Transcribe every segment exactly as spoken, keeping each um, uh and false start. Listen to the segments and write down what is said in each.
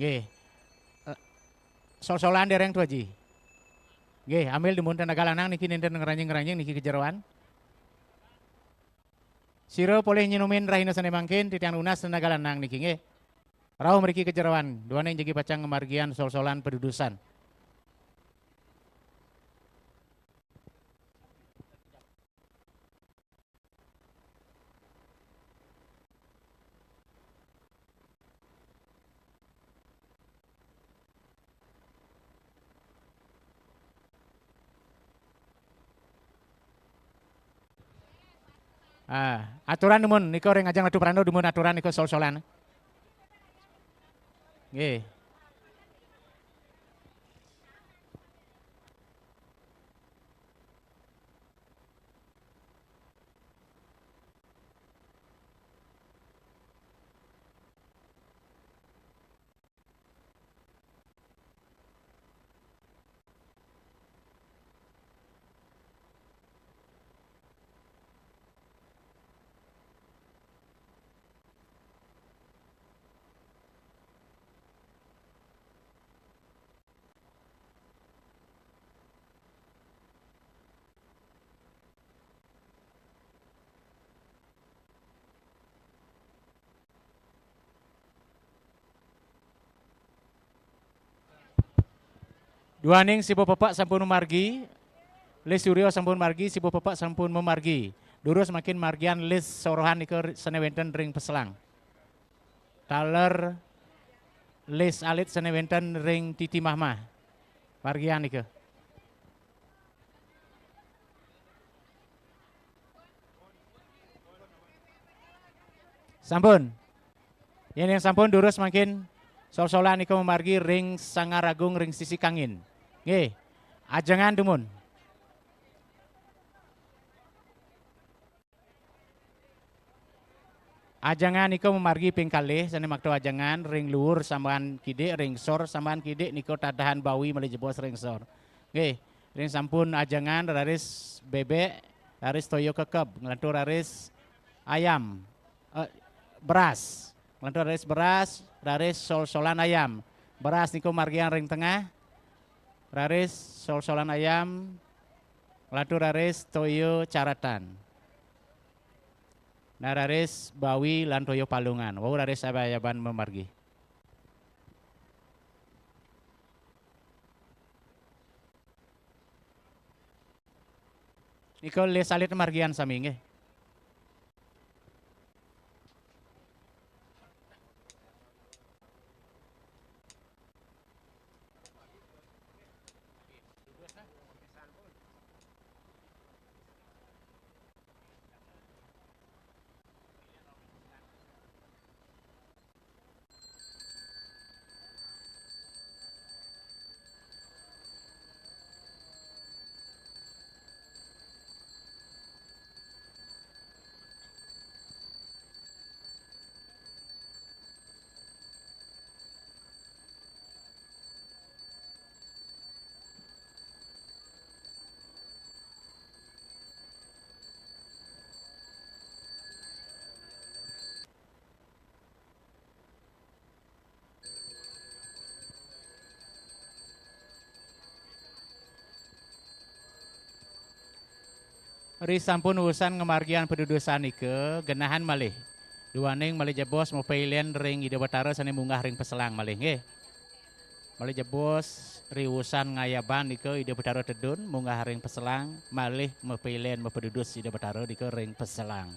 Nggih. Eh, sol-solan dereng, Tu Aji? Nggih, ambil dumun tenaga lanang niki nenten ngeranjing-ngeranjing niki kejeroan. Sira polih nyenumin rahina sane mangkin, titiang nunas tenaga lanang niki nggih. Rauh mriki kejeroan, duaning jagi pacang ngamargiang sol-solan padudusan. Ah, aturan dumun nika ring ajeng Ratu Pranda dumun aturan nika sol-solan. Nggih. Duaning sibu pepak sampun mamargi, Lis Surya sampun margi, sibu pepak sampun mamargi. Durus mangkin margiang lis sorohan nika sane wenten ring peselang. Taler lis alit sane wenten ring titi mahmah. Margiang nika. Sampun. Yen, yen sampun durus mangkin sol-solan nika mamargi ring Sanggar Agung ring sisi kangin. Nggih. Ajengan dumun. Ajengan nika mamargi ping kalih, sane makta ajengan ring luur sambahan kidik, ring sor sambahan kidik nika tadahan bawi malih jebos ring sor. Nggih, ring sampun ajengan raris bebek, raris toya kekeb, nglantur raris ayam, eh, beras. Nglantur raris beras, raris sol-solan ayam. Beras nika margiang ring tengah, raris sol-solan ayam, nglantur raris toya caratan. Nah, raris bawi lan toya palungan. Wau raris abayaban mamargi. Nika lis alit margian sami nggih. Ri sampun usan ngamargiang padudusan nika, genahan malih. Duaning malih jebos mapailen ring Ida Batara sane munggah ring peselang malih nggih. Malih jebos ri usan ngayaban nika Ida Batara tedun munggah ring peselang, malih mapailen mapadudus Ida Batara nika ring peselang.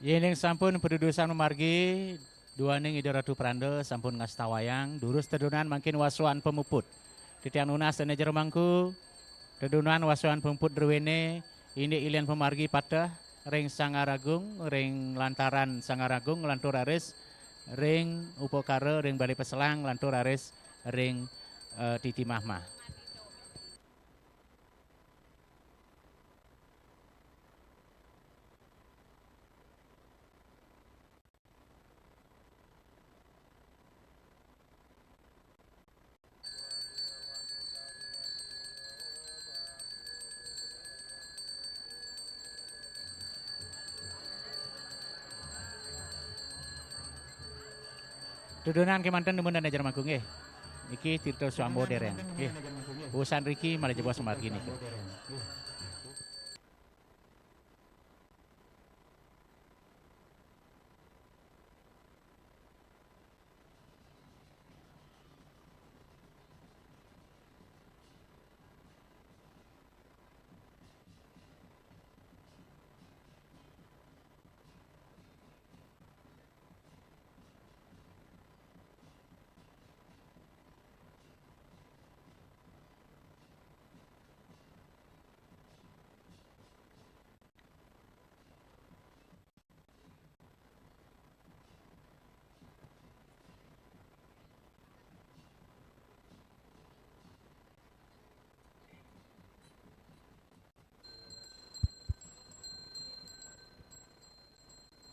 Yéning sampun padudusan mamargi, duaning Ida Ratu Pranda sampun ngastawayang, durus tedunan mangkin wasuan pamuput. Titiang nunas dene jero mangku, tedunan wasuan pamuput druene, indik ilian pamargi pateh ring Sangaragung, ring lantaran Sangaragung, nglantur raris ring upakara, ring Bale Peselang, nglantur raris ring, eh, Titi Mahmah. Tudunan kemanten dumun dane jero mangku nggih. Niki Tirta Swamba dereng nggih. Usan riki malih jebos margi nika.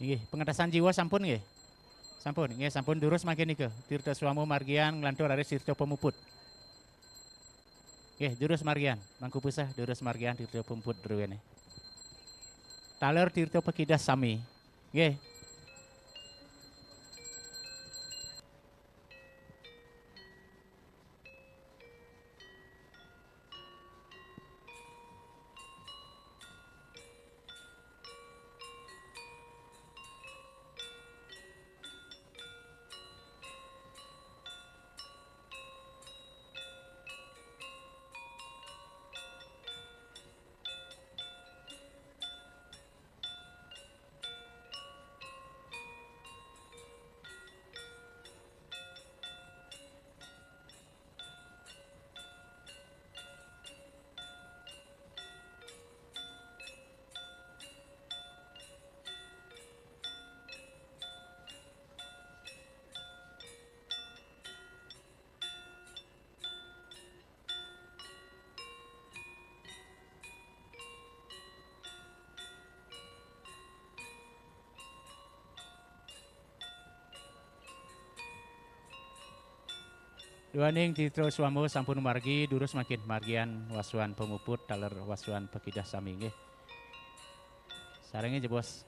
Inggih, pengetasan jiwa sampun nggih? Sampun, nggih sampun durus mangkin nika. Tirta Swamba margian nglantur raris Tirta Pamuput. Nggih, durus margian, mangku peseh durus margian Tirta Pamuput druene. Taler Tirta Pakidah sami. Nggih. Duaning Tirta Swamba sampun margi, durus mangkin margian wasuan pamuput taler wasuan pakidah sami nggih. Sarengin jebos.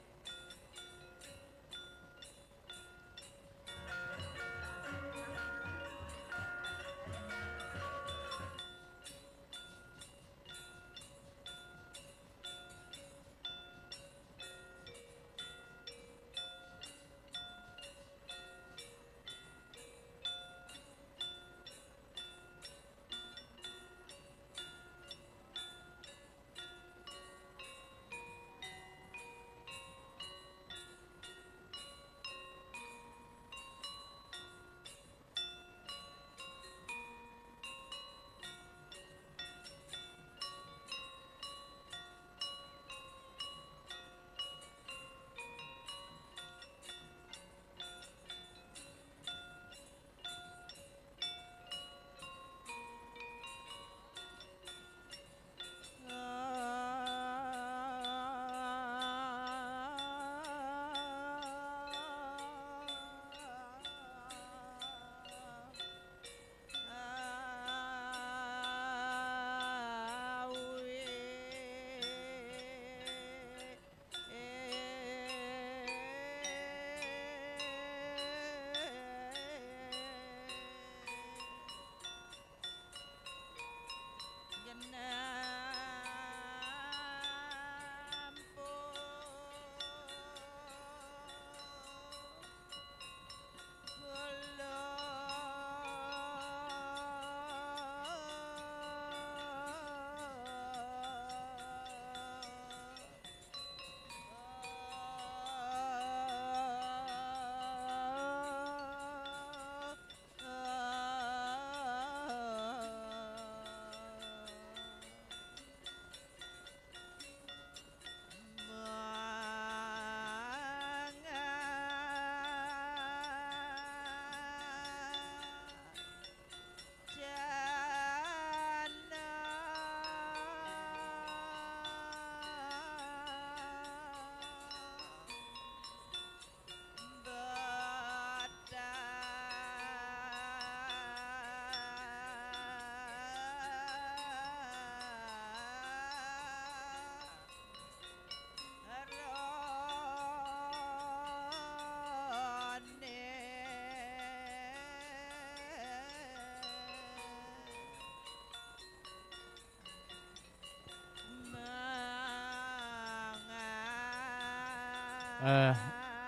Eh,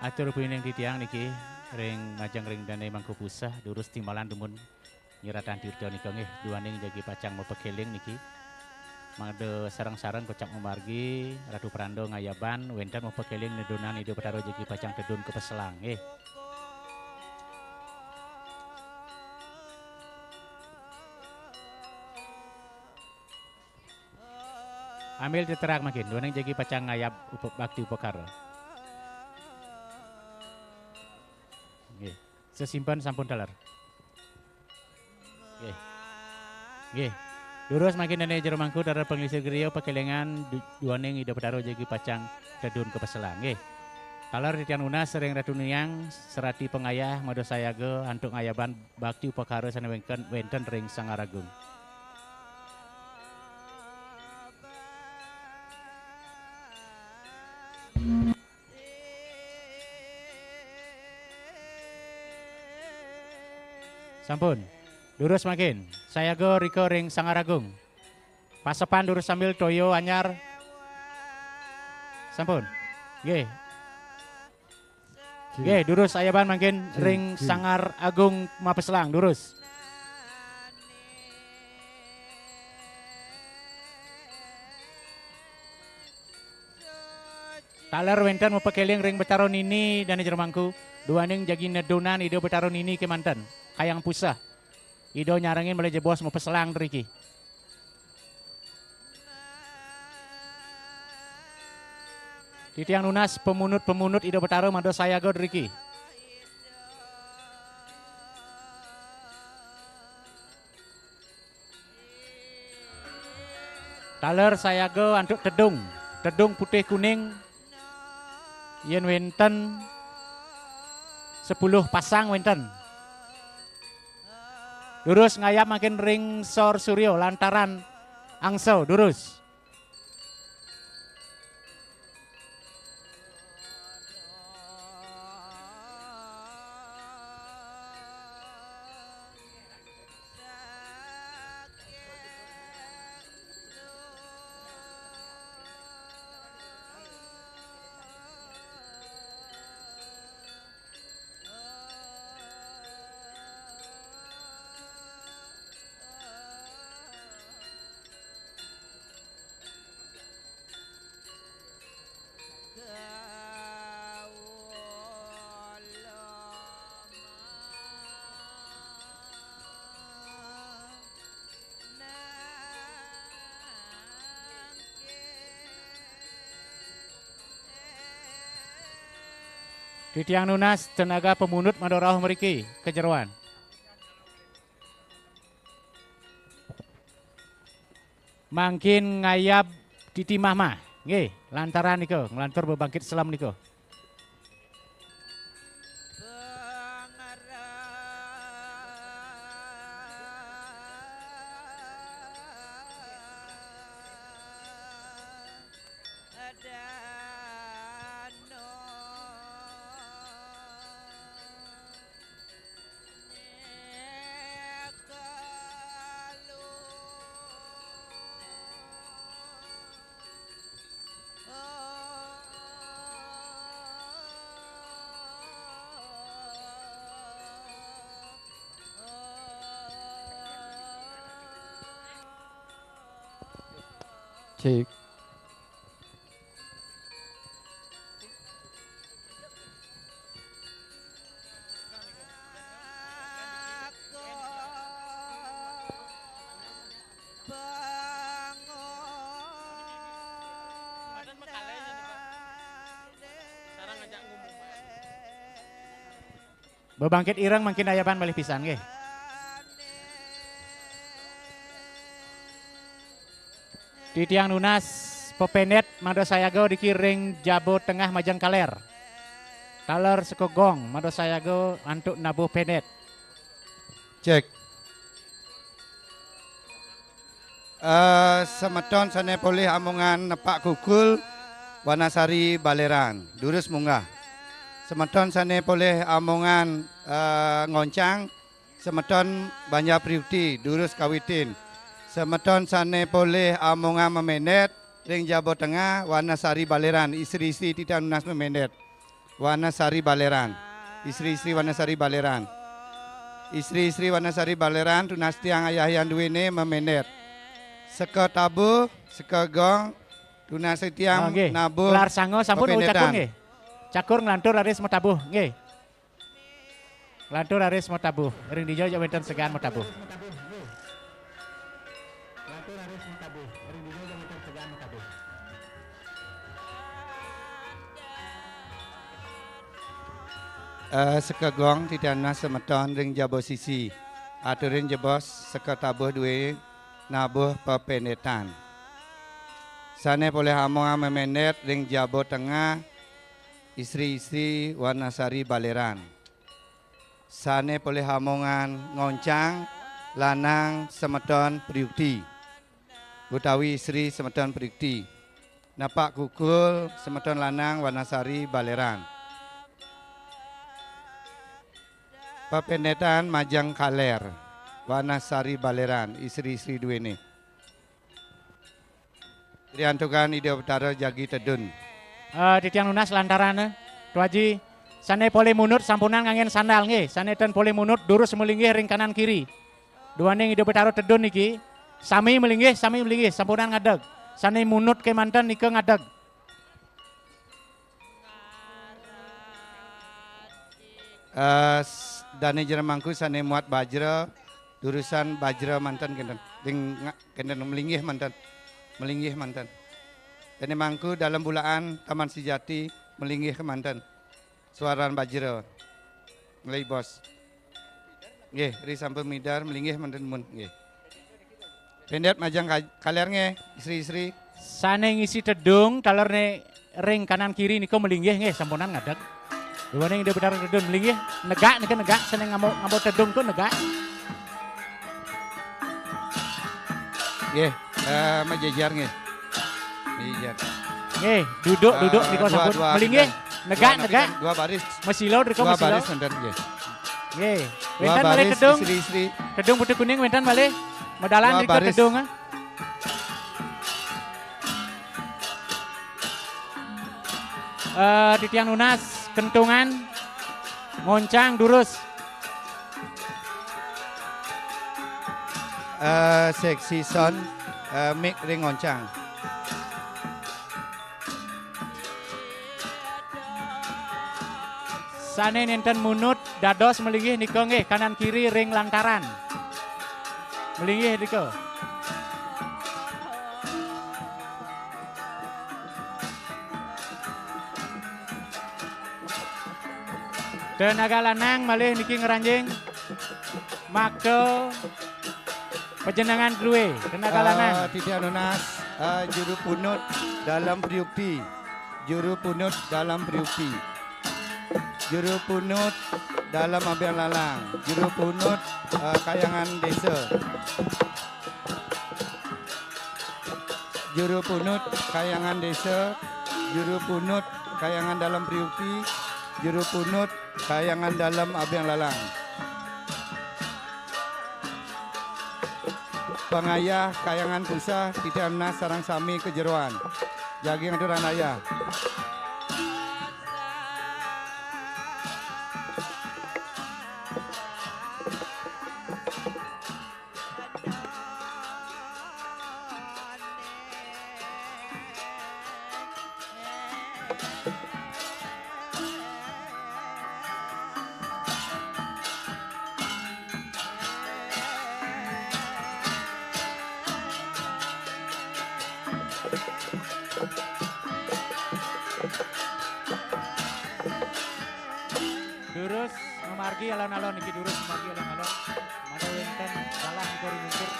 atur pining titiang niki ring majeng ring Dane Mangku Puseh, durus timbalan dumun nyeratan tirta nika nggih, duaning jagi pacang mapakeling niki. Mangda sareng-sareng kocap mamargi, Ratu Pranda ngayaban, wenten mapakeling nedunan Ida Betara jagi pacang tedun kapeselang nggih. Ambil teterak mangkin, duaning jagi pacang ngayab upa-, bakti upakara. Nggih. Sesimpen sampun taler. Nggih. Nggih. Durus mangkin Dane Jero Mangku, taler panglingsir griya pakelingan du-, duaning Ida Betara jagi pacang tedun kapeselang. Nggih. Taler titiang nunas ring Ratu Niang, serati pangayah, mada sayaga antuk ngayaban bakti upakara sane wengken-, wenten ring Sanggar Agung. Sampun. Durus mangkin. Sayaga rika ring Sanggar Agung. Pasepan durus sambil toya anyar. Sampun. Nggih. Nggih, durus ayaban mangkin ring Sanggar Agung mapeselang, durus. Taler wenten mapakeling ring Betara Nini Dane Jero Mangku, duaning jagi nedunan Ida Betara Nini kemanten, Kayang Puseh. Ida nyarengin malih jebos mapeselang driki. Titiang nunas pamunut-pamunut Ida Betara mada sayaga driki. Taler sayaga antuk tedung, tedung putih kuning, yen wenten sepuluh pasang wenten. Durus ngayab mangkin ring Sor Surya lantaran angsa, durus. Titiang nunas tenaga pamunut mada rauh mriki ka jeroan. Mangkin ngayab titi mahmah. Nggih, lantaran nika, nglantur bebangkit selem nika. Cek. Bebangkit ireng mangkin ayaban malih pisan nggih. Titiang nunas pependet mangda sayaga dikiring jaba tengah majeng kaler. Taler seka gong mangda sayaga antuk nabuh pendet. Cek. Eh, semeton sane polih amongan nepak kukul, Wanasari Baleran, durus munggah. Semeton sane polih amongan, eh, ngoncang, semeton Banjar Priuti, durus kawitin. Semeton sane polih amongan memendet, ring jaba tengah, Wanasari Baleran, istri-istri titiang nunas memendet. Wanasari Baleran. Istri-istri Wanasari Baleran. Istri-istri Wanasari Baleran, tunas tiang ayah-ayah duene memendhet. Seka tabuh, seka gong, tunas tiang Ah, nggih. Nabuh. Kelar sanga sampun, oh, cakur pependhetan. Nggih. Cakur nglantur raris matabuh, nggih. Nglantur raris matabuh. Ring dija ja wenten segan matabuh. Eh, seka gong titiang nunas semeton ring jaba sisi. Aturin jebos seka tabuh due nabuh pependhetan. Sane polih amongan memendhet ring jaba tengah, istri-istri Wanasari Baleran. Sane polih amongan ngoncang, lanang semeton Priukti, utawi istri semeton Priukti. Napak kukul semeton lanang Wanasari Baleran. Pependhetan majeng kaler, Wanasari Baleran, istri-istri duene. Riantukan Ida Betara jagi tedun. Eh, titiang nunas lantaran, eh, Tu Aji, sane polih munut sampunang nganggen sandal nggih, sane ten polih munut durus malinggih ring kanan kiri. Duaning Ida Betara tedun niki, sami malinggih, sami malinggih, sampunang ngadeg. Sane munut kemanten nika ngadeg. Eh, s-, dane jero mangku sane muat bajra, durusan bajra manten kenten. Ding nga-, kenten malinggih manten. Malinggih manten. Dane mangku Dalem Bulaan Taman Sejati malinggih kemanten. Suaran bajra. Nglih bos. Nggih, ri sampun midar malinggih manten mun. Nggih. Pendhet majeng ka-, kaler nggih, istri-istri. Sane ngisi tedung, taler ne ring kanan kiri nika malinggih nggih, sampunang ngadeg. Duaning Ida Betara tedun malinggih, negak nika negak, sane ngamba, ngamba tedung tu negak. Nggih, eh, majejer nggih. Majejer. Nggih, duduk, eh, duduk nika dua, sampun dua, malinggih, dua, negak, dua, negak. Dua baris. Masila nika, dua masila. Baris manten nggih. Nggih. Dua wenten malih baris, tedung. Istri-istri. Tedung putih kuning wenten malih. Medalan dua nika baris. Tedung, eh. Eh, titiang nunas kentungan ngoncang durus. Eh, seksi sound, eh, mic ring ngoncang. Sane nenten munut dados malinggih nika nggih, kanan kiri ring lantaran. Malinggih nika. Tenaga lanang malih niki ngranjing. Makta pajenengan druwe, tenaga lanang. Eh, titiang nunas, eh, juru punut Dalem Priukti. Juru punut Dalem Priukti. Juru punut Dalem Abeng Lalang. Juru punut, eh, Kahyangan Desa. Juru punut Kahyangan Desa. Juru punut Kahyangan Dalem Priukti. Juru punut Kahyangan Dalem Abeng Lalang. Pangayah Kahyangan Puseh, titiang nunas sareng sami ka jeroan. Jagi ngaturang ayah. Durus mamargi alon-alon niki, durus mamargi alon-alon. Mangda wenten galah nika ring lungkur.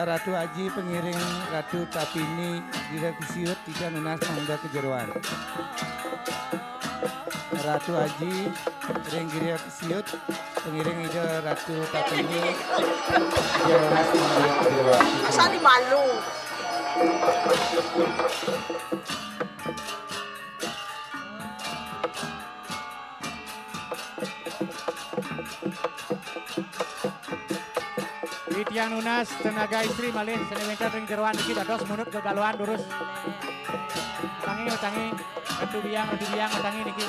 Ratu Aji pengiring Ratu Tapini Gira Kesiut tidak nunas mangga kejeroan. Ratu Aji ring Gira Kesiut pengiring Ida Ratu Tapini tidak nunas mangga kejeroan. Sali malu. Titiang nunas tenaga istri malih sane wenten ring jeroan niki dados munut gegaluhan durus. Tangi, tangi, ratu biang, ratu biang, tangi niki.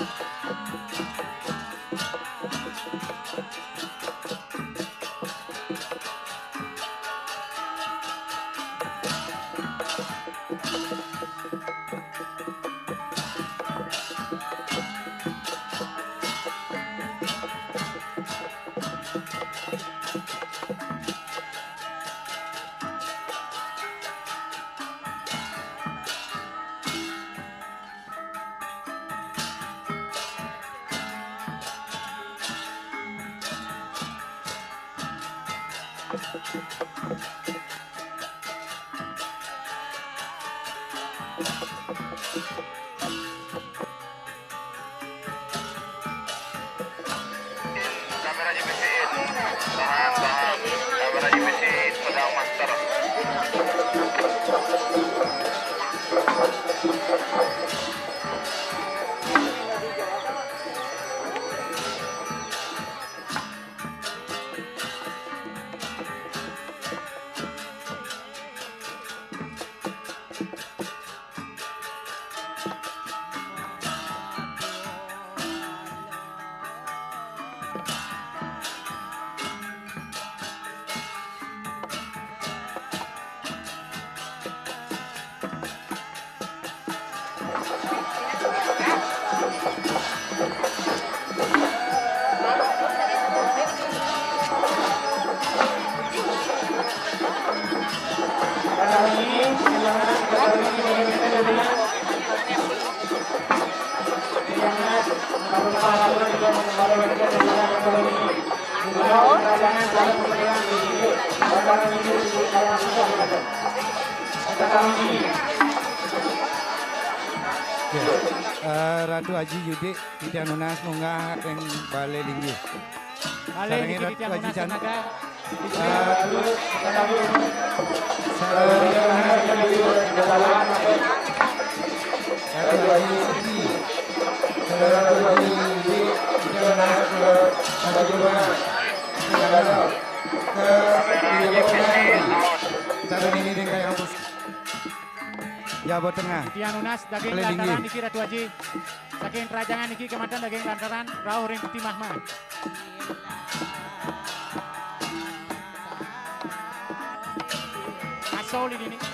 Kamera J P C in. Tahan, tahan. Kamera J P C in, sedang master. Ya, eh, Ratu Aji Yudik, titiang nunas munggah ring balé linggih. Balé sarengin niki Ratu titiang Aji nunas Jan-, tenaga. Jawa Tengah. Titiang nunas daging keliling lantaran niki, Ratu Aji. Saking Trajangan niki kemanten daging lantaran rauh ring Peti Mahma. Aso lidi ni. Ah.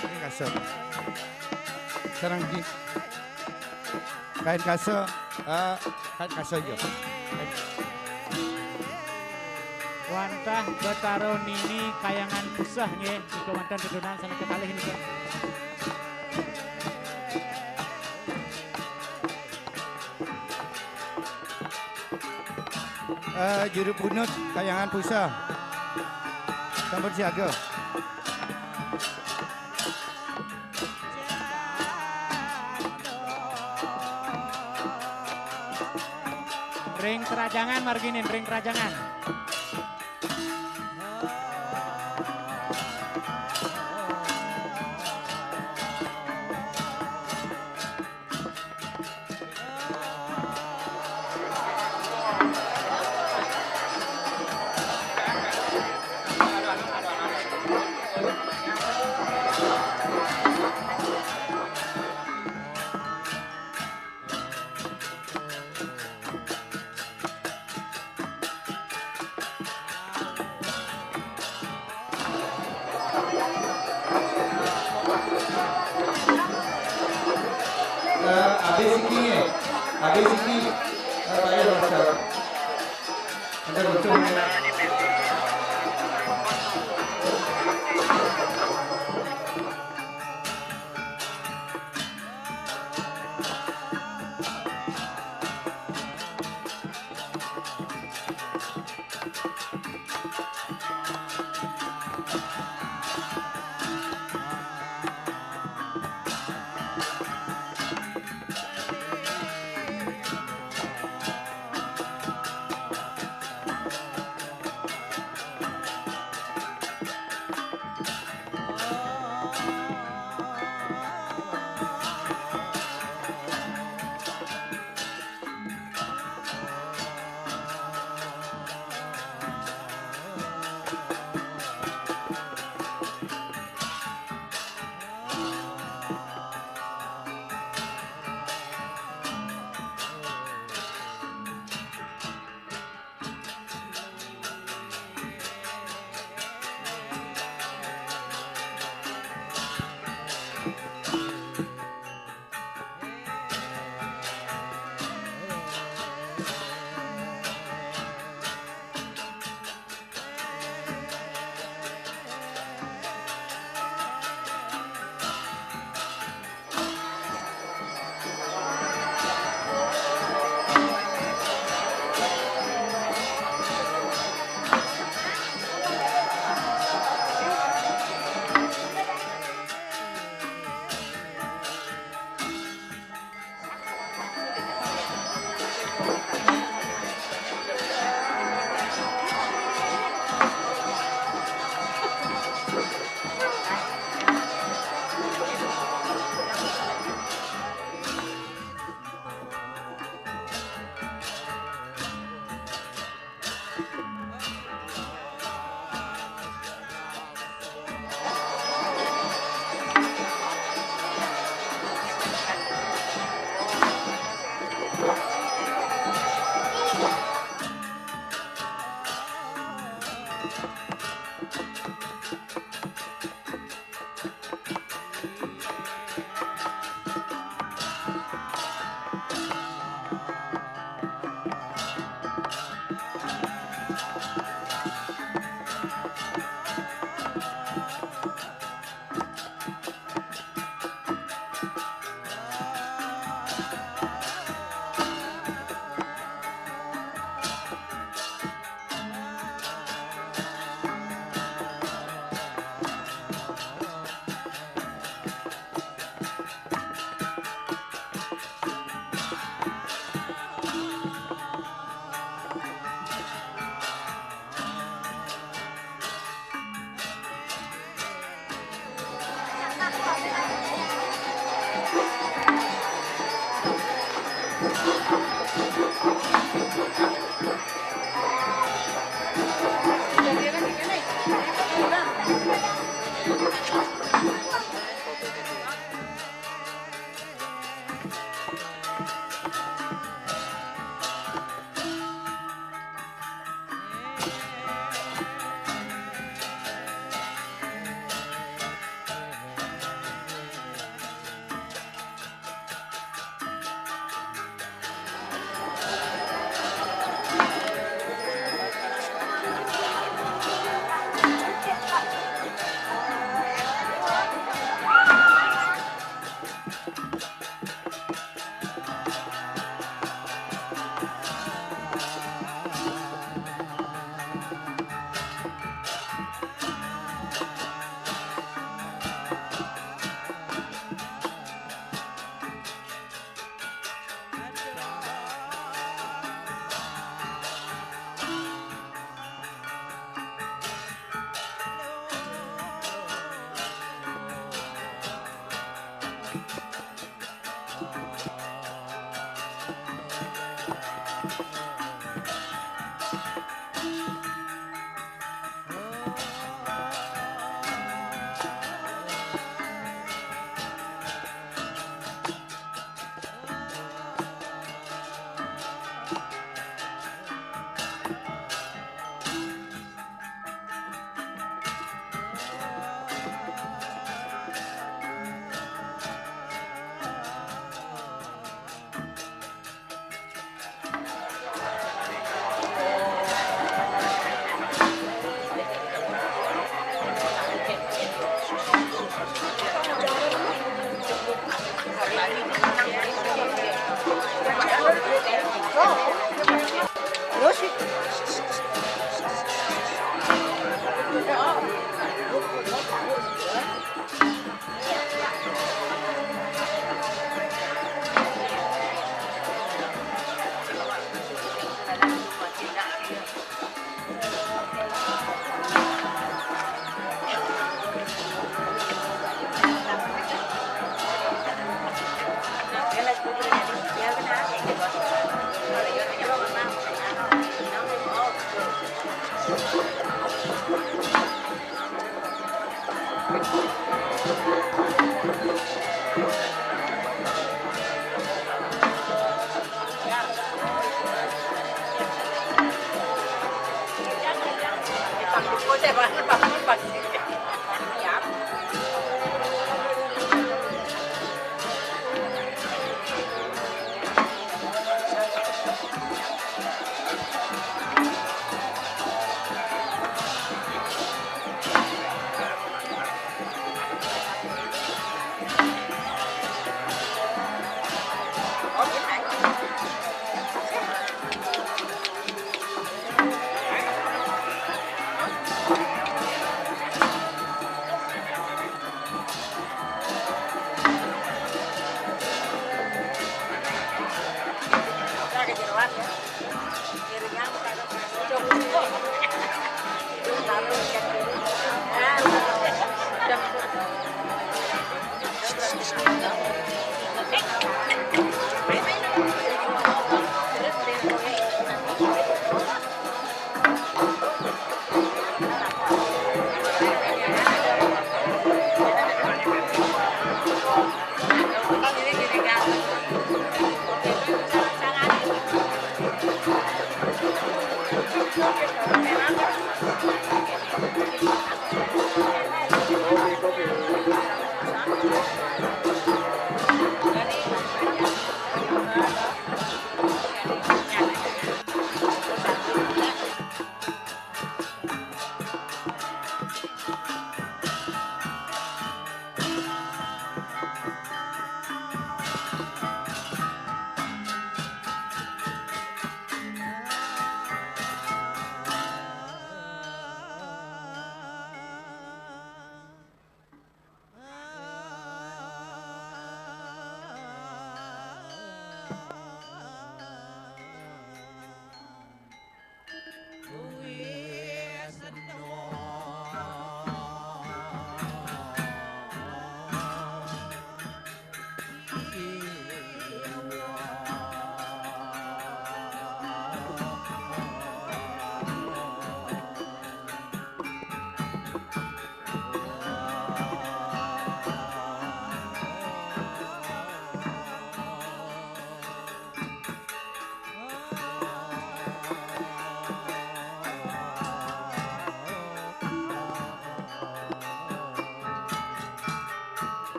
Ini kasut. Sareng di kain kasut, eh, kain kasut ya. Wantah Betara Nini Kayangan Puseh nggih, nika manten tetunan sané kekalih nika. Eh, juru bunut Kayangan Puseh. Sampun siaga. Ring Trajangan marginin, ring Trajangan. Eh, habis iki, habis iki, eh, bayar masalah. Ada betul.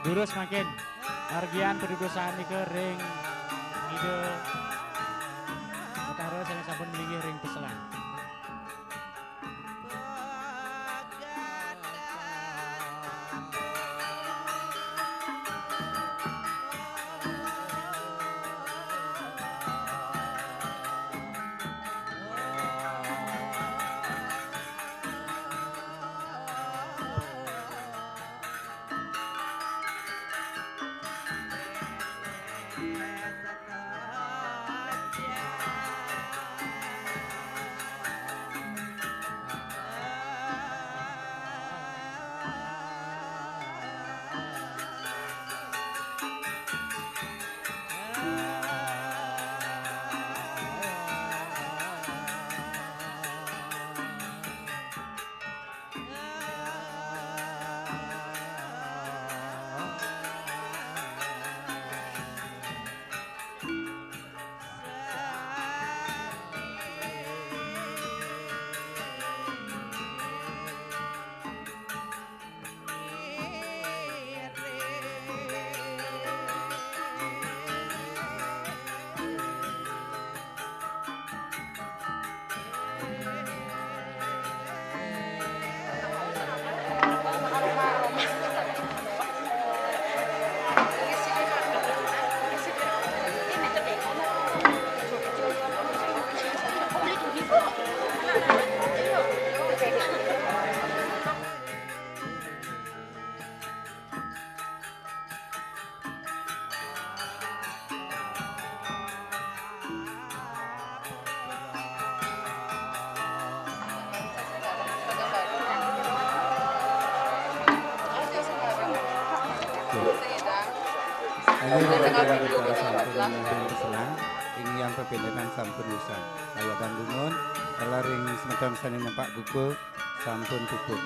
Durus mangkin margian padudusan nika ring Ida Betara sane sampun malinggih ring peselang. Ayo, sampun peselang, ing yang pepindenan sampun usan. Ayo, bangunun, kala ring semeton sane nempak gugu, sampun puput.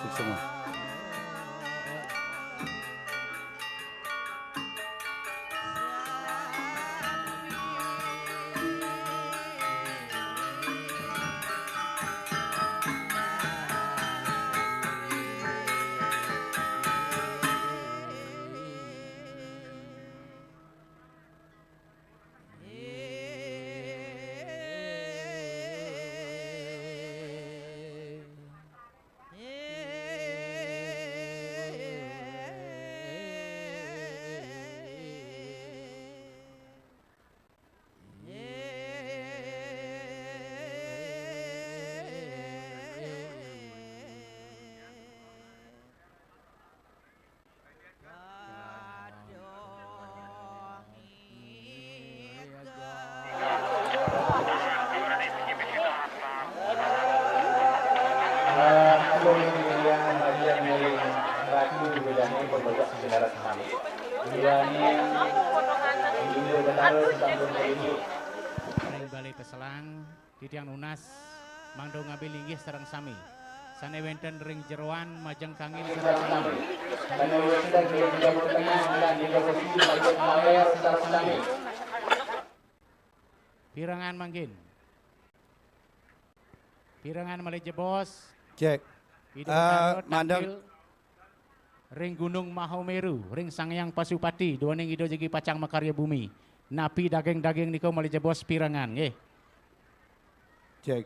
Suksma. Ring Balai Peselang, titiang nunas mangda ngambil linggih sareng sami. Sane wenten ring jeroan majeng kangin sareng sami. Pirengan mangkin. Pirengan malih jebos. Cek. Ida Eh, Betara mandang tampil ring Gunung Mahameru, ring Sang Hyang Pasupati, duaning Ida jagi pacang makarya bumi. Napi daging-daging nika malih jebos pirengan, nggih. Cek.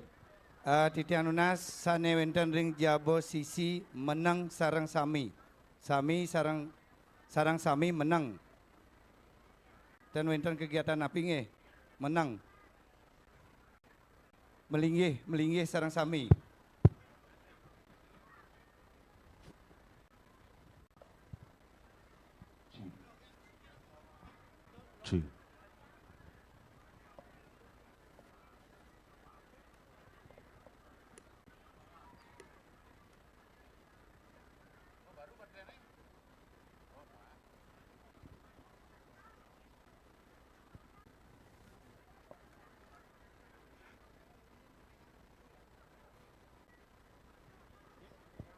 Eh, titiang nunas sane wenten ring jaba sisi meneng sareng sami. Sami sareng, sareng sami meneng. Ten wenten kegiatan napi nggih? Meneng. Malinggih, malinggih sareng sami.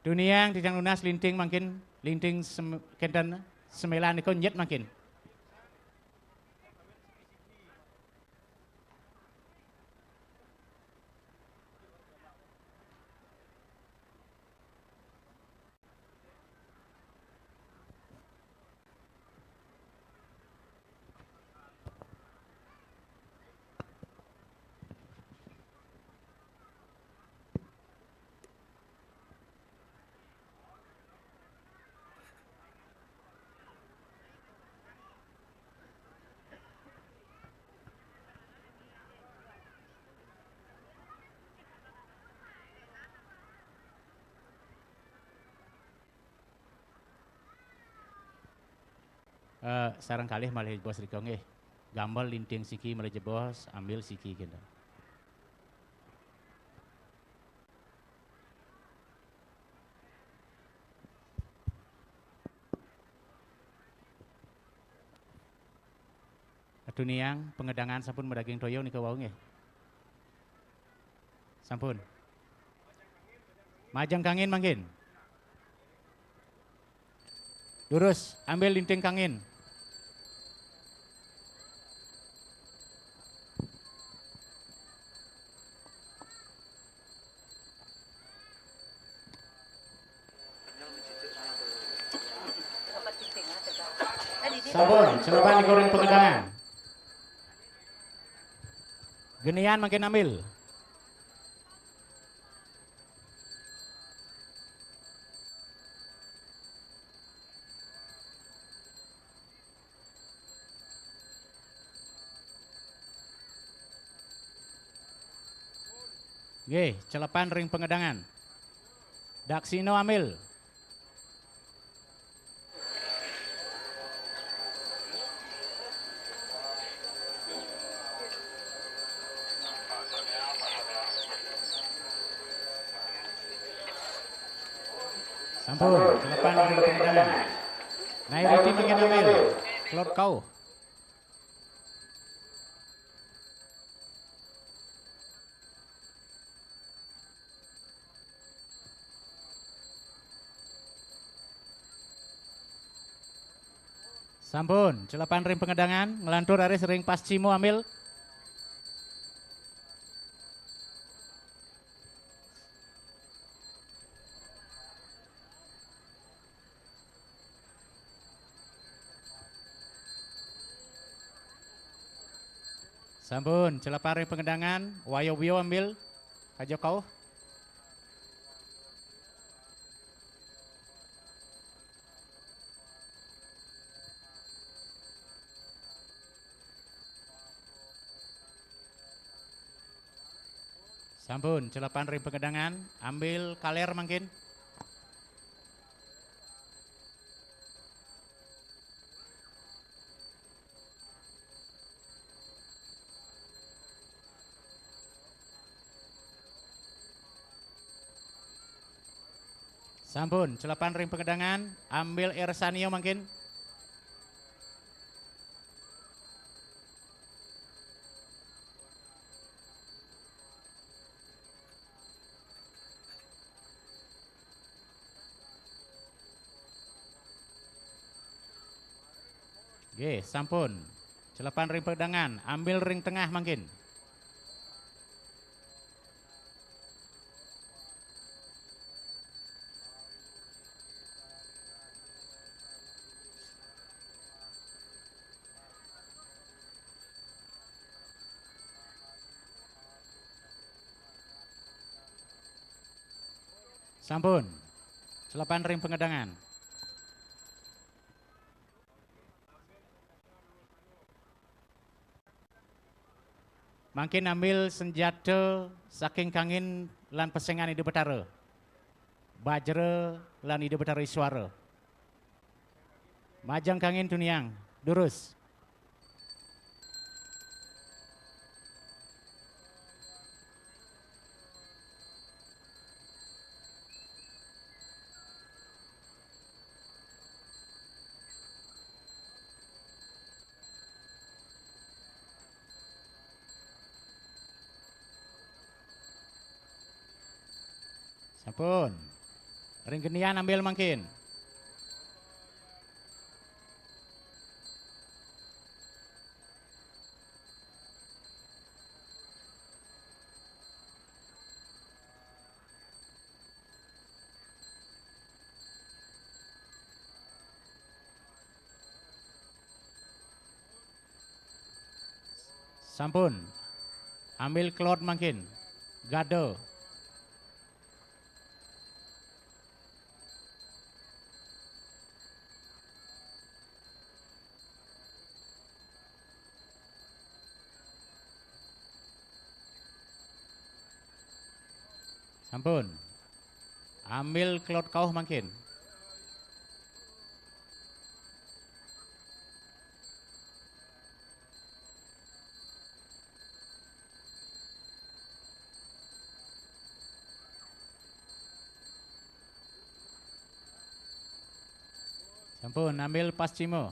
Tuniang titiang nunas linting mangkin, linting sem-, kenten semelan nika nyet mangkin. Eh, sareng kalih malih jebos rika nggih. Gambar linting siki malih jebos, ambil siki kinten. Tuniang pangedangan sampun madaging toya nika wau nggih. Sampun. Majeng kangin mangkin. Durus, ambil linting kangin. Sampun, celepan niku ring pangedangan. Genian mangkin ambil. Nggih, celepan ring pangedangan. Daksina ambil. Sampun, celepan ring pangedangan. Nai Riti mangkin ambil. Kelod kauh. Sampun, celepan ring pangedangan, nglantur raris ring pascima ambil. Sampun, celepan ring pangedangan, wayo bio ambil, kaja kauh. Sampun, celepan ring pangedangan, ambil kaler mangkin. Sampun, celepan ring pangedangan, ambil Ersania mangkin. Nggih, sampun. Celepan ring pangedangan, ambil ring tengah mangkin. Sampun. Celepan ring pangedangan. Mangkin ambil senjata saking kangin lan pesengan Ida Betara. Bajra lan Ida Betara Iswara. Majeng kangin tuniang, durus. Sampun. Ring genian ambil mangkin. Sampun. Ambil kelod mangkin. Gada. Sampun. Ambil kelod kauh mangkin. Pun ambil Paschima.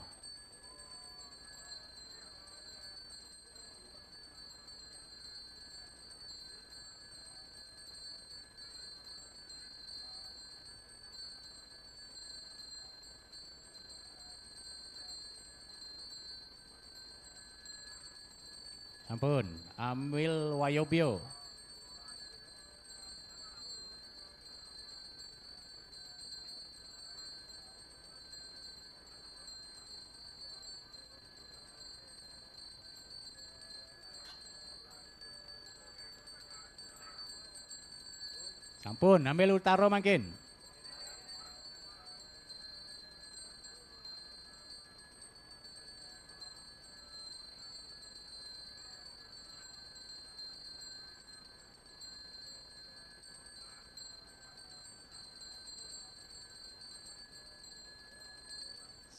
Sampun, ambil Wayobyo. Sampun, ambil Utara mangkin.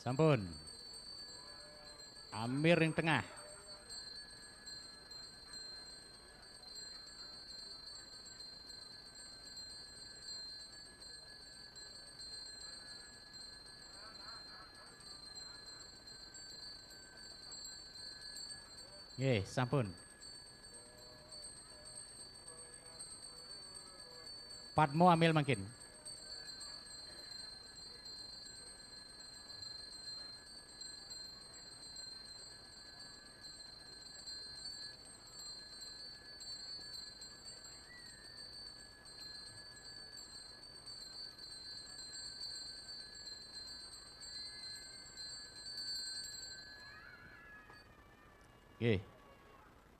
Sampun. Amir ring tengah. Nggih, sampun. Padma ambil mangkin. Nggih.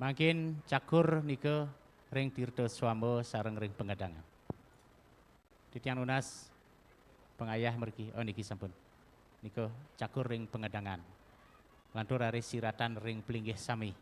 Mangkin cagur nika ring Tirta Swamba sareng ring pangedangan. Titiang nunas pangayah mriki. Oh, niki sampun. Nika cagur ring pangedangan. Lantur raris siratan ring plinggih sami.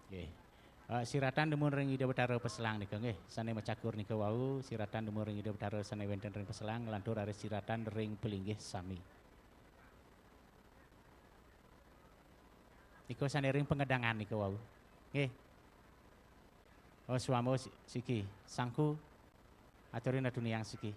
Nggih. Eh, siratan dumun ring Ida Betara Peselang nika nggih, sane macagur nika wau, siratan dumun ring Ida Betara sane wenten ring Peselang, lantur raris siratan ring pelinggih sami. Nika sane ring pangedangan nika wau. Nggih. Oh, swamba si-, siki, sangku, aturin atuniang siki.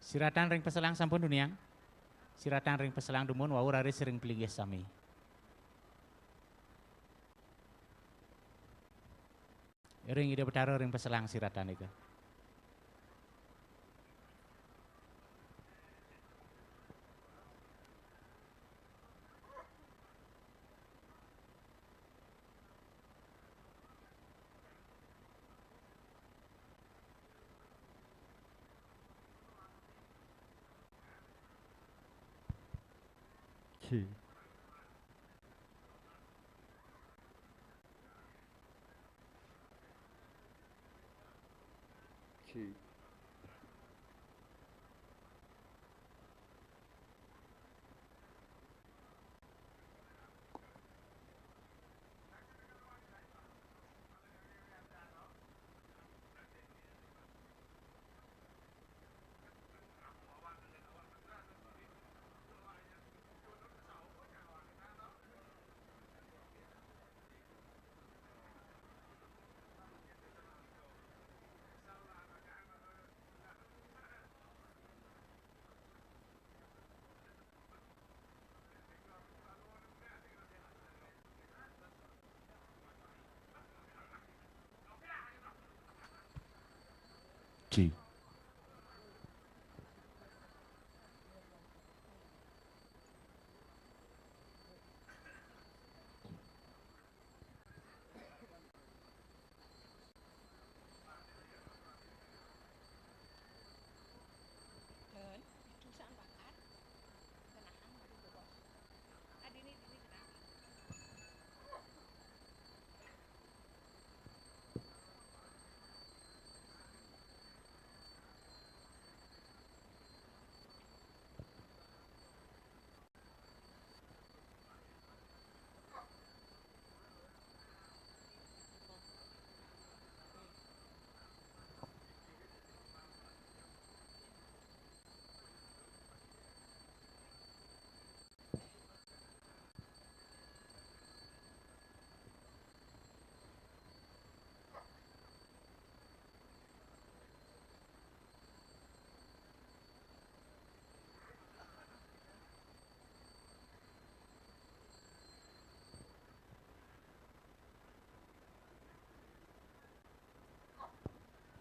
Siratan ring Peselang sampun tuniang. Siratan ring Peselang dumun wau raris ring pelinggih sami. Ring Ida Betara ring Peselang siratan nika. Ci. Ci. Si.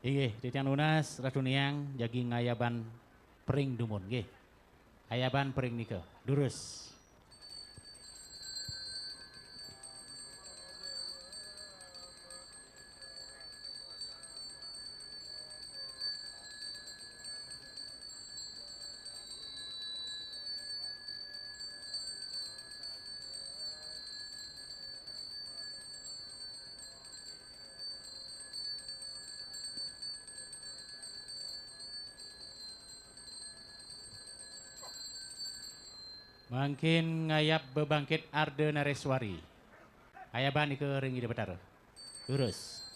Inggih, titiang nunas, Ratu Niang, jagi ngayaban pering dumun, nggih. Ayaban pering nika, durus. Mangkin ngayab bebangkit Arda Nareswari. Ayaban nika ring Ida Betara. Durus.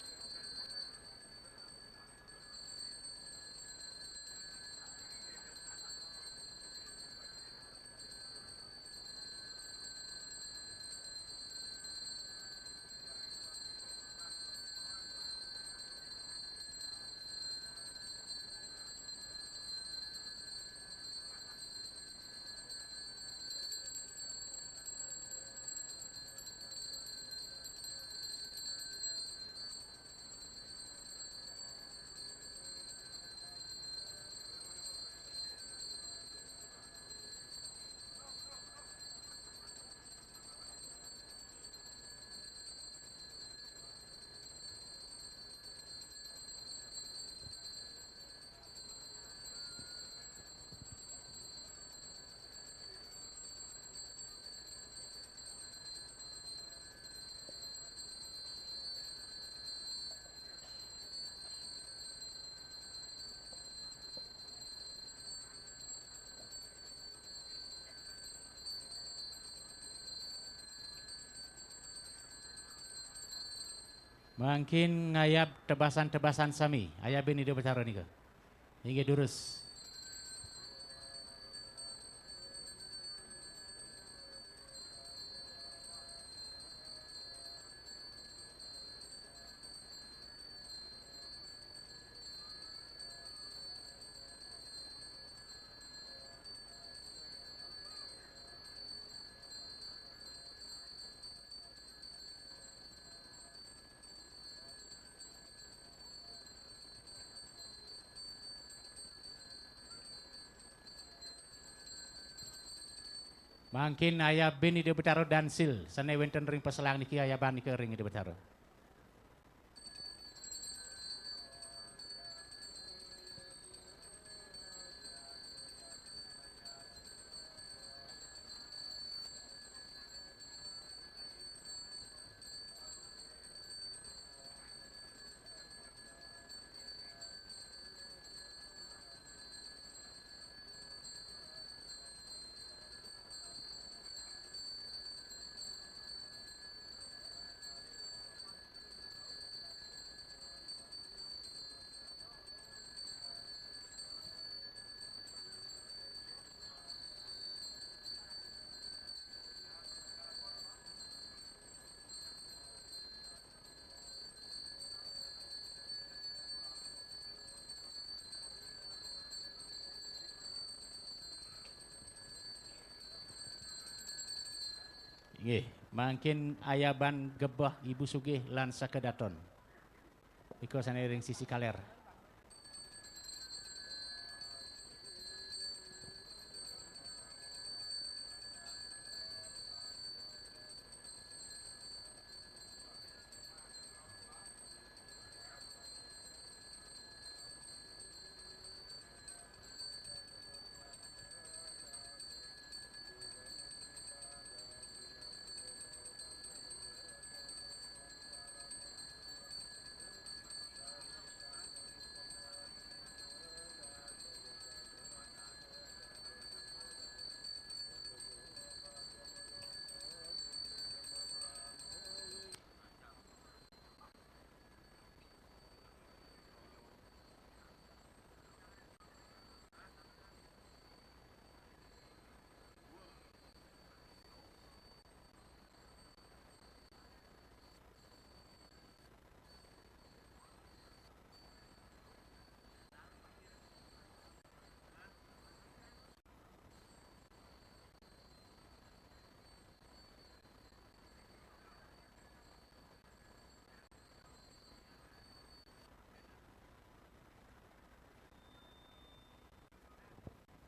Mangkin ngayab tebasan-tebasan sami, ayabin Ida Betara nika. Inggih durus. Mangkin ayabin Ida Betara dansil, sane wenten ring paselang niki ayaban nika ring Ida Betara. Inggih, mangkin ayaban gebeh Ibu Sugih lan sakedaton. Nika sane ring sisi kaler.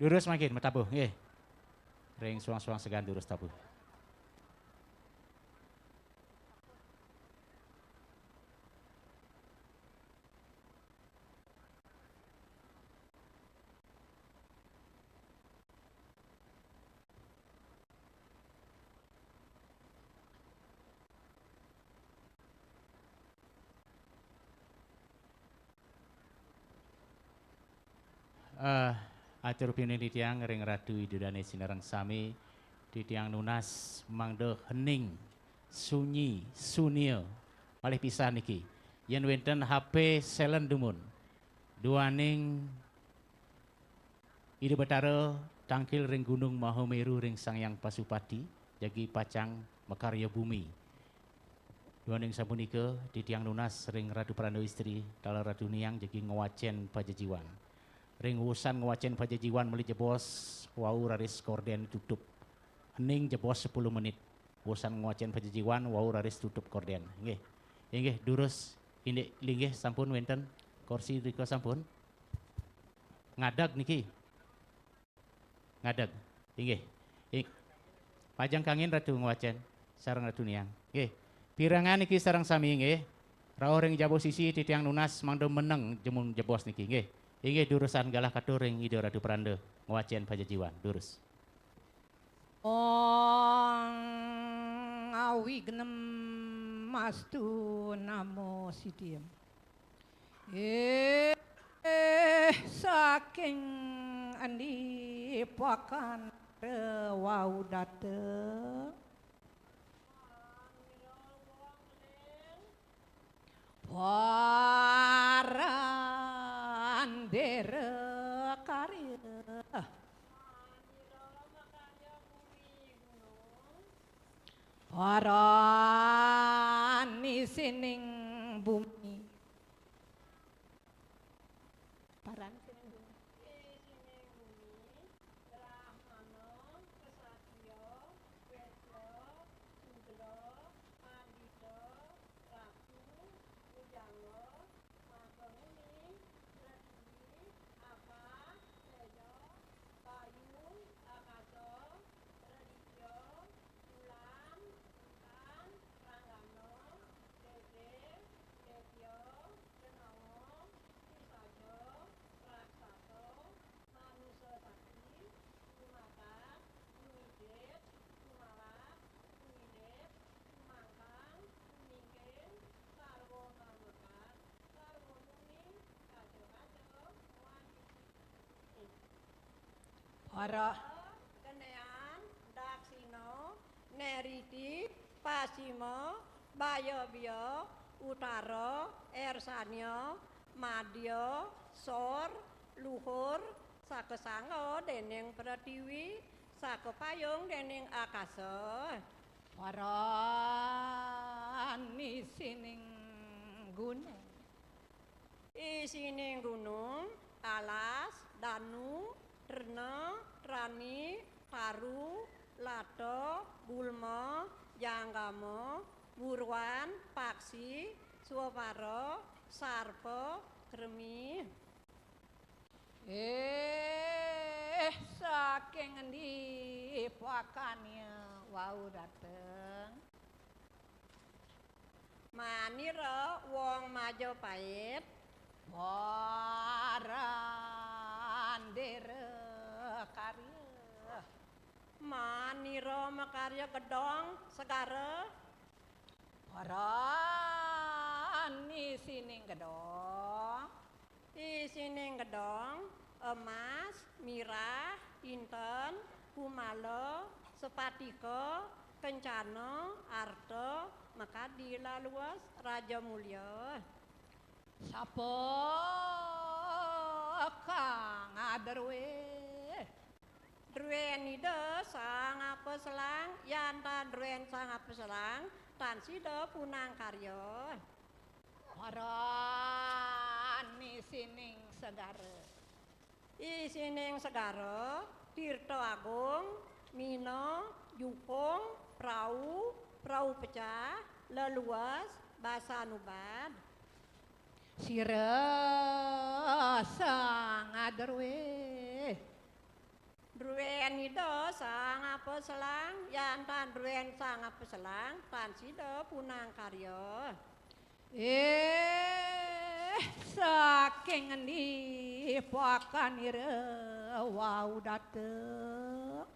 Durus mangkin matabuh, nggih. Ring suang-suang segan durus tabuh. Eh, atur pinunas titiang ring Ratu Ida Dane sinareng sami, titiang nunas mangda hening, sunyi, sunia, malih pisan niki. Yen wenten H P silent dumun, duaning Ida Betara tangkil ring Gunung Mahameru ring Sang Hyang Pasupati, jagi pacang makarya bumi. Duaning sapunika, titiang nunas ring Ratu Pranda Istri, taler Ratu Niang jagi ngwacen pajajiwan. Ring wusan ngwacen pajajiwan malih jebos, wau raris korden tutup. Hening jebos sepuluh menit. Wusan ngwacen pajajiwan, wau raris tutup korden. Nggih. Inggih, durus indik linggih sampun wenten. Kursi drika sampun. Ngadeg niki. Ngadeg. Inggih. Ing-, pajang kangin Ratu ngwacen sareng Ratu Niang. Nggih. Pirengang niki sareng sami nggih. Rauh ring jaba sisi titiang nunas mangda meneng dumun jebos niki nggih. Inggih, durusang galah katur ring Ida Ratu Pranda ngwacen pajajiwan. Durus. Om awighnam astu namo siddhim. Eh, saking endi pakan wau dateng? Parandera karya. Paran isining bumi. Paran isining bumi. Brahmana, ksatria, wesya, sudra, pandita, ragu, bujangga, makemuni, prithiwi, akah, teja, bayu, akasa, raditya, bulan, bintang, ranggana, dede, detya, janawa, pisaja, raksasa, manusa sakti, gumatak, gumijit, gumalap, gumilip, gumangkang, gumingking, sarwa mamekat, sarwa muni, kaca-kaca, muani. Para kenean, daksina, neriti, pasima, bayabya, utara, ersania, madya, sor, luhur, sakasangga dening prithiwi, sakapayung dening akasa. Paran isining gunung. Isining gunung, alas, danu, drena, trani, taru, lata, gulma, janggama, buruan, paksi, swapara, sarpa, kremi. Eh, saking endi pakane wau dateng? Manira wong Majapahit. Parandera karya. Manira makarya gedong segara. Paran isining gedong. Isining gedong, emas, mirah, inten, kumala, sepatika, kencana, arta, makadi laluas, raja mulya. Sapa kang adruwé? Druwén Ida Sang Apeselang, yan tan druwén Sang Apeselang, tan sida punang karya. Paran isining segara. Isining segara, Tirta Agung, Mina, Jukung, Prau, Prau Pecah, Leluas, Basanubad. Sira sang adruwé. Druénida sang apeselang, yan tan druén sang apeselang, tan sida punang karya. Eh, saking ngendi pakanira wau dateng?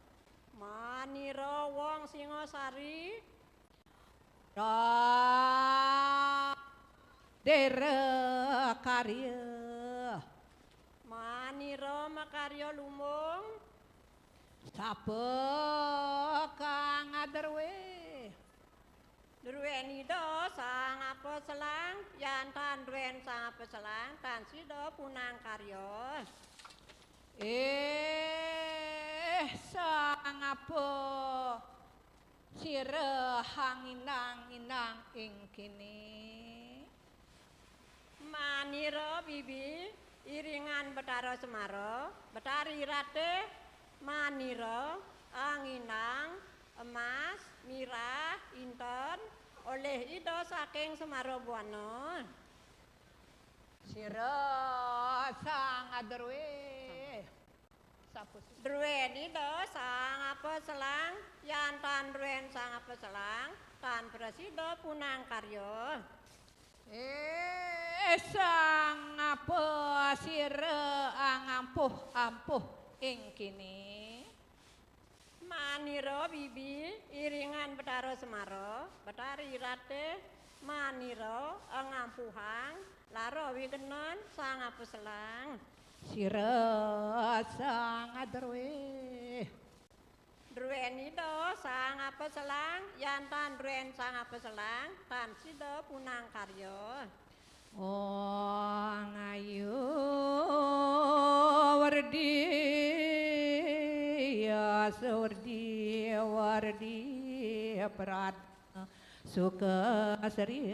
Manira wong Singasari. Ra-, dera karya. Manira makarya lumbung. Sapa kang adrué? Druénida sang apeselang, yan tan druén sang apeselang, tan sida punang karya. Eh, sang apa sira hanginang-inang ing kéné? Manira Bibi, iringan Betara Semara, Betari Ratih, manira anginang, emas, mirah, inten, olih Ida saking Semara Buana. Sira sang adrué. Sapa sih? Druénida sang apeselang, yan tan druén sang apeselang, tan prasida punang karya. Eh, sang apa sira angampuh-ampuh ing kéné? Manira Bibi, iringan Betara Semara, Betari Ratih, manira angampuhang lara wigenan sang apeselang. Sira sang adrué. Druénida sang apeselang, yan tan druén sang apeselang, tan sida punang karya. Ong Ayu Werdi, Yas Werdi, Werdi Pratna, Suka Sri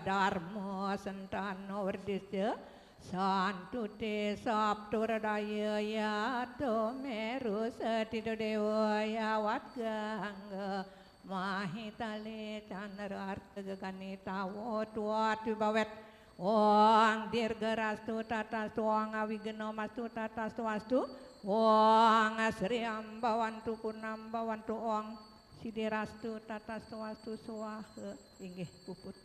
Darma Sentana Werdisca, Santuti Sapturadaya Yato Meru Setida Dewa Yawat Gangga Mahitali Candra Arta Gegani Tawa Tuat Wibawet. Ong Dirgarastu Tatastu, Ong Awighnamastu Tatastu Astu, Ong Sri Ambawantu Purnambawantu, Ong Sidirastu Tatastu Astu Swaha. Inggih, puput.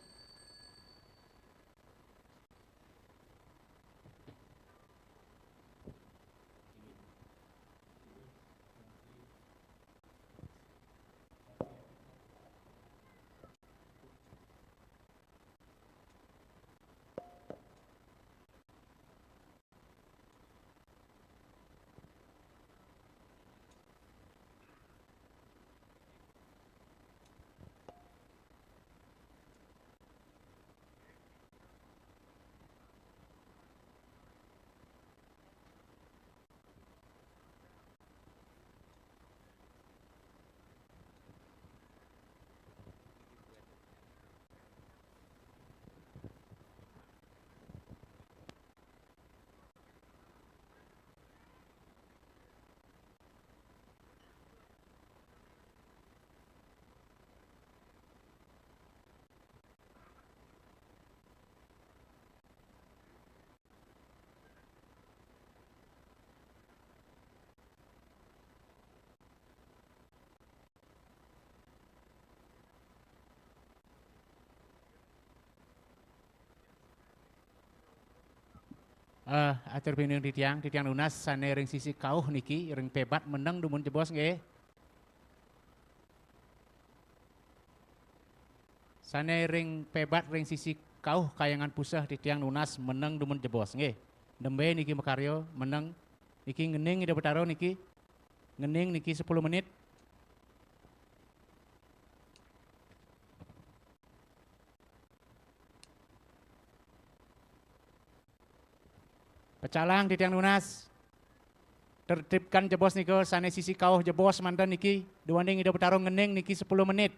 Eh, atur pining titiang, titiang nunas sané ring sisi kauh niki, ring pébat meneng dumun jebos nggih. Sané ring pébat ring sisi kauh Kahyangan Puseh titiang nunas meneng dumun jebos nggih. Nembé niki makarya meneng niki ngening Ida Betara niki. Ngening niki sepuluh menit. Pecalang titiang nunas. Tertibkan jebos nika sané sisi kauh jebos manten niki, duaning Ida Betara ngening niki sepuluh menit.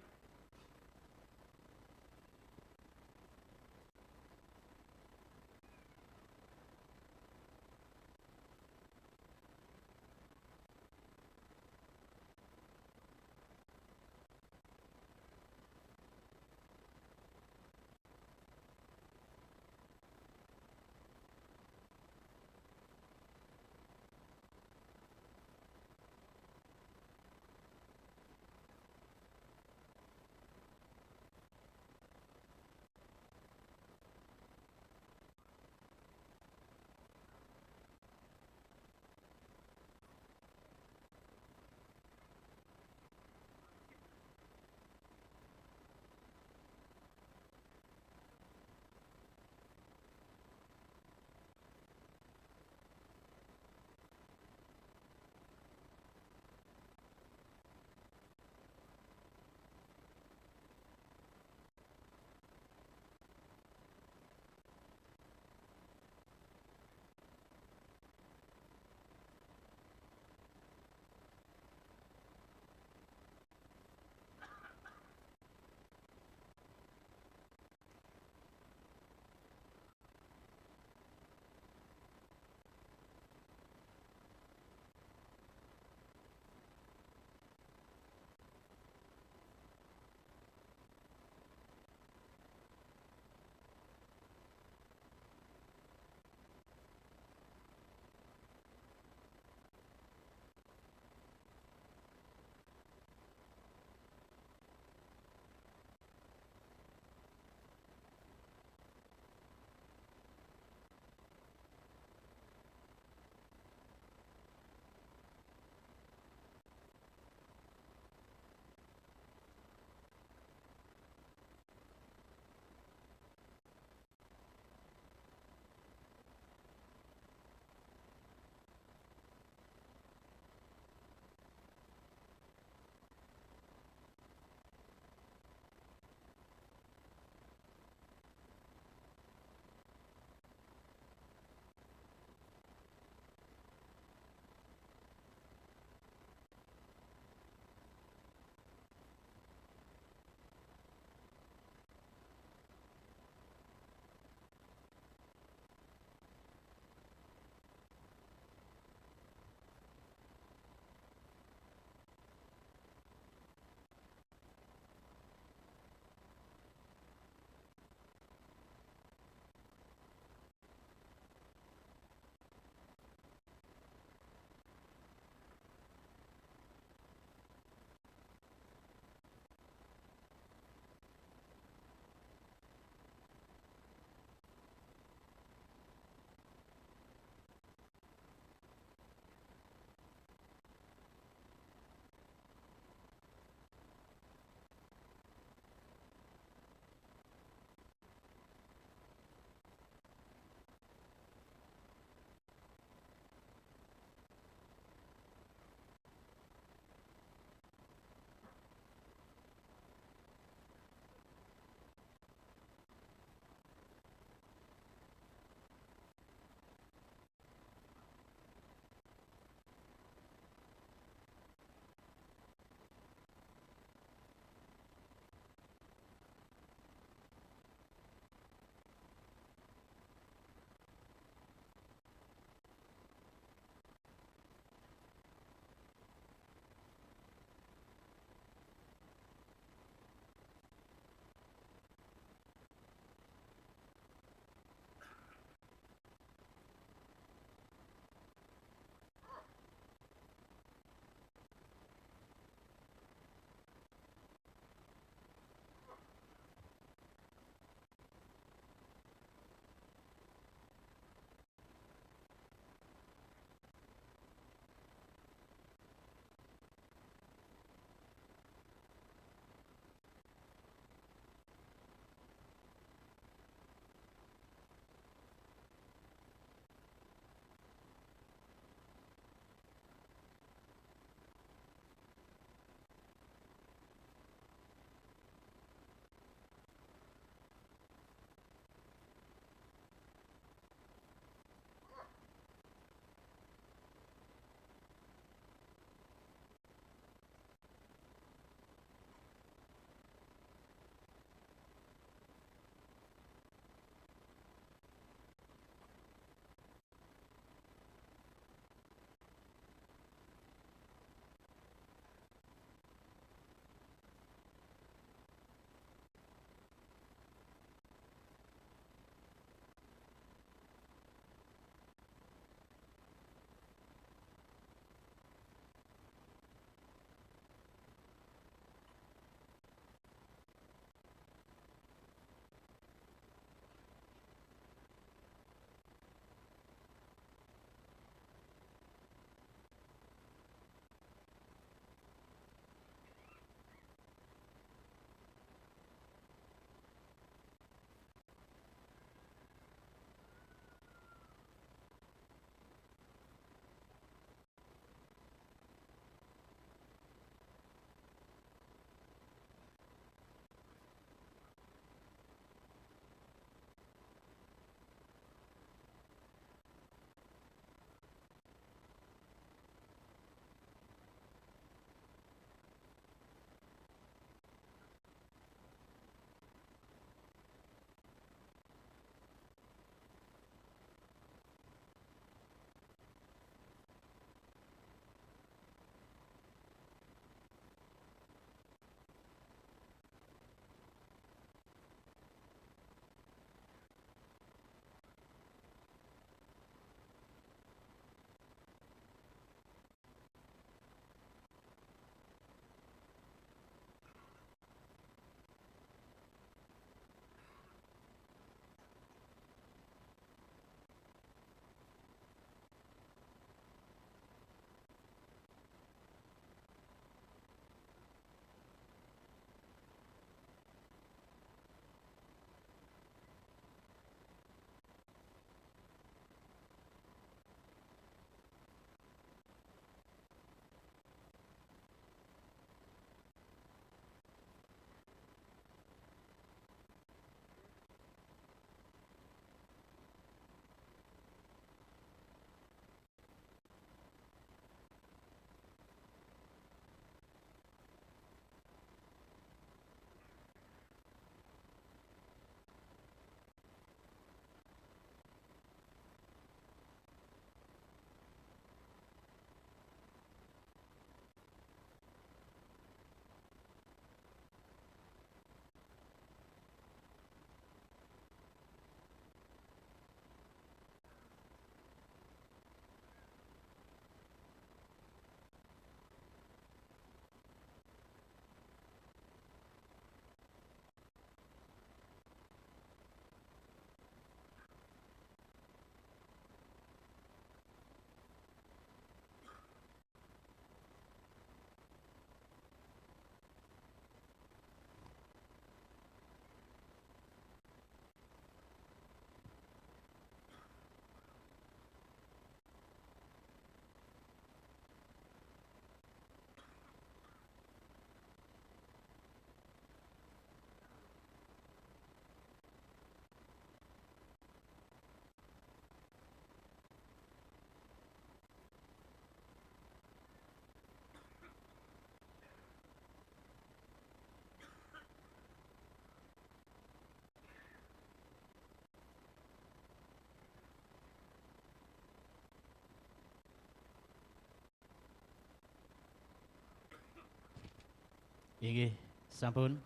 Inggih, sampun.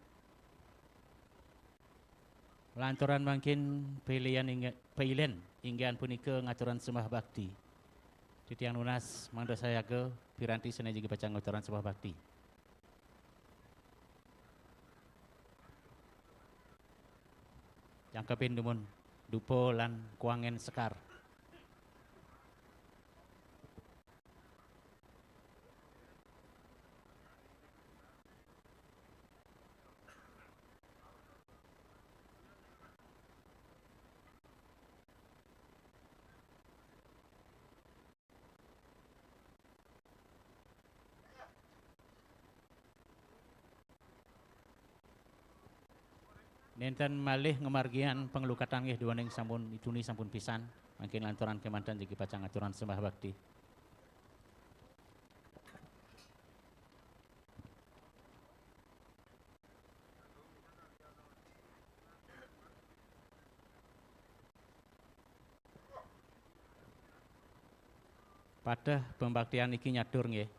Lanturan mangkin pilihan ingga-, pilihan inggihan punika ngaturan sembah bakti. Titiang nunas mangda sayaga piranti sané jagi pacang ngaturan sembah bakti. Jangkepin dumun dupa lan kuangan sekar. Nénten malih ngamargiang panglukatan nggih duaning sampun ituni sampun pisan, mangkin lanturan kémanten jagi pacang aturang sembah bakti. Pateh pembaktian niki nyatur nggih.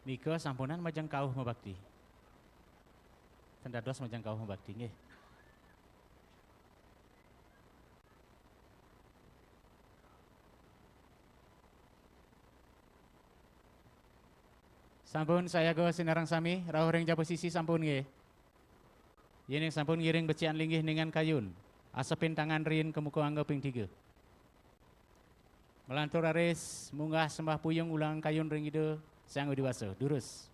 Nika sampunang majeng kauh mabakti. Ten dados majeng kauh mabakti nggih. Sampun sayaga sinareng sami, rauh ring jaba sisi sampun nggih. Yéning sampun ngiring becikan linggih ningan kayun, asepin tangan riin ka muka angga ping tiga. Nglantur raris munggah sembah puyung ulangan kayun ring Ida Sang Widi Wasa. Durus.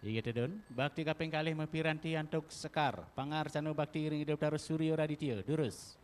Inggih tedun, bakti kaping kalih mapiranti antuk sekar, pangarcana bakti ring Ida Betara Surya Raditya, durus.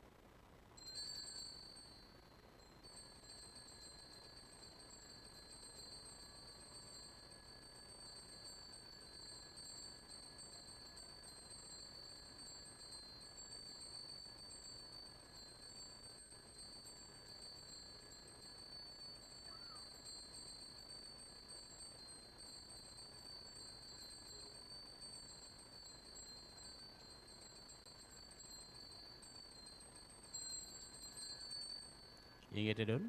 Inggih tedun.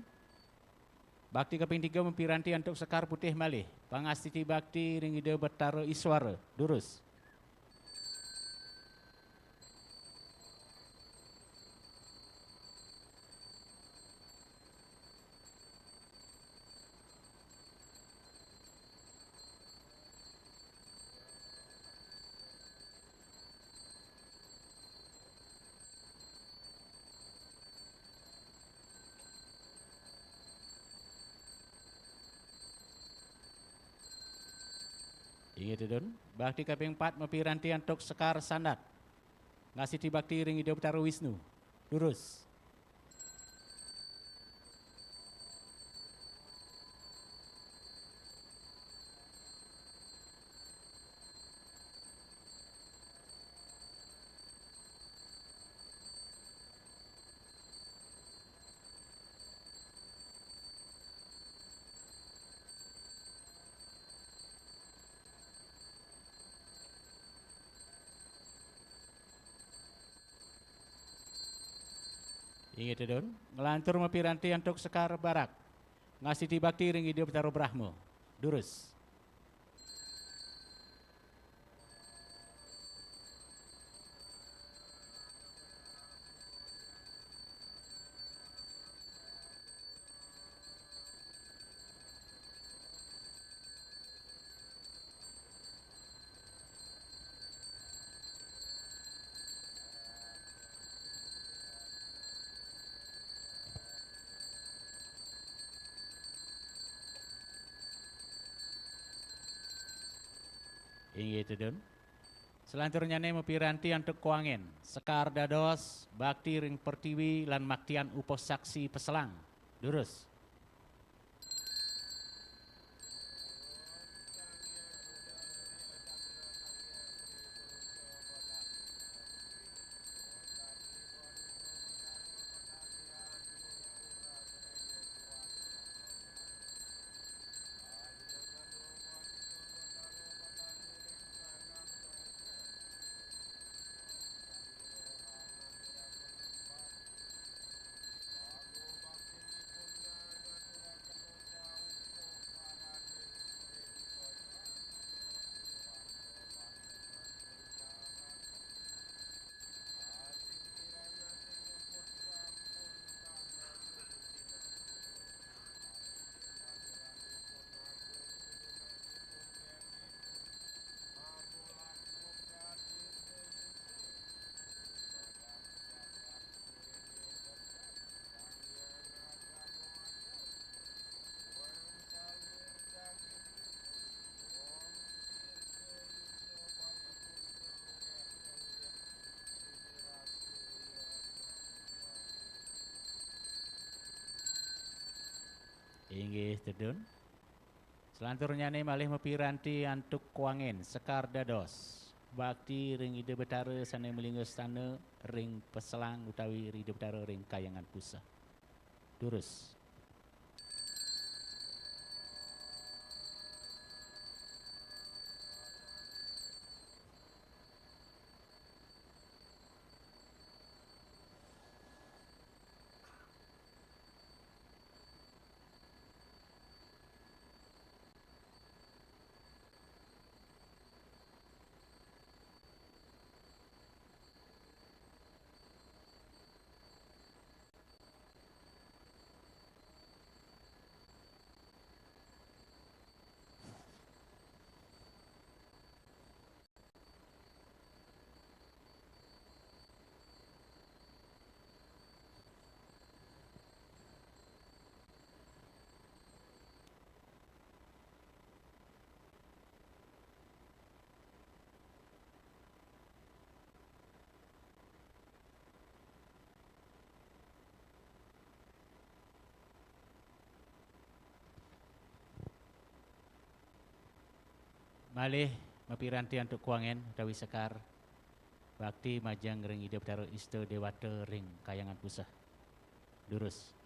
Bakti kaping tiga mapiranti antuk sekar putih malih, pangastiti bakti ring Ida Betara Iswara, durus. Inggih tedun, bakti kaping pat mapiranti antuk sekar sandat. Ngastiti bakti ring Ida Betara Wisnu. Durus. Inggih tedun, nglantur mapiranti antuk sekar barak. Ngasiti bakti ring Ida Betara Brahma. Durus. Inggih tedun. Selanturnyane mapiranti antuk kuangen, sekar dados bakti ring pertiwi lan maktian upasaksi peselang. Durus. Inggih tedun. Selanturnyane malih mapiranti antuk kuangen, sekar dados bakti ring Ida Betara sane malingga stana ring Peselang utawi ring Ida Betara ring Kahyangan Puseh. Durus. Malih mapiranti antuk kuangen utawi sekar bakti majeng ring Ida Betara Ista Dewata ring Kahyangan Puseh. Durus.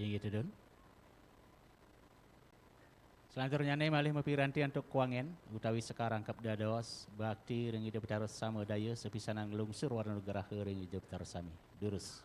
Inggih tedun. Selanturnyane malih mapiranti antuk kuangen utawi sekar angkep dados bakti ring Ida Betara Sama Daya sapisanan nglungsur warna nugraha ring Ida Betara sami. Durus.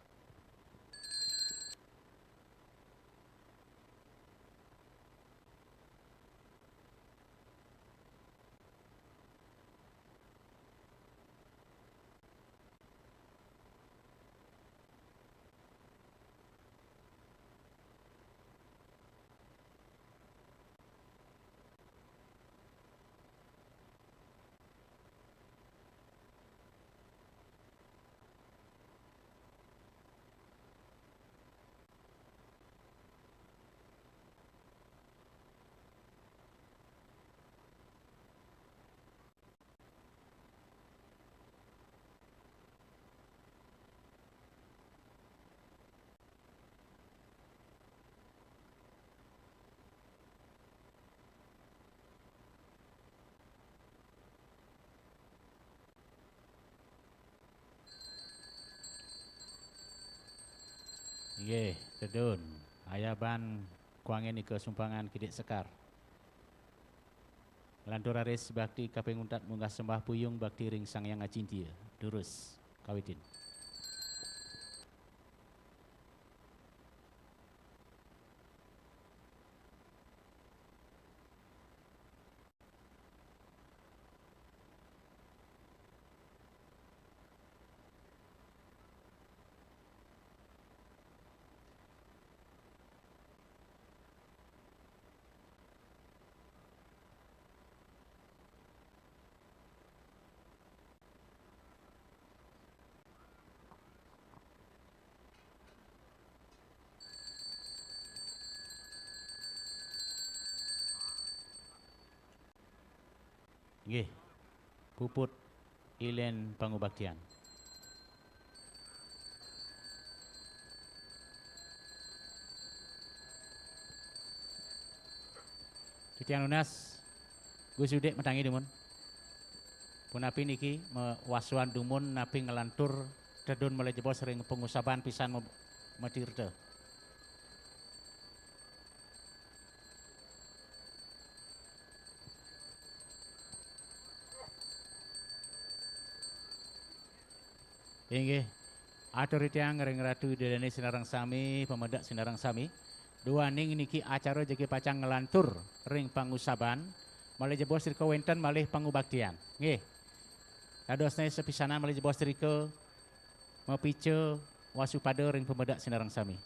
Nggih, tedun. Ayaban kuangen nika sumpangan Kidik Sekar. Lantur raris bakti kaping untat munggah sembah puyung bakti ring Sang Hyang Acintya. Durus, kawitin. Nggih. Puput ilen pangubaktian. Titiang nunas, Gus Yudik matangi dumun. Punapi niki mawasuan dumun napi nglantur tedun malih jebos ring pangusaban pisan ma-, matirta. Inggih. Atur titiang ring Ratu Ida Dane sinareng sami, pamedek sinareng sami. Duaning niki acara jagi pacang nglantur ring pangusaban, malih jebos rika wenten malih pangubaktian. Nggih. Dadosne sapisanan malih jebos rika mapica wasupada ring pamedek sinareng sami.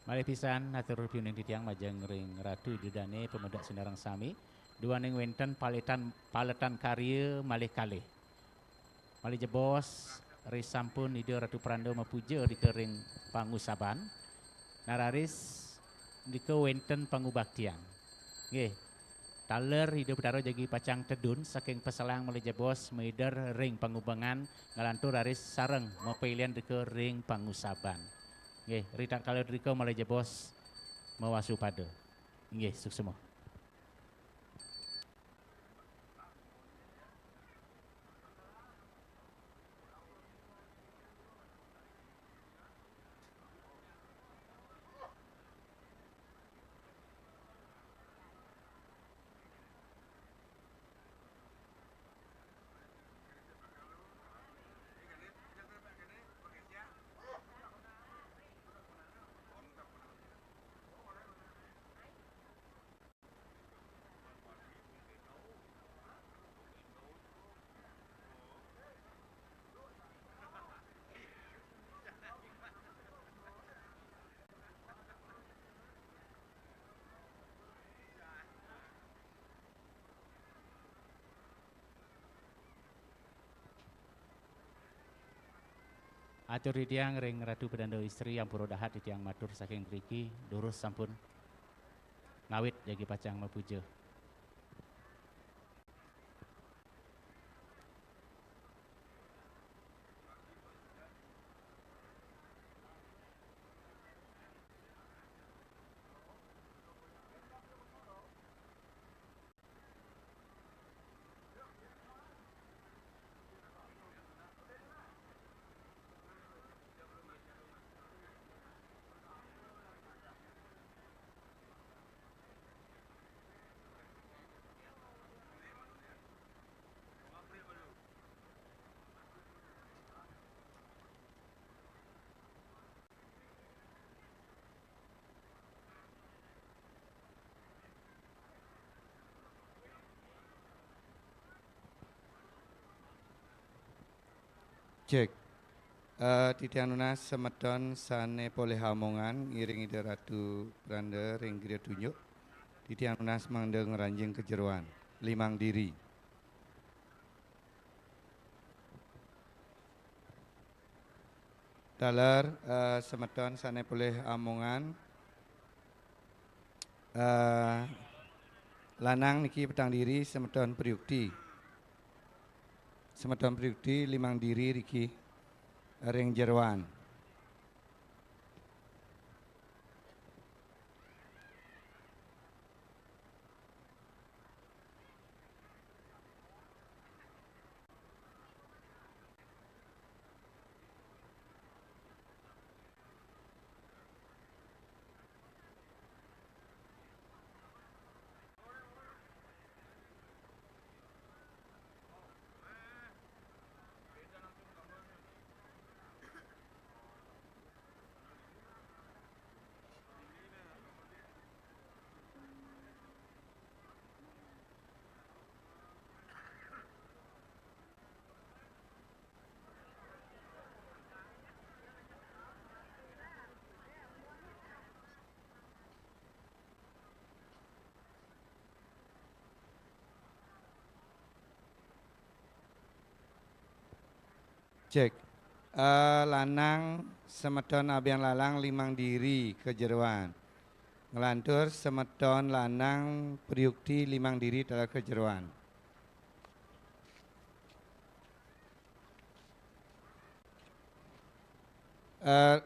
Malih pisan, atur piuning titiang majeng ring Ratu Ida Dane, pamedek sinareng sami. Duaning wenten paletan, paletan karya malih kalih. Malih jebos, risampun Ida Ratu Pranda mapuja rika ring pangusaban. Nararis, nika wenten pangubaktian. Nggih. Taler Ida Betara jagi pacang tedun saking paselang malih jebos maider ring pangubengan nglantur raris sareng mapailian rika ring pangusaban. Nggih, ritatkala rika malih jebos mawasupada. Nggih, suksma. Atur titiang ring Ratu Pedanda Istri, ampura dahat titiang matur saking mriki, durus sampun ngawit jagi pacang mapuja. Cek. Eh, titiang nunas semeton sane polih amongan ngiring Ida Ratu Pranda ring griya tunjuk. Titiang nunas mangda ngranjing ka jeroan. Limang diri. Taler, eh, semeton sane polih amongan, Eh, lanang niki petang diri, semeton Priyukti. Semeton Priyukti limang diri riki ring jeroan. Cek. Eh, lanang semeton Abian Lalang limang diri ka jeroan. Nglantur semeton lanang Priyukti limang diri taler ka jeroan. Eh,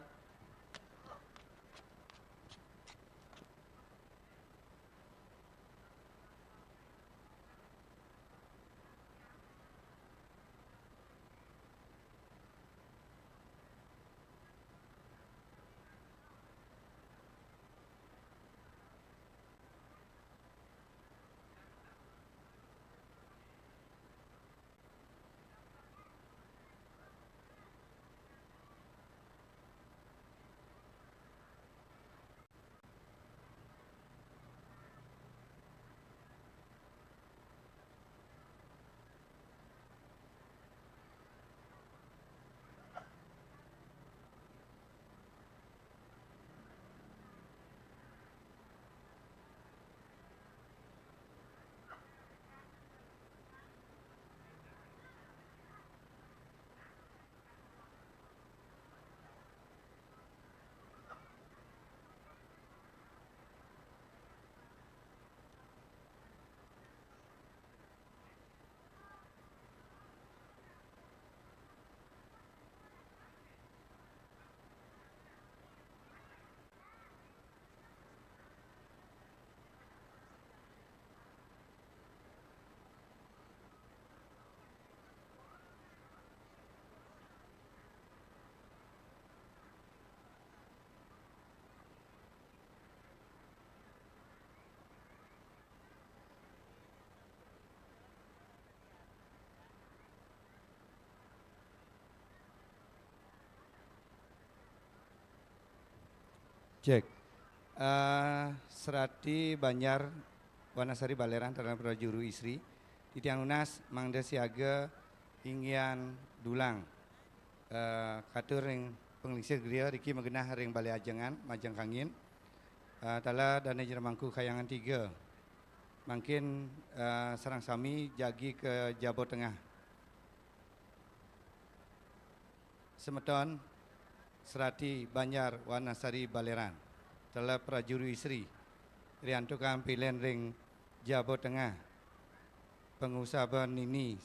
Cek. Eh, serati Banjar Wanasari Baleran taler prajuru istri. Titiang nunas mangda siaga inggian dulang. Eh, katur ring panglingsir griya riki magenah ring Balé Ajengan, majeng kangin. Eh, taler Dané Jero Mangku Kahyangan tiga. Mangkin, eh, sareng sami jagi ka jaba tengah. Semeton serati Banjar Wanasari Baleran, taler prajuru istri, riantukan pilen ring jaba tengah. Pangusaba nini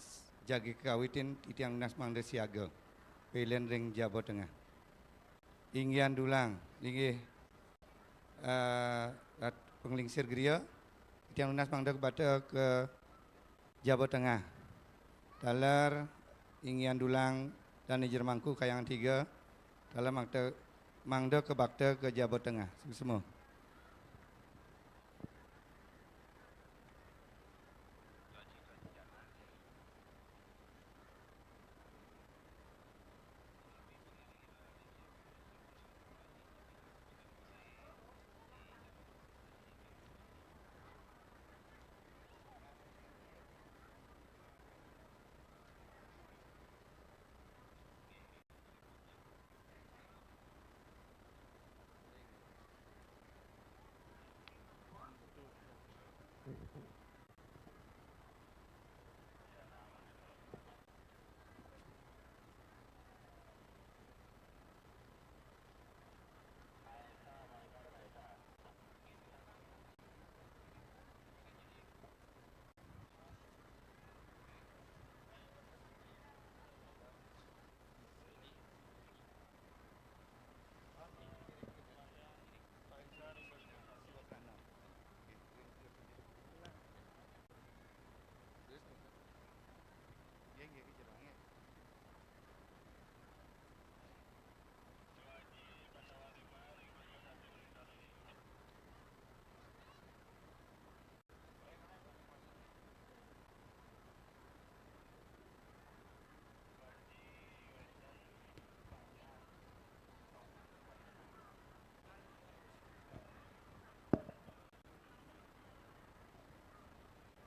jagi kakawitin, titiang nunas mangda siaga pilen ring jaba tengah. Inggian dulang, inggih, eh, rat-, panglingsir griya, titiang nunas mangda kabakta ka jaba tengah. Taler inggian dulang Dané Jero Mangku Kahyangan tiga, taler mangda, mangda kabakta ka jaba tengah. Suksma.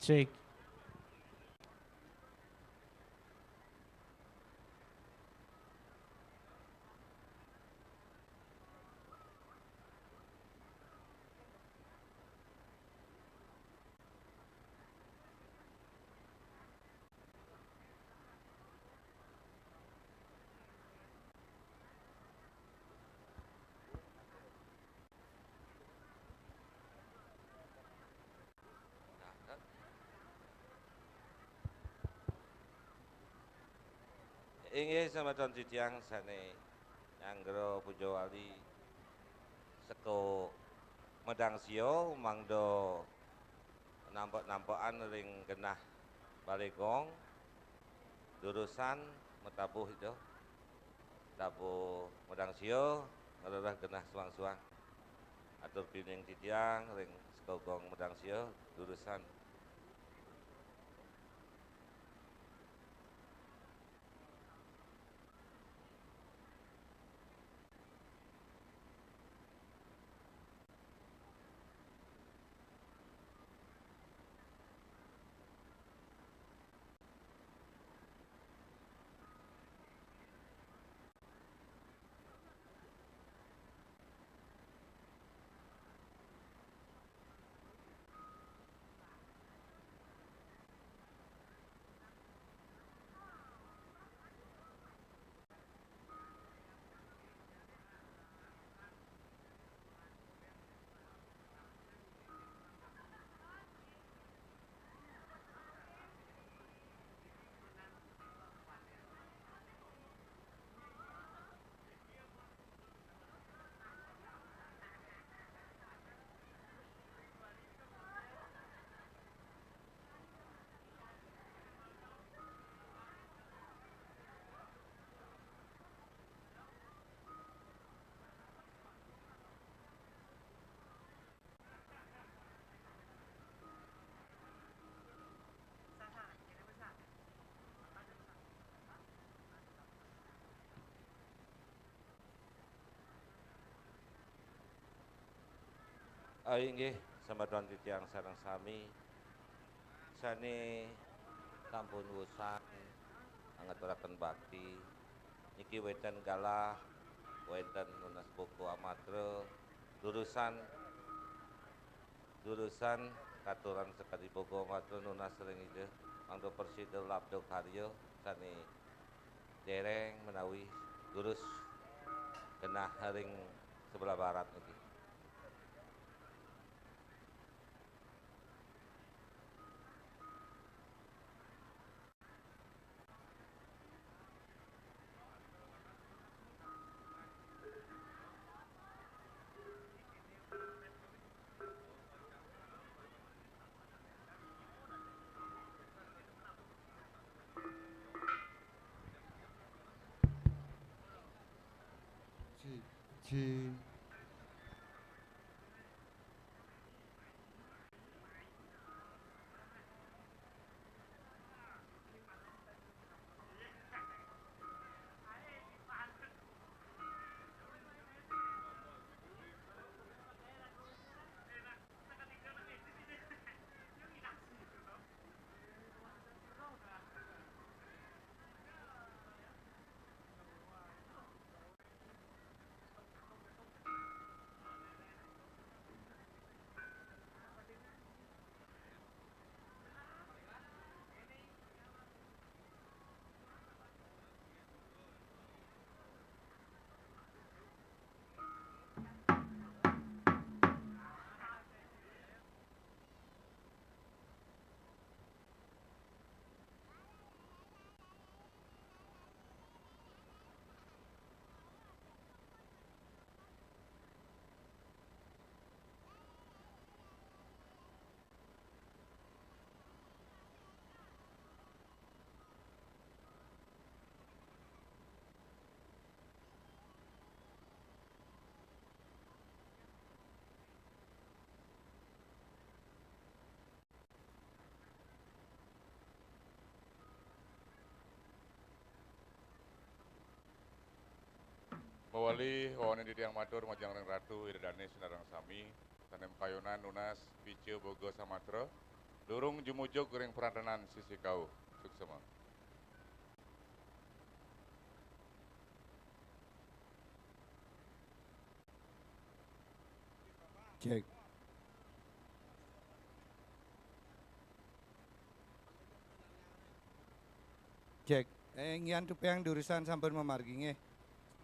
Cek. Inggih, semeton titiang sane nyanggra puja wali seka Medang Sia mangda nampek-nampekan ring genah Balé Gong, durusang matabuh ida. Tabuh Medang Sia ngrereh genah suang-suang. Atur piuning titiang ring seka Gong Medang Sia, durusang. Ah, inggih, semeton titiang sareng sami sane sampun wusan ngaturaken bakti. Niki wenten galah, wenten nunas buku amatra, durusang, durusang katuran sakadi buku amatra nunas ring Ida, mangda prasida labda karya sane dereng menawi durus genah ring sebelah barat niki. Ji, ji. Mawali wawanin titiang matur majeng ring Ratu Ida Dane sinareng sami, sane makayunan nunas pica boga samatra, Durung jumujug ring prantenan sisi kauh. Suksema. Cek. Cek. Eh, inggihan tuping durusang sampun mamargi nggih.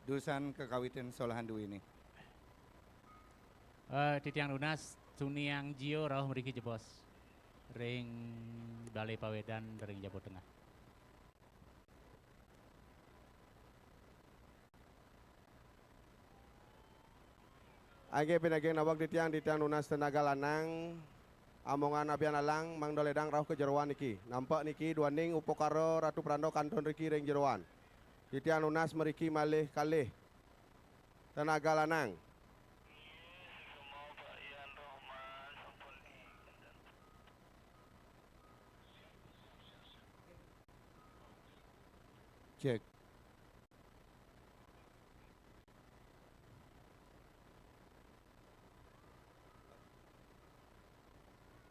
Durusang kakawitin solahan duéné. Eh, titiang nunas, Tuniang Jio rauh mriki jebos ring Balé Pawédan ring Jabo Tengah. Inggih pinaging naweg titiang, titiang nunas tenaga lanang, amongan abian alang, mangda lédang rauh ka jeroan niki. Nampek niki duaning upakara Ratu Pranda kantun riki ring jeroan. Titiang nunas mriki malih kalih tenaga lanang. Cek.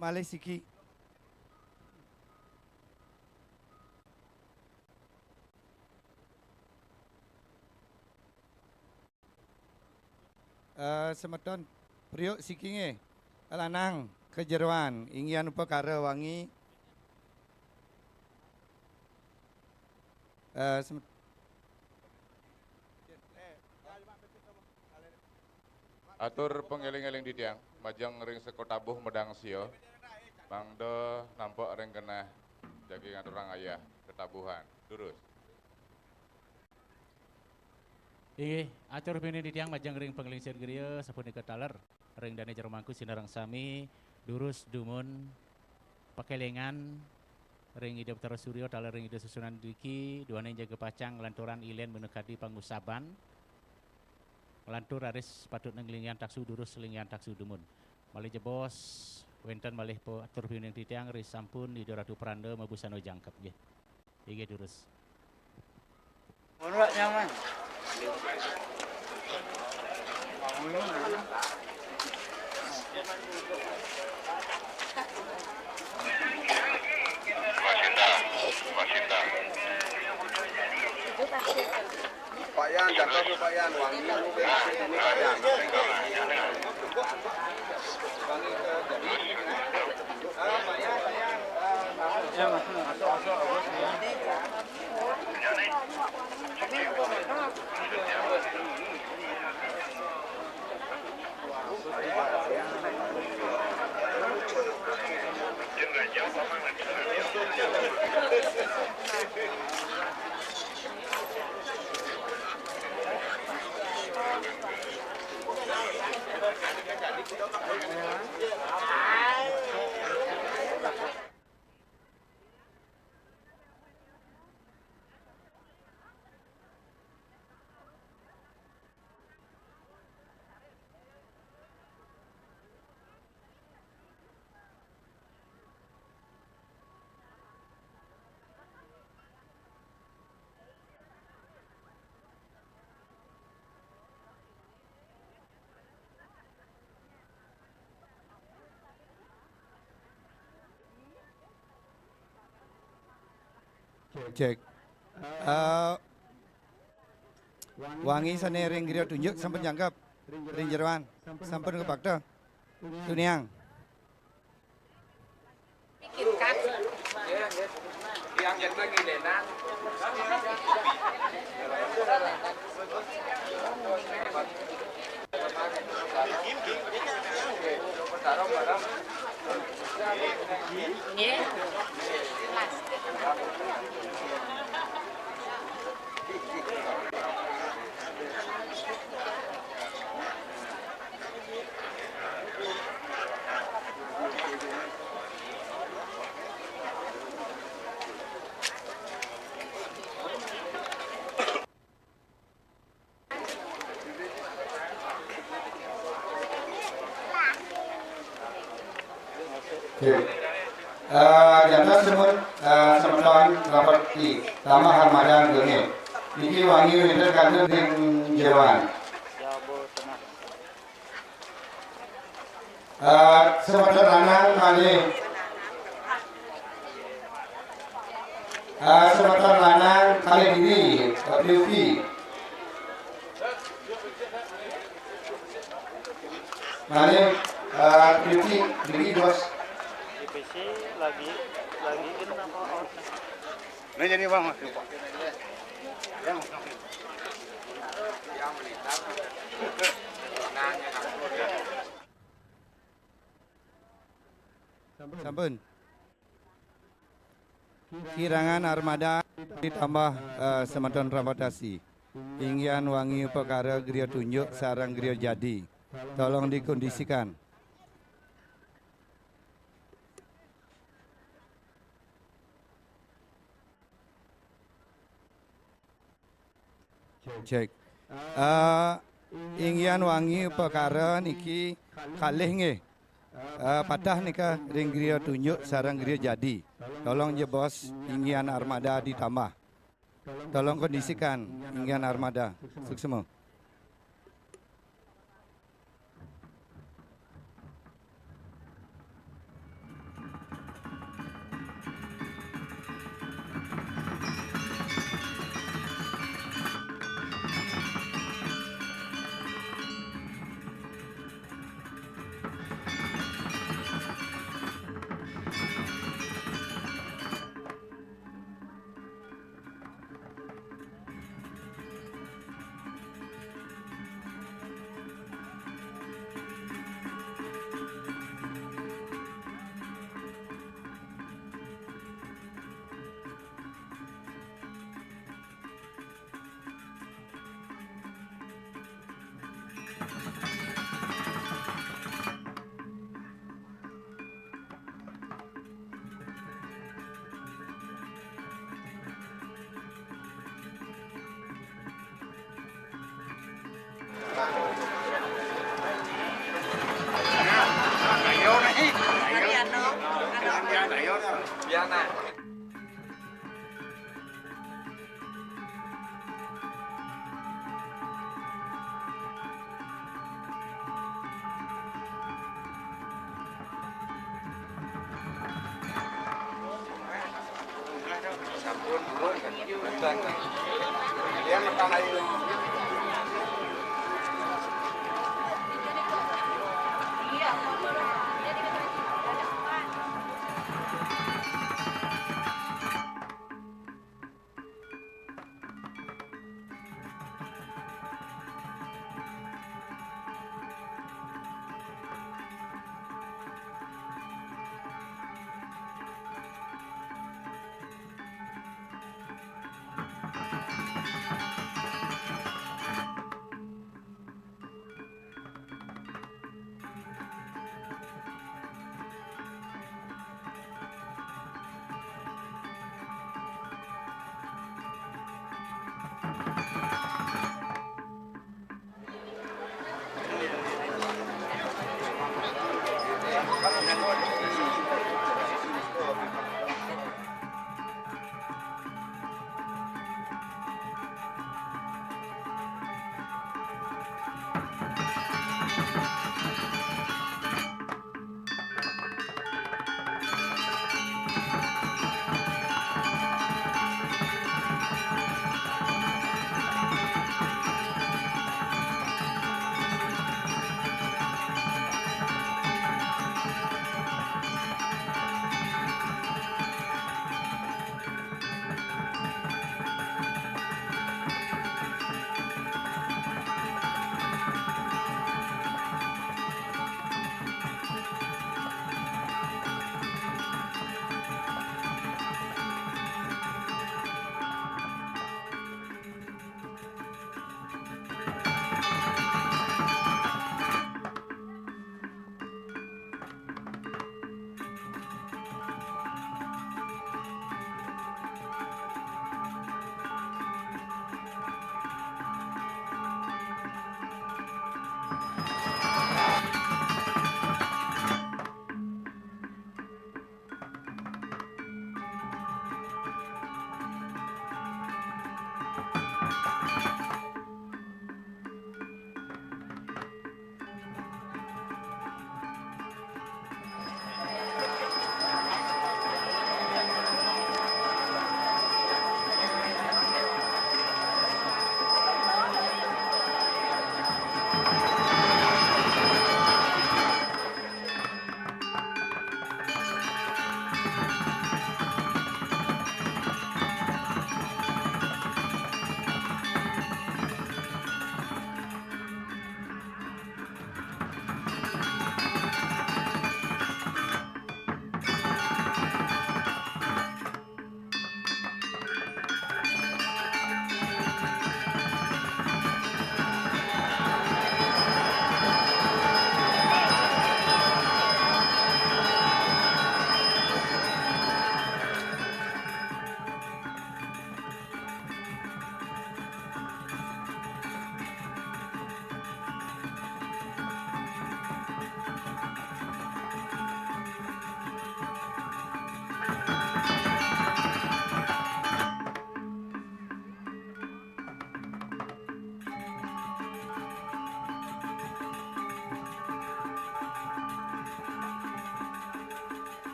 Malih siki. Eh, semeton, priuk siki nggih. Lanang, ka jeroan, inggihan upakara wangi. Eh, sem-, Atur pangéling-éling titiang, majeng ring seka tabuh medang sia, mangda nampek ring genah jagi ngaturang ayah tetabuhan. Durus. Inggih, atur piuning titiang majeng ring panglingsir griya, sapunika taler ring dané jero mangku sinareng sami, durus dumun pakélingan ring Ida Betara Surya, taler ring Ida Susunan Diki, duaning jaga pacang nglanturang ilén minakadi pangusaban. Nglantur raris patut nglinggihan taksu, durus linggihan taksu dumun. Malih jebos, wénten malih pa-, atur piuning titiang, ri sampun Ida Ratu Pranda mabusana jangkep nggih. Inggih durus. Ora nyaman. Pak Yan, jangkep Pak Yan, wangi ini Pak Yan. Cek. Eh, wangi sané ring griya tunjuk sampun jangkep. Ring jeroan sampun kapakta. Tuniang. Oke. Eh, jantah semut, eh, semeton rapet di Taman Harmadan Gengit. Niki wangi wénten kantun ring jeroan. Eh, semeton lanang malih Ah, semeton lanang kalih diri, P U P. Malih, ah, P U P, diri, Bos. Divisi lagi, lagi ini apa? Ini jadi, Bang. Sampun. Kirangan armada ditambah, eh, semeton transportasi. Inggihan wangi upakara griya tunjuk sareng griya jadi. Tolong dikondisikan. Cek. Eh, inggihan wangi upakara niki kalih nggih. Eh, patah nika ring griya tunjuk sareng griya jadi. Tolong ja, Bos, inggihan armada ditambah. Tolong kondisikan inggihan armada. Suksma.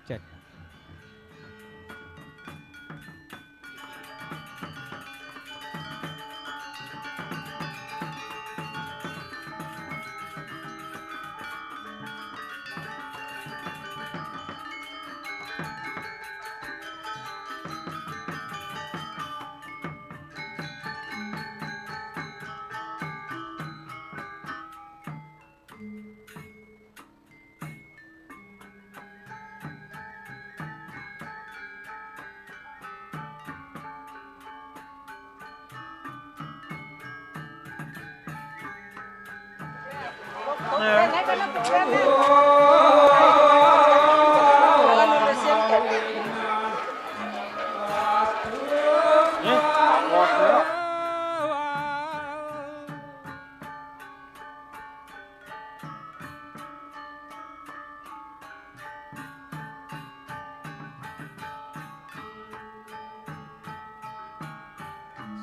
Cek.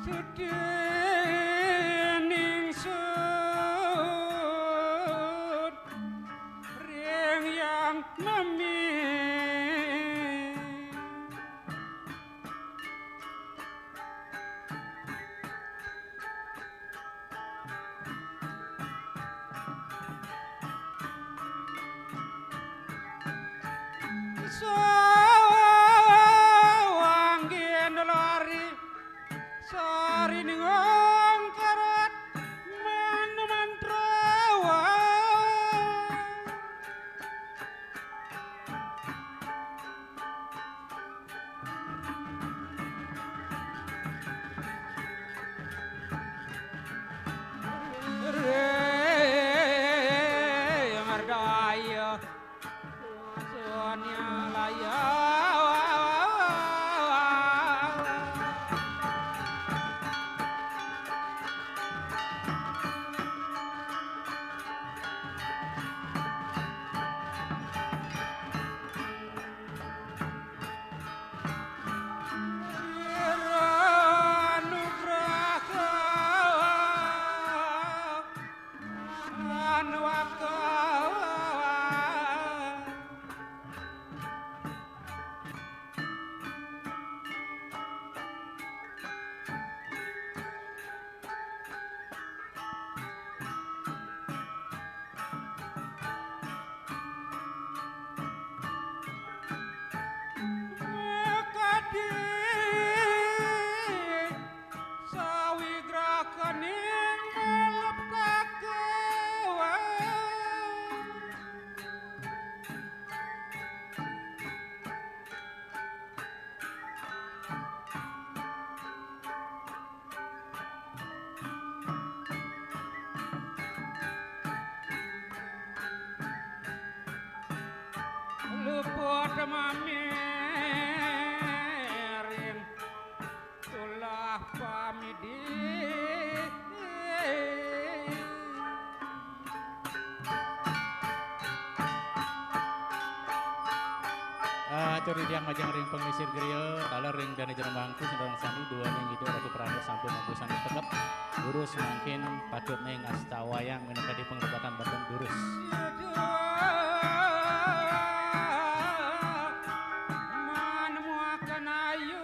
Sedih ningsun ring yang memi. Sawanggen lari sarining angkarat manumantra. Luput mamiring tulah pamidi. Ah, atur titiang majeng ring panglingsir griya, taler ring dane jero mangku, sandang sami duaning Ida Ratu Prana sampun mabusan tekep. Durus mangkin patut ning asta wayang minangka di pangrebatan batan durus. Manemuaken ayu.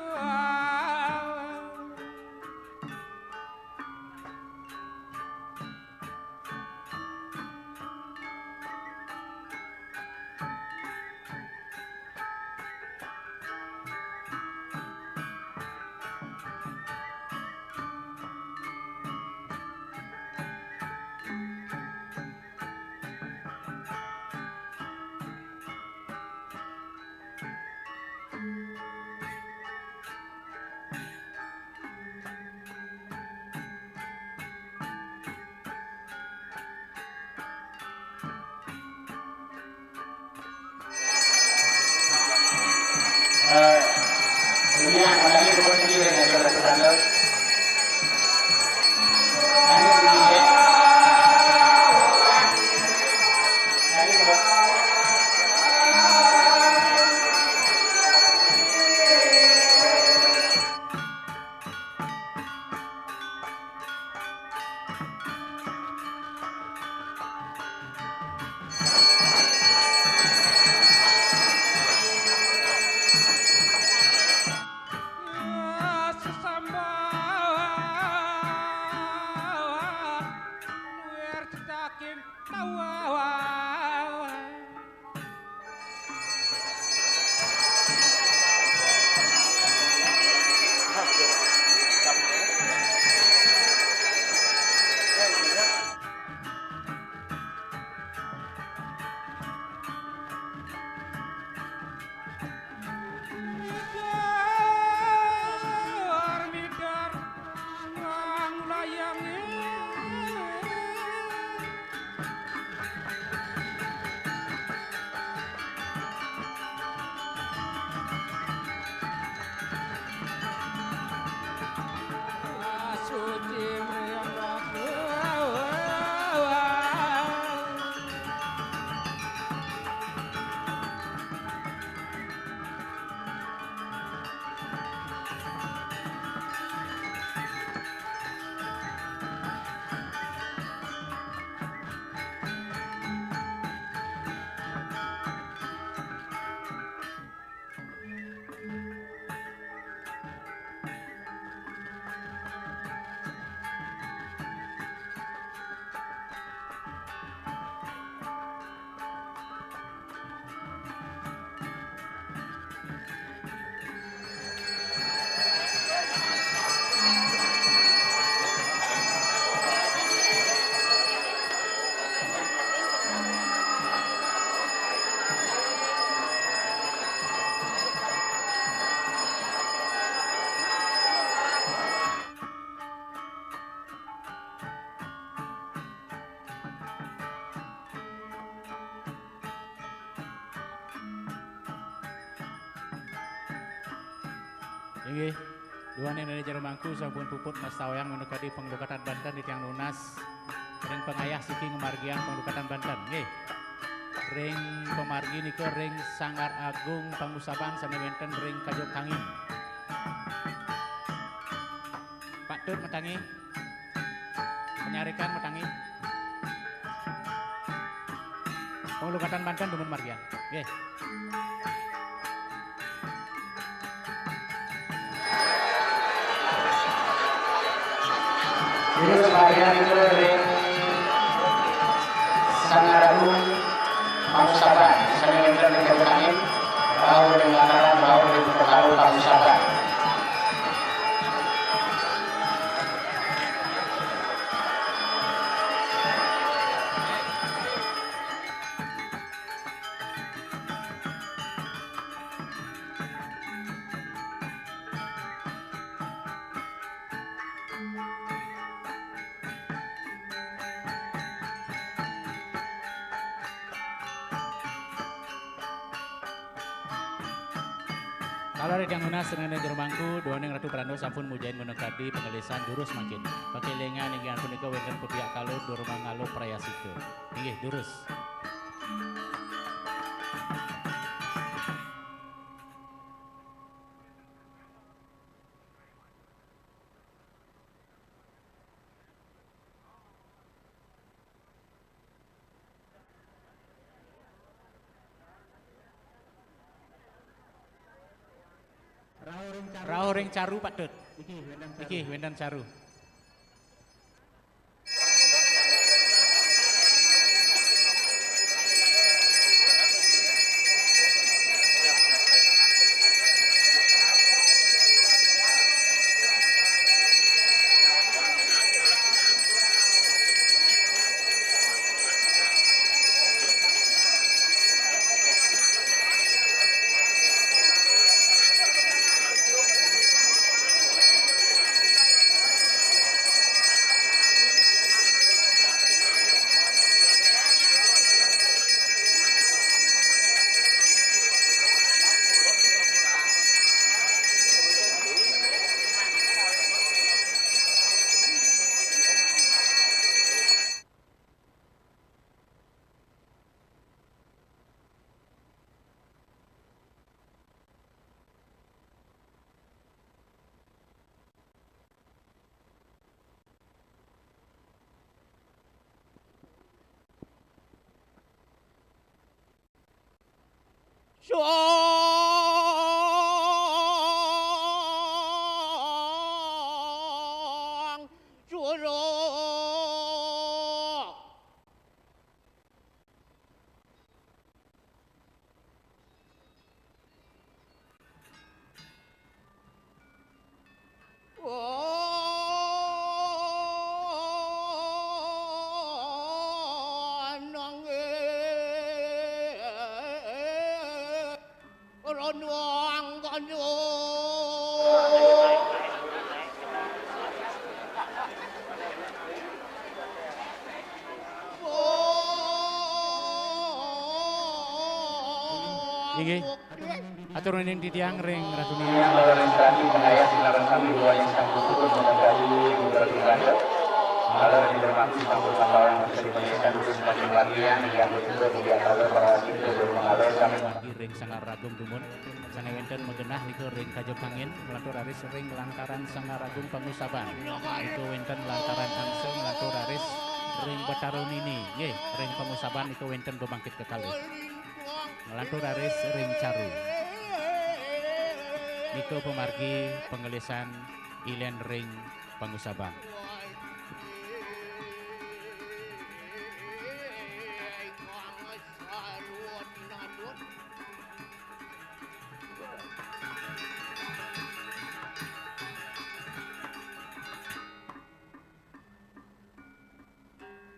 Inggih, duaning Néné Jero Mangku sampun puput ngastauyang manuk kadi panglukatan banten titiang nunas ring pangayah siki ngamargiang panglukatan banten. Nggih. Ring pamargi nika ring Sanggar Agung Pangusaban sané wénten ring Kajo Kangin. Patut matangi. Panyarikan matangi. Panglukatan banten dumun margiang. Nggih. Durus margiang ring Sanggar Agung Pangusaban, sané wénten ring Kajo Kangin, rauh ring lataran, rauh ring Pekaru Pangusaban. Kala ri tiang nunas ring Néné Jero Mangku, duaning Ratu Pranda sampun mujain manuk kadi panglisan, durus mangkin. Pakélingan inggih punika wénten Putiak Kalut, Durmangala Prayasika. Inggih, durus. Rauh ring Caru, patut. Niki, wénten Caru. Niki, wénten Caru. Sang Jero. Ronong Gandul. Inggih. Atur nunas titiang ring Ratu Nia. Ring Sanggar Agung dumun, sané wénten magenah nika ring Kajapangin, nglantur raris ring lantaran Sanggar Agung Pangusaban. Nika wénten lantaran Angsa, nglantur raris ring Betara Nini. Nggih, ring Pangusaban nika wénten bebangkit kekalih. Nglantur raris ring Caru. Nika pamargi panglisan ilén ring Pangusaban.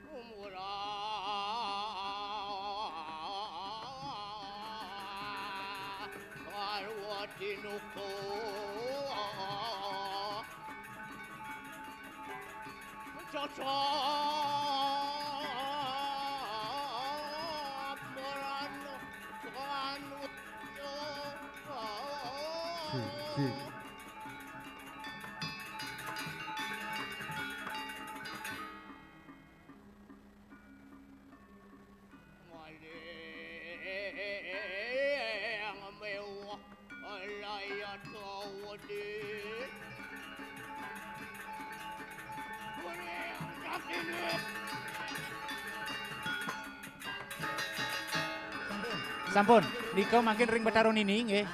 Umurah Parwati Nuko. Cocok Merana Panut. Maling mewah layat kawedin. Kuning sakit. Sampun, nika mangkin ring Betara Nini nggih.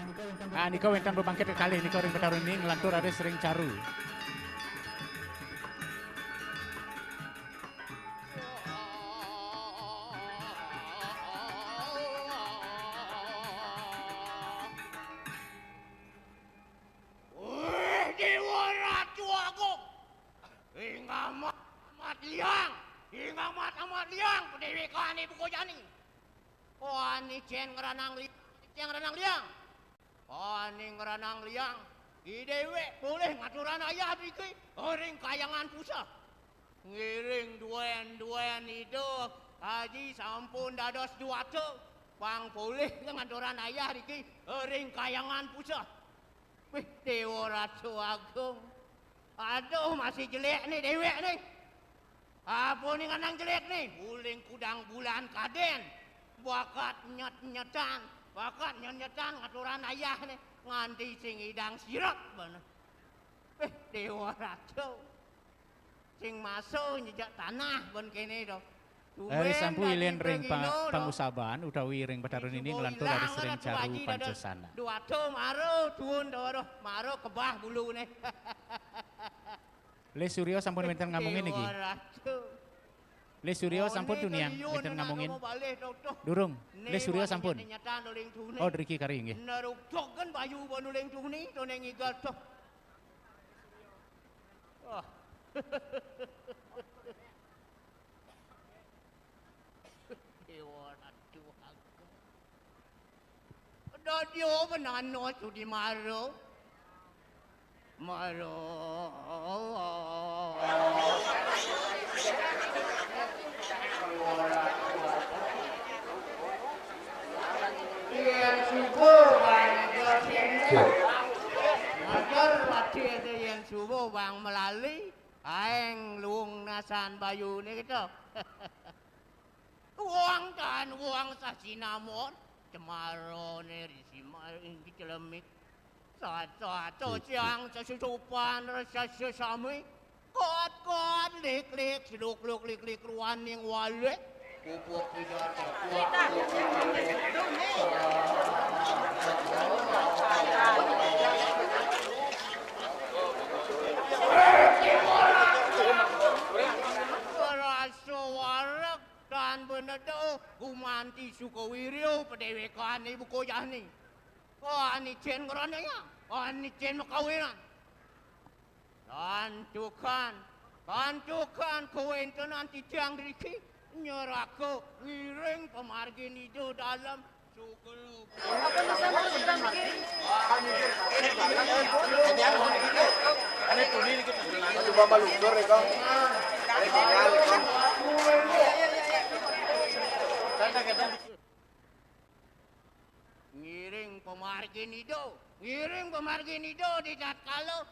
Ah, nika wénten bebangkit kekalih nika ring Betara Nini nglantur raris ring Caru. Wih, Déwa Ratu Agung. Ing amat-amat liang, ing amat-amat liang, padéwékané buka jani. Ané cén ngranang liang, ané cén ngranang liang. Ané ngranang liang, i déwék polih ngaturang ayah driki, ring Kahyangan Puseh. Ngiring duén-duén Ida Aji sampun dados duata, pang polih ngaturang ayah driki, ring Kahyangan Puseh. Wih, Déwa Ratu Agung. Aduh, masih jelék né déwék né. Apa né ngranang jelék né? Uling kudang bulan kadén. Bakat nyet-nyetan, bakat nyet-nyetan ngaturang ayah né. Nganti sing idang sirep bana. Eh, Déwa Ratu. Sing maso nyejak tanah bén kéné to. Raris sampu ilén ring pa-, Pangusaban utawi ring Betara Nini nglantur raris ring Caru Pancasana. Duata mara tuun to, aduh, mara kebah buluné. Lih Surya sampun wénten ngamungin niki. Lih Surya sampun tuniang wénten ngamungin. Durung. Lih Surya sampun. Oh, driki kari nggih. Neruk jogen bayu bonuling tuni to ning igal to. Wah. Déwa Ratu Agung. Dadya benana sudi mara. Mara. Yén suba bang. Matur pati ada yén suba bang melali. Aéng luung nasan bayuné kéto. Wong tan wong sasinamon, cemarané risi maring celemik. Sat-sat siang sesusupan rasa sesami. Kot-kot lik-lik, seduk-luk lik-lik ruaning walik. Pupuk tidak terkuat. Rasa wareg tan beneda gumanti Sukawirya padéwékané buka jani. Ané cén ngranayang, ané cén makawinan. Santukan, santukan kawéntenan titiang driki, nyeraka ngiring pamargin Ida Dalem, Ngiring pamargin Ida, ngiring pamargin Ida di tatkala.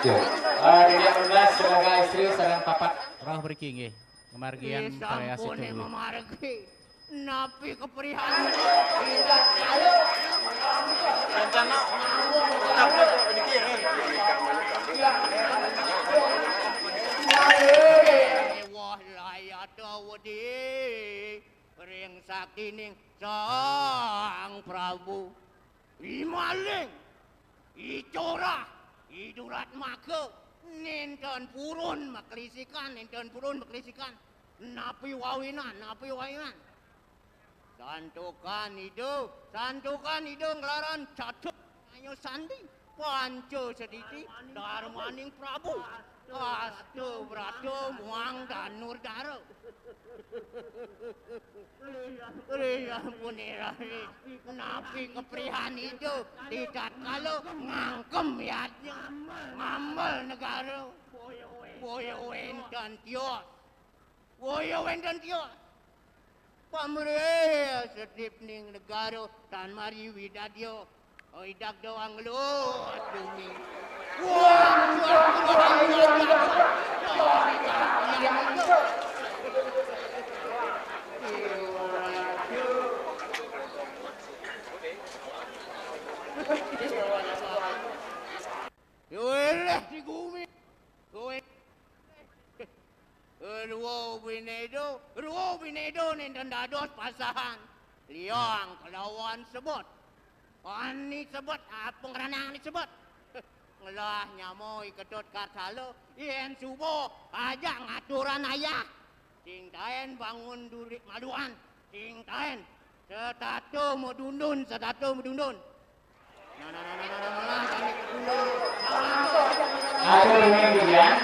Ya. Eh, Dini Perumnas, semoga istri sareng papat roh mriki nggih. Pamargian variasi sampune telu. Mamargi. Napi keprihatin? Rencana tetap niki ya. Wah, layata wedi ring saktining Sang Prabu. I maling, i corah, i duratmaga, nenten purun maklisikan, nenten purun maklisikan. Napi wawinan, napi wawinan? Santukan Ida, santukan Ida nglaran catur ayo sandi, panca sedidi, darmaning Prabu. Asta brata muang danur dara. Ri ampun, Ira, ri. Napi keprihatin Ida di tatkala ngangkem yadnya, ngambel negara? Boya wenten tios. Boya wenten tios. Pamrih sedipning negara tan mari widadya. Oi, dak doang lu, demi. Wah, wah, wah, wah, wah. Yo, eleh di gumi. Kowe. Rwa Wineda, Rwa Wineda nenten dados pasahan. Liang kelawan sebet. Ani sebet, apa ngranang ni sebet? Ngelah nyama i Ketut Karsala, yen suba ajak ngaturan ayah. Sing taen bangun durik maluan, sing taen setata madundun, setata madundun. Atur ini kemudian,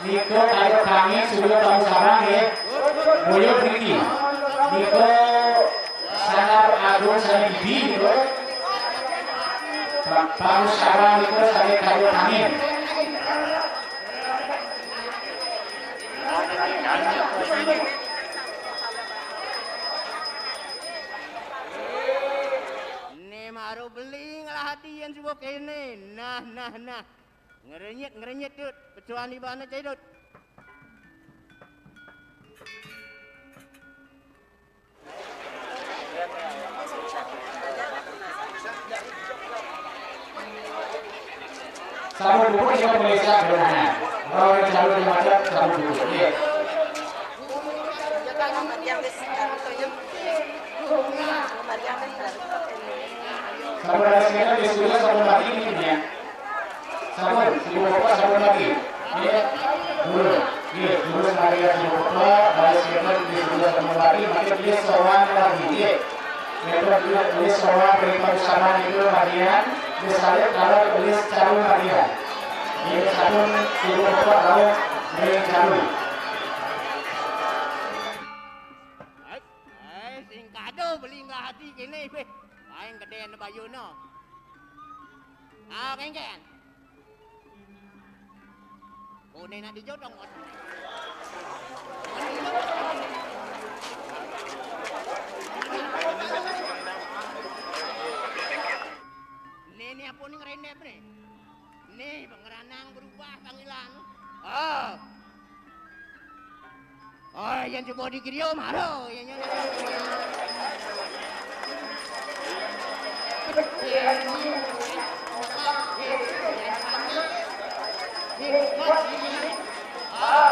nika kado kami sudah tahu sarang ya, buyut niki, nika Sanggar Agung Sanggar Bibi nika, Pak Sarang nika saya kado kami. Né mara beli ngelah ati yén suba kéné. Nah, nah, nah. Ngrenyit, ngrenyit, Dut. Pecuan di mana, Cai, Dut? Sampun puput ya pemirsa, mudah-mudahan. Orang yang selalu dimasak, sampun puput. Iya. Sampun ada sekitar di studio, sampun lagi ini punya. Sampun, ibu bapak, sampun lagi. Iya. Dulu. Iya, dulu saya ibu bapak, ada sekitar di studio, sampun lagi. Maka dia sowan lagi. Iya. Itu juga tulis bahwa perintah usaha itu bagian, misalnya kalau tulis calon bagian. Ini calon ibu bapak kalau dari calon. Ai, ai, sing kado beli nggak hati kene, beh. Paling gedé bayuna. Ah, kéngkén. Kuning nak dijodong. Né, né apa né ngerendep né? Né, pengranang berubah panggilan. Oh. Oh, yang coba di griya mara, yang yang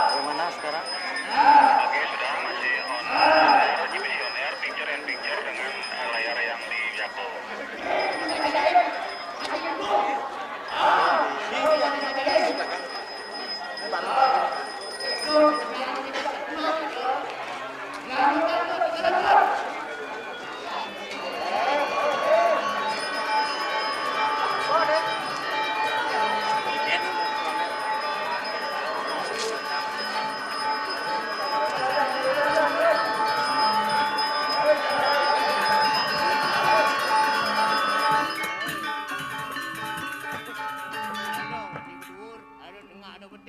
Bagaimana sekarang? Oke, sudah masih on. Haji Visioner, picture and picture dengan, eh, layar yang di Jago.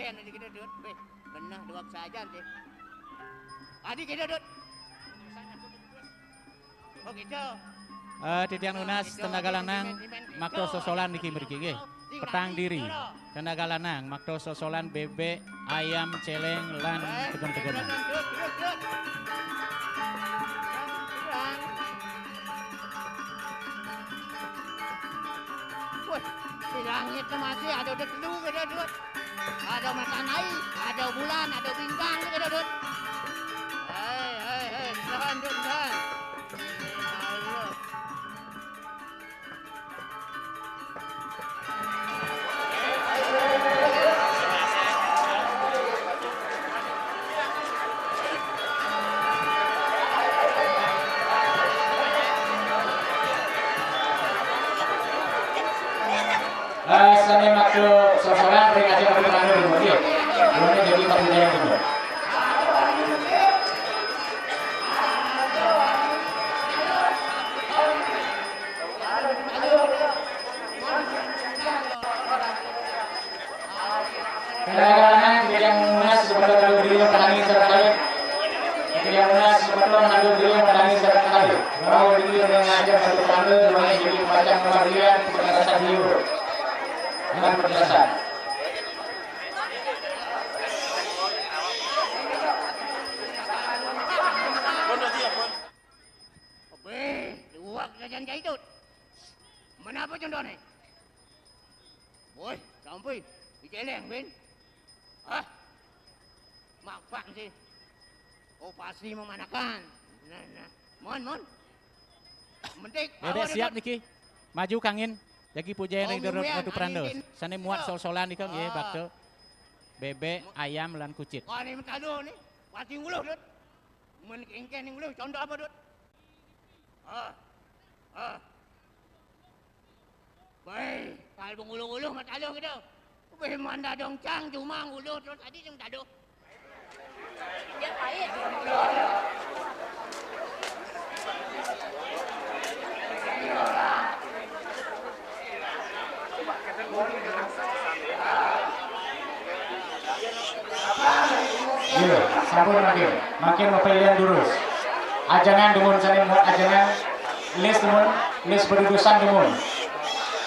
Tadi kita, Dut. Weh, genah duak sajan sih. Tadi kita, Dut. Oh, gitu. Eh, titiang nunas tenaga lanang makta sosolan niki mriki nggih. Petang diri. Tenaga lanang makta sosolan bebek, ayam, celeng, lan tegem-tegeman. Wah, di langit masih ada udah telu, ada dua. Ada matahari, ada bulan, ada bintang, ada dua. Hei, hei, hei, tahan, Dut, tahan. Eh, sami makta sosolan ring aja makta panggul dulu, ya. Belum jadi makta jaya dulu. Kadang-kadang kita yang munas sebentar kalau beliau menangis sebentar. Kita yang munas sebentar kalau beliau menangis sebentar. Kalau beliau yang ngajak satu tangga, memang jadi macam kebahagiaan, penjelasan dulu. Dengan penjelasan. Beh, duak sajan jaitut. Menapa contohnya? Woi, sampai diceleng, Ben. Hah? Mapak sih. Oh, pasti memanakan. Nah, nah. Mon, mon. Mentik. Ya, Dek, siap niki. Maju kangin. Jagi puja yang dari Ratu Pranda. Sane muat sol-solan nika nggih, bakda. Bebek, ayam, lan kucit. Wah, ini mentaduh nih. Pasti nguluh, Dut. Men kengken nguluh, contoh apa, Dut? Ah. Ah. Baik, kalau nguluh-nguluh mataluh gitu. Weh, manda dong cang, cuma nguluh terus tadi yang taduh. Iya, sampun mangkin. Mangkin Bapak Ilian durus. Ajangan dumun sane muat ajangan. Lis dumun, lis padudusan dumun.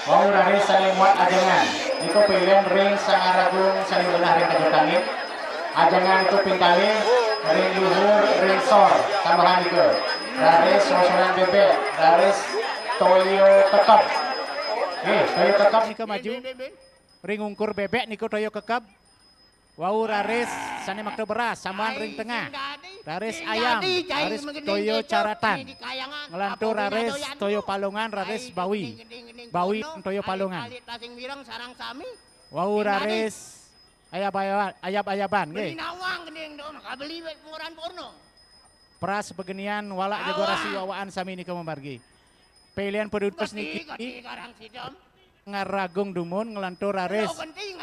Wau raris sane muat ajangan. Nika pilihan ring Sangaragung sane wenah ring kajatane. Ajangan nika pintalih ring luhur, ring sor. Tambahan nika. Raris sosonan bebek, raris toya kekeb. Nggih, toya kekeb nika maju. Ring ungkur bebek nika toya kekeb. Wau raris sane makta beras, sambahan ring tengah. Raris ayam, raris toya caratan. Nglantur raris toya palungan, raris bawi. Bawi toya palungan. Wau raris ayab-ayaban, ayab-ayaban nggih. Pras begenian walak jago rasi wawaan sami nika mamargi. Pilihan padudus niki. Sangaragung dumun nglantur raris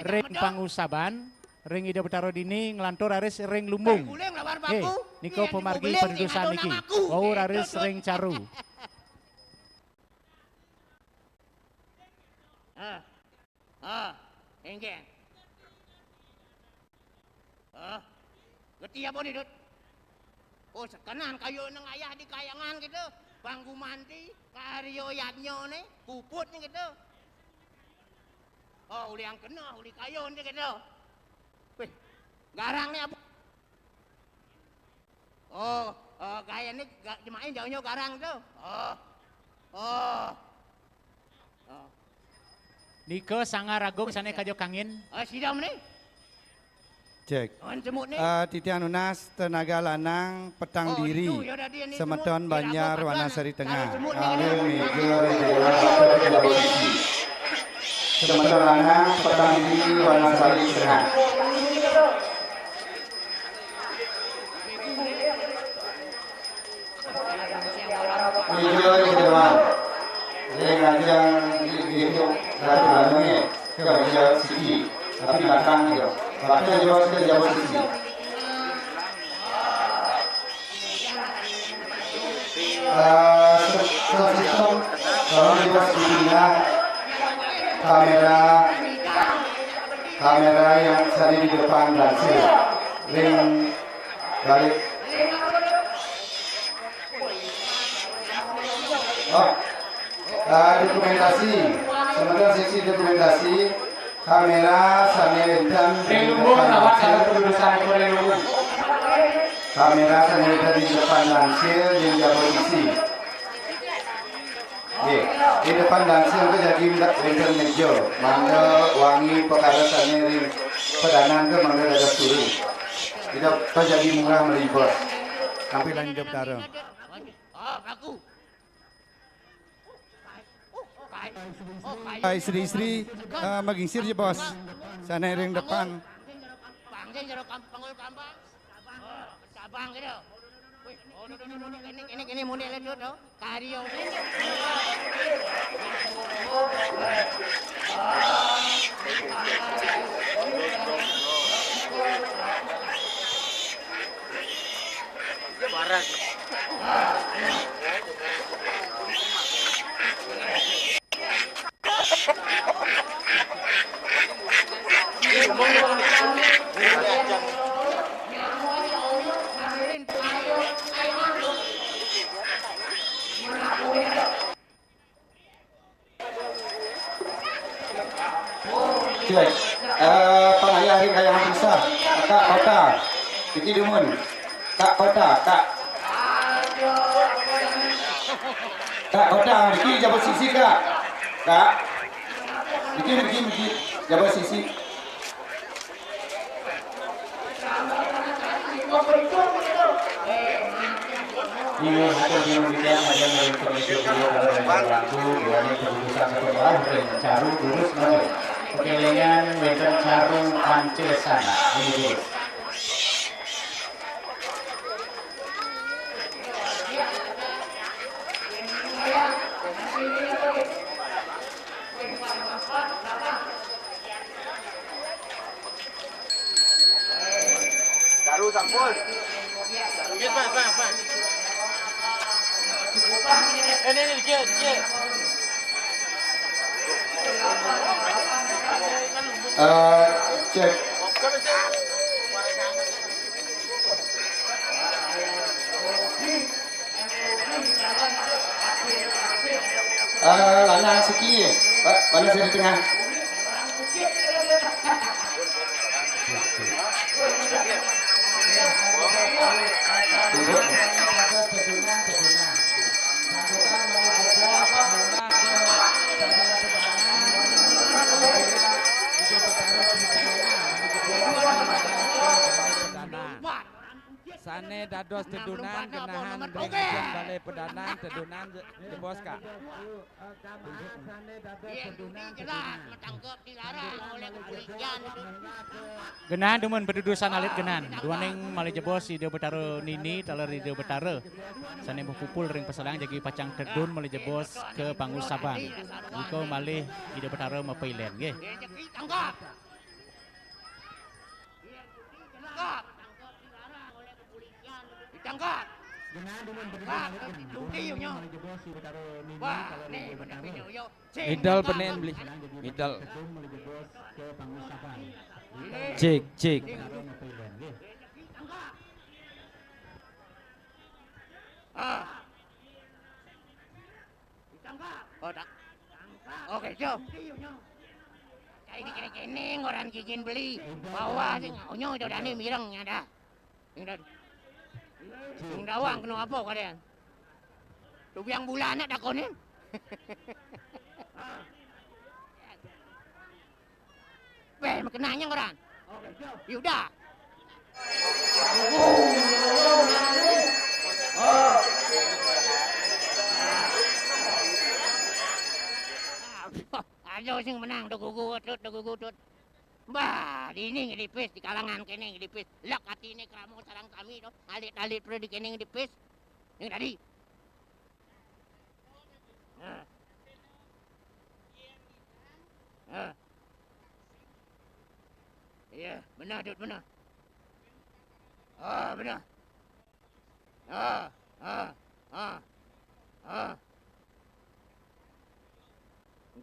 ring pangusaban, ring Ida Betara Dini nglantur raris ring lumbung. Nggih, nika pamargi padudusan niki. Wau raris ring caru. Ah, ah, enggeng. Hah? Geti apa ni, Dut? Oh, sekenan kayu nang ayah di kayangan gitu. Bang gumanti, karyo yadnya ni, puput ni gitu. Oh, uli yang kena, uli kayu ni gitu. Weh, garang ni apa? Oh, oh, gaya ni jemain jauhnya garang tu. Oh, oh. Nika Sangaragung sane kaja kangin. Ah, sidam ni. Cek. Ah, titiang nunas tenaga lanang petang diri. Semeton Banjar Wanasari Tengah. Kali meja. Semeton lanang petang diri Wanasari Tengah. Ijo, ijo doang. Ring ajang gitu, ratu rame, ke meja siki. Tapi belakang gitu. Bakal jawab ke jawab siki. Eh, se-, se-, sistem, kalau di bawah siki, kamera, Kamera yang sané di depan berhasil. Ring balik. Oh, eh, dokumentasi. Sementara sesi dokumentasi, kamera sané wénten di depan berhasil. Kamera sané wénten di depan berhasil, yang jaga posisi. Nggih, di depan langsung ke jadi ndak wénten meja. Mangga wangi perkara sané ring pedanan ke mangga dados turu. Tidak terjadi murah melibos. Sampai lanjut dara. Istri-istri, eh, magingsir jebos. Sané ring depan. Cabang gitu. Wih, oh, duh, duh, duh, duh, ini, ini, ini mundé lé, duh, duh. Karya. Parah. Cek. Eh, pangayah ring kayangan pisah. Kak Kota. Iki dumun. Kak Kota, Kak. Kak Kota, niki jaba sisi, Kak. Kak. Niki, niki, niki. Jaba sisi. Inggih, hatur nuhun titiang, majeng ring pangisi video kalian lagu, duaning keputusan sekolah, ring Caru Durus Maju. Pakélingan wénten Caru Pancasana. Inggih, durus. Caru sampun. Nggih, Pak, Pak, Pak. Eh, ini, ini, dikit, dikit. Eh, cek. Eh, lanang siki, Pak, mana sing di tengah? Sané dados tedunan genahan ring Balé Pedanan, tedunan je-, jebos, Kak. Genahan dumun padudusan alit genahan. Duaning malih jebos Ida Betara nini taler Ida Betara sané mapupul ring pasaléan jagi pacang tedun malih jebos ka pangusaban. Nika malih Ida Betara mapailén nggih. Ditangkap. Wah, nih, bener, bener, yo. Middle penen beli. Middle. Cik, cik. Ah. Oh, tak. Oke, jom. Kayak di kene-kene ngoran kijin beli. Bawah sing onyo jodane mireng nyada. Sing dadi. Sing dawang kena apa kalian? Tu biang bulan nak takonin. Beh, makenanya ngoran. Ya udah. Ayo sing menang, tu gugu tut, tu gugu tut. Bah, dini ngidipis di kalangan kene ngidipis. Lek atine kramo sareng sami to. Alit-alit pre di kene ngidipis. Ning tadi. Nah. Nah. Iya, benar, Dut, benar. Ah, benar. Ah, ah, ah, ah.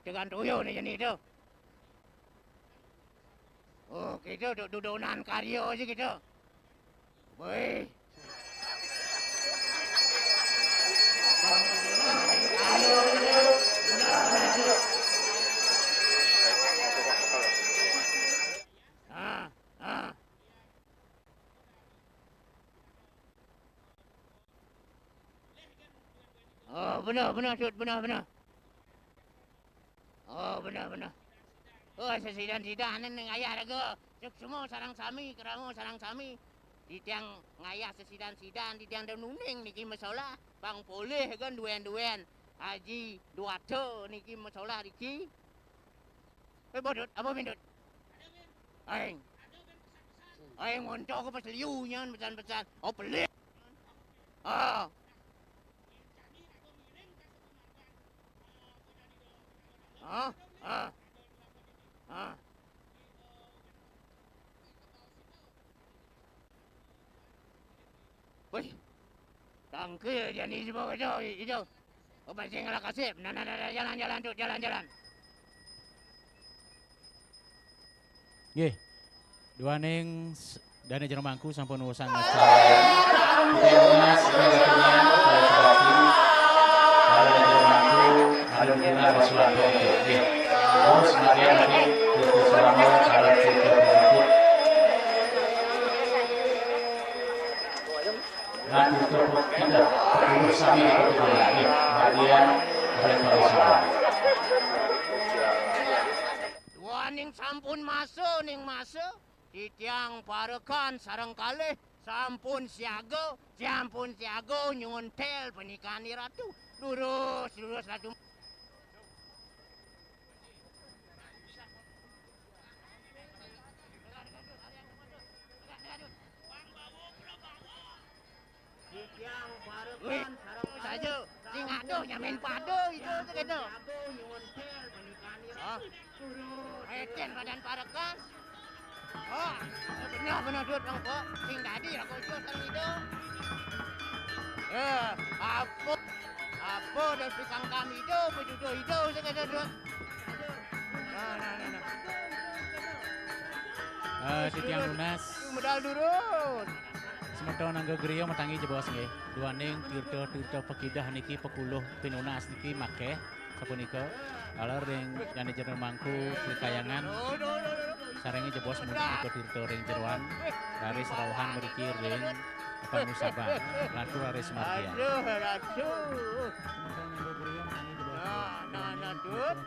Tekan tuyul ni jenis tu. Itu du-, dudonan karya sih gitu. Woi. Ah, ah. Oh, bener, bener, Dut, bener, bener. Oh, bener, bener. Oh, sesidan-sidan ning ayah raga. Suksma sareng sami, krama sareng sami. Titiang ngayah sesidan-sidan, titiang da nuning niki masolah. Pang polih kan duén-duén. Haji Duata niki masolah niki. Eh, Bodot, apa, Mindut? Aing. Aing monto ke pas liu nyan pesan-pesan. Oh, pelit. Ah. Ah, ah. Ah. Wih. Tangkil jani si bawa itu, itu. Oh, pasti ngelak kasih. Nah, nah, nah, nah, jalan, jalan, Dut, jalan, jalan. Nggih. Duaning s-, Dané Jero Mangku sampun uwusan ngastawayang. Titiang nunas, titiang katurungan, para sejati, para Dané Jero Mangku, ada di tengah Rasulullah itu. Nggih. Terus, kemudian nanti, Gusti Surama, para sejati pengikut. Lan tutup kita, terus sami kita, nggih. Bagian dari para sahabat. Duaning sampun masa ning masa, titiang parekan sareng kalih sampun siaga, sampun siaga nyungun tel panikané Ratu. Lurus, lurus, Ratu. Wih, saja. Sing aduh nyamin pada itu, itu kena. Hah? Eten badan parekan. Oh, benar, benar, Dut, Bang, kok. Sing dadi aku jus sareng itu. Eh, apa? Apa dan pikang kami itu, beduduh itu, sing kena, Dut. Nah, nah, nah, nah. Eh, titiang nunas. Medal durus. Semeton Angga Griya matangi jebos nggih. Duaning tirta-tirta pakidah niki, pakuluh pinunas niki makéh sapunika. Taler ring Dané Jero Mangku Trikayangan sarengé jebos mugi tirta ring jeroan. Raris rauhan mriki ring pangusaban. Lantur raris margian. Aduh, aduh. Nah, nah, nah, Dut.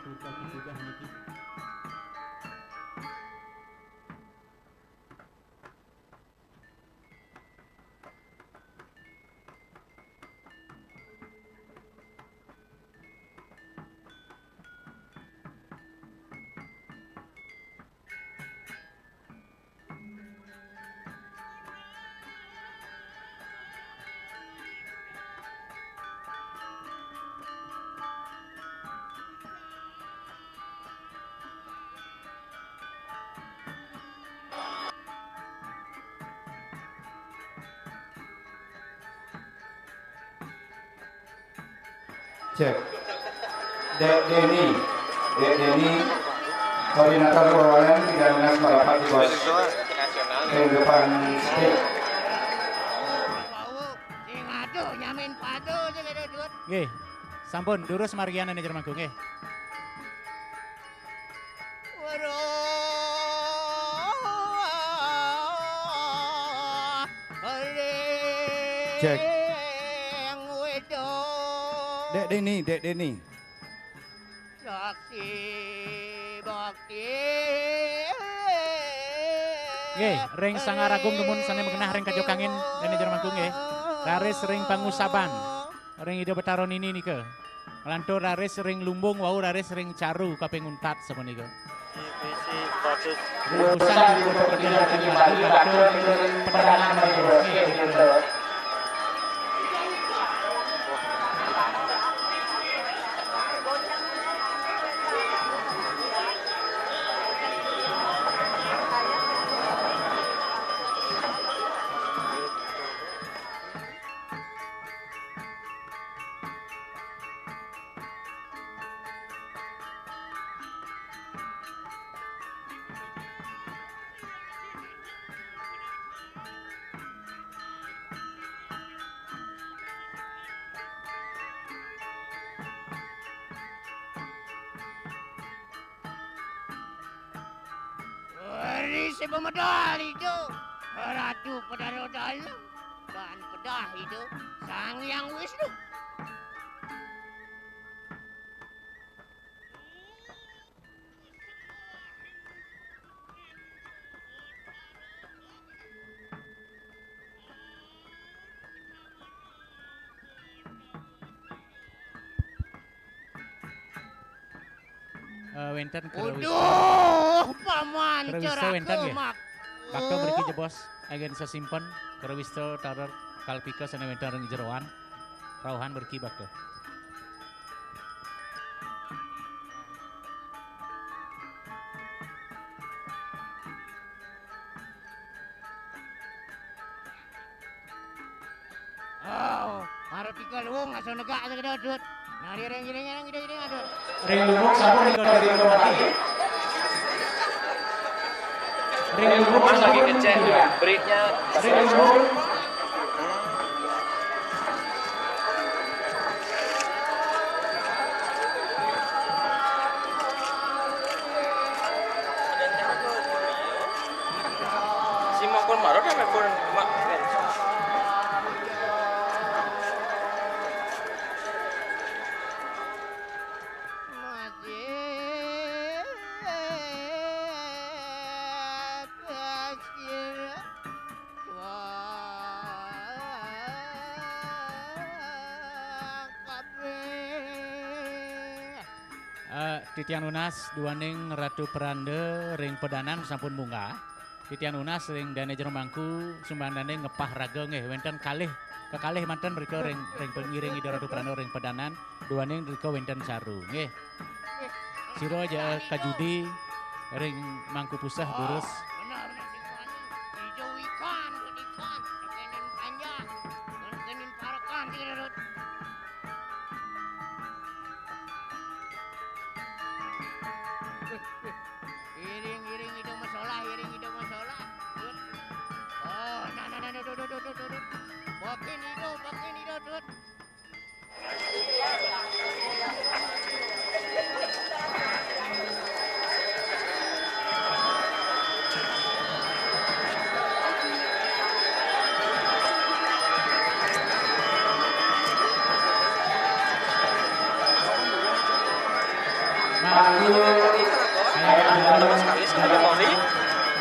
Cek. Dek Deni, Dek Deni, koordinator perwakilan tiga belas merapat di bos. Ring depan stage. Sing aduh nyamin padu sing ada duit. Nggih. Sampun, durus margian Dané Jero Mangku, nggih. Cek. Dek Deni, Dek Deni. Bakti, bakti. Nggih, ring Sanggar Agung dumun sané magenah ring kaja kangin Dané Jero Mangku nggih. Raris ring pangusaban. Ring Ida Betara Nini nika. Nglantur raris ring lumbung wau raris ring caru kaping untat sapunika. Divisi status. Urusan di Kota Kediri dan Kediri Bali, baca pedangan bagi bos. Sing pamedal ijo Ratu Pedaro Dalem, lan pedah ijo Sang Hyang Wisnu. Eh, wenten kero wista. Uduh, Paman kero wista Ceraka wenten nggih. Bakto mriki jebos anggen sesimpen kero wista taler kalpika sane wenten ring jeroan. Rauhan mriki bakto. Oh, mara tiga luung asa negak asa kedodot. Nah, dia ring, ring, ring, ring, ring, aduh. Ring luung sampun ring kedodot. Ring luung sampun ngecek, breaknya. Ring luung. Si Mak pun marah kan, Mak pun, Mak. Eh, titiang nunas duaning Ratu Peranda ring pedanan sampun munggah. Titiang nunas ring Dane Jero Mangku, sumbandaning ngepah raga nggih wenten kalih, kekalih manten mrika ring, ring pengiring Ida Ratu Peranda ring pedanan, duaning mrika wenten caru nggih. Sira ja kajudi ring Mangku Puseh durus. Benar, benar, sing wani. Ijo ikan, ikan, kenin panjang, kenin parekan, sing durut. Iring, iring, idup masalah, iring, idup masalah. Oh, nah, nah, nah, nah, duh, duh, duh, duh, duh, duh. Bakin idup, bakin idup, duh.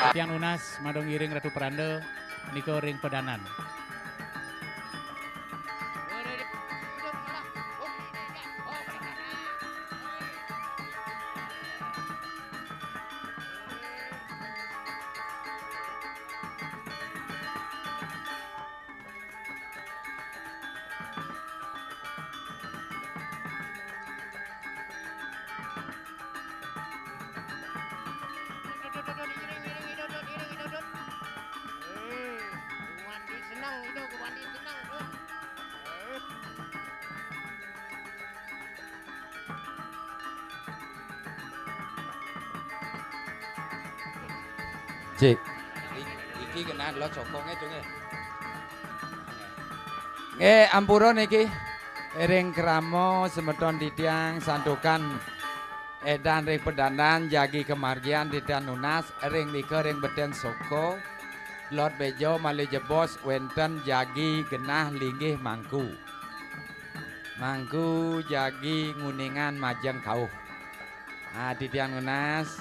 Tiang nunas madong iring Ratu Peranda nika ring pedanan. Senang itu, Bupati senang, Bud. Cik. Iki kena delok sokongnya tuh, nggih. Nggih, ampura niki. Ring krama semeton titiang santukan edan ring pedanan jagi kamargian titiang nunas ring nika ring beten soko. Lot bejo malih jebos wenten jagi genah linggih mangku. Mangku jagi nguningan majeng kauh. Ah, titiang nunas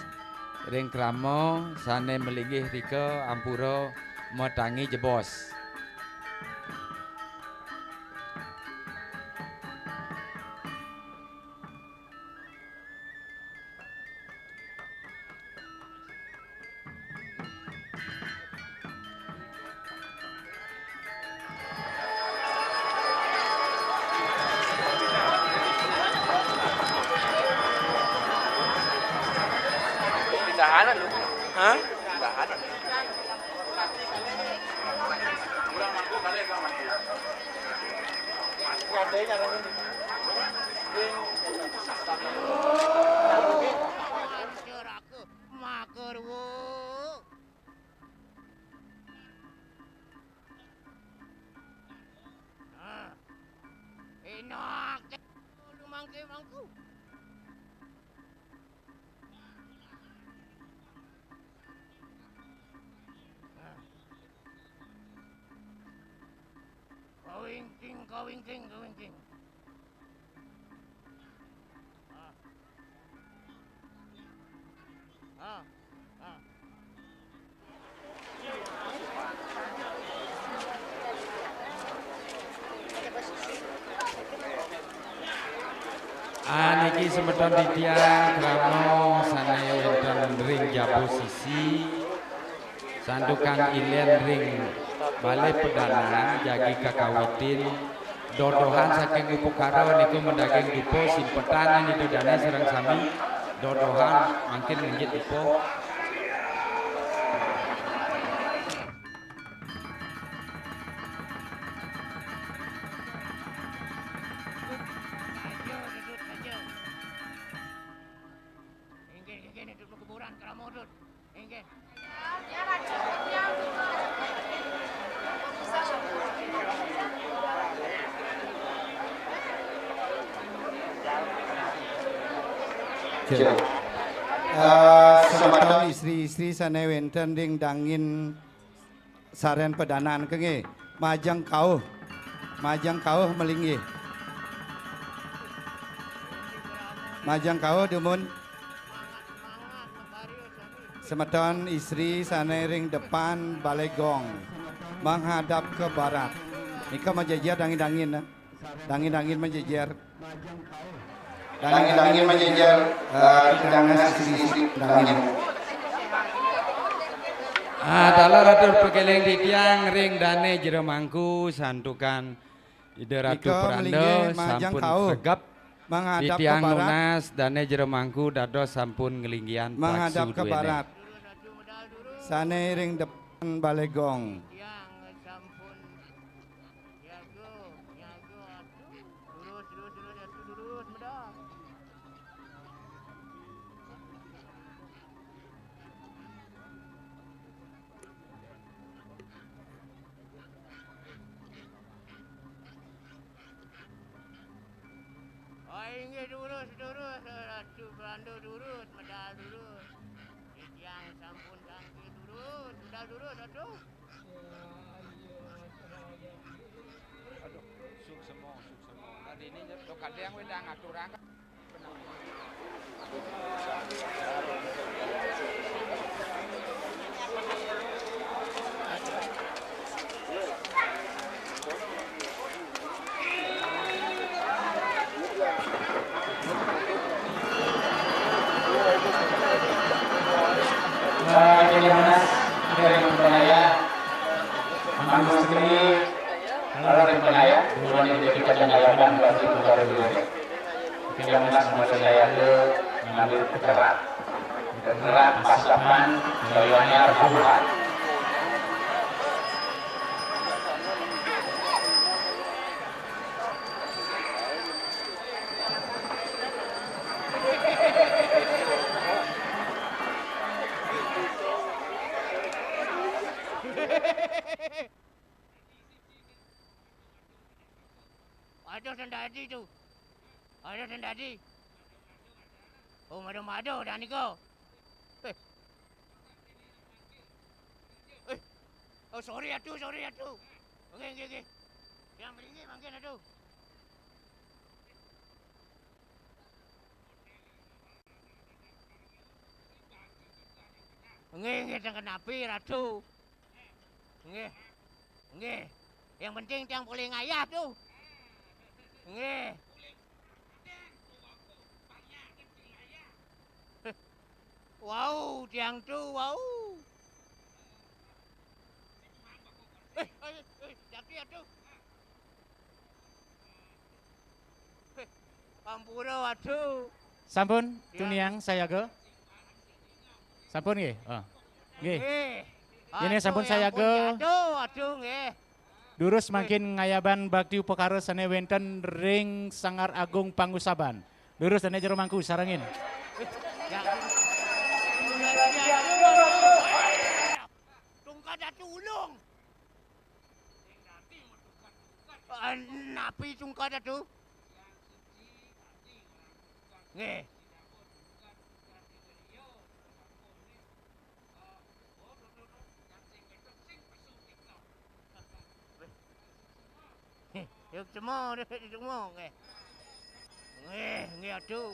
ring krama sane malinggih rika ampura matangi jebos. Pindahanan lu. Hah? Pindahanan. Makarwo. Nah. Enak. Lu mangke mangku. Kawingking, kawingking. Ah. Ah. Ah. Ah, niki semeton titiang krama sané wénten ring jaba sisi, santukan ilén ring Balé Pedanan jagi kakawitin, dodohan saking upakara nika madaging dupa, simpetan Ida dané sareng sami, dodohan mangkin ngenjit dupa. Inggih, inggih, inggih, kuburan krama, Dut. Inggih. Cek. Eh, semeton istri-istri sané wénten ring dangin sareng pedanan ké nggih. Majeng kauh. Majeng kauh malinggih. Majeng kauh dumun. Semeton istri sané ring depan Balé Gong, menghadap ke barat. Nika majejer dangin-dangin, nah. Dangin-dangin majejer. Dangin-dangin majejer, eh, kita ngasih sisi dangin. Ah, taler atur pakéling titiang ring dané jero mangku, santukan Ida Ratu Pranda sampun sregep. Titiang nunas dané jero mangku dados sampun nglinggihan paksu duéné. Sané ring depan Balé Gong. Oh, inggih, durus, durus, Ratu Belanda, durus, medal durus. Titiang sampun kangge durus, medal durus, Ratu. Aduh, suksema, suksema. Nah, dini kadang wé dah ngaturang. Nah, ini Mas, dari Penaya. Mas ini, kalau dari Penaya, duluan yang kita tanyakan, berarti bukan dulu. Yang Mas menguasai itu mengambil keterangan. Keterangan masa depan, bagaimana pertumbuhan. Aduh, sendadi tu. Aduh, sendadi. Oh, mado-mado dah nika. Eh. Eh. Oh, sorry atu, sorry atu. Nggih, nggih, nggih. Yang melinggih mangkin atu. Nggih, nggih, teng kenapi, Ratu. Nggih. Nggih. Yang penting tiang polih ngayah tu. Nggih. Wau, tiang tu, wau. Eh, eh, eh, jati atu. Eh, ampura, Ratu. Sampun, tuniang sayaga. Sampun nggih? Oh. Nggih. Nggih. Ini sampun sayaga. Aduh, aduh, nggih. Durus mangkin ngayaban bakti upakara sané wénten ring Sanggar Agung Pangusaban. Durus dané jero mangku sarengin. Tungkad atu ulung. Ah, napi tungkad atu? Nggih. Duk semua, duk semua, nggih. Nggih, nggih, aduh.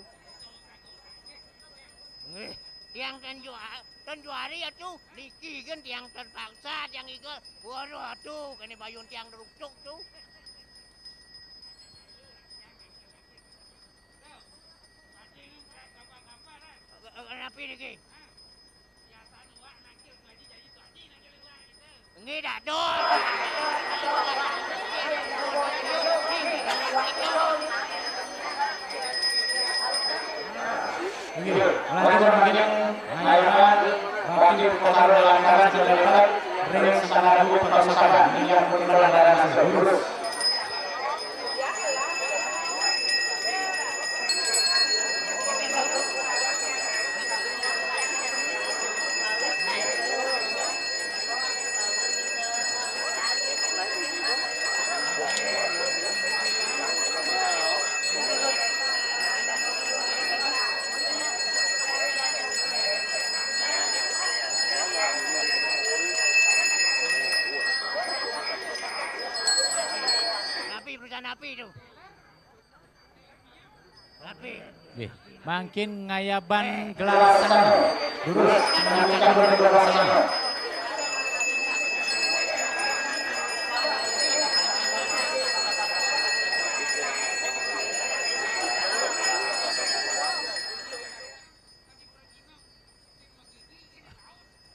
Nggih, tiang ten jua-, ten juari, aduh. Niki kan tiang terpaksa, tiang igel. Waduh, aduh, kene bayun tiang ruktuk tuh. Napi niki? Nggih, dak dol. Nggih, lanjut mangkin. Ayo, Pak. Bakti Kota Lantaran Cilacap, ring Sangarabu Perpustakaan, yang punika lantaran lurus. Napi, perusahaan napi tuh? Napi? Nggih. Mangkin ngayaban gelar sangana. Durus ngayaban gelar sangana.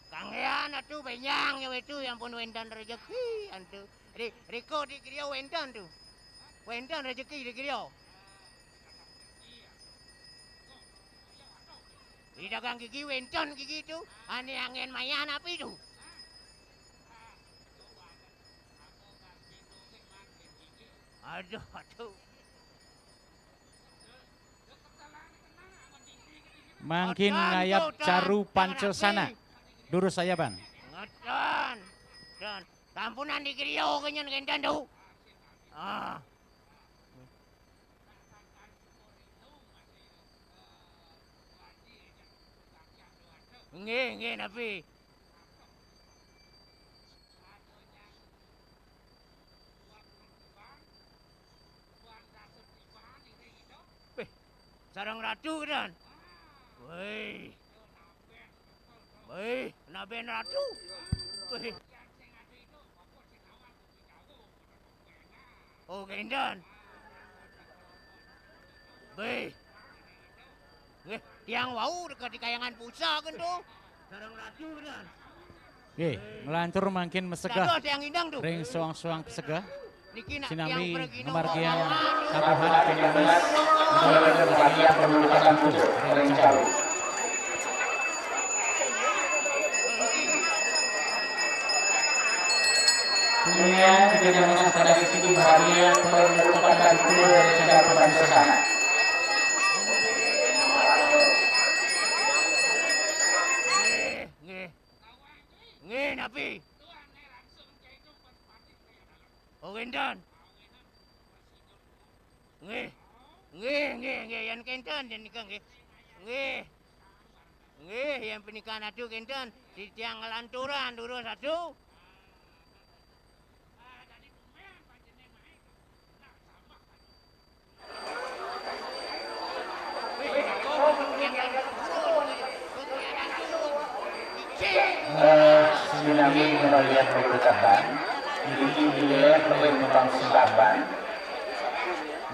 Kanggean atuh, benyang ya itu, ya ampun, wénten rejeki antu. Ri-, riko di griya wénten tuh. Wénten rejeki di griya. Di dagang gigi wénten gigi tuh, ane angin mayan api tuh. Aduh, aduh. Mangkin ngayab caru pancosana. Durus sayaban. Ngeten. Dan tampunan di griya kenyen kenten tu. Ah. Nggih, nggih, napi? Wih, sareng ratu kedan. Wih. Wih, naben ratu. Wih. Oh, kenten. Beh. Nggih, tiang wau deket di kayangan pusa kento. Sareng ratu kenten. Nggih, nglantur mangkin mesegah. Dados tiang indang tuh. Ring soang-soang pesegah. Niki nak sinami ngamargiang kabuhan kedamas, ngamargiang pembukaan tuh ring caru. Kemudian kita jangan sampai dari sini bahagia pembukaan itu dari cara pemeriksaan. Nggih. Nggih, napi? Oh, kenten. Nggih. Nggih, nggih, nggih, yen kenten, yen nika nggih. Nggih. Nggih, yen punika natu kenten, titiang nglanturan durus atu. Eh, sinami melihat berkekakan, niki nilai paling kembang singkapan,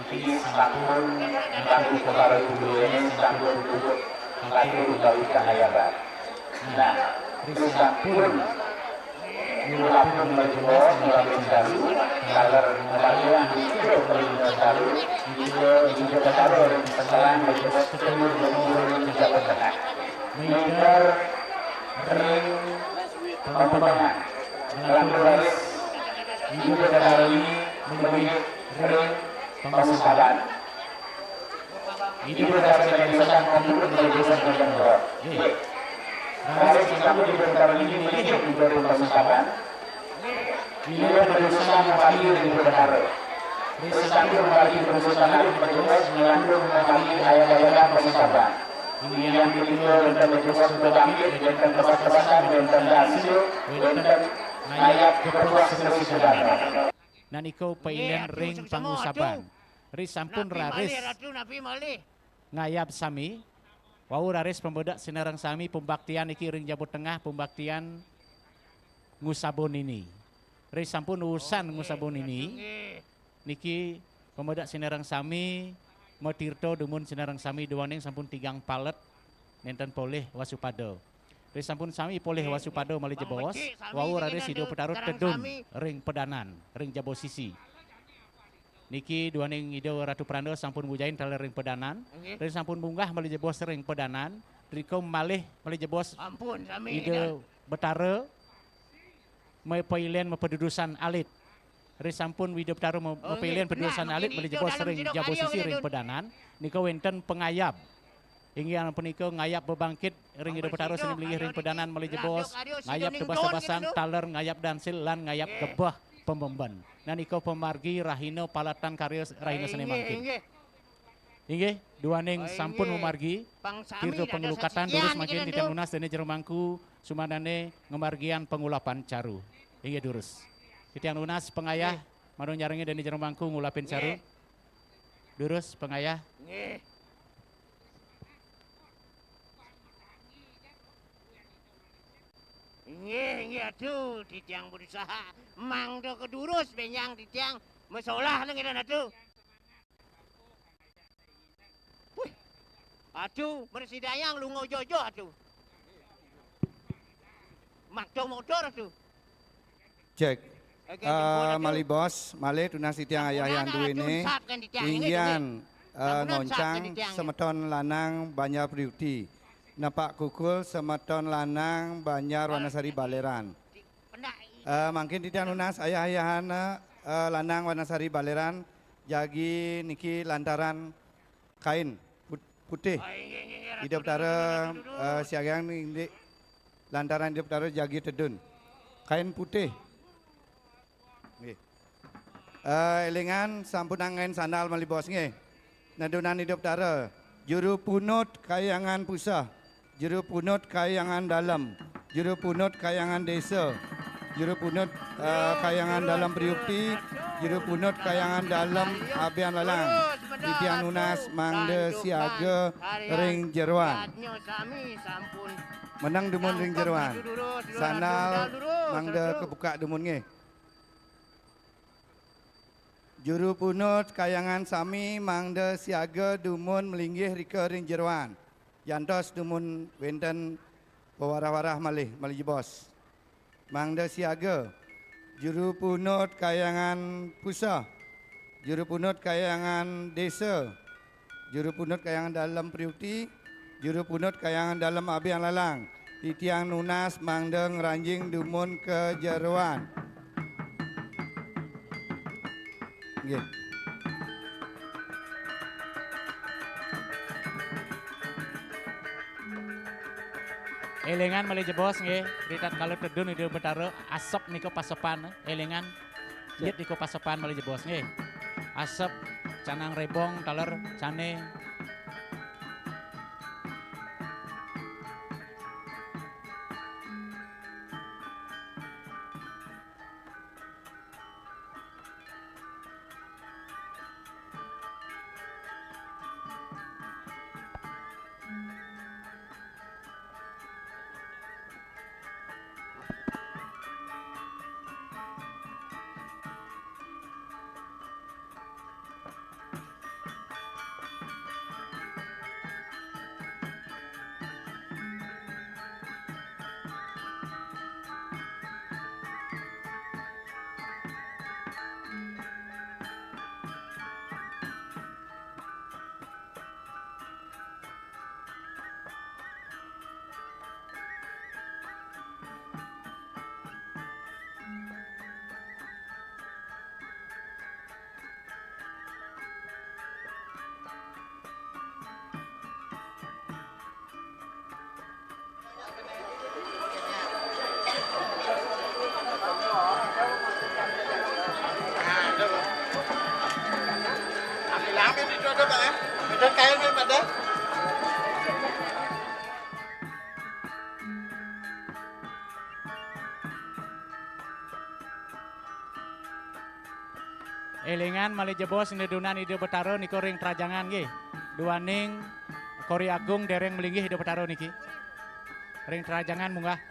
niki sampun melaku kembali budayanya sampun tutup, melaku kembali kahayaban. Nah, sampun nyuwapin menawi menawi dalu, taler menawi anggito menawi dalu, inggih, inggih ketawi kesalahan menawi ketemu menawi tidak benar. Mingkar ring pembangunan. Lalu raris, inggih ketawi menawi ring pembangunan. Ini berdasarkan kesan kamu menjadi sangkar jangkar. Nggih. Nah, sing kamu di perkara ini, ini juga pembahasan. Ini berdosa mengakali di perkara. Sing kamu mengakali perbuatan itu berdosa mengandung mengakali ayat-ayat perbuatan. Ini yang ditinggal dan berdosa untuk kami dan tempat pesan dan tanda hasil dan ayat keperluan seterusnya. Nah, niko pailen ring pangusaban. Ri sampun raris ngayab sami. Wau raris pamedek sinareng sami, pembaktian niki ring jaba tengah, pembaktian ngusabun ini. Ri sampun usan ngusabun ini. Niki pamedek sinareng sami, matirta dumun sinareng sami duaning sampun tigang palet nenten polih wasupada. Ri sampun sami polih wasupada malih jebos, wau raris Ida Betara tedun ring pedanan, ring jaba sisi. Niki duaning Ida Ratu Peranda sampun mujain taler ring pedanan. Ri sampun munggah malih jebos ring pedanan, rika malih malih jebos Ida Betara mapailen mapadudusan alit. Ri sampun Ida Betara ma-, mapailen padudusan alit malih jebos ring jaba sisi ring pedanan. Nika wenten pangayab. Inggih ampun nika ngayab bebangkit ring Ida Betara sane malinggih ring pedanan malih jebos. Ngayab tebas-tebasan, taler ngayab dansil, lan ngayab gebeh pememben. Nah, nika pamargi rahina palatan karya rahina sane mangkin. Inggih, duaning sampun mamargi tirta panglukatan, durus mangkin titiang nunas dene jero mangku sumandane ngamargiang pangulapan caru. Inggih, durus. Titiang nunas pangayah mara nyarengin dene jero mangku ngulapin caru. Durus pangayah. Inggih, inggih, aduh, titiang berusaha mangda kedurus benjang titiang masolah nang ida atu. Wih. Aduh, mresidayang lunga jojo atu. Makda motor atu. Cek. Oke, eh, jemput atu. Malih bos, malih tunas titiang ayah yang duwene. Inggian, eh, ngoncang semeton lanang Banjar Priuti. Nepak kukul semeton lanang Banjar Wanasari Baleran. Eh, mangkin titiang nunas ayah-ayahan, eh, lanang Wanasari Baleran jagi niki lantaran kain put-, putih. Ida Betara, eh, siagang indik lantaran Ida Betara jagi tedun. Kain putih. Nggih. Eh, elingan sampun anggen sandal malih bos nggih. Nedunan Ida Betara. Juru punut Kahyangan Puseh. Juru punut Kahyangan Dalem, juru punut Kahyangan Desa, juru punut, eh, Kahyangan Dalem Priuti, juru punut Kahyangan Dalem Abian Lalang. Titiang nunas mangda siaga ring jeroan. Meneng dumun ring jeroan. Sandal mangda kebuka dumun nggih. Juru punut Kahyangan sami mangda siaga dumun malinggih rika ring jeroan. Jantos dumun wenten pawarah-warah malih, malih jebos. Mangda siaga. Juru punut Kahyangan Puseh, juru punut Kahyangan Desa, juru punut Kahyangan Dalem Priuti, juru punut Kahyangan Dalem Abian Lalang. Titiang nunas mangda ngranjing dumun ka jeroan. Nggih. Elingan malih jebos nggih, ritatkala tedun Ida Betara, asep nika pasepan, elingan. Inggih nika pasepan malih jebos nggih. Asep, canang rebong, taler, cane. Élingan malih jebos nedunan Ida Betara nika ring trajangan nggih. Duaning Kori Agung dereng malinggih Ida Betara niki. Ring trajangan munggah.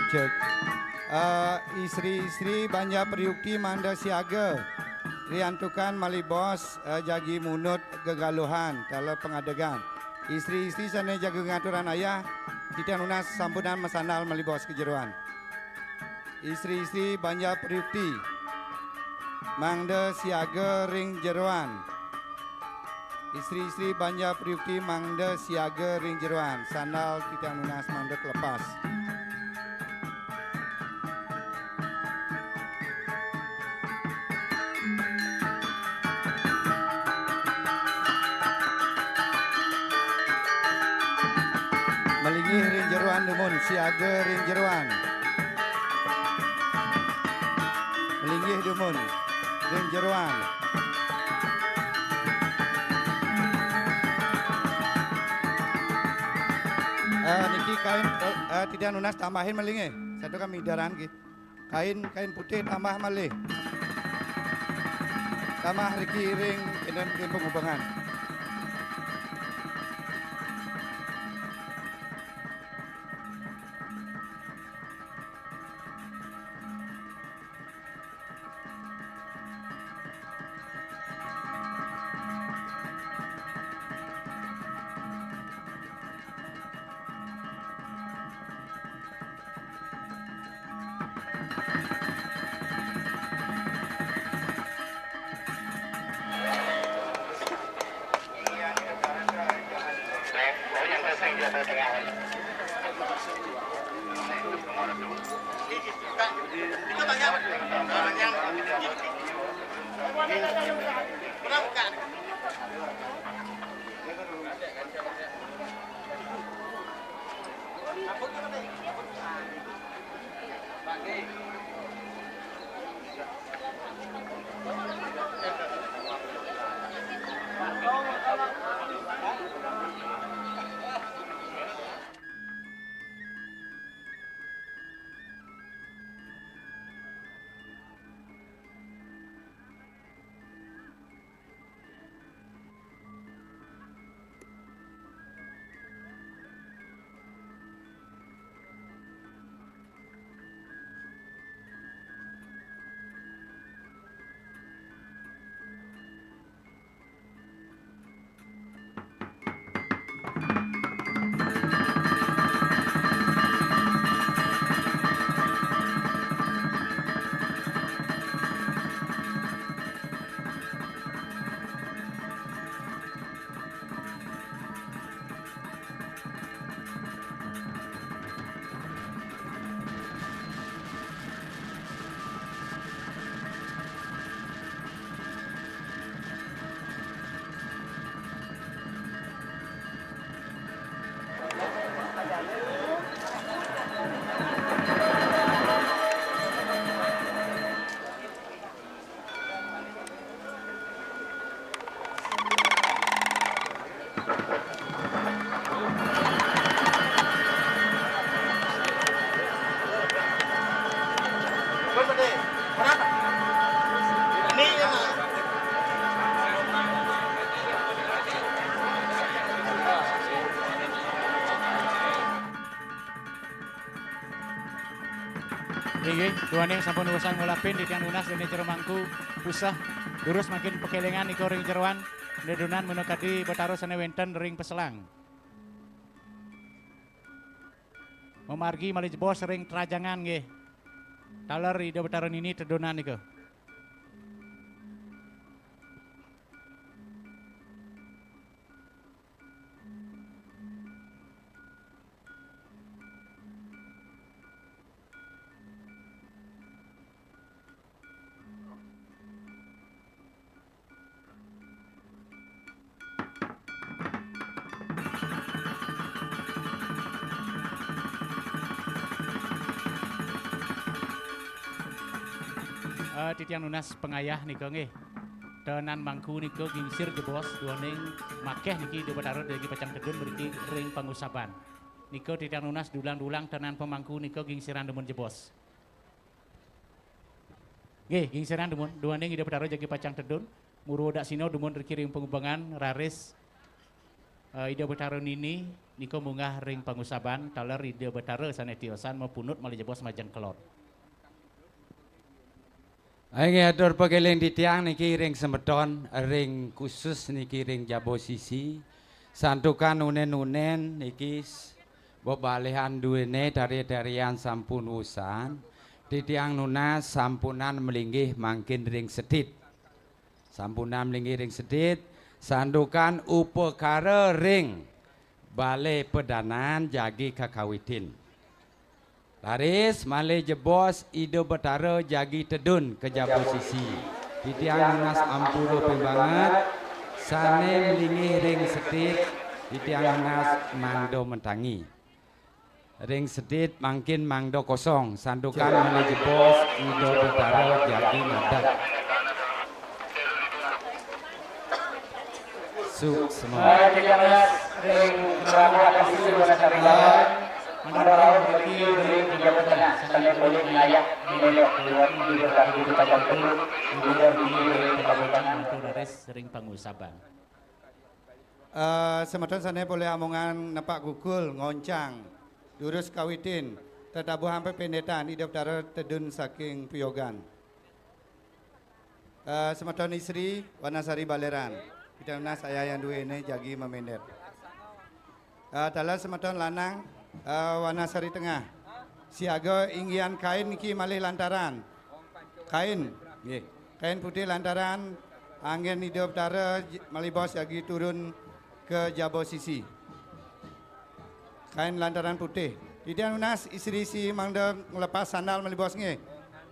Cek. Eh, istri-istri Banjar Priukti mangda siaga. Riantukan malih bos, eh, jagi munut gegaluhan, taler pangadegan. Istri-istri sané jaga ngaturang ayah, titiang nunas sampunang masandal malih bos ka jeroan. Istri-istri Banjar Priukti mangda siaga ring jeroan. Istri-istri Banjar Priukti mangda siaga ring jeroan. Sandal titiang nunas mangda kalepas. Malinggih ring jeroan dumun, siaga ring jeroan. Malinggih dumun ring jeroan. Eh, niki kain, eh, eh, titiang nunas tambahin malih nggih. Satu kami daran nggih. Kain, kain putih tambah malih. Tambah riki ring, ring pangubengan. Inggih, duaning sampun urusan ngulapin titiang nunas dané jero mangku puseh, durus mangkin pakélingan nika ring jeroan, nedunan minakadi Betara sané wénten ring paselang. Mamargi malih jebos ring trajangan nggih. Taler Ida Betara Nini tedunan nika. Eh, titiang nunas pangayah nika nggih. Tenan mangku nika gingsir jebos duaning makeh niki Ida Betara jagi pacang tedun mriki ring pangusaban. Nika titiang nunas dulang-dulang tenan pamangku nika gingsiran dumun jebos. Nggih, gingsiran dumun, duaning Ida Betara jagi pacang tedun, muru daksina dumun riki ring pangubengan raris, eh, Ida Betara Nini nika munggah ring pangusaban, taler Ida Betara sane tiosan mapunut malih jebos majeng kelod. Inggih, atur pakeling titiang niki ring semeton, ring khusus niki ring jaba sisi. Santukan unen-unen niki s-, bebalihan duene tari-tarian sampun wusan. Titiang nunas sampunang malinggih mangkin ring sedit. Sampunang malinggih ring sedit, santukan upakara ring Bale Pedanan jagi kakawitin. Raris malih jebos Ida Betara jagi tedun ka jaba sisi. Titiang nunas ampura ping banget, sane malinggih ring sedit, titiang nunas mangda matangi. Ring sedit mangkin mangda kosong, santukan malih jebos Ida Betara jagi ngadeg. Suksma. Ring Prabu Atas Sisi Wanasari Lawan, mangda rauh mriki ring Pejabat Tengah, sane polih ngayah nilai dua ribu dua puluh satu. Ring Pejabat Tengah, mangda raris ring pangusaban. Eh, semeton sane polih amongan nepak gukul, ngoncang, durus kawitin, tetabuhang pependetan, Ida Betara tedun saking Piogan. Eh, semeton istri, Wanasari Baleran. Kita nunas ayah yang duene jagi mamender. Eh, taler semeton lanang, eh, Wanasari Tengah. Siaga inggihan kain niki malih lantaran. Kain, nggih. Kain putih lantaran anggen Ida Betara j-, malih bos jagi turun ke jaba sisi. Kain lantaran putih. Titiang nunas istri-istri mangda nglepas sandal malih bos nggih.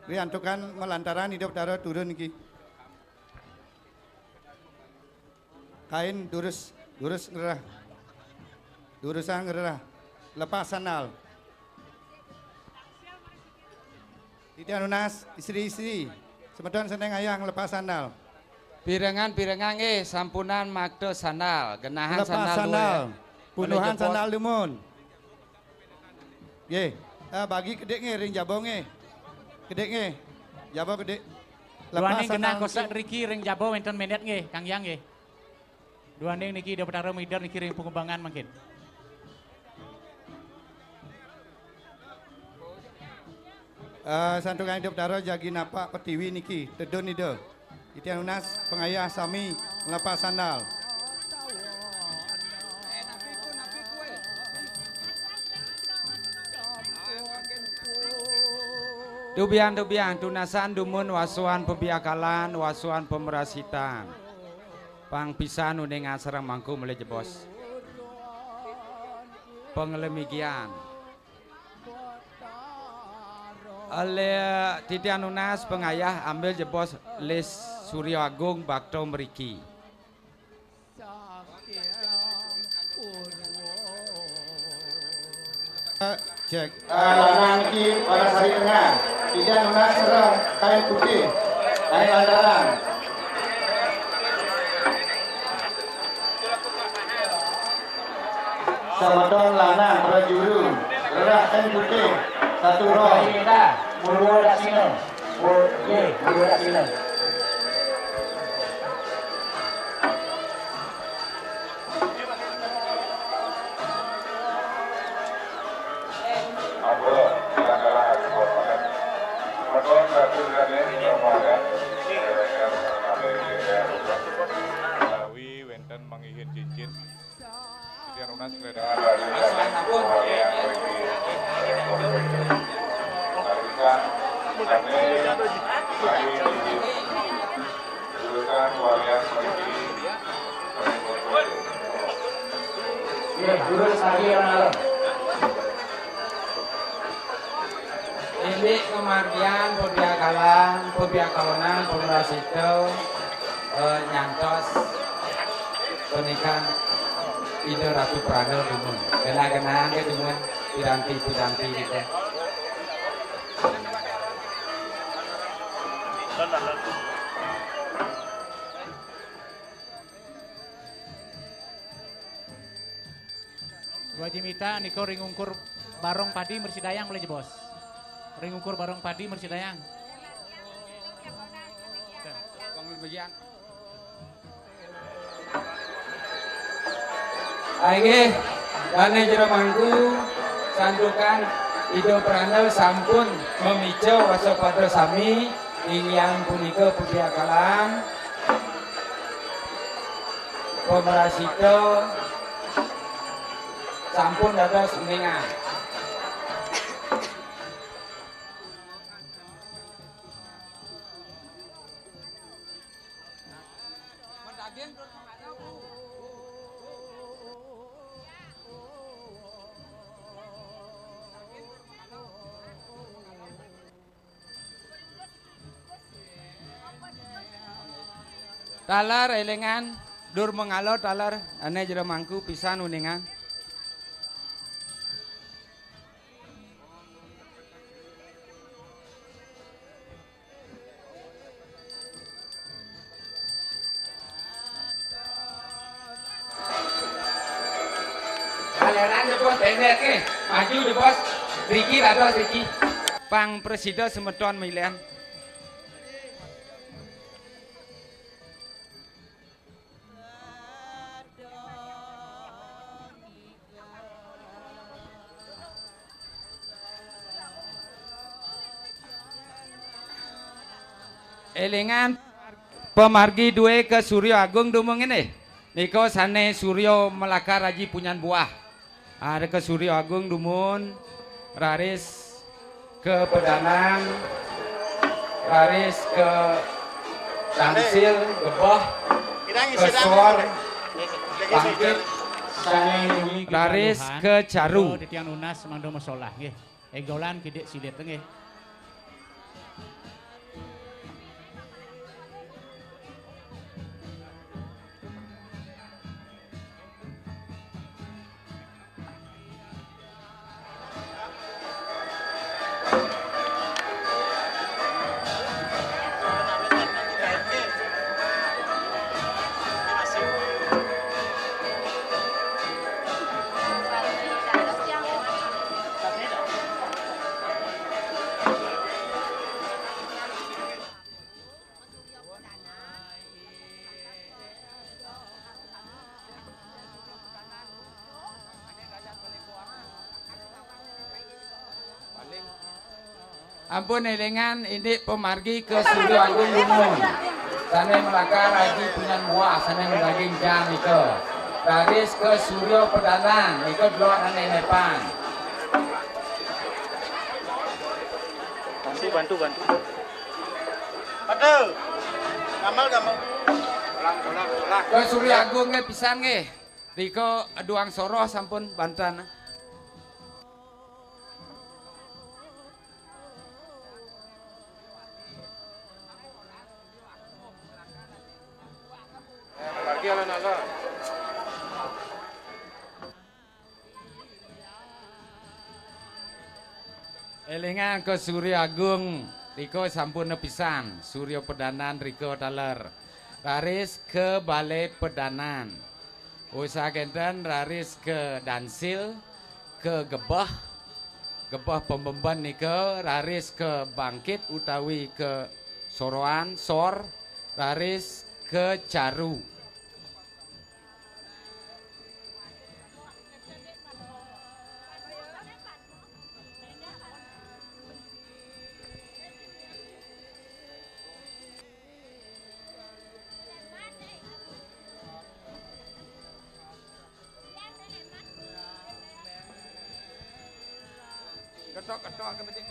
Riantukan malantaran Ida Betara turun niki. Kain durus, durus ngerah. Durusan ngerah. Lepas sandal. Titiang nunas, istri-istri, semeton sane ngayah nglepas sandal. Pirengan-pirengan nggih, sampunang makta sandal, genahan lepas sandal, sandal. Punduhan sandal dumun. Nggih, eh, bagi kedik nggih ring jaba nggih. Kedik nggih. Jaba kedik. Lepas sandal genah kosak niki. Riki ring jaba wenten mendet nggih, Kang Yang nggih. Duaning niki Ida Betara mider niki ring pangubengan mangkin. Eh, santukan Ida Betara jagi napak pertiwi niki, tedun Ida. Titiang nunas pangayah sami nglepas sandal. Tubian-tubian, tunasan dumun wasuan pabiakalan, wasuan pamarasitan. Pang pisan uningan sareng mangku malih jebos. Panglemigian. Ale titiang nunas pangayah ambil jebos lis Surya Agung bakta mriki. Cek. Ah, lanang niki Wanasari Tengah. Ida nunas sareng kain putih. Kain lantaran. Semeton lanang prajuru. Rerah kain putih. Satu roh. Murwa Daksina. Mur-, nggih, Murwa Daksina. Menawi wenten manggihin cincin, titiang Mas Feda. Mas Feda pun. Iya, terus lagi yang malam. Indik kamargian pabiakalan, pabiakawanan, pamrasita, eh, nyantos pernikahan Ida Ratu Pranda dumun. Genah-genahang ké dumun piranti-piranti kita. Dua jimita nika ring ungkur barong padi mresidayang malih, Bos. Ring ungkur barong padi mresidayang. Inggih, dané jero mangku, santukan Ida Pranda sampun mamica wasa pada sami, inggih punika pabiakalan, pamrasita, sampun dados uningan. Taler élingan, dur mangala taler, ané jero mangku pisan uningan. Galeran jebos pendek, eh. Maju jebos. Riki, dados Riki. Pang presida semeton milihan. Élingan pamargi dué ka Surya Agung dumun ngéné. Nika sané Surya Melakar Aji Punyan Buah. Ada ka Surya Agung dumun, raris ka Pedanan, raris ka Tangsil, Gebeh, ka Sor, Bangkit, sané raris ka Caru. Titiang nunas mangda masolah nggih. Égolan kidik silit nggih. Ampun élingan indik pamargi ka Surya Agung dumun. Sané melakar Aji Punyan Buah, sané madaging jang nika. Raris ka Surya Pedanan, nika delok ané nepan. Bantu, bantu, bantu. Aduh. Gamal, gamal. Ulang, ulang, ulang. Ka Surya Agung nggih pisan nggih. Rika Aduang Soroh sampun banten. Lagi alon-alon. Élingang ka Surya Agung, rika sampun pisan, Surya Pedanan rika taler. Raris ka Balé Pedanan. Usaha kénten raris ka Dansil, ka Gebeh, Gebeh Pembemben nika, raris ka Bangkit utawi ka Soroan, Sor, raris ka Caru. Tok, tok, ke bedik.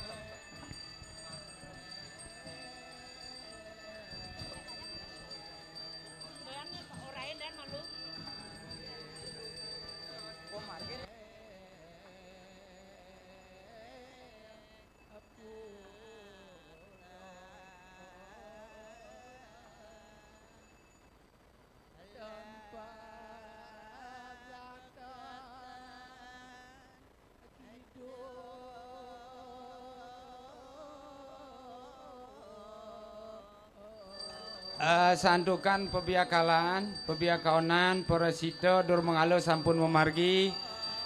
Eh, santukan pebiakalan, pebiakaonan, parasita, dur mangala sampun mamargi.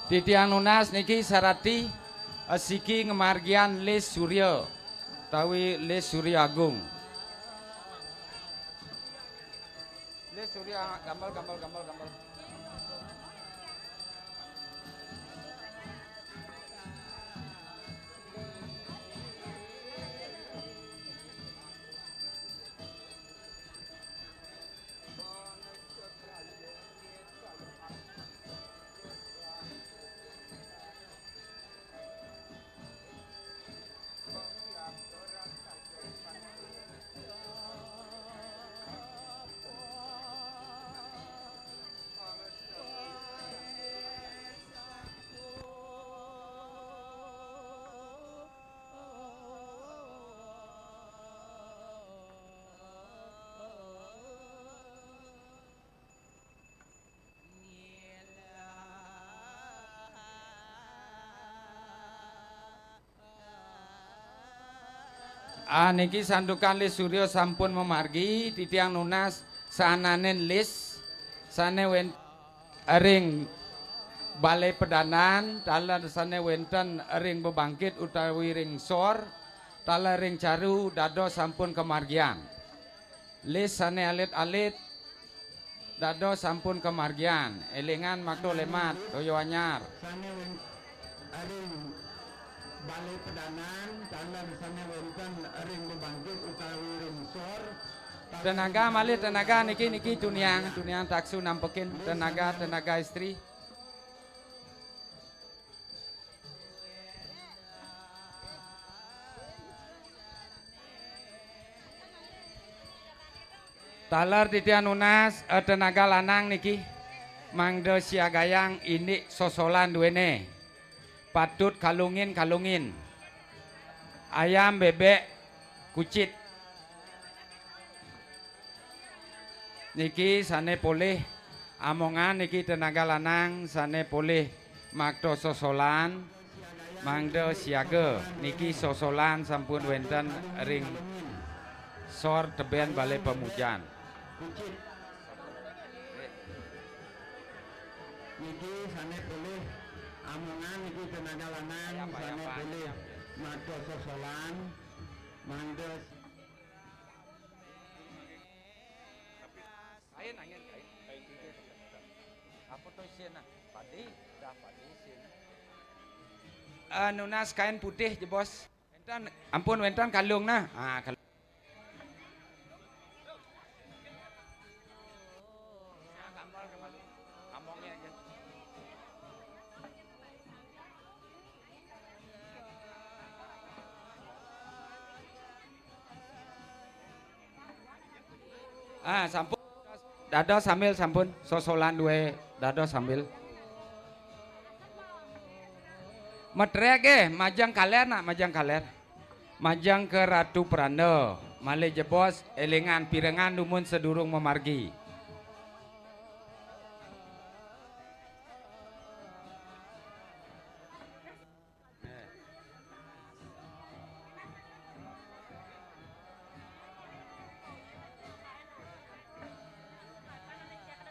Titiang nunas niki sarati, eh, siki ngamargiang Lis Surya, utawi Lis Surya Agung. Lis Surya, gambar, gambar, gambar, gambar. Ah, niki santukan Lis Surya sampun mamargi, titiang nunas saananing lis sane wen-, ring Balai Pedanan, taler sane wenten ring bebangkit utawi ring sor, taler ring caru dados sampun kamargiang. Lis sane alit-alit dados sampun kamargian, elingan makta lemat, toya anyar. Sane wen-, ring Balai Pedanan, taler sane wenten ring bebangkit utawi ring sor. Tenaga malih tenaga niki, niki tuniang, tuniang taksu nampekin tenaga, tenaga istri. Taler titiang nunas, eh, tenaga lanang niki mangda siagayang indik sosolan duene. Patut kalungin-kalungin. Ayam, bebek, kucit. Niki sane polih amongan niki tenaga lanang sane polih makta sosolan, mangda siaga. Niki sosolan sampun wenten ring sor teben Balai Pamujan. Niki sane polih amongan niki tenaga lanang sane polih makta sosolan, mangda Kain angin, kain. Apa to isine? Padi, dah padi isine. Eh, nunas kain putih, jebos. Wenten, ampun, wenten kalung nah. Ah, kalung. Ah, sampun. Dados sambil sampun. Sosolan duwe dados sambil. Metrek nggih, majeng kaler nak, majeng kaler. Majeng ke Ratu Pranda. Malih jebos, elingan pirengan dumun sedurung mamargi.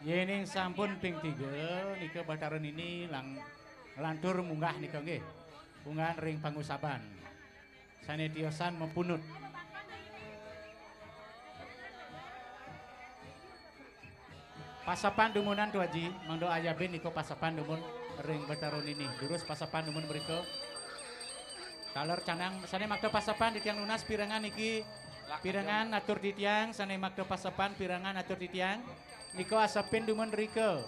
Yening sampun ping tiga, nika Batara Nini lang-, lantur munggah nika nggih. Punggahan ring pangusaban. Sane tiosan mapunut. Pasepan dumunan Tu Aji, mangda ayabin nika pasepan dumun ring Batara Nini. Durus pasepan dumun mrika. Taler canang sane makta pasepan titiang nunas pirengan niki. Pirengan atur titiang sane makta pasepan pirengan atur titiang. Nika asepin dumun rika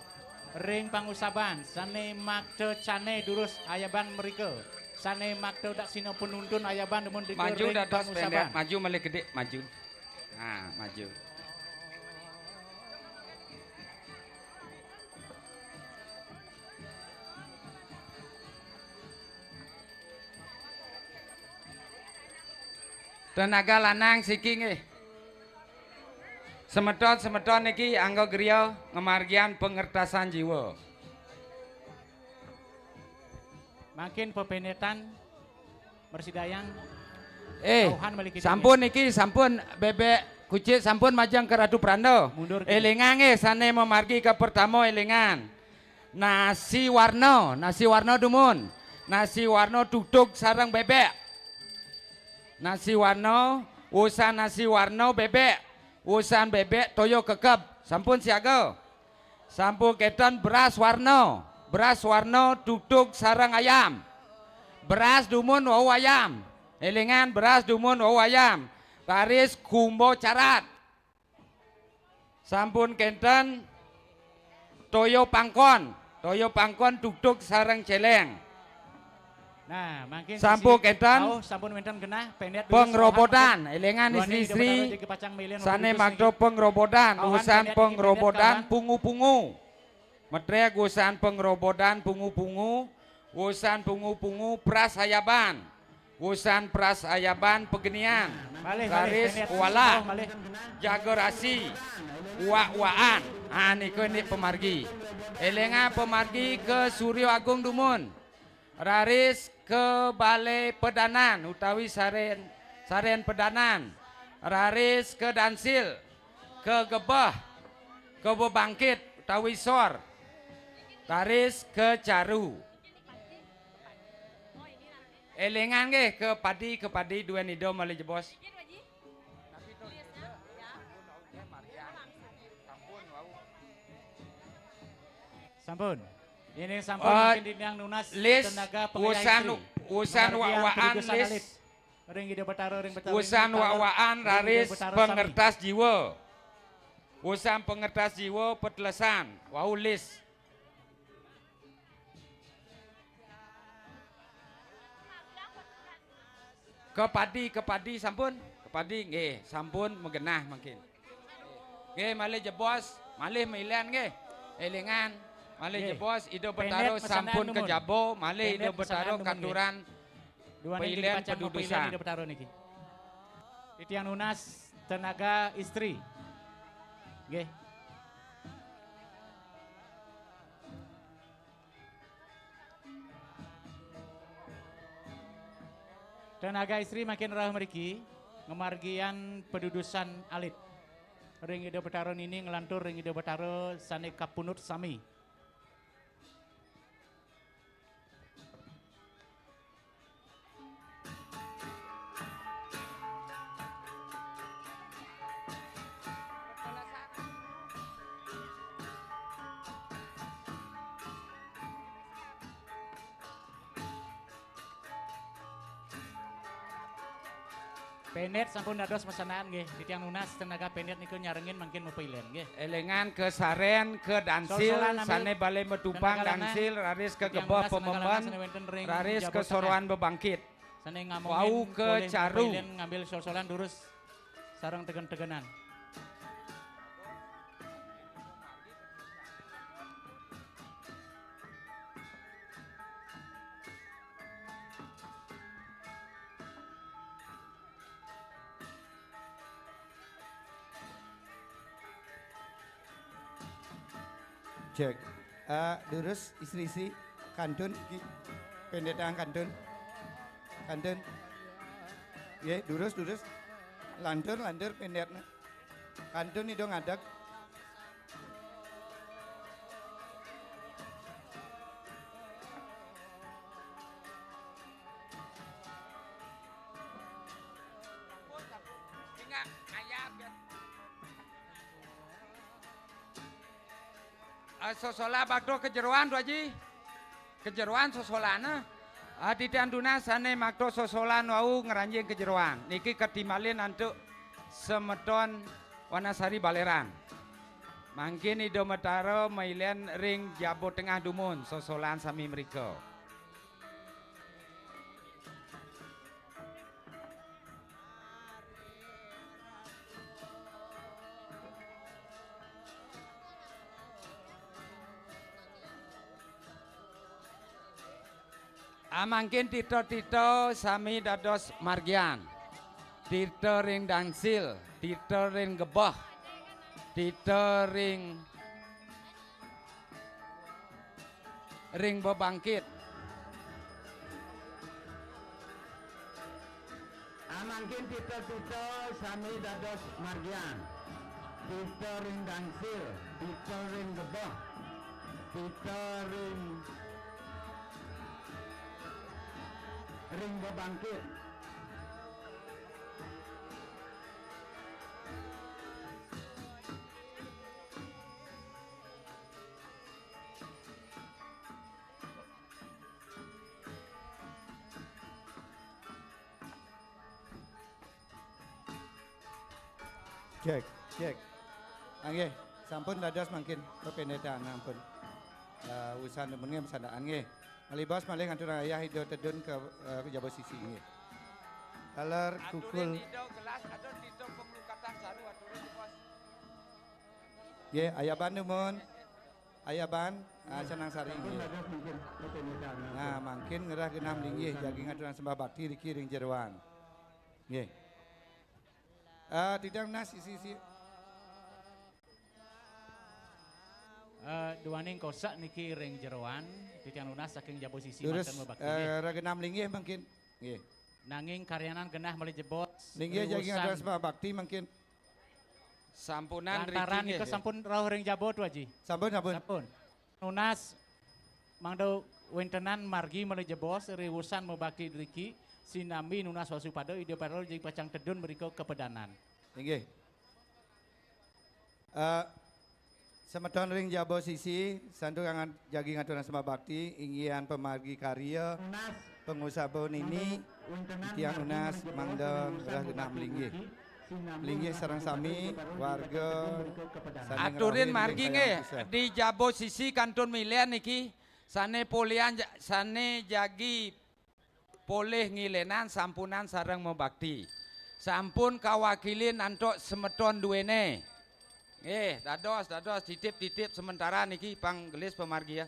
ring pangusaban sane makta cane durus ayaban mrika. Sané makta daksina panuntun ayaban dumun rika. Maju ring dados pangusaban. Pendek, maju malih gedé, maju. Nah, maju. Tenaga lanang siki nggih. Semeton-semeton niki angga griya ngamargiang pangertasan jiwa. Mangkin pepéndetan mrasidayang. Eh, auhan malih kita sampun nggih. Niki sampun bebek kucit sampun majeng ka Ratu Pranda. Mundur kita. Élingang nggih sané mamargi ka pertama élingang. Nasi warna, nasi warna dumun. Nasi warna tutug sareng bebek. Nasi warna, wusan nasi warna bebek. Wusan bebek toya kekeb. Sampun siaga. Sampun kénten beras warna. Beras warna tutug sareng ayam. Beras dumun wau ayam. Élingang beras dumun wau ayam. Raris kumba carat. Sampun kénten toya pangkon. Toya pangkon tutug sareng céléng. Nah, mangkin sampun sisi kénten. Rauh, sampun wénten genah, pendek dulu. Pangrobodan, élingang duaning istri-istri Ida Betara jagi pacang milih sané maputus makta niki. Pangrobodan, auhan usan pendek niki, pendek pangrobodan kawan. Pungu-pungu. Metrek usan pangrobodan pungu-pungu, usan pungu-pungu pras ayaban. Usan pras ayaban pegenian. Malih, malih, raris pendek. Kuala. Oh, malih. Jaga rasi. Uak-uakan. Ha, nika indik pamargi. Élingang pamargi ka Surya Agung dumun. Raris ka Balai Pedanan utawi Sarén, Sarén Pedanan. Raris ka Dansil, ka Gebeh, ka Bebangkit utawi Sor. Raris ka Caru. Élingang nggih ka padi, ka padi duén Ida malih jebos. Sampun. Ini sampun. Eh, mangkin titiang nunas lis, tenaga pengayah usan, istri. Usan margi wak-wakan padudusan lis. Alit. Ring Ida Betara, ring Betara, usan ring Betara, wak-wakan ring Ida raris Betara sami. Pangertas jiwa. Usan pangertas jiwa petelesan. Wau lis. Ka padi, ka padi sampun? Ka padi nggih, sampun magenah mangkin. Nggih, malih jebos, malih mailen nggih. Élingang, malih jebos, Ida Betara sampun kajaba, malih Ida Betara katuran pailen padudusan. Duaning jagi pacang mapailen Ida Betara niki. Titiang nunas tenaga istri. Nggih. Tenaga istri mangkin rauh mriki ngamargiang padudusan alit. Ring Ida Betara nini nglantur ring Ida Betara sané kapunut sami. Pendet sampun dados mesenan nggih. Titiang nunas tenaga pendet niku nyarengin mangkin mapailen nggih. Élingang ka Sarén, ka Dansil, sol-solan ambil sané balé matupang tenaga lanang. Dansil, raris ka Titiang Gebeh nunas tenaga lanang Pememben, sané wénten ring raris Jabal ka Tengah. Soroan Bebangkit. Sané ngamongin wau ka polih Caru. Mapailen ngambil sol-solan durus sareng tegen-tegenan. Cek. Eh, durus, istri-istri, kantun iki. Pendetang kantun. Kantun. Nggih, durus, durus. Lantur, lantur pendetna. Kantun ida ngadeg. Eh, sosolan makta ka jeroan, Tu Aji. Ka jeroan sosolan, eh. Ah, titiang tunas sané makta sosolan wau ngranjing ka jeroan. Niki katimbalin antuk semeton Wanasari Baléran. Mangkin Ida Betara mailen ring jaba tengah dumun sosolan sami mrika. Amangkin tita-tita sami dados margian. Tita ring dangsil, tita ring gebeh, tita ring, ring bebangkit. Amangkin tita-tita sami dados margian. Tita ring dangsil, tita ring gebeh, tita ring, ring bebangkit. Cek, cek. Anggih, sampun dados mangkin pependetahan ampun. Eh, usan mengem sandaan nggih. Malih baos malih nganturang ayah Ida Tedun ka, eh, jaba sisi nggih. Taler kukul. Ida gelas, ada tita penglukatan saru, aturin, Bos. Nggih, ayaban dumun. Ayaban, ah, senang sari nggih. Nah, mangkin ngerah genah malinggih jagi ngaturang sembah bakti riki ring jeroan. Nggih. Ah, titiang nunas sisi, sisi. Eh, duaning kosak niki ring jeroan, titiang nunas saking jaba sisi. Durus, manten mabakti, eh, nggih. Rah genah malinggih mangkin. Nggih. Nanging karyanan genah malih jebos. Linggih jagi ngaturang sembah bakti mangkin. Sampunan. Lantaran riki nggih, nika nggih. Sampun rauh ring jaba, Tu Aji. Sampun, sampun. Sampun. Nunas mangda wentenan margi malih jebos ring usan mabakti riki, sinambi nunas wasupada Ida Patara jagi pacang tedun mrika kapedanan. Inggih. Eh, semeton ring jaba sisi, santu ngan-, jagi ngaturang sembah bakti, inggihan pamargi karya, pangusaba nini, titiang nunas mangda rah genah malinggih. Malinggih sareng sami, warga, sane. Aturin ngrauhin margi ring nggih, kayang puseh. Di jaba sisi kantun milen niki, sane polihan ja-, sane jagi polih ngilenan sampunang sareng mabakti. Sampun kawakilin antuk semeton duene. Nggih, dados, dados titip-titip sementara niki pang gelis pamargi ya.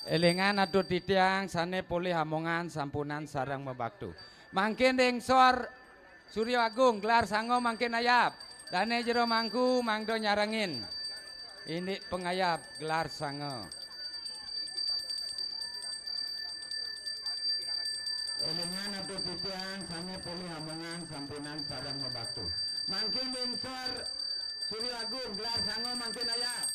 Elingan atur titiang sane polih amongan sampunang sareng mabakti. Mangkin ring sor Surya Agung, gelar sanga mangkin ayab. Dane Jero Mangku mangda nyarengin. Indik pangayab gelar sanga. Elingan atur titiang sane polih amongan sampunang sareng mabakti. Mangkin ring sor Surya Agung, gelar sanga mangkin ayab.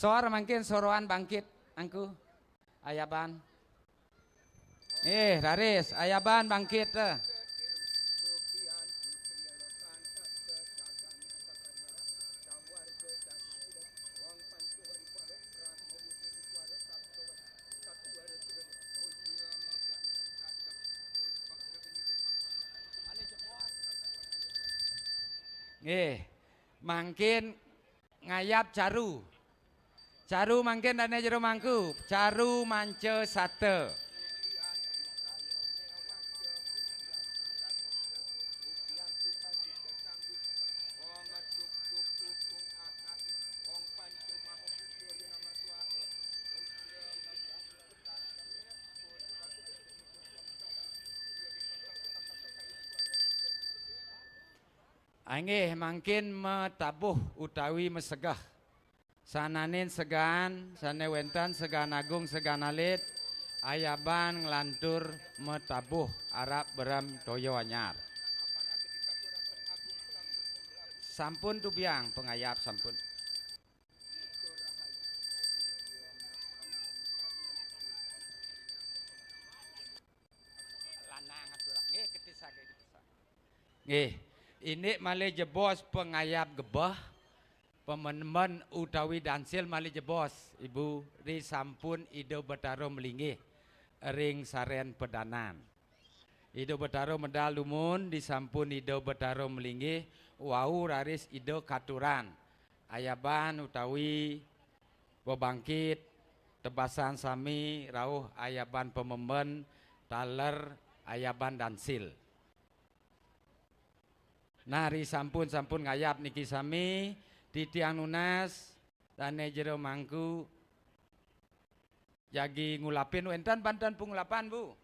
Sor mangkin soroan bangkit, angku. Ayaban. Eh, raris, ayaban bangkit, eh. Nggih, mangkin ngayab caru. Caru mangkin dane Jero Mangku, caru manca sata. Inggih, mangkin matabuh utawi masegeh. Sananin segan, sane wenten segan agung, segan alit, ayaban nglantur matabuh arap berem toya anyar. Sampun tubiang pangayab, sampun. Lanang atur, nggih, ketisake, ketisake. Nggih, indik malih jebos pangayab gebeh, pamenmen utawi dansil malih jebos, Ibu, ri sampun Ida Betara malinggih ring saren pedanan. Ida Betara medal dumun, disampun Ida Betara melinggih, wau raris Ida katuran. Ayaban utawi bebangkit, tebasan sami rauh ayaban pememben, taler ayaban dansil. Nah, ri sampun-sampun ngayap niki sami, titiang nunas, dane jero mangku, jagi ngulapin wenten banten pengulapan, Bu.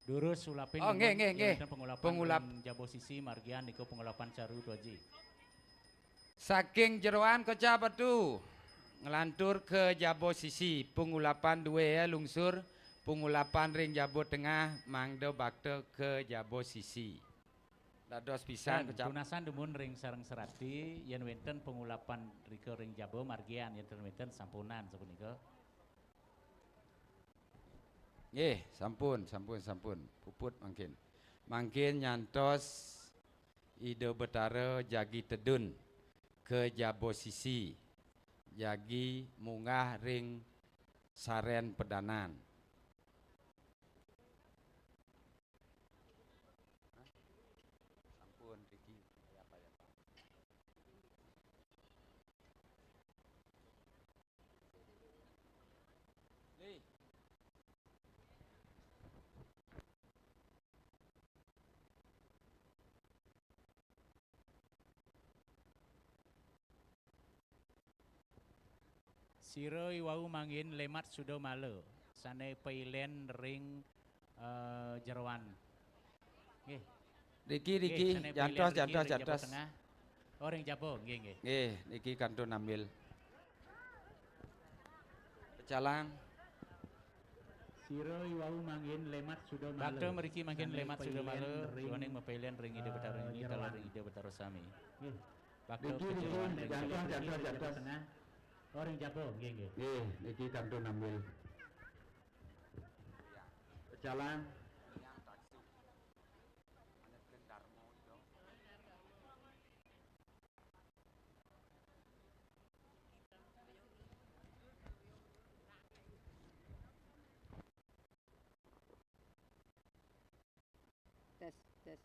Durus ulapin. Oh, nggih, nggih, nggih. Wenten pengulapan. Pengulap- ring jaba sisi margian niku pengulapan caru, Tu Aji. Saking jeroan kocap atu, nglantur ke jaba sisi, pengulapan due ya lungsur, pengulapan ring jaba tengah, mangda bakta ke jaba sisi. Dados pisan. Dan kocap. Tunasan dumun ring sareng serati, yen wenten pengulapan rika ring jaba margian, yen wenten sampunan sapunika. Nggih, sampun, sampun, sampun. Puput mangkin. Mangkin nyantos Ida Betara jagi tedun ke jaba sisi, jagi munggah ring saren pedanan. Sampun, Riki. Sira iwau mangkin lemat suda mala, sane pailen ring, eh, jeroan. Nggih. Riki, nggih, riki, sane pailen jantos, riki jantos, ring jaba jantos. Tengah. Oh, ring jaba, nggih, nggih. Nggih, niki kantun ambil. Pecalang. Sira iwau mangkin lemat suda mala. Bakta mriki mangkin sane lemat suda mala, pailen ring, duaning mapailen ring Ida Betara, eh, ring Ida jeroan. Betara sami. Nggih. Bakta. Niki, niki, pecalang ring jaba, jaba, jaba, jaba. Tengah. Oh, ring jaba, nggih, nggih. Nggih, niki kantun ambil. Pecalang. Tes, tes.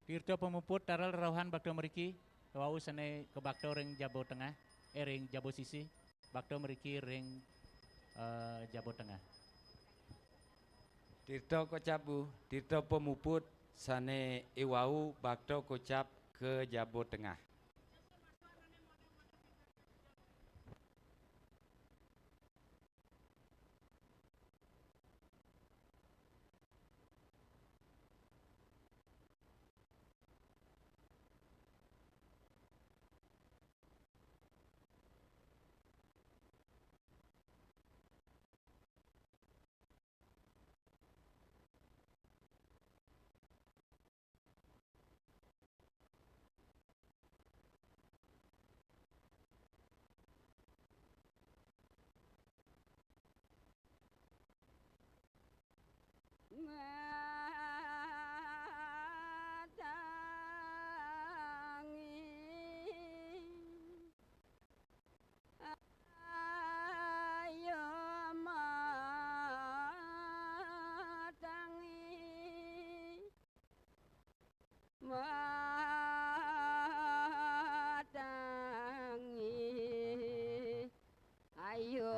Tirta pamuput taler rauhan bakta mriki, wau sane kabakta ring jaba tengah, eh, ring jaba sisi, bakta mriki ring, eh, jaba tengah. Tirta kocap, Bu, tirta pamuput sane iwau bakta kocap ke jaba tengah. Ayo matangi, matangi, ayo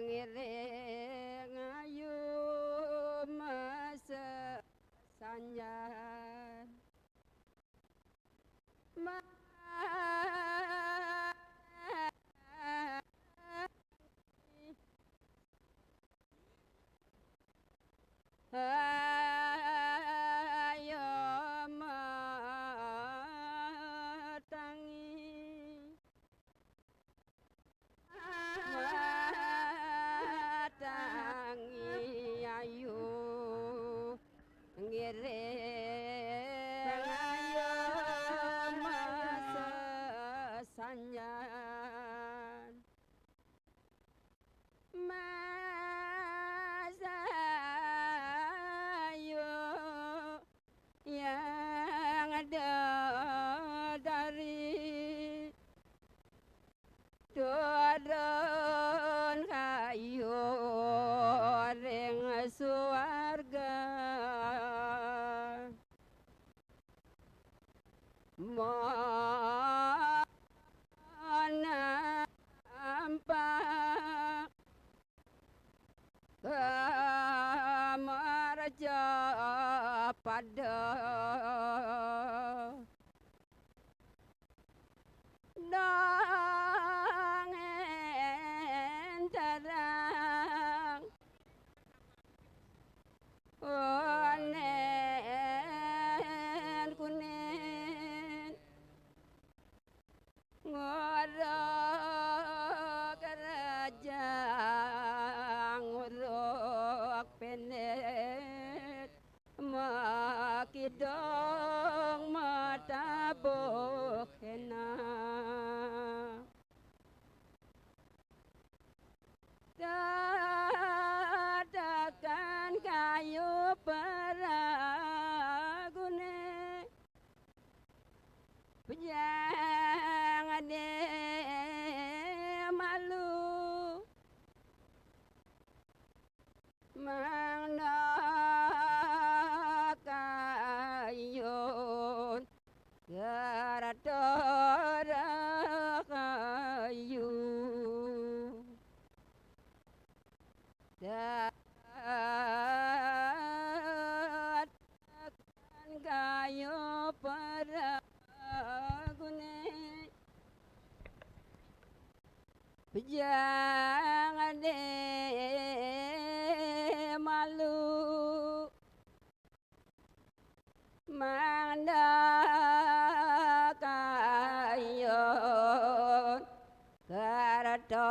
ngiring, ayo masesanjan. Ma- Ayo matangi. Matangi ayu ngiring ayu masesanjan. Masa padha. Nanging terang onen kunen ngorok raja ngorok penet makidong matabuh kena. Tatakan kayu peragune pejang ade malu. Mangda kayun gerto rahayu. Datakan kayu peragune pejang ade malu. Mangda kayun gerto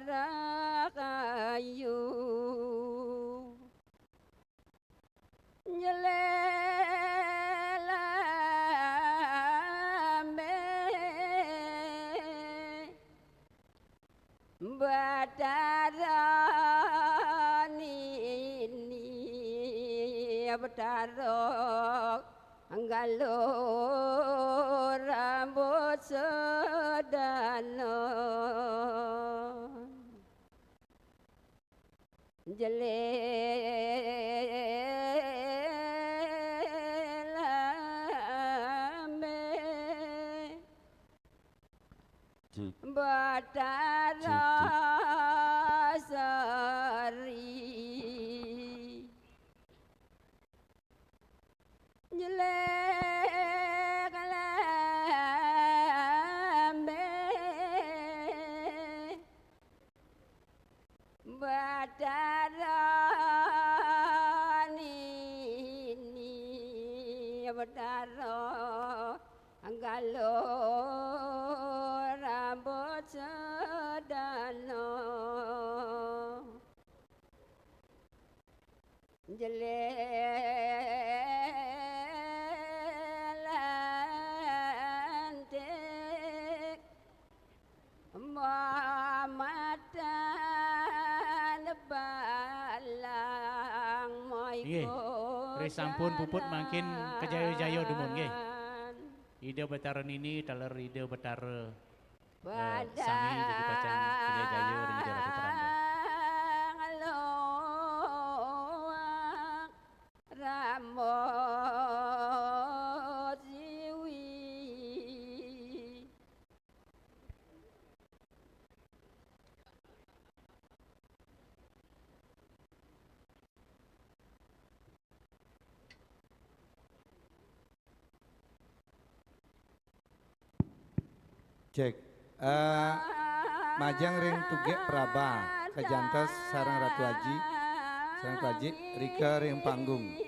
rahayu. Nyelélambe Batara nini, Batara nggalur rambut sedana. Jelelambe Cik. Batara Cik, cik. Sari. Jelek lambe Batara nini, Batara nggalur rambut sedana. Jelelantik mamatan balang. Nggih, moiko ri sampun puput mangkin kejaya-jaya dumun, nggih. Ida Betara nini taler Ida Betara, eh, sami jagi pacang kejaya-jaya ring Ida Ratu Peranda. Padang loang rambut siwi. Cek. Eh, majeng ring Tugek Praba, kajantos sareng Ratu Aji, sareng Ratu Aji, rika ring panggung.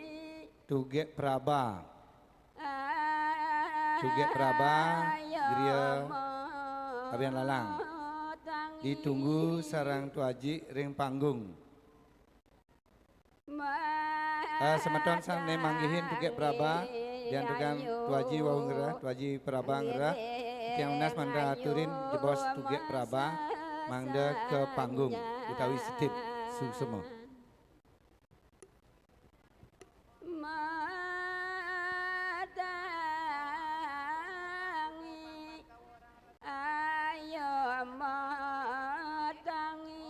Tugek Praba. Tugek Praba, griya Abian Lalang. Ditunggu sareng Ratu Aji ring panggung. Eh, semeton sané manggihin Tugek Praba, diantukan Ratu Aji wau ngrereh, Ratu Aji Praba ngrereh, titiang nunas mangda aturin jebos Tugek Praba, mangda ka panggung utawi sedhit suksema. Matangi, ayo matangi.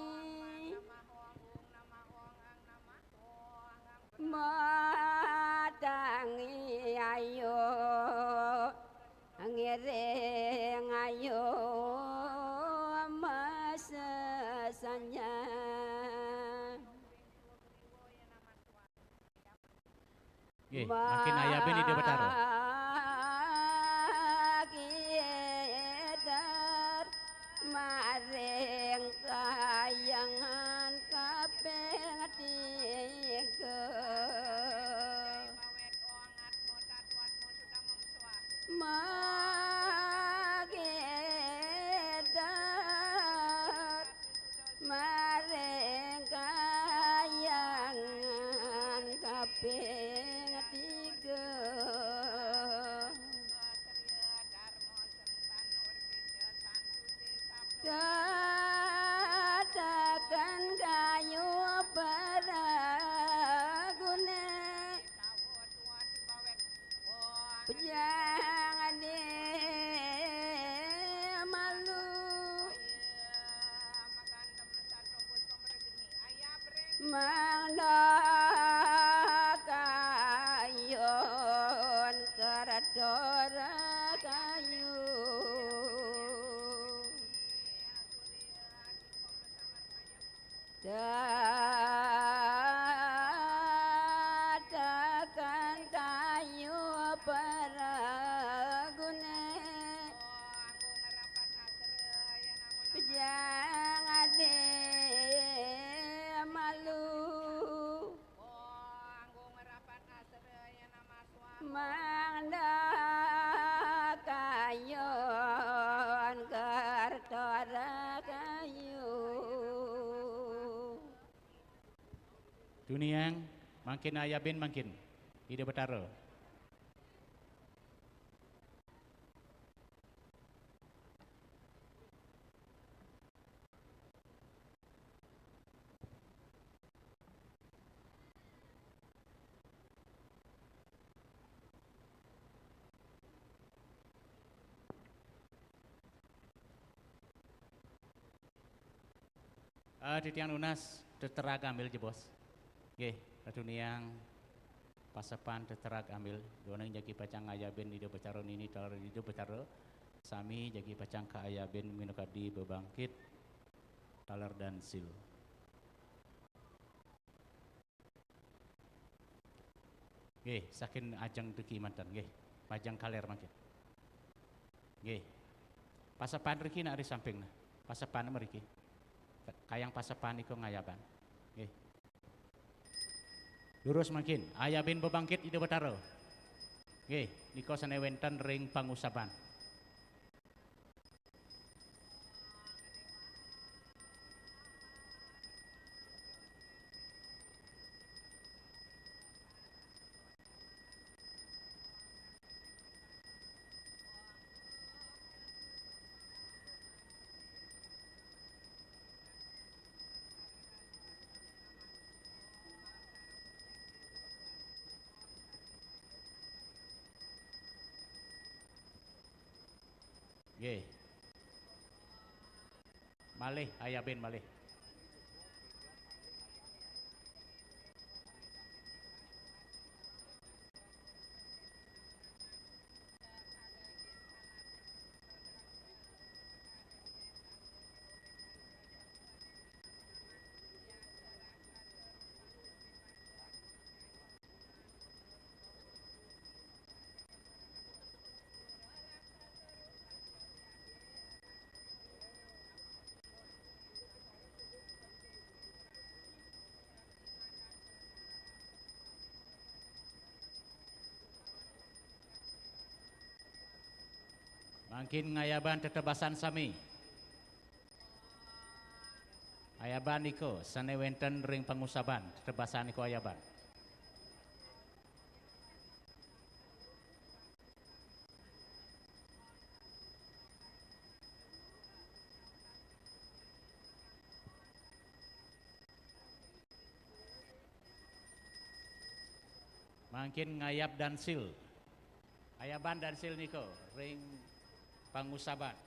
Matangi ayo, ngiring ayo, masesanyan. Nggih, mangkin ayabin Ida Betara. Magitar maring kayangan kaping tiga. Magitar maring kayangan kaping tiga. Dadakan kayu peragune. Pejang ade malu. Mangda kayun kerta ragayu. Dadakan kayu peragune. Pejang ade malu. Mangda kayun kerta ragayu. Tuniang, mangkin ayabin mangkin. Ida Betara. Ah, titiang nunas teterag ambil jebos. Nggih, Ratu Niang pasepan teterag ambil. Duaning jagi pacang ngayabin Ida Betara nini taler Ida Betara. Sami jagi pacang kaayabin minakadi bebangkit taler dansil. Nggih, saking ajeng driki manten, nggih. Majeng kaler mangkin. Nggih. Pasepan riki nak ri samping nah. Pasepan mriki. Kayang pasepan iko ngayaban. Nggih. Lurus mangkin, ayabin bebangkit Ida Betara. Nggih, nika sane wenten ring pangusaban. Nggih. Malih, ayabin malih. Mangkin ngayaban tetebasan sami. Ayaban iko sane wenten ring pangusaban, tetebasan iko ayaban. Mangkin ngayab dansil. Ayaban dansil nika ring pangusaban.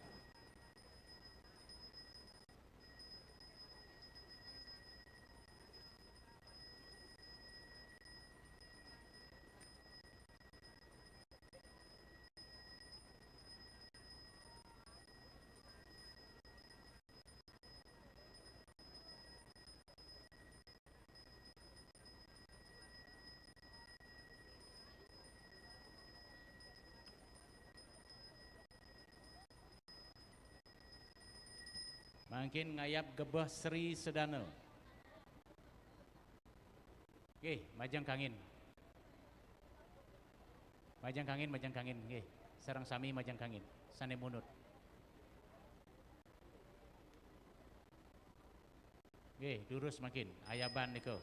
Mangkin ngayab gebeh Sri Sedana. Nggih, majeng kangin. Majeng kangin, majeng kangin, nggih. Sareng sami majeng kangin. Sané munut. Nggih, durus mangkin, ayaban nika.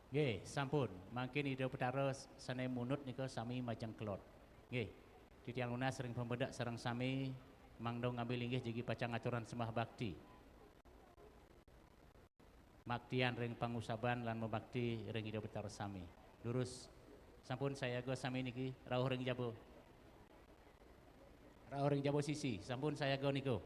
Nggih, sampun. Mangkin Ida Betara sané munut nika sami majeng kelod. Nggih. Titiang nunas ring pamedek sareng sami mangda ngambil inggih jagi pacang aturang sembah bakti. Maktian ring pangusaban lan mabakti ring Ida Betara sami. Durus sampun sayaga sami niki rauh ring jaba. Rauh ring jaba sisi, sampun sayaga nika.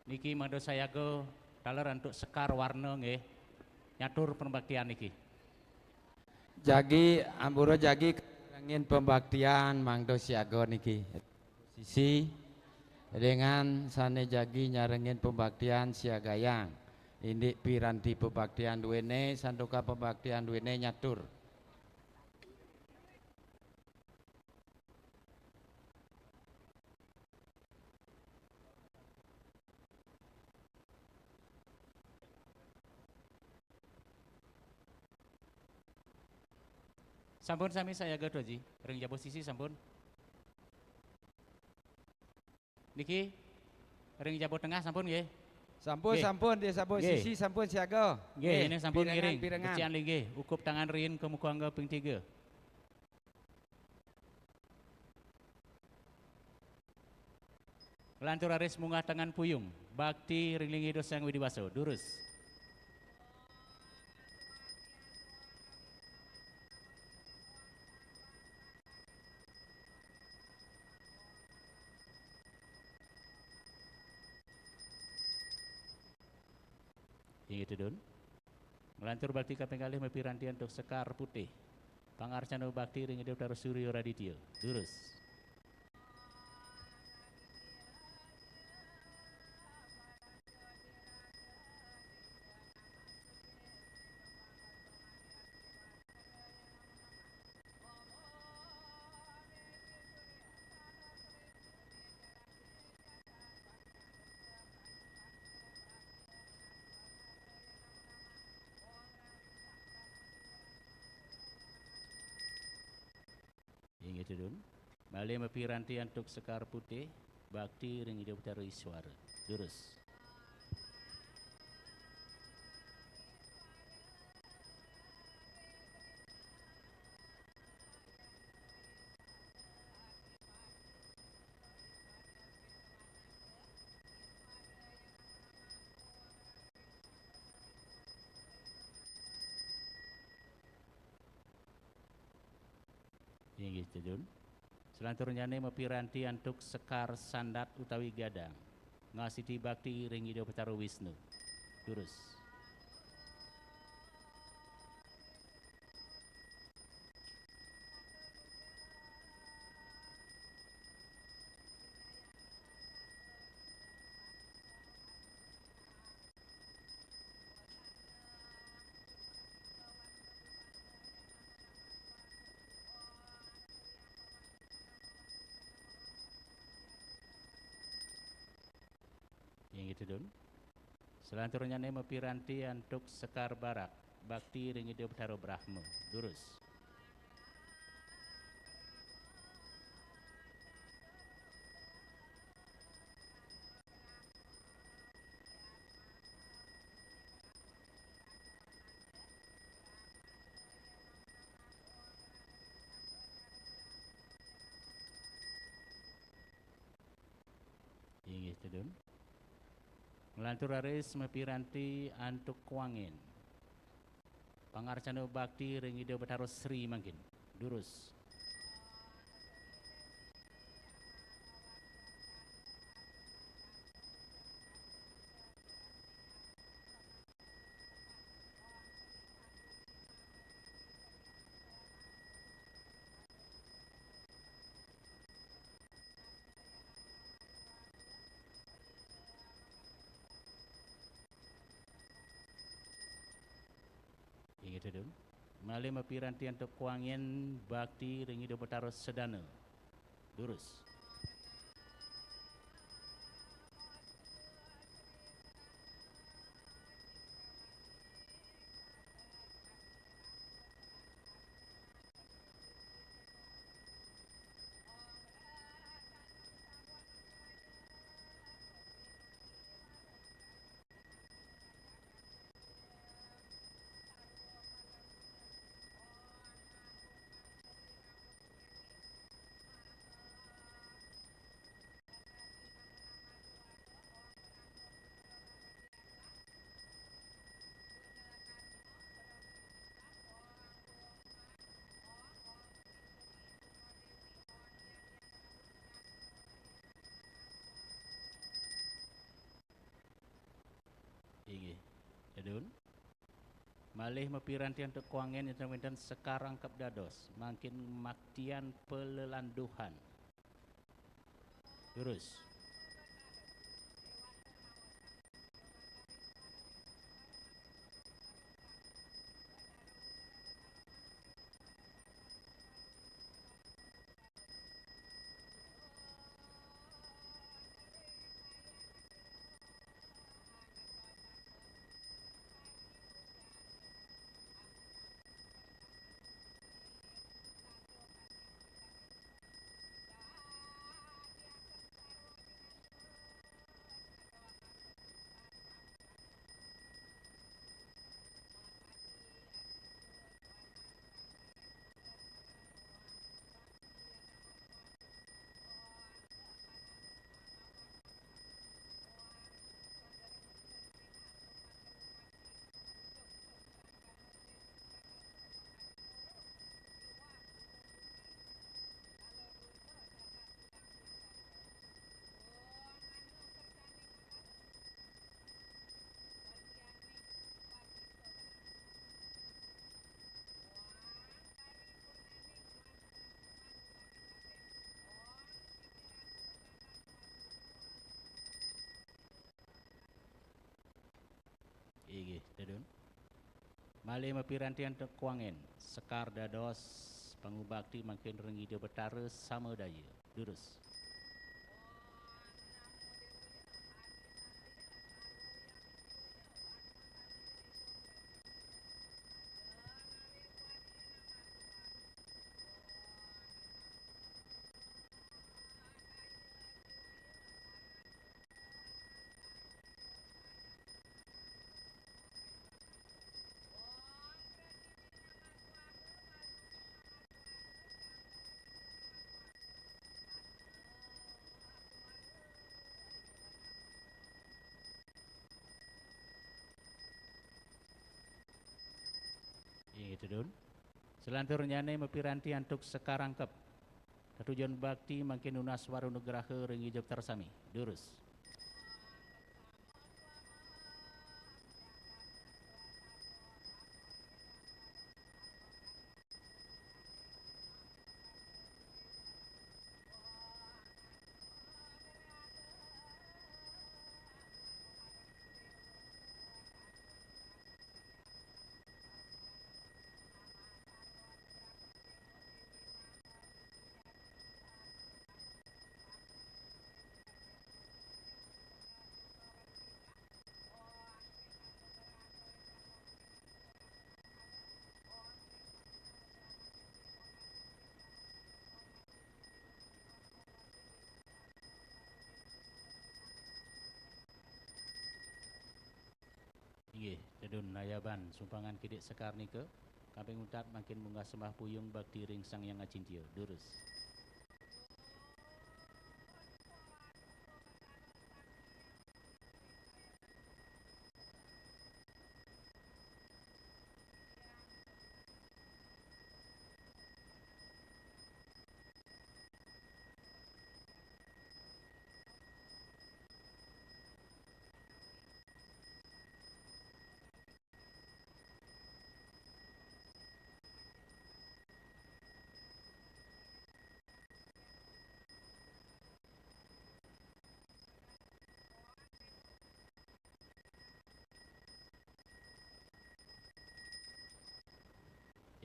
Niki mangda sayaga taler antuk sekar warna nggih. Nyatur pembaktian niki. Jagi, ampura jagi nyarengin pembaktian mangda siaga niki. Sisi dengan sané jagi nyarengin pembaktian siagayang. Indik piranti pembaktian duéné, santuka pembaktian duéné nyatur. Sampun sami sayaga, Tuaji. Ring jaba sisi sampun. Niki ring jaba tengah sampun nggih. Sampun, nggih. Sampun, di jaba, nggih, sisi sampun siaga. Nggih, nggih, ini sampun pirengan, ngiring. Pirengan. Becikan linggih, ukup tangan riin ka muka angga ping tiga. Lantur raris munggah tangan puyung, bakti ring linggih Ida Sang Widi Wasa, durus. Inggih tedun. Nglantur bakti kaping kalih mapiranti antuk sekar putih. Pangarcana bakti ring Ida Betara Surya Raditya. Durus. Inggih tedun. Malih mapiranti antuk sekar putih, bakti ring Ida Betara Iswara. Durus. Inggih tedun. Selanturnyané mapiranti antuk sekar sandat utawi gadang. Ngasiti bakti ring Ida Betara Wisnu. Durus. Inggih tedun. Selanturnyané mapiranti antuk sekar barak, bakti ring Ida Betara Brahma. Durus. Inggih tedun. Lantur raris mapiranti antuk kuangen. Pangarcana bakti ring Ida Betara Sri mangkin. Durus. Inggih, Tedun. Malih mapiranti antuk kuangen bakti ring Ida Betara Sedana. Durus. Inggih. Tedun. Malih mapiranti antuk kuangen, wénten sekar rangkep dados, mangkin maktian palelanduhan. Durus. Inggih, Tedun. Malih mapiranti antuk kuangen, sekar dados pangubakti mangkin ring Ida Betara Sama Daya. Durus. Inggih, Tedun. Selanturnyané mapiranti antuk sekar rangkep. Tetujon bakti mangkin nunas wara nugraha ring Ida Betara sami. Durus. Inggih, Tedun, nayaban sumpangan kidik sekar nika. Kaping untat mangkin munggah sembah puyung bakti ring Sang Hyang Acintya. Durus.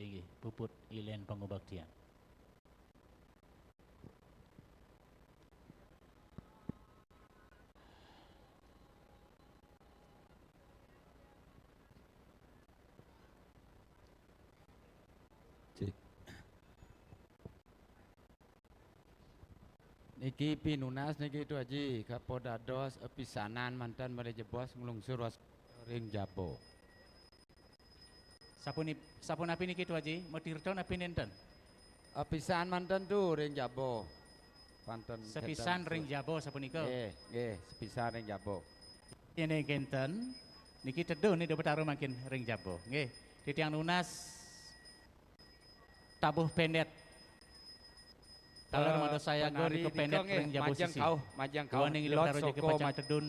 Inggih, puput ilen pangubaktian. Cek. Niki pinunas niki Tu Aji, kapo dados pisanan manten malih jebos nglungsur was ring jaba. Sapunip-, sapunapi niki Tu Aji, matirta napi nenten? Pisan manten Tu ring jaba. Panten sapisan kenten ring jaba sapunika. Nggih, nggih, sapisan ring jaba. Yén kenten, niki tedun Ida Betara mangkin ring jaba. Nggih, titiang nunas tabuh pendet. Taler eh, mangda sayaga penari nika nika pendet nggih, ring jaba majeng sisi. Kauh, majeng kauh. Duaning Ida Lot Betara Soko nika pacang maj- tedun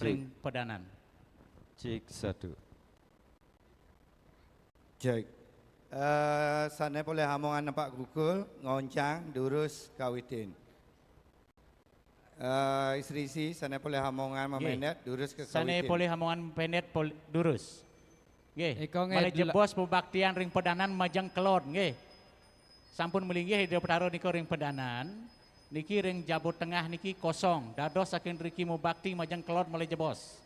ring Cik. Pedanan. Cik satu. Cek. Eh, sané polih amongan nempak gugul, ngoncang, durus, kawitin. Eh, isi-isi, sané polih amongan nggih. Mamendet, durus ka sané kawitin. Polih amongan pendet pol-, durus. Nggih. Iko nggih, malih dula- jebos pabaktian ring pedanan majeng kelod, nggih. Sampun malinggih Ida Betara nika ring pedanan, niki ring jaba tengah niki kosong, dados saking riki mabakti majeng kelod malih jebos.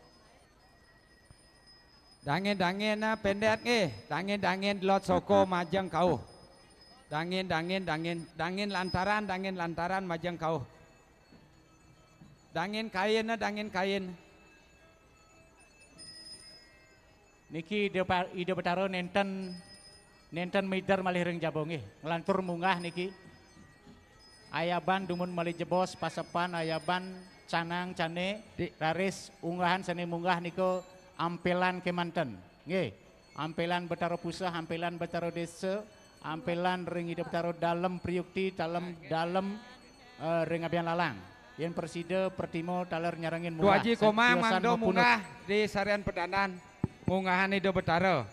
Dangin-dangin, ah, pendet nggih. Dangin-dangin Lot Soko majeng kauh. Dangin-dangin, dangin, dangin lantaran, dangin lantaran majeng kauh. Dangin kain, ah, dangin kain. Niki Ida Pa-, Ida Betara nenten, nenten mider malih ring jaba nggih. Nglantur munggah niki. Ayaban dumun malih jebos, pasepan, ayaban, canang, cane, di- raris unggahan sané munggah nika ampelan kémanten. Nggih. Ampelan Betara Puseh, ampelan Betara Desa, ampelan ring Ida Betara Dalem Priukti, Dalem, Dalem, eh, ring Abian Lalang. Yén prasida pratima taler nyarengin munggah. Tu Aji Komang tiosan mangda mapunut. Munggah di sarian pedanan. Munggahan Ida Betara.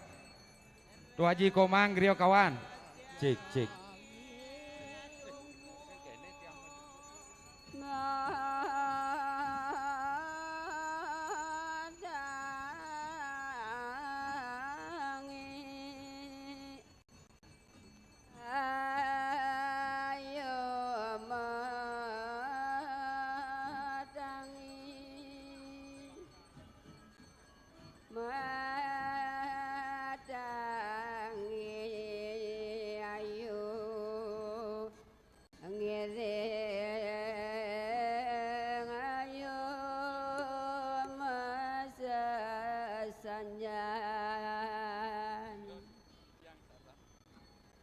Tu Aji Komang griya kawan. Cik, cik. Madangi ayu ngiring ayu masesanjan.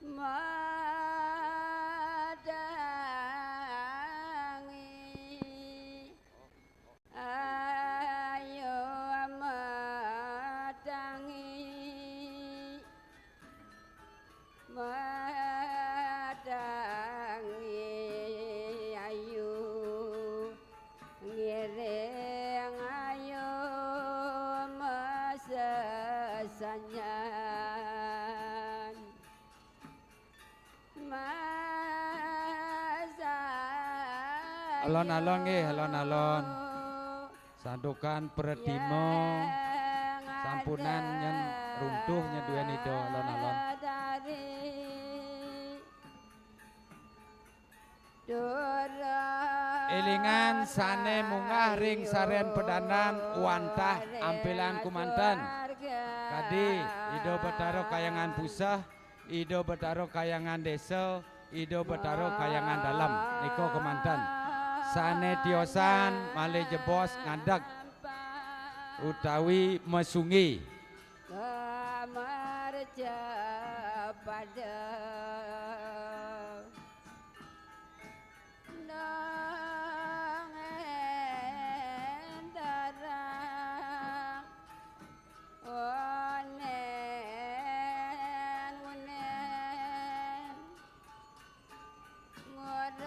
Madangi ayu madangi, madangi ayu ngiring ayu masesanjan. Alon-alon nggih, alon-alon. Santukan pratima sampunan nyen runtuh nyen duén Ida alon-alon. Élingan sané munggah ring sarén pedanan wantah ampelan kumanten. Kadi Ida Betara Kahyangan Puseh, Ida Betara Kahyangan Desa, Ida Betara Kahyangan Dalem. Nika kemanten. Sané tiosan malih jebos ngadeg utawi masunggi. Kamarja pada nang endarang onen-onen. Ngorok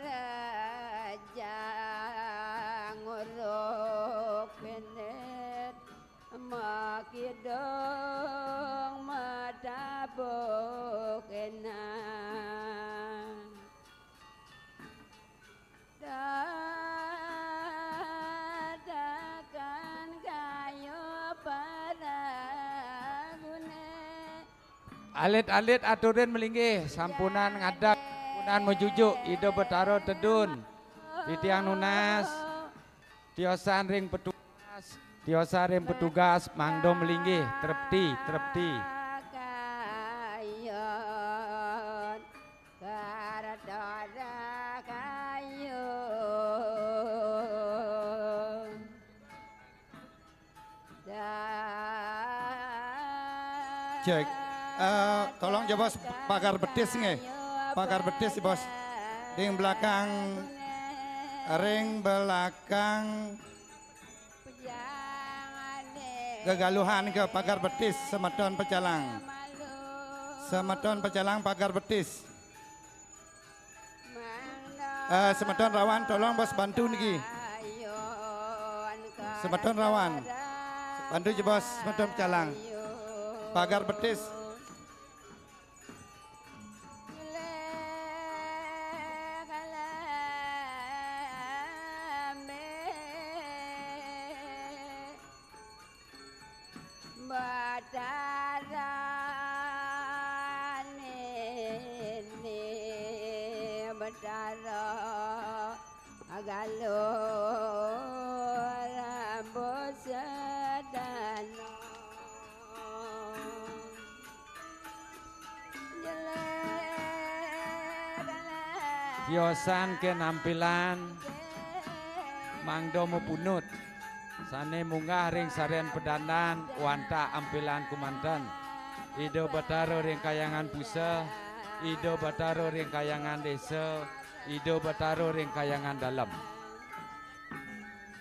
raja, ngorok penet, makidong mata. Alit-alit aturin malinggih, sampunang ngadeg, sampunang majujuk, Ida Betara tedun. Titiang nunas, tiosan ring petugas, tiosan ring petugas, mangda malinggih, trepti, trepti. Cek. Eh, tolong coba s-, pagar betis nggih. Pagar betis, Bos. Ring belakang, ring belakang gegaluhan ke pagar betis, semeton pecalang. Semeton pecalang pagar betis. Eh, semeton rawan, tolong Bos bantu niki. Semeton rawan. Bantu ja Bos, semeton pecalang. Pagar betis. Betara nini, Betara Galur Busedana. Tiosan kenampilan mangda mapunut. Sane munggah ring sarian pedandan wantah ampilan kumanten. Ida Betara ring Kahyangan Puseh, Ida Betara ring Kahyangan Desa, Ida Betara ring Kahyangan Dalem.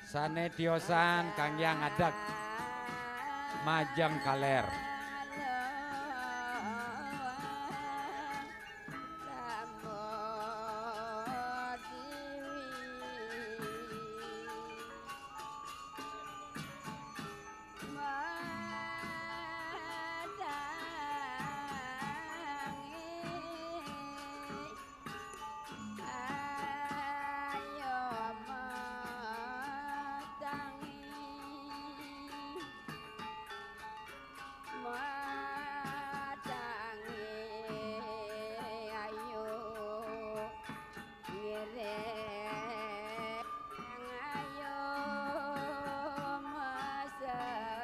Sane tiosan kanggéang ngadeg majeng kaler.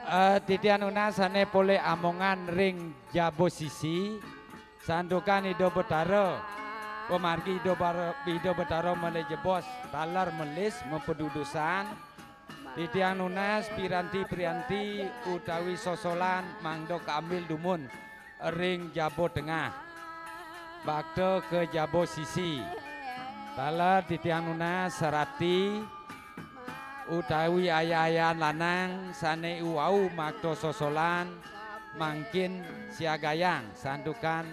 Eh, titiang nunas sane polih amongan ring jaba sisi. Santukan Ida Betara, pamargi Ida Bara-, Ida Betara malih jebos taler melis mapadudusan, titiang nunas piranti-piranti utawi sosolan mangda kaambil dumun ring jaba tengah, bakta ka jaba sisi. Taler titiang nunas sarati utawi ayah-ayahan lanang sane wau makta sosolan, mangkin siagayang santukan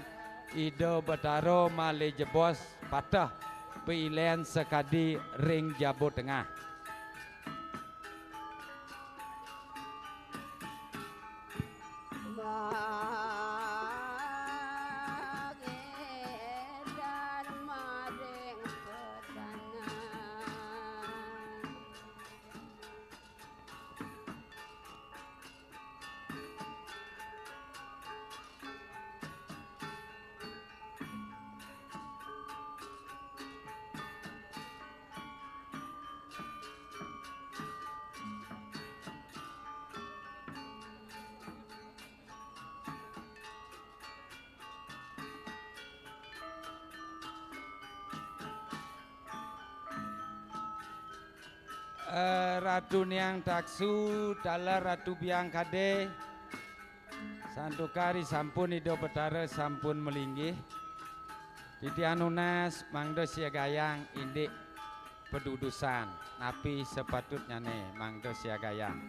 Ida Betara malih jebos pateh pailen sakadi ring jaba tengah. Eh, Ratu Niang Taksu, taler Ratu Biang Kade, santukan ri sampun Ida Betara sampun malinggih. Titiang nunas mangda siagayang indik padudusan, napi sapatutnyane mangda siagayang.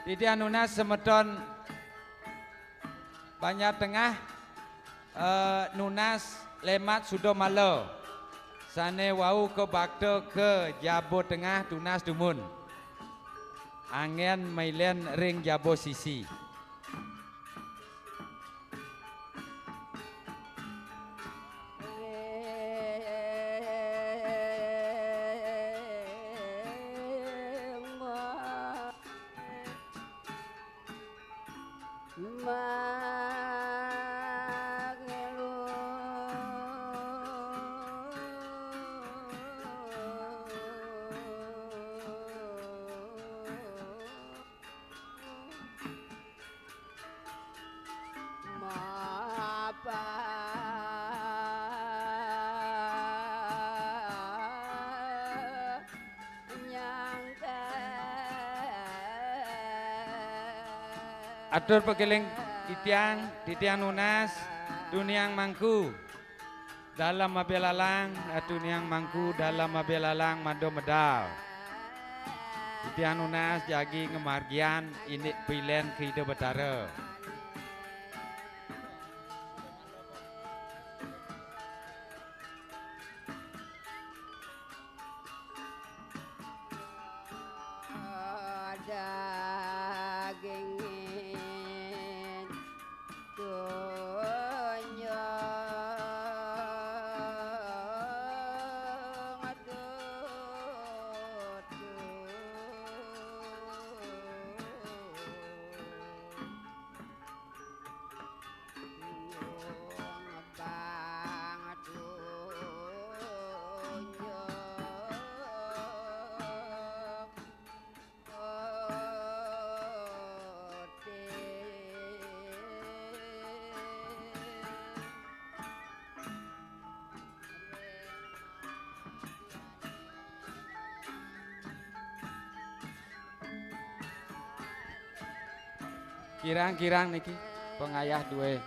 Titiang nunas semeton Banjar Tengah, eh, nunas Lemat Sudamala. Sane wau kabakta ka jaba tengah tunas dumun. Anggen mailen ring jaba sisi. Mangelu. Mapa nyangka. Atur pakeling titiang, titiang nunas, tuniang mangku. Dalem mabelalang, tuniang mangku, dalem mabelalang mado medal. Titiang nunas jagi ngamargiang indik pilen ka Ida Betara. Daging tunjung dudu. Kirang-kirang niki pangayah dué.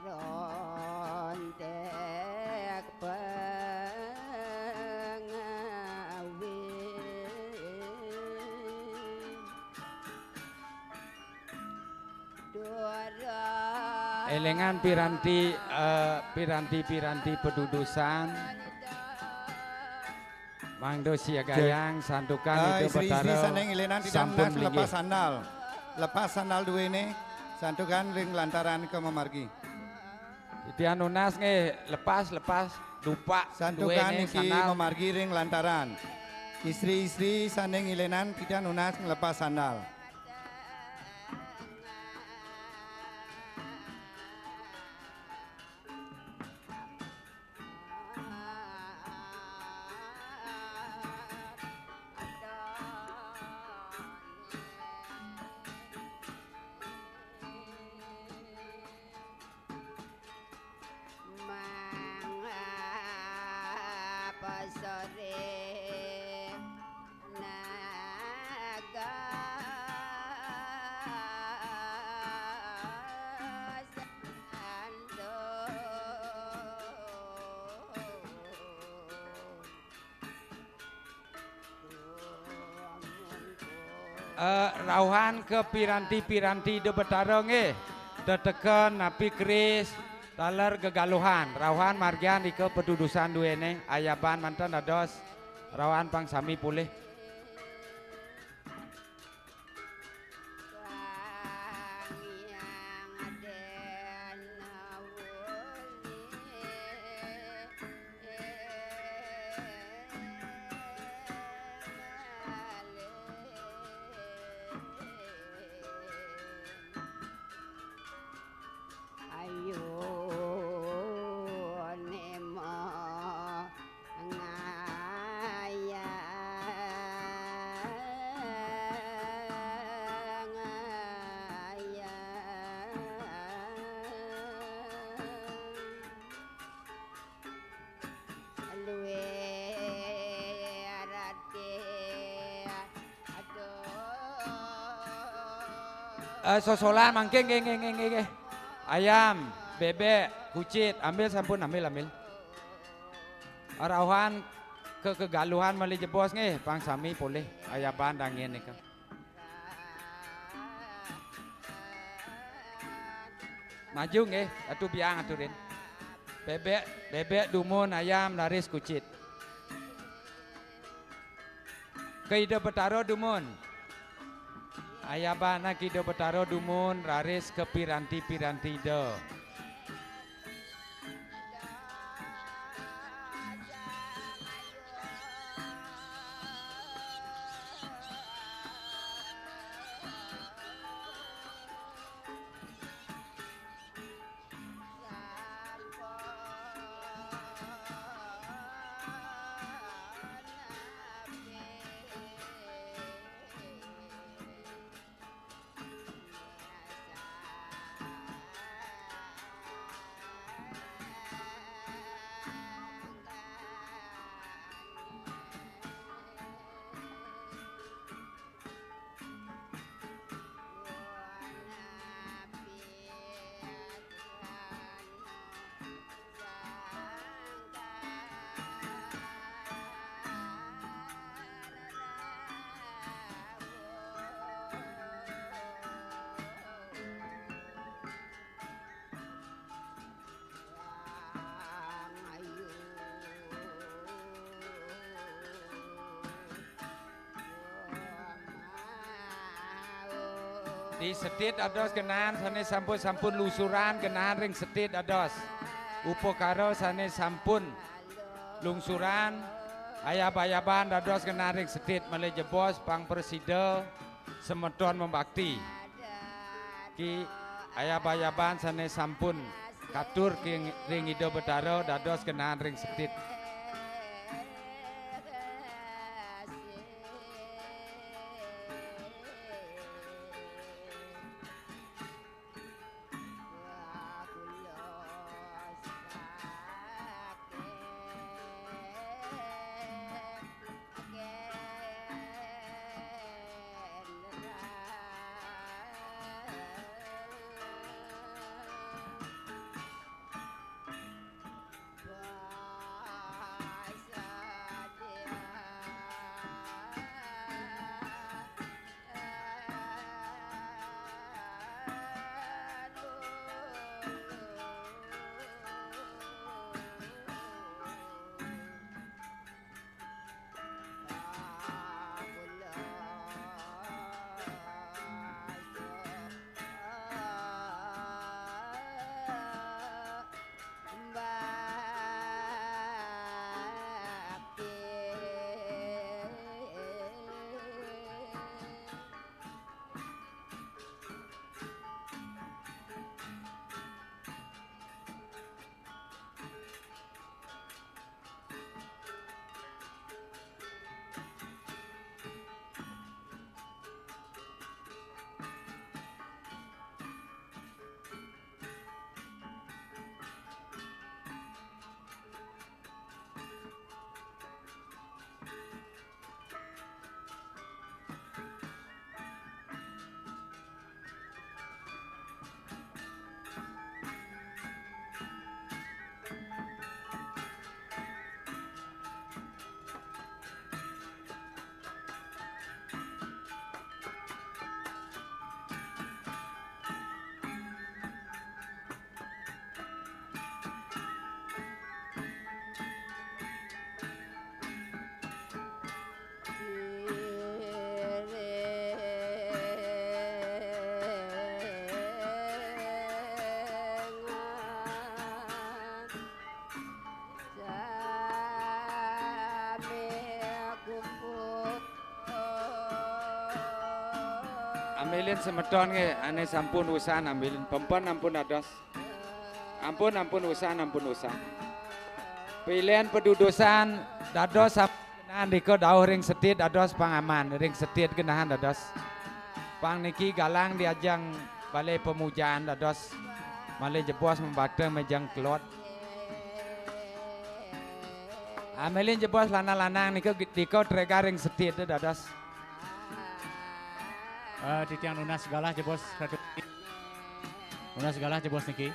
Raronték pangawit. Élingang piranti, eh, piranti-piranti padudusan. Mangda siagayang santukan Ida Betara sané ngilénan titiang sampun nunas linggih. Lepas sandal. Lepas sandal duéné, santukan ring lantaran ka mamargi. Titiang nunas nggih, lepas, lepas, dupak, santukan duéné niki sandal. Mamargi ring lantaran. Istri-istri sané ngilénan titiang nunas nglepas sandal. Mangapasare naga sando. Eh, rauhan ka piranti-piranti Ida Betara nggih. Teteken napi keris, taler gegaluhan. Rauhan margiang ika padudusan duéné, ayaban manten dados rauhan pang sami polih. Ayo nema ngaya. Eh, sosolan mangkin, nggih, nggih, nggih, nggih, nggih. Ayam, bebek, kucit, ambil sampun, ambil, ambil. Rauhan ke kegaluhan malih jebos nggih, pang sami polih ayaban dangin nika. Maju nggih, atu biang aturin. Bebek, bebek dumun, ayam, raris kucit. Ka Ida Betara dumun. Ayaban ka Ida Betara dumun, raris ka piranti-piranti Ida. Di setit dados genah sané sampun-sampun lungsuran genah ring setit dados. Upakara sané sampun lungsuran, ayab-ayaban dados genah ring setit malih jebos pang prasida semeton mabakti. Ki ayab-ayaban sané sampun katur ki ring Ida Betara dados genah ring setit. Ambilin semeton nggih, ané sampun usan ambilin, pempén ampun dados. Ampun, ampun usan, ampun usan. Pilihan padudusan dados sam-, genah nika dauh ring setit dados pang aman, ring setit genahan dados. Pang niki galang di ajeng Balai Pemujaan dados malih jebos mabakta mejeng kelod. Ambilin jebos lanang-lanang nika gi-, nika tregar ring setit dados. Eh, titiang nunas galah jebos Ratu. Nunas galah jebos niki.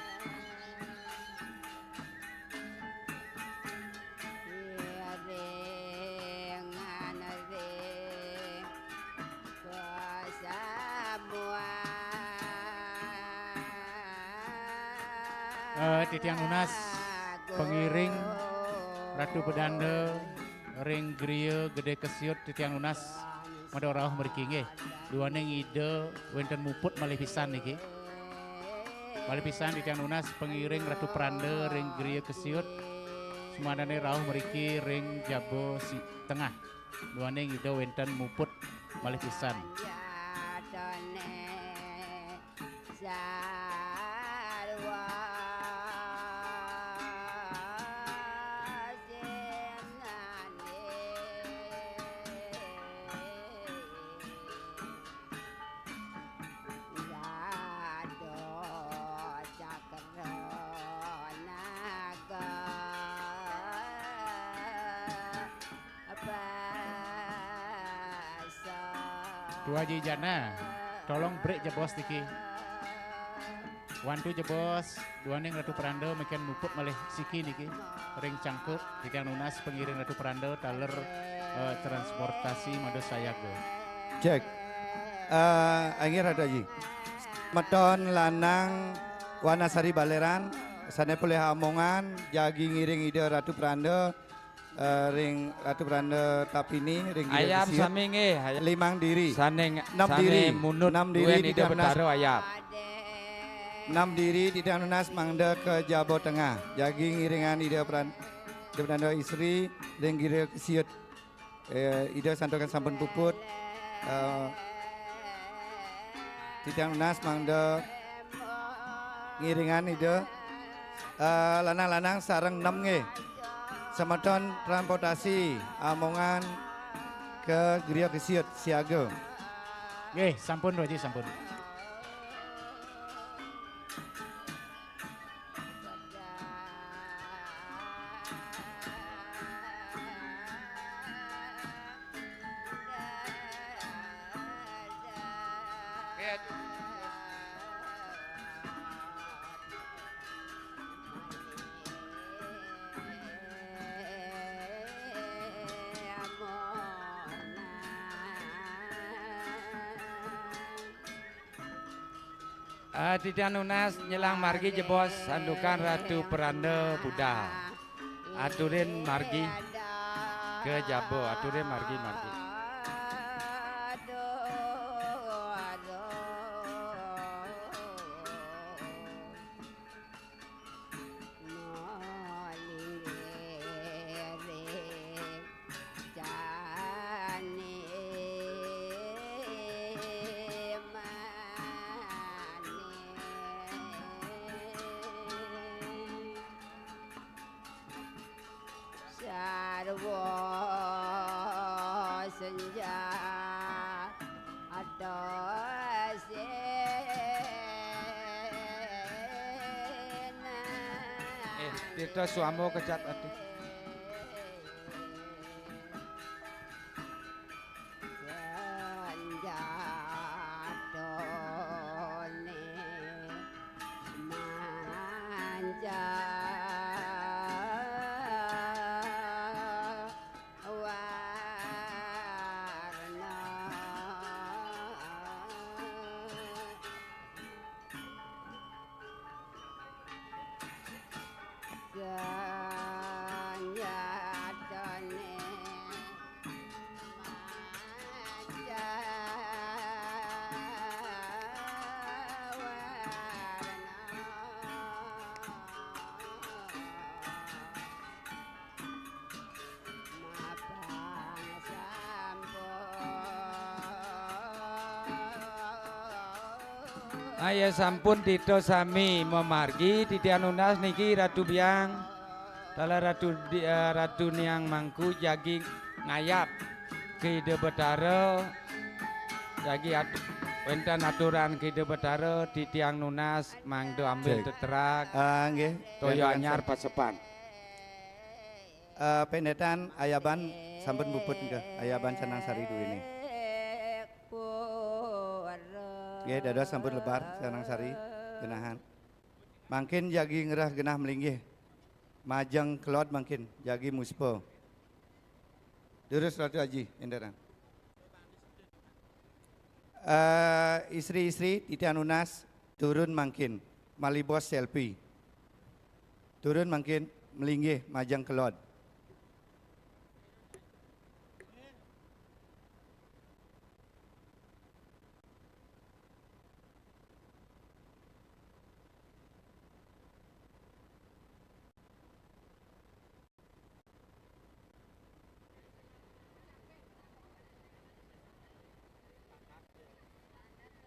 Eh, titiang nunas pengiring Ratu Pedanda ring Gria Gede Kesiut, titiang nunas mada rauh mriki nggih. Duaning Ida wenten muput malih pisan niki. Malih pisan titiang nunas pengiring Ratu Peranda ring Gria Kesiut, sumanané rauh mriki ring jaba si tengah. Duaning Ida wenten muput malih pisan. Tuaji Jana, tolong break jebos niki. Wantu jebos, duaning Ratu Peranda meken muput malih siki niki. Ring cangkuk, titiang nunas pengiring Ratu Peranda taler, eh, transportasi mada sayaga. Cek. Eh, inggih Ratu Aji. Meton lanang Wanasari Baleran, sané polih amongan, jagi ngiring Ida Ratu Peranda, eh, ring Ratu Peranda Tapini, ring Gria Ayam Gesiut. Sami nggih, ayam. Limang diri. Sané ng-, Enam sané diri. Munut Enam diri duén Ida titiang nunas. Betara ayam. Enam diri titiang nunas mangda ka jaba tengah. Jagi ngiringan Ida Peran-, Ida Peranda Istri ring Gria Gesiut. Eh, Ida santukan sampun puput. Eh, titiang nunas mangda ngiringan Ida. Eh, lanang-lanang sareng nem nggih. Semeton transportasi amongan ka Gria Gesiut siaga. Nggih, sampun, Pak Haji, sampun. Ah, titiang nunas nyelang margi jebos santukan Ratu Peranda budal. Aturin margi ka jaba, aturin margi, margi. Sarwa senja atosena. Eh, Tirta Swama kecat ati. Senjatone manca warna. Senjatone manca warna. Mapang sampun. Ayo sampun tito sami mamargi, titiang nunas niki Ratu Biang. Taler Ratu di-, eh, Ratu Niang Mangku jagi ngayap ka Ida Betara. Jagi at-, wénten aturan ka Ida Betara, titiang nunas mangda ambil Cek. Teterak. Ah, nggih. Toya Biar anyar langsung. Pasepan. Eh, pendetan ayaban sampun puput nggih, ayaban Canang Sari duwini. Nggih, dados sampun lebar sareng sami genahan. Mangkin jagi ngrereh genah malinggih. Majeng kelod mangkin jagi muspa. Durus Ratu Aji, endaran. Eh, istri-istri titiang nunas turun mangkin, malih bos selfie. Turun mangkin malinggih majeng kelod.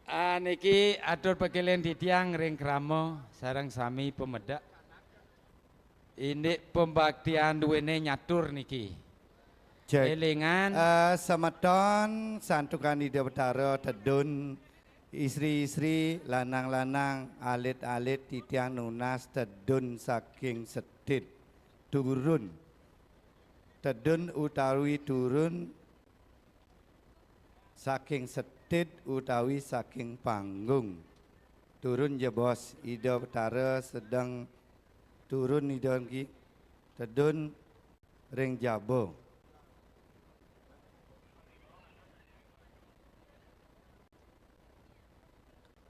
Ah, niki atur pakéling titiang ring krama sareng sami pamedek. Indik pembaktian duéné nyatur niki. Cek. Élingan. Eh, semeton santukan Ida Betara tedun, istri-istri, lanang-lanang, alit-alit titiang nunas tedun saking setit. Turun. Tedun utawi turun saking setit utawi saking panggung. Turun jebos, Ida Betara sedeng turun Ida niki tedun ring jaba.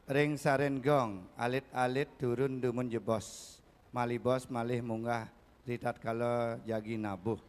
Ring sareng gong, alit-alit turun dumun jebos. Malih bos malih munggah ritatkala jagi nabuh.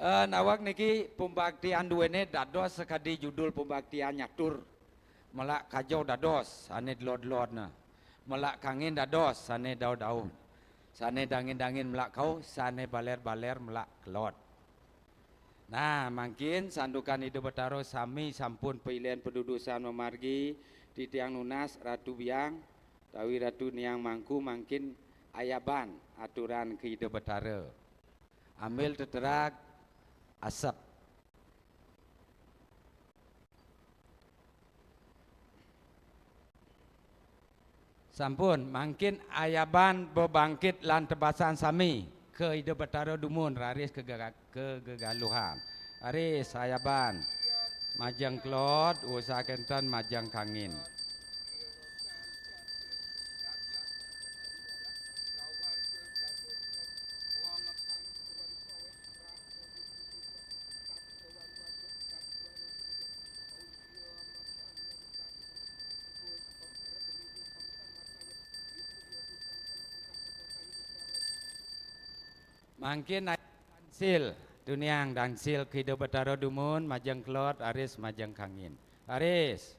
Eh, nawak niki pembaktian duéné dados sakadi judul pembaktian nyatur. Melak kajo dados sané delod-delodna. Melak kangin dados sané daud-daud. Sané dangin-dangin melak kauh, sané balér-balér melak kelod. Nah, mangkin santukan Ida Betara sami sampun pailén padudusan mamargi, titiang nunas Ratu Biang, utawi Ratu Niang Mangku mangkin ayaban aturan ka Ida Betara. Ambil teterag asep. Sampun, mangkin ayaban bebangkit lan tebasan sami ka Ida Betara dumun raris kegega-, kegegaluhan. Raris ayaban. Majeng kelod, usaha kénten majeng kangin. Mangkin aya dangsil, tuniang dangsil ka Ida Betara dumun, majeng kelod, raris majeng kangin. Raris.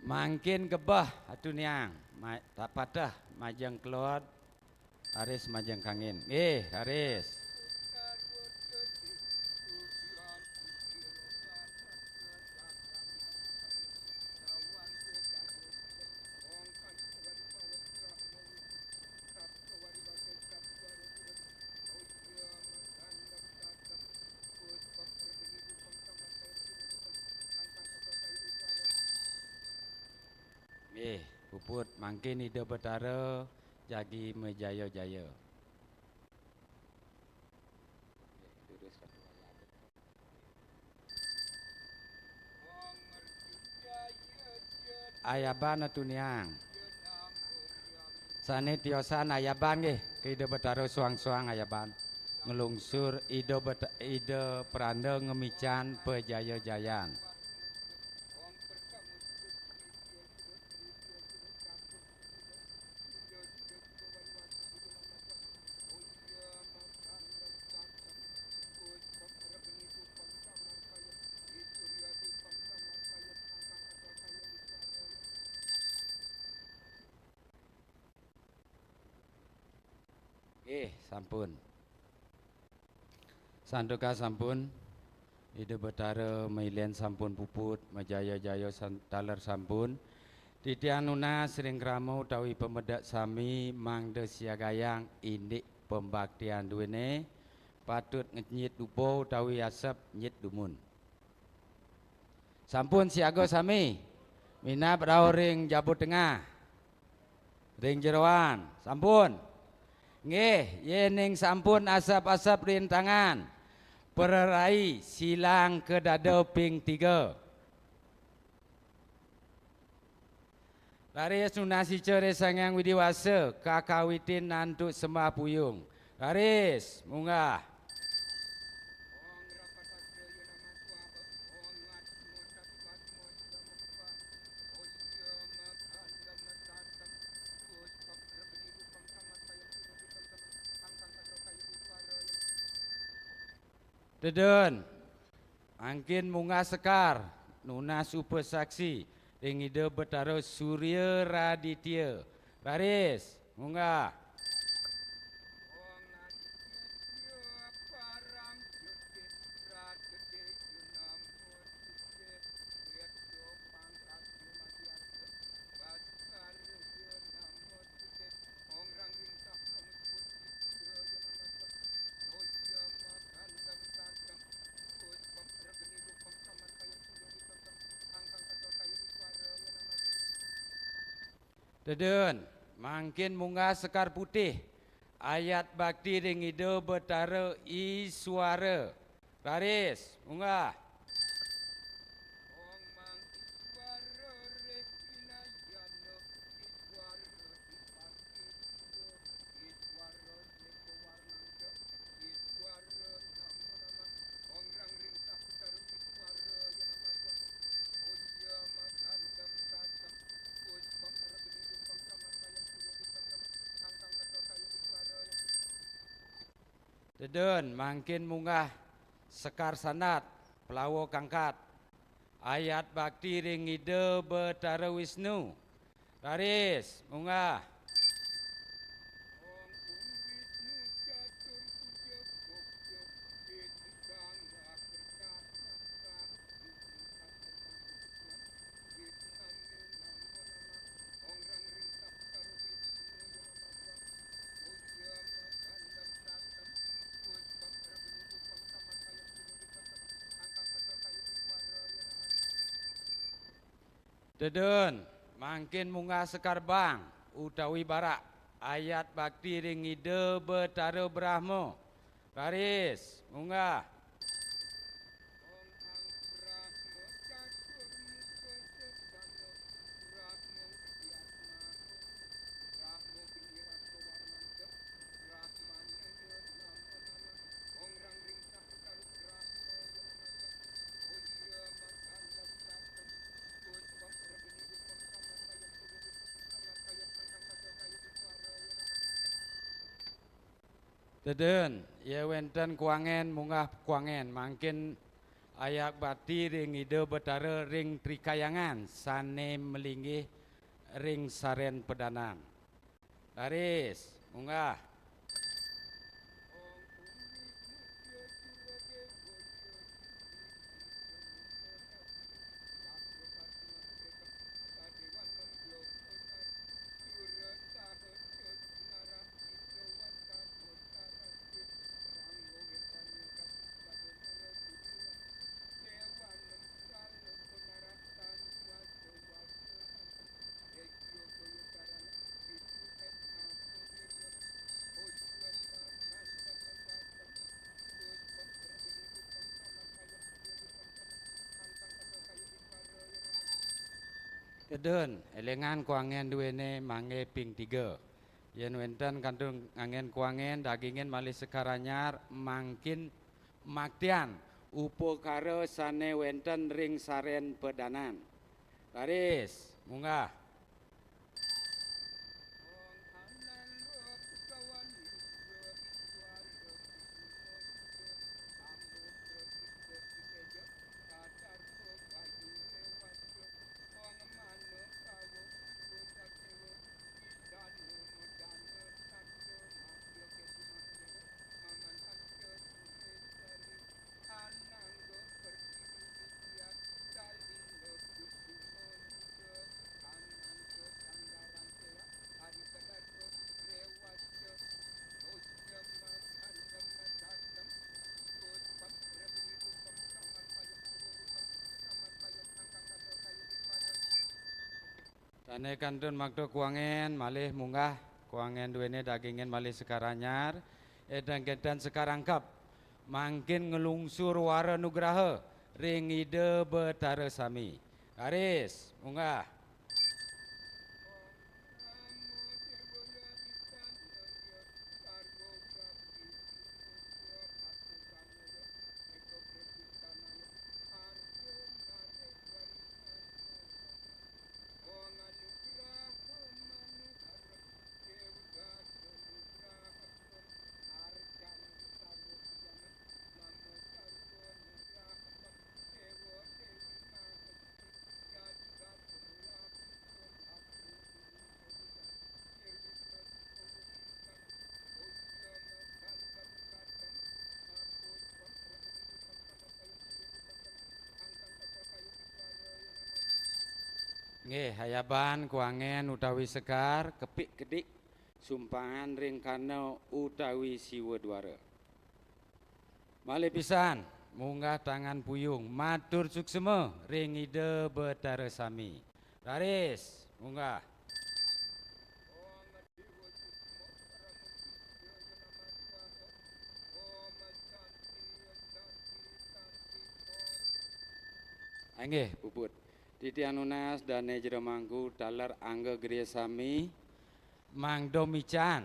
Mangkin gebeh, tuniang, ma-, tak pateh majeng kelod, raris majeng kangin. Nggih, raris. Nggih, puput mangkin Ida Betara jagi majaya-jaya. Ayaban, tuniang. Sané tiosan ayaban nggih, ka Ida Betara suang-suang ayaban. Nglungsur Ida Bet-, Ida Peranda ngemican pajaya-jayan. Nggih, sampun. Santuka sampun, Ida Betara mailén sampun puput, majaya-jaya san-, taler sampun. Titiang nunas ring krama utawi pamedek sami mangda siagayang indik pembaktian duéné, patut ngenyit dupa utawi asep nyit dumun. Sampun siaga sami. Minab rauh ring jaba tengah. Ring jeroan. Sampun. Nggih, yéning sampun asep-asep ring tangan, prarai silang kadada ping tiga. Raris nunas ica ring Sang Hyang Widhi Wasa, kakawitin antuk sembah puyung. Raris, munggah. Tedun. Mangkin munggah sekar, nunas upasaksi ring Ida Betara Surya Raditya. Raris, munggah. Tedun, mangkin munggah sekar putih, ayat bakti ring Ida Betara Iswara. Raris, munggah. Tedun, mangkin munggah sekar sandat, plawa kangkat. Ayat bakti ring Ida Betara Wisnu. Raris, munggah. Tedun, mangkin munggah sekar bang utawi barak, ayat bakti ring Ida Betara Brahma. Raris, munggah. Tedun, yén wénten kuangen munggah kuangen, mangkin ayak bakti ring Ida Betara ring Trikayangan sané malinggih ring sarén pedanan. Raris, munggah. Tedun, élingang kuangen duéné mangké ping tiga. Yén wénten kantun nganggén kuangen, dagingin malih sekar anyar, mangkin maktian upakara sané wénten ring sarén pedanan. Raris, munggah. Sané kantun makta kuangen malih munggah, kuangen duéné dagingin malih sekar anyar, édan kénten sekar angkep, mangkin nglungsur wara nugraha ring Ida Betara sami. Raris, munggah. Nggih, ayaban kuangen utawi sekar, kepik kedik, sumpahan ring kana utawi siwa duara. Malih pisan, munggah tangan puyung, matur suksma ring Ida Betara sami. Raris, munggah. Inggih, puput. Titiang nunas dané jero mangku taler angga griya sami, mangda mican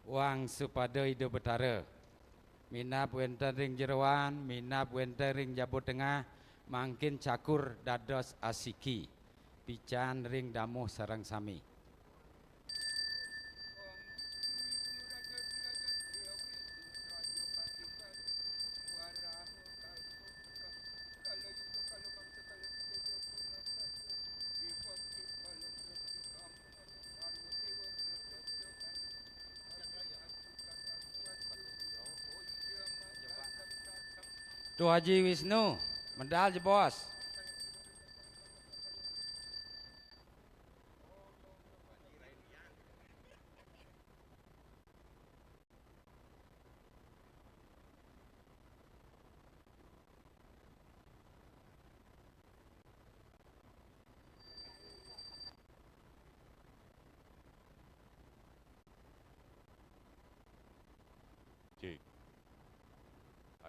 wangsupada Ida Betara. Minab wénten ring jeroan, minab wénten ring jaba tengah, mangkin cakur dados asiki. Pican ring damuh sareng sami. Tuh Haji Wisnu, medal jebos. Cik.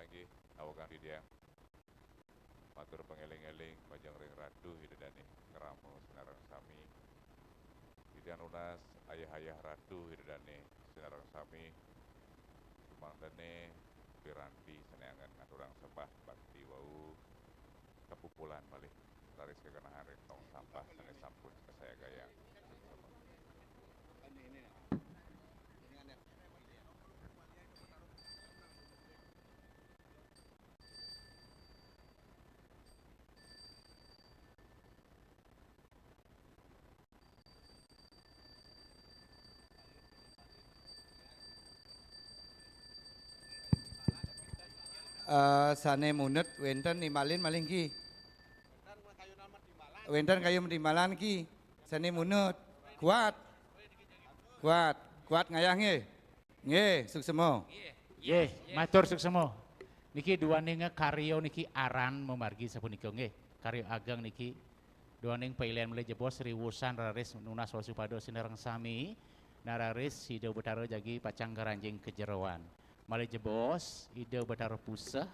Inggih, nawakang titiang. Matur pangéling-éling majeng ring Ratu Ida Dané, krama sinareng sami. Titiang nunas ayah-ayah Ratu Ida Dané, sinareng sami. Sumangdané piranti sané anggén ngaturang sembah bakti wau, kapupulan malih raris kakenahan ring tong sampah sané sampun kasayagayang. Eh, sané munut wénten nimbalin malih nggih. Wénten kayun timbalan nggih. Sané munut. Kuat. Kuat. Kuat ngayah nggih. Nggih, suksema. Nggih, matur suksema. Niki duaning karya niki aran mamargi sapunika nggih. Karya ageng niki duaning pailihan malih jebos riwusan raris nunas wasupada sinareng sami. Nah raris Ida Betara jagi pacang ngranjing ka jeroan. Malih jebos Ida Betara Puseh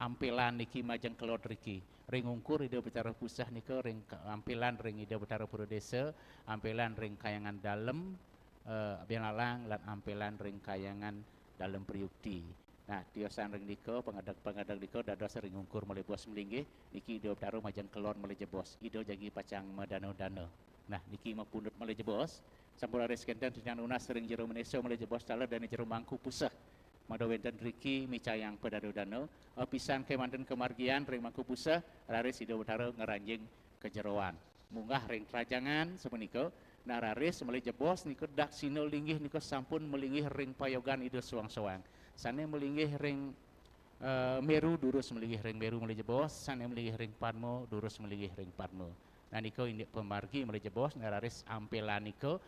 ampilan niki majeng kelod riki. Ring ungkur Ida Betara Puseh nika ring ka- ampilan ring Ida Betara Pura Desa, ampilan ring Kayangan Dalem, eh, Abian Lalang lan ampilan ring Kayangan Dalem Priukti. Nah, tiosan ring nika, pangedeg-pangedeg nika dados ring ungkur malih bos malinggih, niki Ida Betara majeng kelod malih jebos, Ida jagi pacang madana-dana. Nah, niki mapundut malih jebos, sampun raris kenten titiang nunas ring jero Manésa malih jebos taler dané jero Mangku Puseh. Mangda wénten riki micayang padana-dana, apisan kémanten kamargian ring Mangku Puseh, raris Ida Betara ngranjing ka jeroan. Munggah ring trajangan sapunika, nah raris malih jebos nika daksina linggih nika sampun malinggih ring payogan Ida soang-soang. Sané malinggih ring eh, Meru durus malinggih ring Meru malih jebos, sané malinggih ring Padma durus malinggih ring Padma. Nah nika indik pamargi malih jebos, nah raris ampilan nika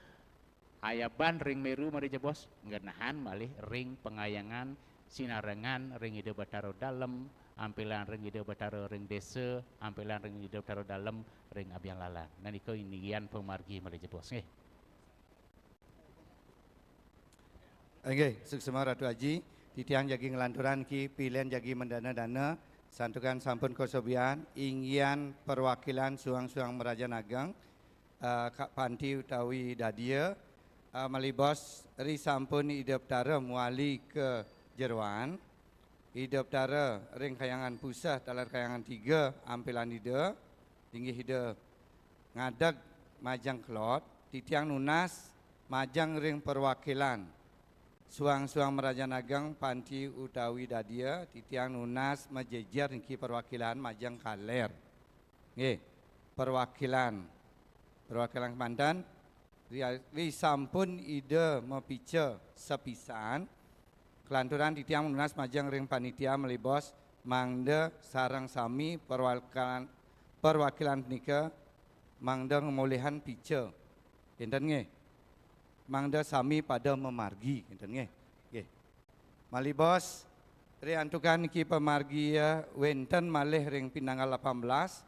ayaban ring Meru malih jebos, nggenahang malih ring pangayangan sinarengan ring Ida Betara Dalem, ampilan ring Ida Betara ring Desa, ampilan ring Ida Betara Dalem ring Abian Lalang. Nah nika inggihan pamargi malih jebos nggih. Inggih, suksema Ratu Aji, titiang jagi nglanturang niki pilih jagi madana-dana, santukan sampun kasobian, inggihan perwakilan suang-suang marajan ageng, eh, Kak Panti utawi Dadia, eh, malih bos ri sampun Ida Betara mawali ka jeroan, Ida Betara ring Kayangan Puseh taler Kayangan Tiga ampilan Ida, inggih Ida ngadeg majeng kelod, titiang nunas majeng ring perwakilan suang-suang marajan ageng Panti utawi Dadia, titiang nunas majejer niki perwakilan majeng kaler. Nggih, perwakilan. Perwakilan kémanten, ri, ri sampun Ida mapica sapisan, kelanturan titiang nunas majeng ring panitia malih bos mangda sareng sami perwakilan, perwakilan punika mangda ngamolihang pica. Énten nggih. Mangda sami pada mamargi, énten nggih. Nggih. Malih bos, riantukan niki pamargi, eh, wénten malih ring pinanggal lapan belas,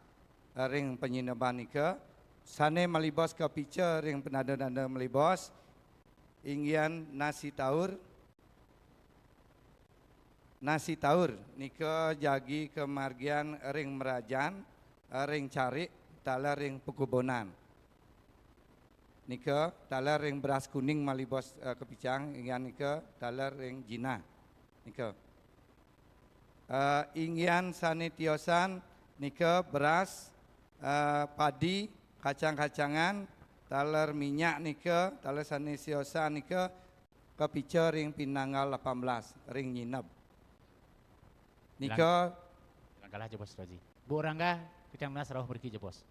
eh, ring panyineban nika. Sané malih bos kapica ring penanda-nanda malih bos, inggihan nasi taur. Nasi taur nika jagi kamargian ring merajan, eh, ring carik, taler ring pakubunan. Nika taler ring beras kuning malih bos, eh, kapicang, inggihan nika taler ring jinah. Nika. Eh, inggihan sané tiosan nika beras, eh, padi, kacang-kacangan, taler minyak nika, taler sané tiosan nika kapica ring pinanggal lapan belas, ring nyineb. Nika. Langkalah jebos Roji. Bu Rangga, kita nunas rauh mriki jebos.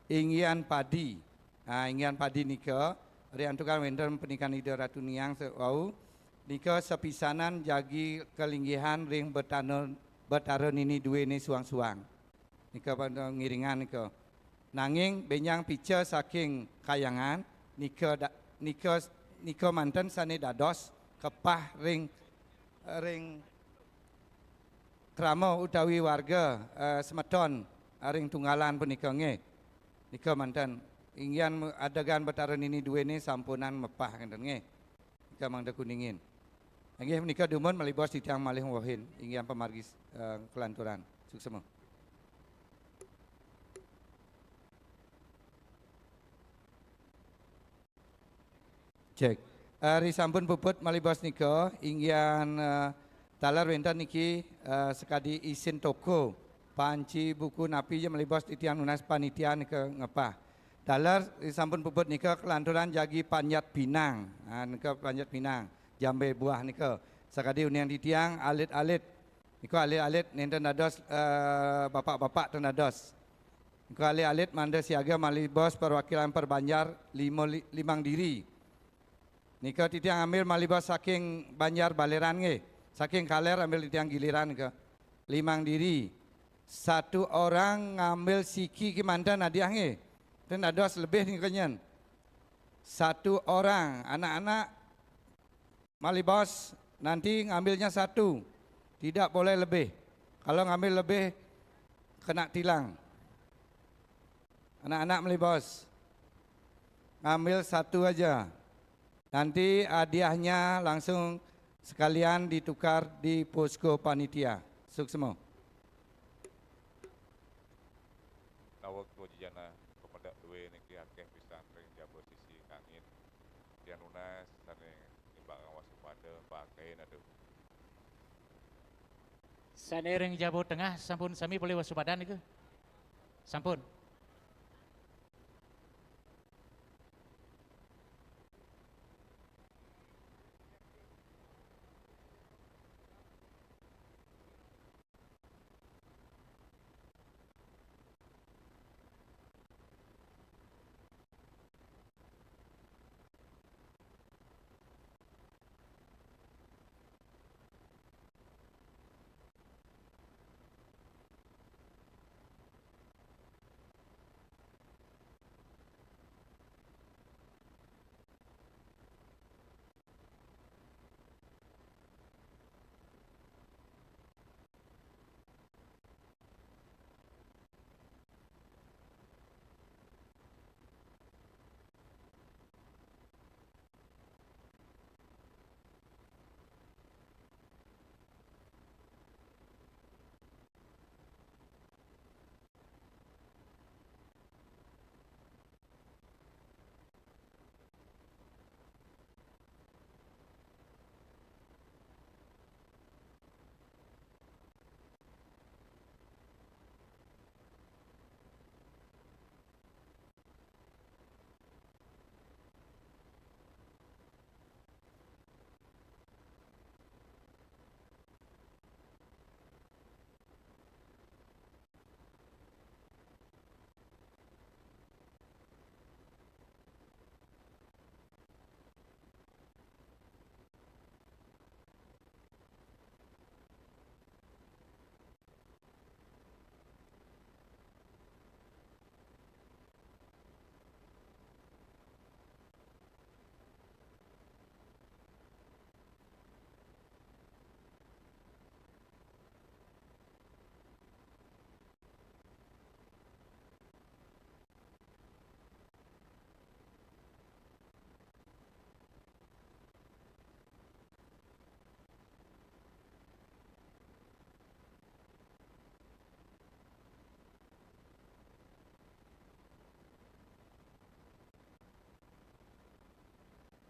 Inggihan padi. Nah, inggihan padi nika, riantukan wénten pangandikan Ida Ratu Niang wau, nika sapisanan jagi kalinggihan ring Betara, Betara Nini duéné suang-suang. Nika pada ngiringan nika. Nanging bénjang pica saking Kayangan, nika da, nika, nika manten sané dados kepah ring, ring krama utawi warga, eh, semeton, eh, ring Tunggalan punika nggih. Nika manten inggihan adegan Betara Nini duéné sampunang mepah kénten nggih. Nika mangda kuningin. Inggih menika dumun malih bos titiang malih wehin inggihan pamargi, eh, kelanturan. Suksema. Cek. Eh, ri sampun puput malih bos nika, inggihan, eh, taler wénten niki, eh, sakadi isin toko, panci buku napi ja malih bos titiang nunas panitia nika ngepah. Taler ri sampun puput nika kelanturan jagi panjat pinang. Ha, nika panjat pinang, jambé buah nika. Sakadi uning titiang alit-alit. Nika alit-alit nénten dados, eh, bapak-bapak ten dados. Nika alit-alit mangda siaga malih bos perwakilan perbanjar lima li, limang diri. Nika titiang ambil malih bos saking Banjar Baleran nggih. Saking kaler ambil titiang giliran ke. Limang diri. Satu orang ngambil siki ki manten hadiah nggih. Ten dados lebih nika nyen. Satu orang, anak-anak Malibos nanti ngambilnya satu. Tidak boleh lebih. Kalau ngambil lebih kena tilang. Anak-anak Malibos ngambil satu aja. Nanti hadiahnya langsung sekalian ditukar di posko panitia. Suksma. Daweg Dwaja Janah, pamedak dué niki akéh pisan ring jaba sisi kangin. Tiang nunas sané ngimbang waspada pakai nadu. Sané ring jaba tengah sampun sami polih waspada nika. Sampun.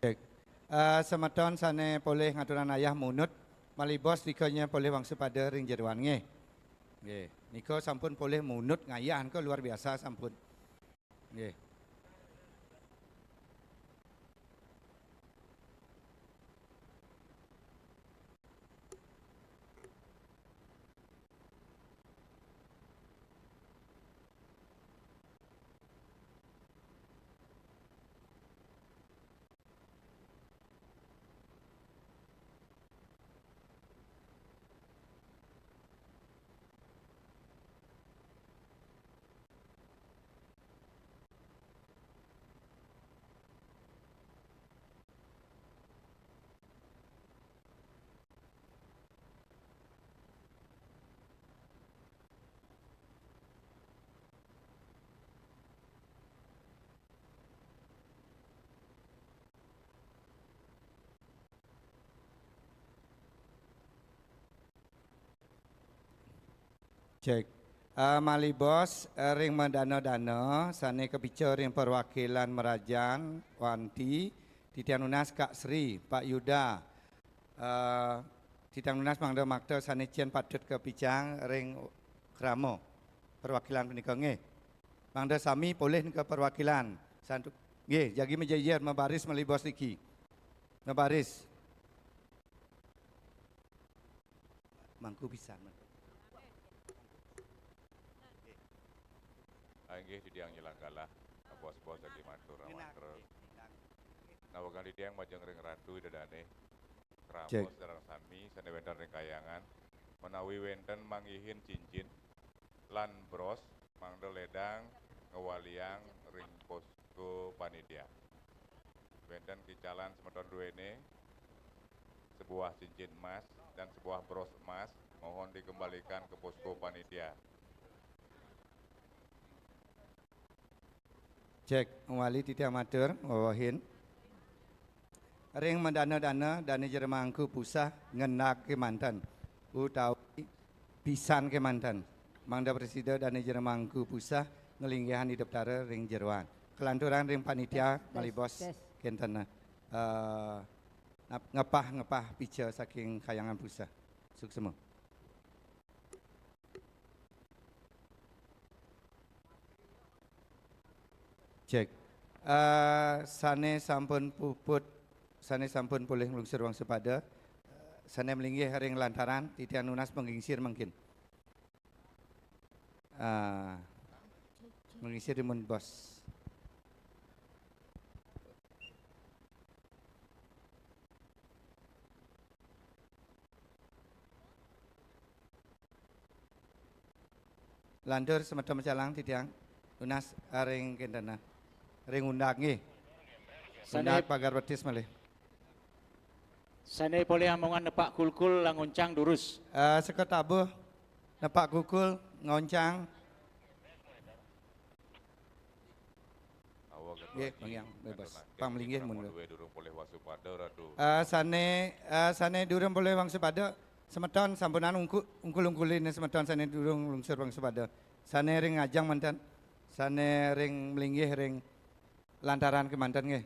Cek. Eh, semeton sané polih ngaturang ayah munut, malibos nika nya polih wangsupada ring jeroan nggih. Nggih, nika sampun polih munut ngayah nika luar biasa sampun. Nggih. Cek. Eh, malibos, eh, ring madana-dana sané kapica ring perwakilan Merajan, Wanti, titiang nunas Kak Sri, Pak Yuda, eh, titiang nunas mangda makta sané cén patut kapicang ring krama perwakilan punika nggih. Mangda sami polih nika perwakilan. Santu-, nggih, jagi majejer mabaris malibos niki. Mabaris. Mangku pisan, mangku. Ah, inggih, titiang Nyilang Galah, bos-bos jagi matur amantra. Nawegang titiang majeng ring Ratu Ida Dané. Cek. Ramos sareng sami sané wénten ring kahyangan, menawi wénten manggihin cincin lan bros, mangda ledang ngwaliang ring posko panitia. Wénten kicalan semeton duéné sebuah cincin emas dan sebuah bros emas, mohon dikembalikan ke posko panitia. Cek, wali titiang matur, wewehin. Ring madana-dana, dané jero mangku pusah ngendhek kémanten, utawi pisan kémanten. Mangda prasida dané jero mangku pusah nglinggihang Ida Betara ring jeroan. Kalanturang ring panitia, malih bos, kénten, eh, ngepah-ngepah pica saking kahyangan pusah. Suksma. Cek. Eh, sané sampun puput, sané sampun polih nglungsur wangsupada, eh, sané malinggih ring lantaran, titiang nunas panglingsir mangkin. Eh, panglingsir dumun bos. Lantur semeton pecalang titiang nunas ring kénten, ring undang nggih. Sané undang pagar betis malih. Sané polih amongan nepak kulkul lan ngoncang durus. Eh, seka tabuh nepak kulkul ngoncang. Nggih, Bang Yang, bebas. Pang malinggih mun. Durung polih wangsupada, Ratu. Eh, sané, eh, sané durung polih wangsupada, semeton sampunang ungku-, ungkul-ungkulin semeton sané durung lungsur wangsupada. Sané ring ngajeng manten, sané ring malinggih ring lantaran kémanten nggih.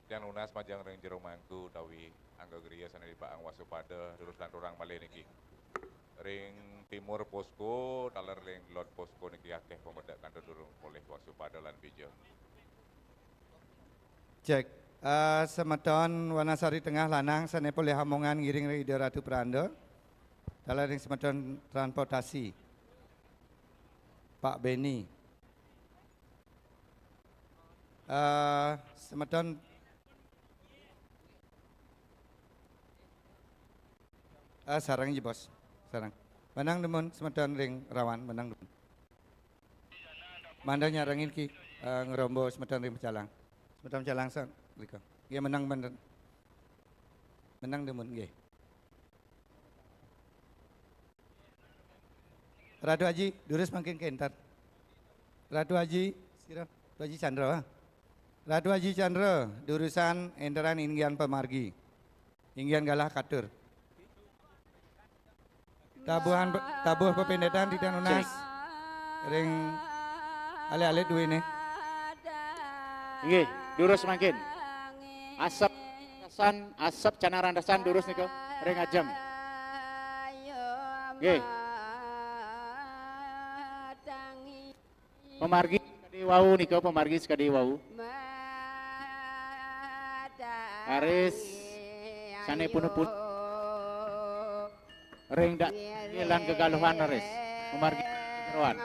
Tiang nunas majeng ring jero mangku utawi angga griya sané dipakaang wangsupada, durus lanturang malih niki. Ring timur posko, taler ring lot posko niki akéh pamedek kantos durung polih wangsupada lan bija. Cek. Eh, semeton Wanasari Tengah lanang sané polih amongan ngiring ring Ida Ratu Pranda. Taler ring semeton transportasi. Pak Beni. Eh, semeton, eh, sareng ja, Bos. Sareng. Menang dumun semeton ring rawan, menang dumun. Mangda nyarengin ki, eh, ngrombo semeton ring pecalang. Semeton pecalang sa-, rika. Nggih, menang, menang. Menang dumun, nggih. Ratu Aji, durus mangkin ka énter. Ratu Aji, sira, Ratu Aji Chandra, ah. Ratu Aji Chandra, durusan énteran inggihan pamargi. Inggihan galah katur. Tabuhan, tabuh pepindetan titiang nunas. Cek. Ring alit-alit duéné. Nggih, durus mangkin. Asep rasan, asep canaran rasan durus nika ring ajeng. Nggih. Pamargi sakadi wau nika, pamargi sakadi wau. Raris sané punupun ring dak lan gegaluhan raris. Pamargi geroan.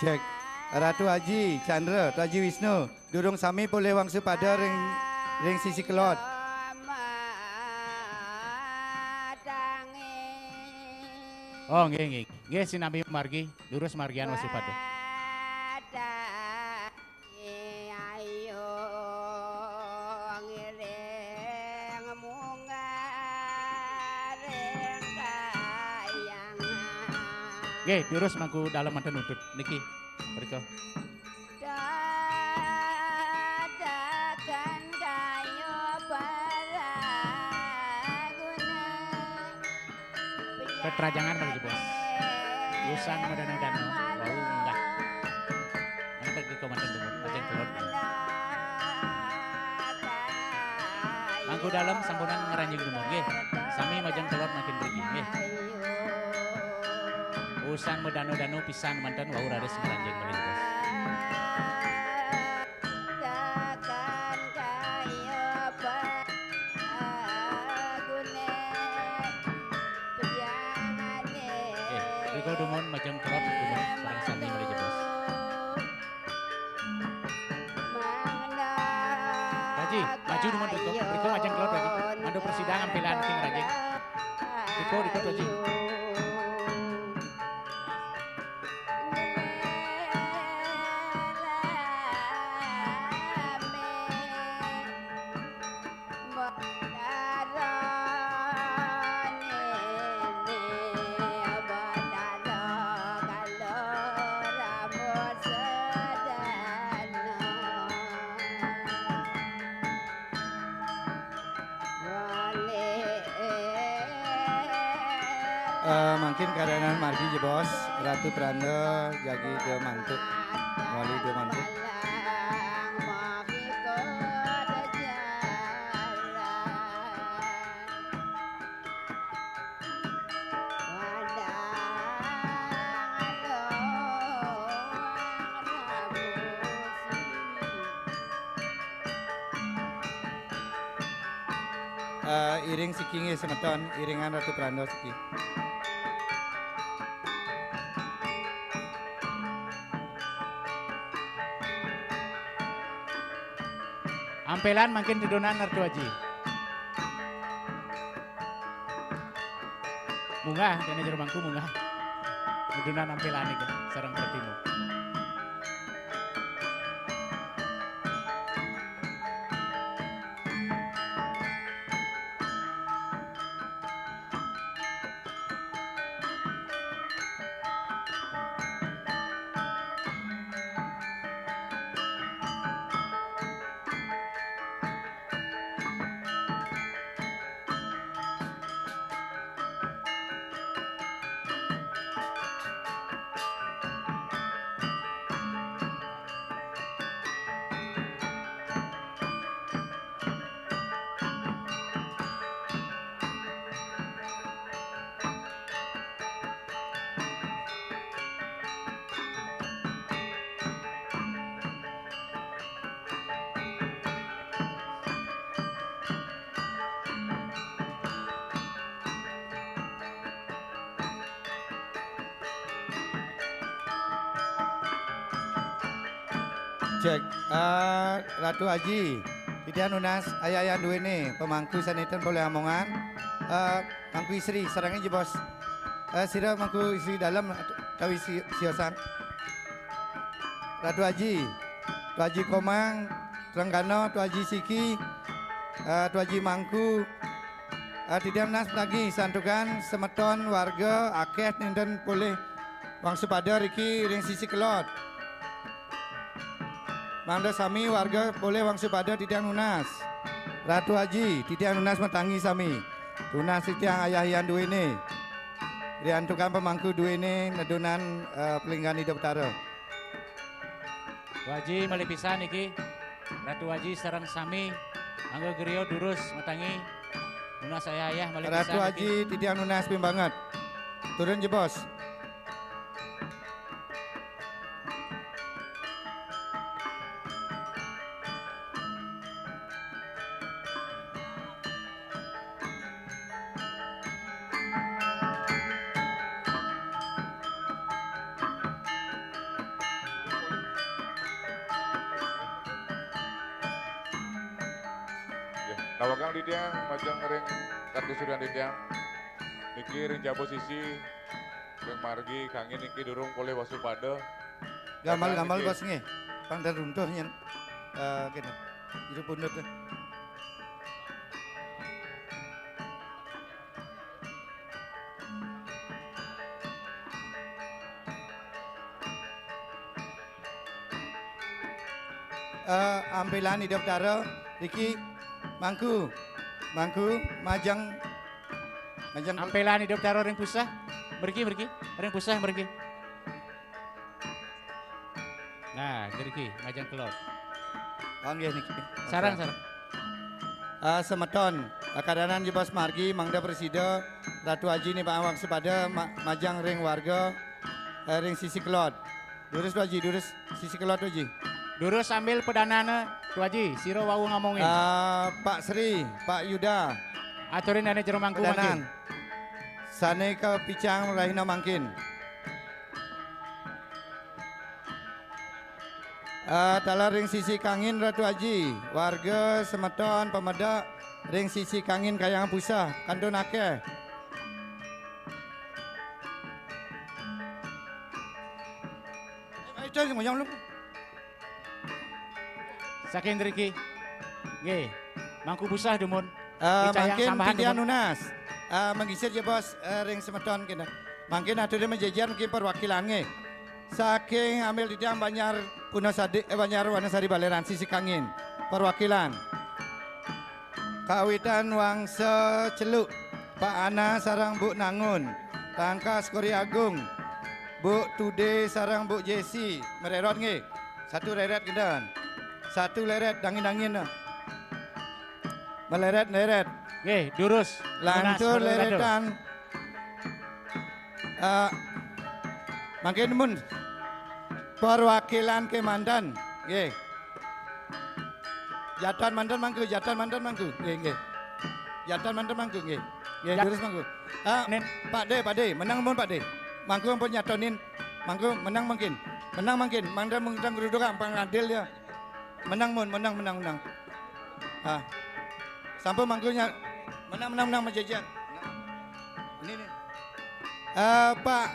Cek. Ratu Aji Chandra, Ratu Aji Wisnu, durung sami polih wangsupada ring, ring sisi kelod. Oh, nggih, nggih. Nggih, sinambi margi, durus margian wangsupada. Ayo ngiring munggah ring kahyangan. Nggih, durus mangku dalem manten nuntut niki. Mrika. Dadakan kayu paraguna. Tetrajangan malih jebos. Usan madanu-danu, wau munggah. Antek di komandan dumut, majeng kelod. Mangku dalem sampunang ngranjing dumut nggih. Sami majeng kelod mangkin mriki nggih. Usan madanu-danu pisan manten wau raris ngranjing malih jebos. Eh, rika dumun majeng kelod dumun sareng sami malih jebos. Haji, maju dumun rika, rika majeng kelod Haji. Mandu prasida ampilan king rajing. Rika, rika Haji. Eh, mangkin kadaharan margi jebos, Ratu Pranda jagi ida mantuk, wali ida mantuk. Eh, iring siki nggih semeton, iringan Ratu Pranda siki. Ampelan mangkin tedunan Ratu Aji. Munggah, dene jero mangku munggah. Tedunan ampelan nika sareng Pratimu. Cek. Eh, Ratu Aji, titiang nunas ayah-ayah duene, pemangku sane ten polih amongan. Eh, Mangku Istri, sarengin jebos. Eh, sira Mangku Istri dalem, tawi si-, siosan. Ratu Aji, Tu Aji Komang, Trenggana, Tu Aji Siki, eh, Tu Aji Mangku, eh, titiang nunas margi santukan semeton warga akeh nenten polih wangsupada riki ring sisi kelod. Mangda sami warga polih wangsupada titiang nunas. Ratu Aji, titiang nunas matangi sami. Tunas titiang ayah-ayah duene. Riantukan pemangku duene nedunan, eh, palinggan Ida Betara. Ratu Aji malih pisan niki. Ratu Aji sareng sami angga griya durus matangi. Nunas ayah-ayah malih pisan niki. Ratu Aji titiang nunas pimbanget. Turun jebos. Nggih, nawakang titiang majeng ring kartusuran titiang. Niki ring jaba sisi, ring margi kangin niki durung polih wasupada. Gamal-gamal niki. Bos nggih. Pang tan runtuh nyen. Eh, kene. Jero pundut. Eh, ampilan Ida Betara, riki, Mangku, Mangku, majeng, Majeng. Ampelan Ida Betara ring puseh. Mriki, mriki. Ring puseh mriki. Nah, mriki, majeng kelod. Oh, nggih niki. Sareng, sareng. Eh, semeton, eh, kadanan jebos margi mangda prasida Ratu Aji nibak awak sepada ma-, majeng ring warga, eh, ring sisi kelod. Durus, Tu Aji, durus sisi kelod, Tu Aji. Durus sambil padanana, Tu Aji, sira wau ngamongin. Ah, Pak Sri, Pak Yuda. Aturin dane jero mangku mangkin. Padanan. Sane kapicang rahina mangkin. Ah, taler ring sisi kangin, Ratu Aji, warga semeton pamedek ring sisi kangin Kahyangan Puseh, kantun akeh. Ayo, Cang, ngoyong lu. Saking mriki. Nggih. Mangku Puseh dumun. Eh, Icayang mangkin sambahan titiang dumun. Nunas. Eh, manggisin jebos, eh, ring semeton kene. Mangkin aturin majejer mangkin perwakilan nggih. Saking ambil titiang Banjar Punosadi, eh, Banjar Wonosari Baleran sisi kangin. Perwakilan. Kawitan wangsa Celuk, Pak Ana sareng Bu Nangun, Tangkas Kori Agung, Bu Tude sareng Bu Jesi, mererot nggih. Satu reret kinten. Satu leret dangin-dangin. Meleret-leret. Nggih, durus. Lantur leretan. Eh, mangkin mun perwakilan kemanten, nggih. Jatan manten mangku, jatan manten mangku. Nggih, nggih. Jatan manten mangku, nggih. Nggih, jat- terus mangku. Ah, nen. Pak De, Pak De, menang mun Pak De. Mangku ampun nyatonin. Mangku menang mangkin. Menang mangkin. Mangda mengundang geruduk pang adil ya. Menang mun, menang, menang, menang. Ah. Sampun mangku nya-, menang, menang, menang majejer. Ini nih. Eh, Pak,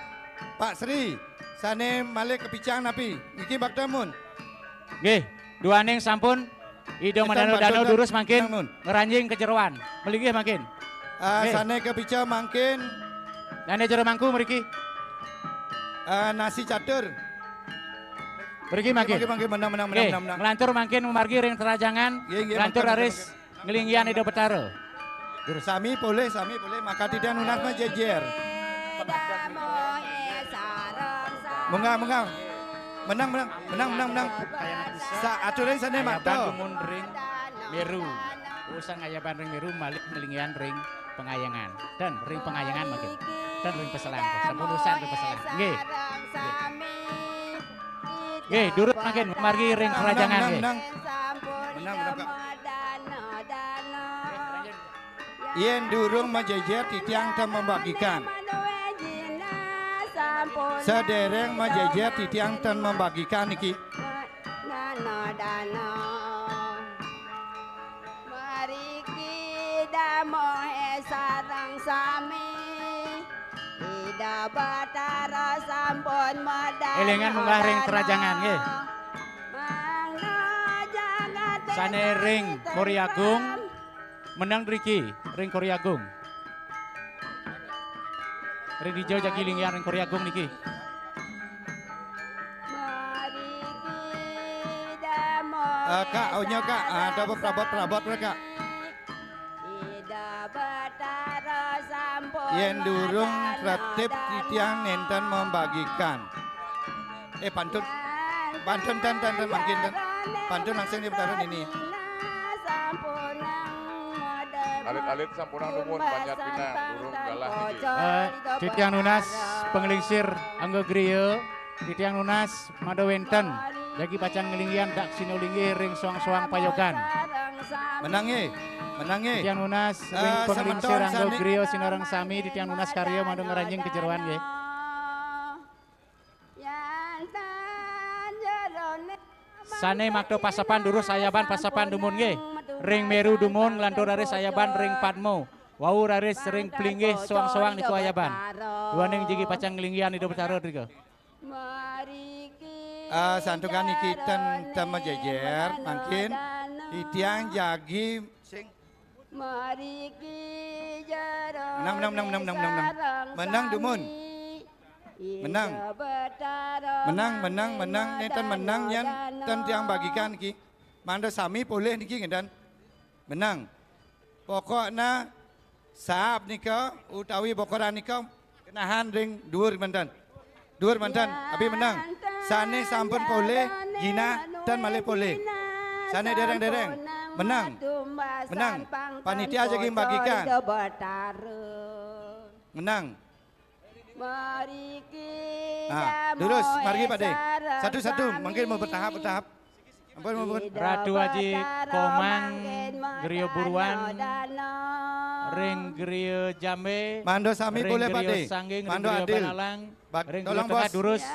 Pak Sri, sane malih kapicang napi? Niki bakta mun. Nggih, duaning sampun Ida Enten madana-dana pantun, durus mangkin pantun. Ngranjing ka jeroan. Malinggih mangkin. Ah, nggih. Sane kapicang mangkin. Dane jero mangku mriki. Ah, nasi catur. Mriki mangkin. Mangkin, mangkin, menang, menang, menang, nggih, menang, menang. Nglantur mangkin mamargi ring trajangan. Nggih, nggih, nglantur mangkin, raris mangkin. Nglinggihan Ida Betara. Durus. Sami polih, sami polih, maka titiang nunas majejer. Munggah, munggah. Menang, menang, menang, menang, menang. Sa-, aturin sane makta. Ayaban dumun ring Meru. Usan ngayaban ring Meru, malih nglinggihan ring Pangayangan. Dan ring Pangayangan mangkin. Dan ring Peselang. Sampun usan ring Peselang. Nggih. Nggih. Nggih, durus mangkin, margi ring trajangan, nggih. Menang, menang, menang. Menang, menang, Kak. Yen durung majejer titiang ten membagikan. Sedereng majejer titiang ten membagikan niki. Mriki damohe sareng sami. Ida Betara sampun medal. Elingan munggah ring trajangan, nggih. Mangda jagat sane ring Kori Agung. Menang driki ring Kori Agung. Ring dija jagi linggihan ring Kori Agung niki. Eh, Kak, onya, Kak. Ah, ada apa perabot-perabot mereka? Yen durung tertib titiang nenten membagikan. Eh, pantun. Pantun ten, ten, ten, mangkin ten. Pantun langsung di putaran ini. Alit-alit sampunang dumun, Banjar Pinang, durung galah niki. Eh, titiang nunas panglingsir angga griya, titiang nunas mada wenten, jagi pacang nglinggihan daksina linggih ring soang-soang payogan. Menang nggih, menang nggih. Titiang nunas ring panglingsir angga griya sinareng sami, titiang nunas karya mada ngranjing ka jeroan nggih. Sane makta pasepan durus ayaban pasepan dumun nggih. Ring Meru dumun nglantur raris ayaban ring Padma. Wau raris ring plinggih soang-soang nika ayaban. Duaning jagi pacang nglinggihan Ida Betara drika. Ah, santukan niki ten, ten majejer, mangkin titiang jagi sing Menang, menang, menang, menang, menang, menang. Menang dumun. Menang. Menang, menang, menang. Nenten menang yan ten tiang bagikan ki. Mangda sami polih niki ngenten. Menang. Pokokna Saap nika utawi bokoran nika genahan ring duur manten. Duur manten, abi meneng. Sane sampun polih, jinah, tan malih polih. Sane dereng-dereng, meneng. Meneng. Panitia jagi mbagikan. Meneng. Nah, durus, margi Pade. Satu-satu, mangkin mau bertahap-tahap. Ampun, ampun. Ratu Aji Komang griya buruan ring griya jambe. Mando sami ring boleh griya Pade. Sangging, ring Mando griya adil. Banalang, bag-, ring tolong, griya tengah bos. Durus,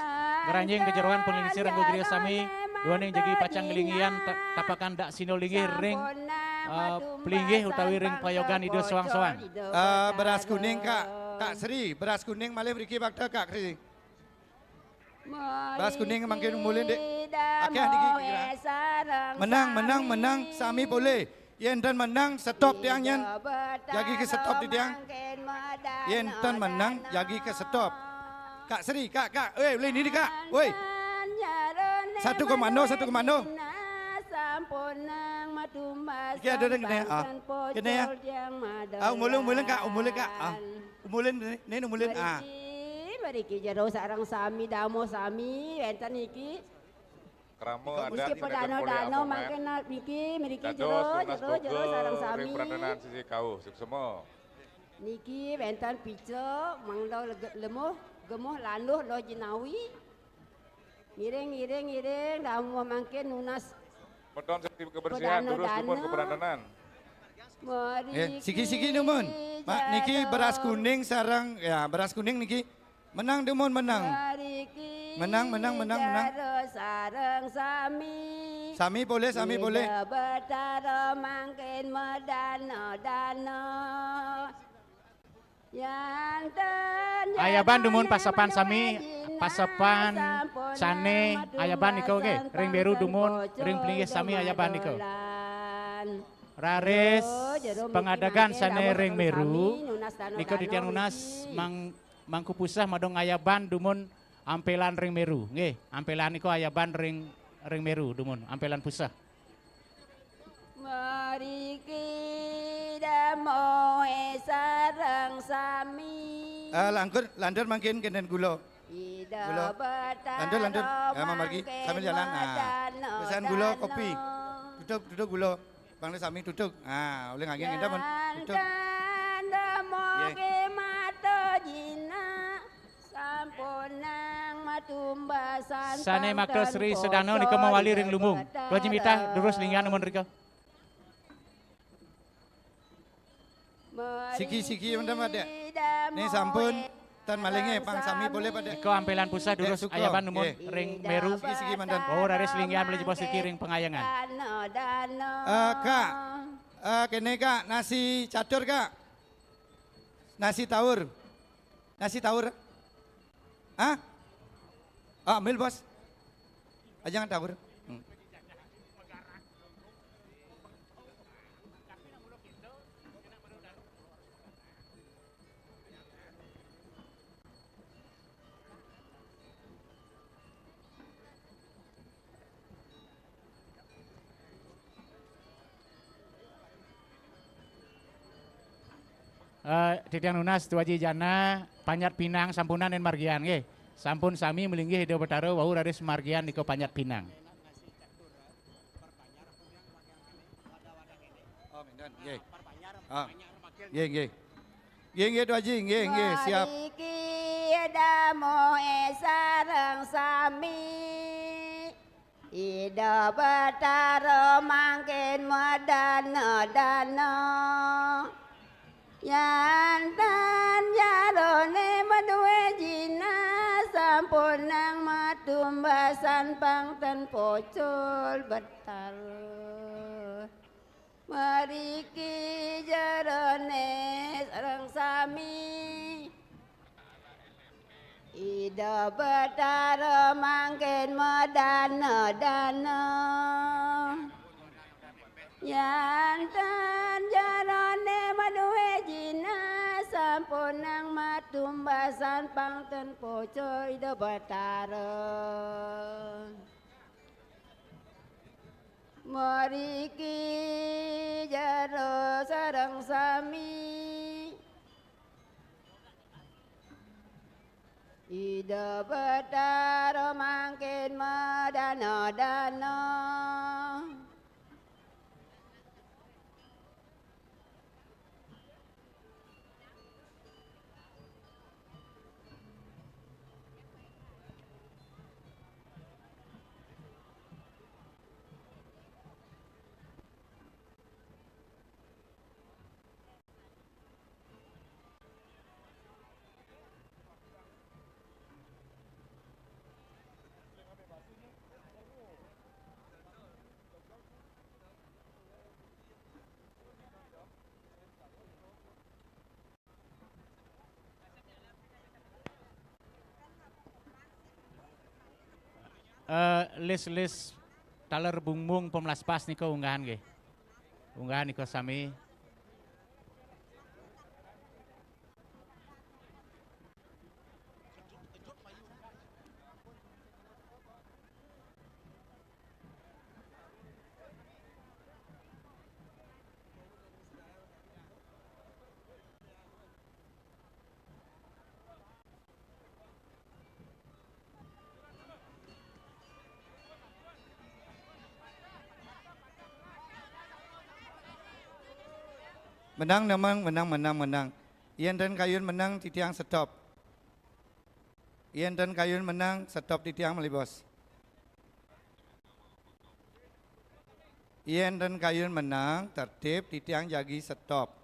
ngranjing ka jeroan panglingsir ring griya sami, duaning jagi pacang nglinggihang ta-, tapakan dak sino linggih ring, eh, pelinggih utawi ring payogan Ida soang-soang. Eh, beras kuning, Kak. Kak Sri, beras kuning malih mriki bakta, Kak Sri. Bas kuning mangkin mulin, Dik. Akeh niki kira. Menang, menang, menang, sami polih. Yen ten menang, stop tiang yen. Jagi ke stop di tiang. Yen ten menang, jagi ke stop. Kak Sri, Kak, Kak. Woi, ulih niki, Kak. Woi. Satu komando, satu komando. Iki ada ring kene, ah. Kene ya. Ah, umulin, umulin, Kak, umulin, Kak. Ah. Umulin, nih, nih, umulin, ah. Mriki, mriki jero sareng sami, damoh sami, wenten niki. Krama adat. Niki padano-dano mangkin niki, mriki jero, jero, jero sareng sami. Ring prandanan sisi kauh, suksema. Niki wenten pica, mangda lege-, lemuh, gemuh, landuh, loh jinawi. Ngiring, ngiring, ngiring, damuh mangkin nunas. Meton sisi kebersihan, padano-dano. Durus dumun kaprandanan. Mriki. Eh, siki-siki dumun. Mak, niki beras kuning sareng, ya, beras kuning niki. Menang dumun, menang. Mriki. Menang, menang, menang, menang. Jero sareng sami. Sami polih, sami polih. Ida Betara mangkin madana-dana. Ayaban dumun pasepan sami, pasepan sane ayaban nika nggih, ring Meru dumun, ring Pelinggih sami ayaban nika. Raris pangadegan sane ring Meru, nika titiang nunas mang-, Mangku Puseh madong ayaban dumun ampelan ring Meru. Nggih, ampelan nika ayaban ring, ring Meru dumun, ampelan Puseh. Mriki damohe sareng sami. Eh, lantur, lantur mangkin kenten gula. Ida Betara. Gula. Lantur, lantur. Ya, mamargi. Sambil jalan. Nah. Pesan gula, kopi. Tutup, tutup gula. Bang sami tutup. Nah, oleh ngangge ngendam, tutup. Damohe mata jinak. Sampunang matumbasan. Sane makta Sri Sedana nika mawali ring Lumbung. Dua jimita durus linggihan amun rika. Siki-siki menten, Pak, Dek. Nih sampun, tan malinge, pang sami polih, Pak, Dek. Nika ampelan Puseh durus ayaban dumun ring Meru. Siki-siki menten. Oh, raris linggihan malih jebos siki ring pangayangan. Eh, Kak. Eh, kene, Kak, nasi catur, Kak. Nasi taur. Nasi taur. Hah? Ah, ambil, Bos. Ah, jangan taur. Hmm. Eh, titiang nunas, Tuaji Jana, panyat pinang sampunang yen margian, nggih. Sampun sami malinggih Ida Betara wau raris margian nika panyat pinang. Oh, menten, nggih. Ah. Nggih, nggih. Nggih, nggih, Tuaji, nggih, nggih, siap. Mriki damohe sareng sami. Ida Betara mangkin madana-dana. Yan tan jarane madue jinah, sampunang matumbasan pang ten pocol Betara. Mriki jerone sareng sami. Ida Betara mangkin madana-dana. Yan tan jarane madue jinah, sampunang matumbasan pang ten pocol Ida Betara. Mriki jero sareng sami. Ida Betara mangkin madana-dana. Eh, list-list taler bungbung pemlaspas nika unggahan nggih. Unggahan nika sami. Menang, menang, menang, menang, menang. Yen ten kayun menang, titiang stop. Yen ten kayun menang, stop titiang malih, Bos. Yen ten kayun menang, tertib, titiang jagi stop.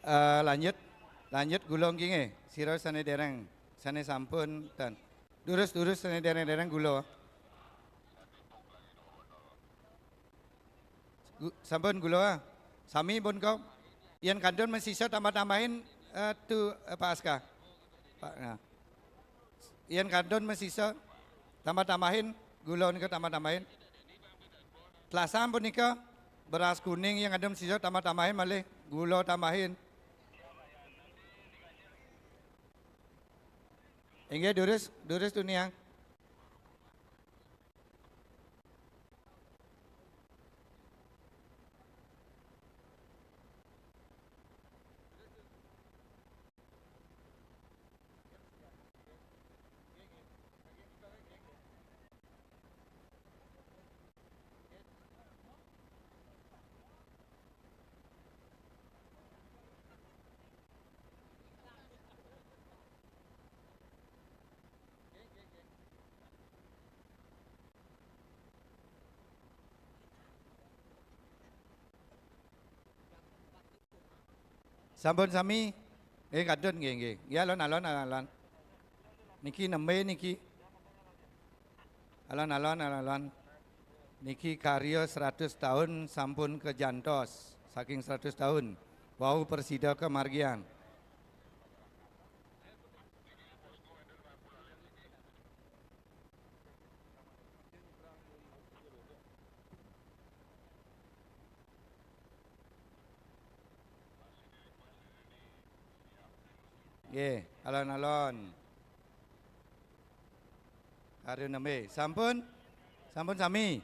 Eh, lanjut, lanjut gula nggih, nggih. Sira sane dereng, sane sampun ten. Durus-durus sane dereng-dereng gula. Gu-, sampun gula. Sami pun kok. Yen kantun masisa tambah-tambahin, eh, tu, eh, Pak Aska. Pak, nah. Yen kantun masisa tambah-tambahin, gula nika tambah-tambahin. Telasan punika beras kuning yen kantun masisa tambah-tambahin malih, gula tambahin. Inggih, durus, durus tuniang. Sampun sami? Nggih, kadun nggih, nggih. Nggih, alon-alon, alon-alon. Niki nembe niki. Alon-alon, alon-alon. Niki karya seratus tahun sampun kejantos, saking seratus tahun. Wau prasida kamargiang. Nggih, alon-alon. Karya nembe. Sampun? Sampun sami?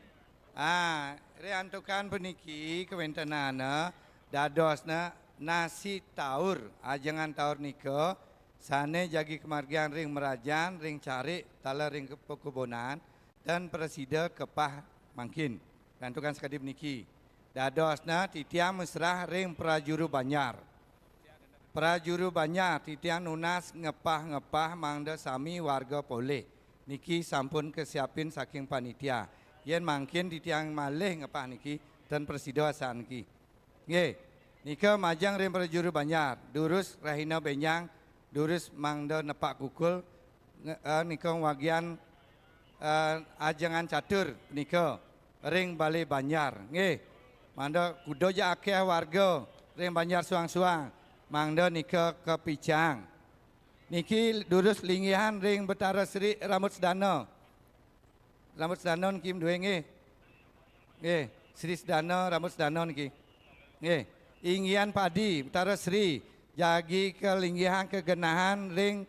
Ah, riantukan puniki kawentenana dadosna nasi taur, ajengan taur nika sane jagi kamargiang ring mrajan, ring carik, taler ring ke-, pekubunan, dan prasida kepah mangkin. Riantukan sakadi puniki. Dadosna titiang masrah ring prajuru banjar. Prajuru banjar titiang nunas ngepah-ngepah mangda sami warga polih. Niki sampun kesiapin saking panitia. Yen mangkin titiang malih ngepah niki, ten prasida asahan niki. Nggih. Nika majeng ring prajuru Banjar, durus rahina benjang, durus mangda nepak kukul, nge-, eh, nika ngwagian, eh, ajengan catur nika ring Balé Banjar. Nggih. Mangda kuda ja akeh warga ring Banjar Suang-Suang, mangda nika kapicang. Niki durus linggihan ring Betara Sri Rambut Sedana. Rambut Sedana niki duwe nggih. Nggih, Sri Sedana, Rambut Sedana niki. Nggih, inggihan padi Betara Sri jagi kalinggihan kagenahan ring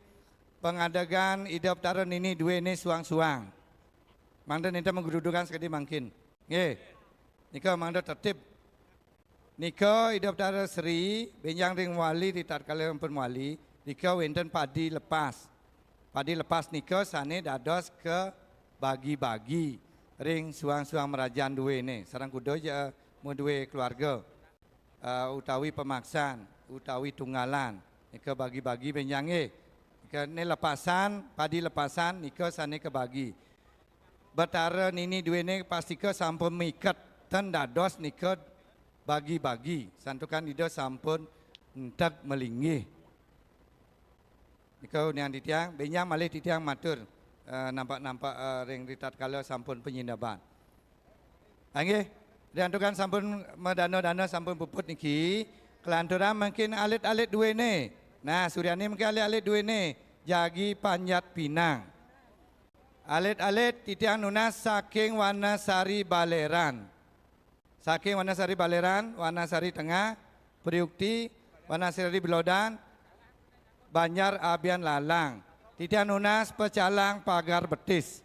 pangadegan Ida Betara Nini duwene suang-suang. Mangda nenten magrudukan sakadi mangkin. Nggih. Nika mangda tertib. Nika Ida Betara Sri, benjang ring wali, ritatkala ampun wali, nika wenten padi lepas. Padi lepas nika sane dados kabagi-bagi ring suang-suang mrajan duwene, sareng kuda ja maduwe keluarga, eh, utawi pamaksan, utawi tunggalan. Nika bagi-bagi benjang nggih. Nika ne lepasan, padi lepasan nika sane kabagi. Betara Nini duwene pastika sampun miket, ten dados nika bagi-bagi, santukan Ida sampun enteg malinggih. Nika unian titiang, benjang malih titiang matur, eh, nampak-nampak, eh, ring ritatkala sampun panyindeban. Inggih, riantukan sampun madana-dana sampun puput niki, kalanturang mangkin alit-alit duwene. Nah, Suryani mangkin alit-alit duwene, jagi panjat pinang. Alit-alit titiang nunas saking Wanasari Baleran. Saking Wanasari Baleran, Wanasari Tengah, Priukti, Wanasari Bilodan, Banjar Abian Lalang. Titiang nunas pecalang pagar betis.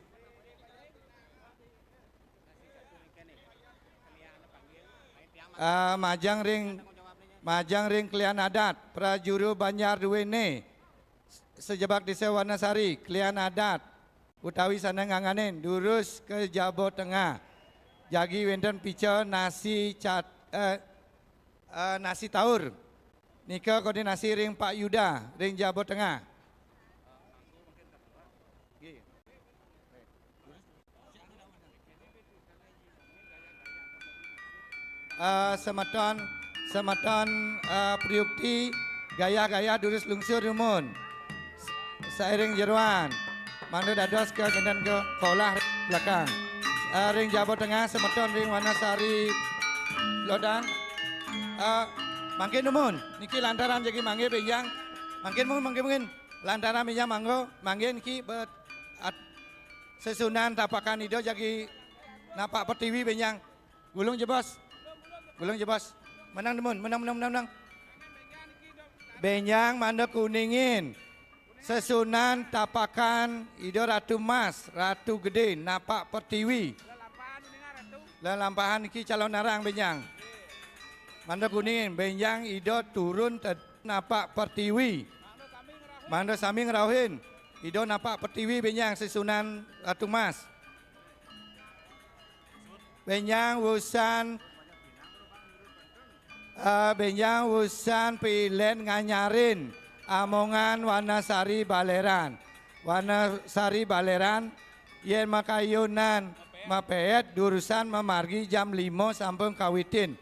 Ah, majeng ring, majeng ring klian adat, prajuru Banjar duwene, sajebag Desa Wanasari, klian adat, utawi sane nganganin, durus ka jaba tengah. Jagi wenten pica nasi cat-, eh, eh, nasi taur. Nika koordinasi ring Pak Yuda, ring jaba tengah. Eh, semeton, semeton, eh, Priukti, gayah-gayah durus lungsur dumun. Sairing jeroan. Mangda dados ka genden ka kolah belakang. Eh, ring jaba tengah semeton ring Wanasari Lodan. Eh, mangkin dumun. Niki lantaran jagi mangge benjang. Mangkin mun, mangkin mungkin. Lantaran benjang mangga, mangke niki be-, at-, sesuunan tapakan Ida jagi napak pertiwi benjang. Gulung jebos. Gulung jebos. Menang demun, menang, menang, menang, menang. Benjang mangda kuningin. Sesuunan tapakan Ida Ratu Mas, Ratu Gede, napak pertiwi. Lelampahan niki calonarang benjang. Mangda kuningin, benjang Ida turun te-, napak pertiwi. Mangda sami ngrauhin. Ida napak pertiwi benjang sesuunan Ratu Mas. Benjang wusan, eh, benjang wusan pilen nganyarin amongan Wanasari Baleran. Wanasari Baleran, yen makayunan mapeet, durusan mamargi jam lima sampun kawitin.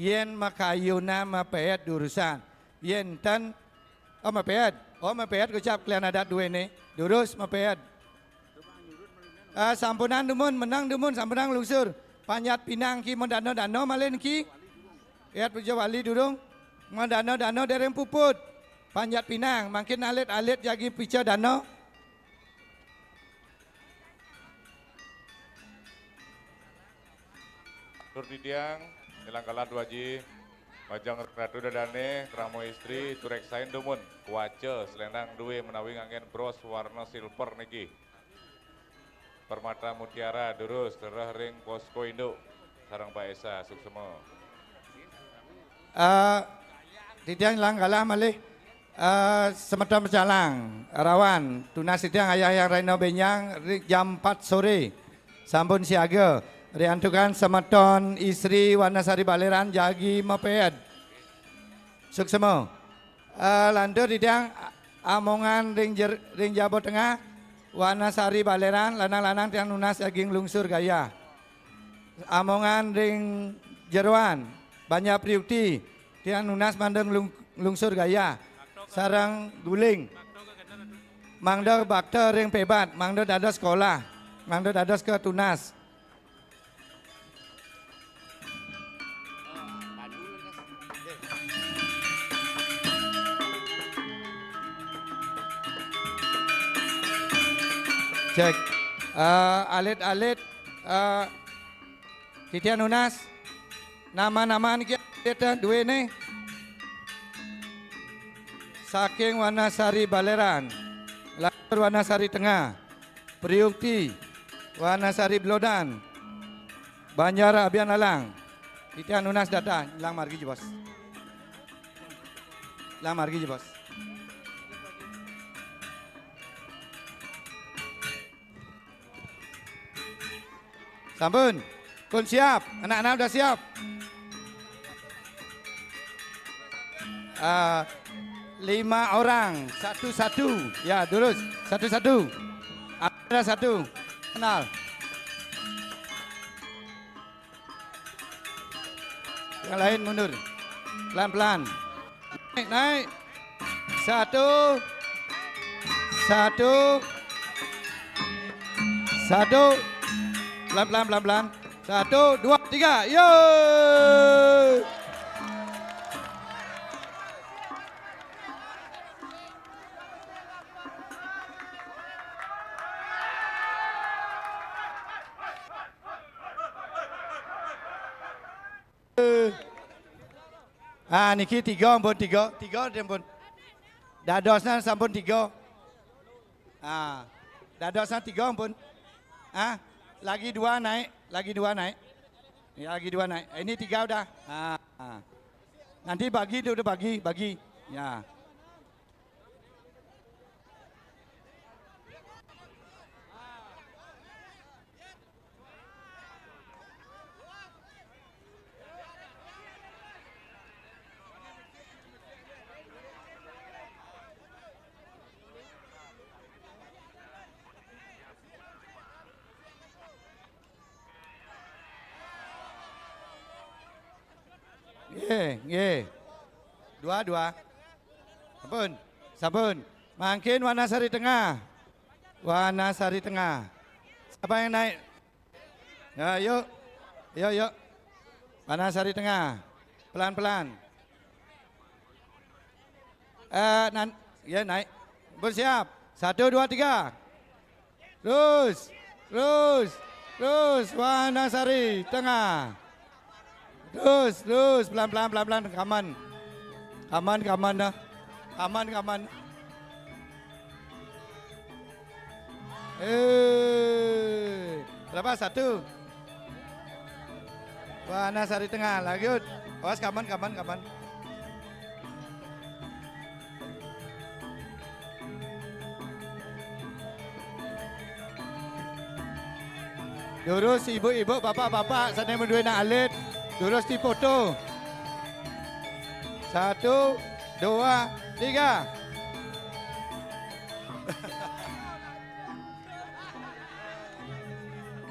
Yen makayunan mapeet durusan. Yen ten, oh, mapeet. Oh, mapeet kocap klian adat duwene. Durus mapeet. Ah, sampunang dumun, menang dumun, sampunang lungsur. Panjat pinang ki madana-dana malih niki. Yat puja wali durung. Madana-dana dereng puput. Panjat pinang, mangkin alit-alit jagi pica dana. Tur titiang, ilang kalah dua ji, majeng Ratu Dadane, krama istri, tureksain dumun, kuaca, selendang duwe menawi nganggen bros warna silver niki. Permata Mutiara, durus, tereh ring posko induk, sareng Pak Esa, suksema. Eh, titiang ilang kalah malih. Eh, semeton pecalang, rawan, tunas titiang ayah yang raina benjang, ri-, jam empat sore. Sampun siaga. Riantukan semeton istri Wanasari Baleran jagi mapeet. Suksema. Eh, lantur titiang a-, amongan ring jer-, ring jaba tengah, Wanasari Baleran, lanang-lanang tiang nunas daging lungsur gaya. Amongan ring jeroan, Banjar Priukti, tiang nunas mandeng lung-, lungsur gaya. Sareng guling. Mangda bakta ring pebat, mangda dados sekolah, mangda dados ketunas. Cek. Eh, alit-alit, eh, titiang nunas. Nama-nama niki alit, eh, duene. Saking Wanasari Baleran, Lantur Wanasari Tengah, Priukti, Wanasari Belodan, Banjar Abian Lalang. Titiang nunas data, ilang margi, Bos. Ilang margi, Bos. Sampun. Pun siap. Anak-anak udah siap. Ah, lima orang, satu-satu. Ya, terus. Satu-satu. Ada satu. Kenal. Yang lain mundur. Pelan-pelan. Naik, naik. Satu. Satu. Satu. Pelan-pelan, pelan-pelan. Satu, dua, tiga. Yo. Ah, niki tiga ampun, tiga. Tiga ampun. Dadosnya sampun tiga. Ah, dadosnya tiga ampun. Ah, lagi dua naik, lagi dua naik. Ya, lagi dua naik. Ini tiga udah. Ah, ah. Nanti bagi dulu, bagi, bagi. Ya. Nggih, nggih. Dua, dua. Sampun, sampun. Mangkin Wanasari Tengah. Wanasari Tengah. Siapa yang naik? Ya, yuk. Yuk, yuk. Wanasari Tengah. Pelan-pelan. Eh, nan-, ya, naik. Bersiap. Satu, dua, tiga. Terus, terus, terus. Wanasari, tengah. Terus, terus. Pelan-pelan, pelan-pelan. Kaman. Kaman, kaman dah. Kaman, kaman. Eh, berapa? Satu. Wanasari tengah, lanjut. Awas, kaman, kaman, kaman. Durus ibu-ibu, bapak-bapak, sane maduwe anak alit. Durus dipoto. Satu, dua, tiga.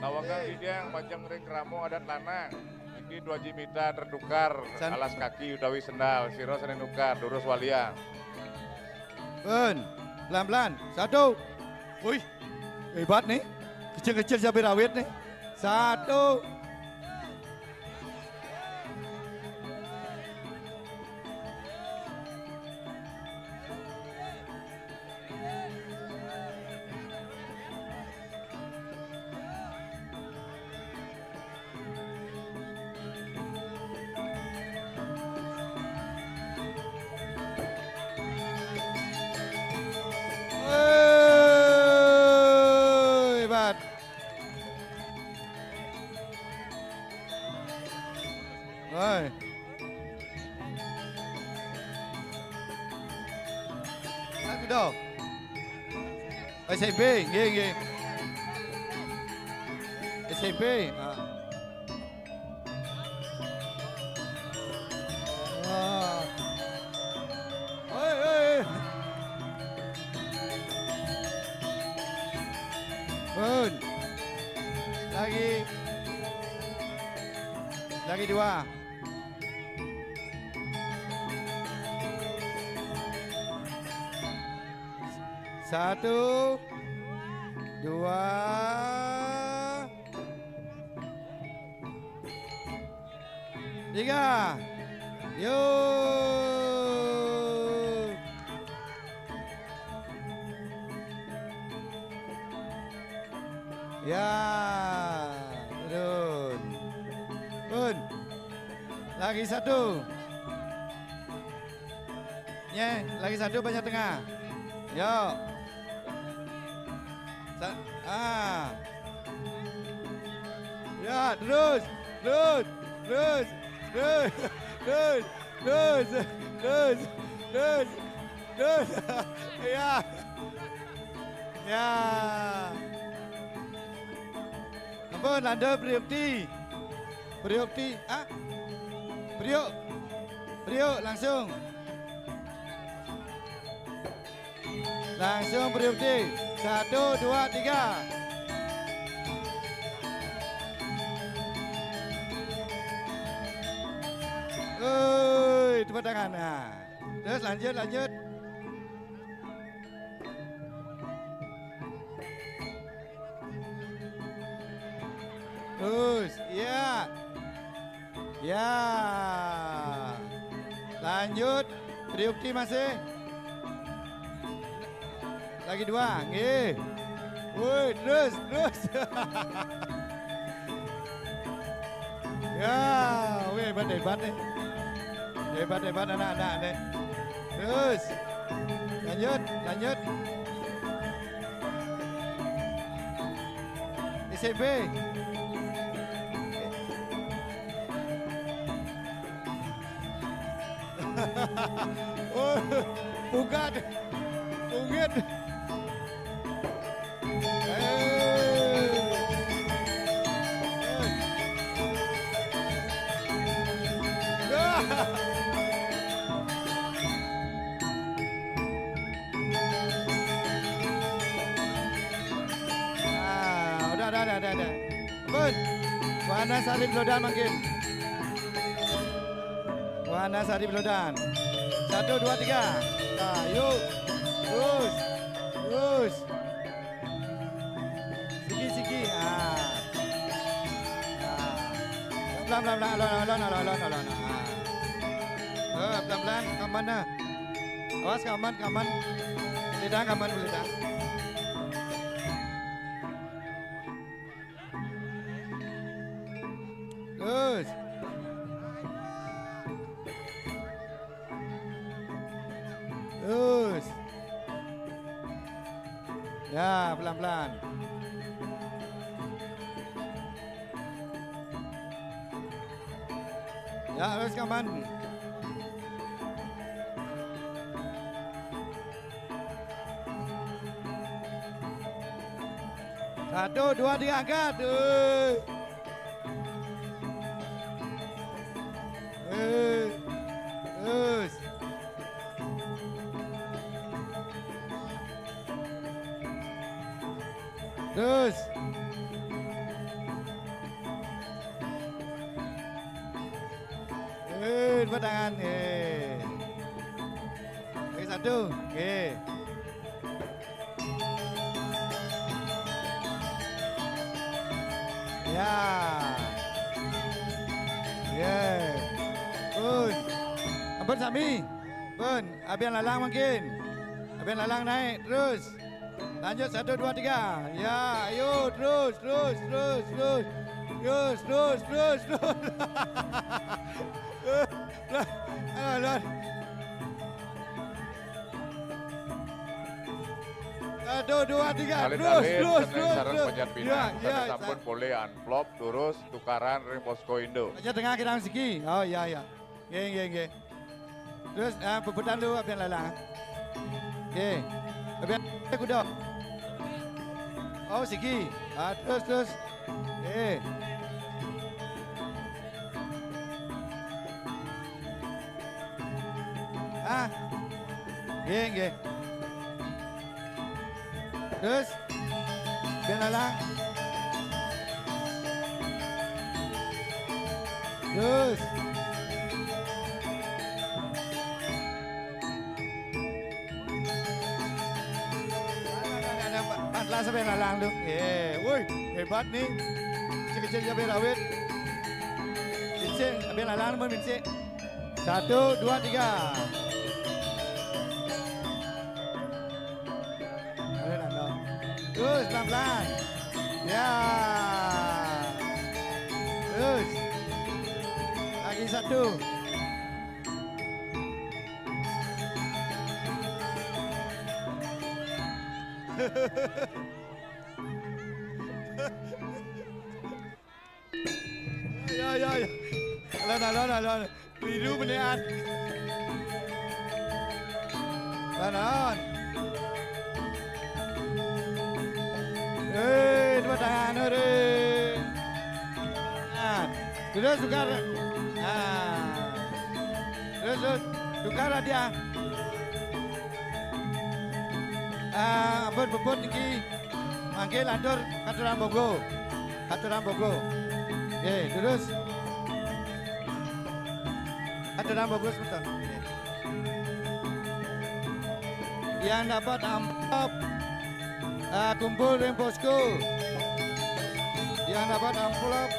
Tawakang Bidang, pajeng ring krama adat lanang. Niki dwaji mita tertukar, san- alas kaki utawi sendal, sira sane nukar, durus walian. Pun, pelan-pelan. Satu. Wih, hebat nih. Kecil-kecil cabai rawit nih. Satu. Oi, hebat. Oi. Ayo, dong. S M P, nggih, nggih. S M P, ah. Wah. Oi, oi. Pun. Lagi. Lagi dua. Satu, dua, tiga. Yuk. Ya, turun. Pun. Lagi satu. Nye, lagi satu banyak tengah. Yuk. Sa- ah. Ya, terus, terus, terus, terus, terus, terus, terus, terus, terus. Ya. Ya. Ampun, lanjut, Priukti. Priukti, ah? Priuk. Priuk, langsung. Langsung, Priukti. Satu, dua, tiga. Woi, tepuk tangan. Nah. Terus lanjut, lanjut. Terus, iya. Ya. Lanjut, Priukti masih. Lagi dua, nggih. Woi, terus, terus. Ya, woi, hebat, hebat nih. Hebat, hebat anak-anak nih. Terus. Lanjut, lanjut. S M P. Oh, bukan. Bukit. Eh. Ah. Ah, udah, udah, udah, udah, udah. Pun. Wahana Sari Blodan mangkin. Wahana Sari Blodan. Satu, dua, tiga. Nah, yuk. Terus. Terus. Siki, siki. Ah. Ah. Pelan, pelan, pelan. Alon, alon, alon, alon, alon. Ah. Eh, pelan, pelan. Aman, nah. Awas, aman, aman. Boleh dah, aman, boleh dah. Terus. Terus. Ya, pelan-pelan. Ya, terus, aman. Satu, dua, tiga, angkat. Eh. Eh. Terus. Terus. Eh, tepuk tangan. Eh. Lagi satu. Oke. Ya. Ya. Pun. Ampun, sami. Pun, abian lalang mangkin. Abian lalang naik terus. Lanjut, satu, dua, tiga. Ya, ayo, terus, terus, terus, terus. Terus, terus, terus, terus. Ayo, Lon. Satu, dua, tiga. Terus, alit-alit, terus, seneng terus, sareng terus. Panjenengan, ya, ya, sampun sa- polih amplop, terus tukaran ring Posko Indo. Aja tengah kita siki. Oh, iya, iya. Nggih, nggih, nggih. Terus, ah, bebetan lu, abian lalang. Nggih. Abian kuda. Oh, siki. Ah, terus, terus. Nggih. Ah. Nggih, nggih. Terus. Bén lalang. Terus. Ada, ada, ada, Pak. Empat belas bén lalang tu. Eh, woi, hebat ni. Kecil-kecil cabai rawit. Kecil, bén lalang pun kecil. Satu, dua, tiga. Ada nak tahu? Terus pelan-pelan. Ya. Terus. Lagi satu. Ya, ya, ya. Alon, alon, alon. Keliru beniat. Alon, alon. Eh, tepuk tangan, hore. Nah, terus tukar. Nah. Terus, terus tukar dia. Ah, ampun, puput niki. Mangke lantur katuran bogo. Katuran bogo. Nggih, terus. Katuran bogo semeton. Nggih. Yang dapat amplop, ah, kumpul ring posko. Yang dapat amplop.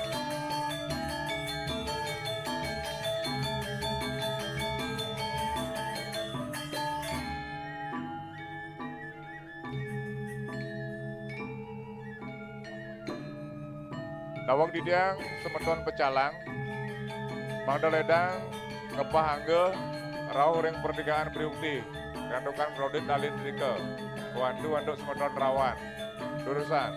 Daweg titiang semeton pecalang, mangda ledang ngepahanga rauh ring pertigaan Priukti, santukan kredit dalin drika. Wantu antuk semeton rawan. Durusang.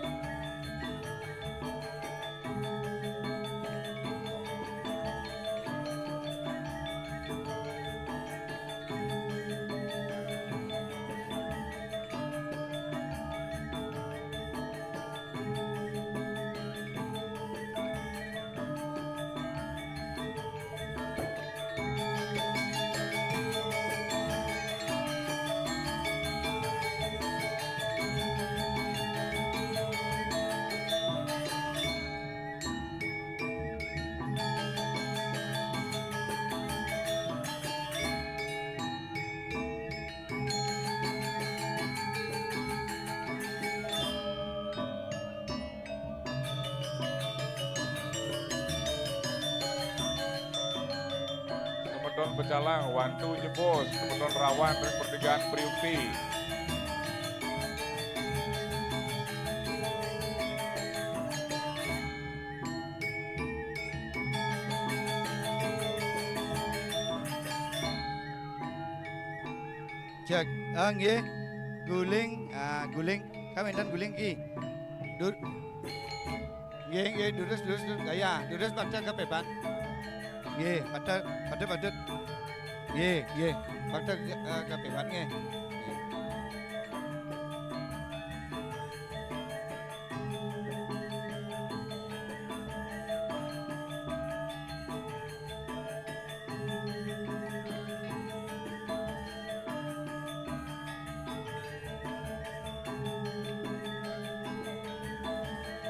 Semeton pecalang, wantu nyebos, semeton rawan ring pertigaan Priukti. Cek. Ah, nggih. Guling, ah, guling. Kawéntenan guling ki. Dur-, nggih, nggih, durus, durus, durus. Gaya, durus bakta ka pébat. Nggih, bakta, bakta, bakta. Nggih, nggih. Bakta, eh, ka pébat nggih. Nggih.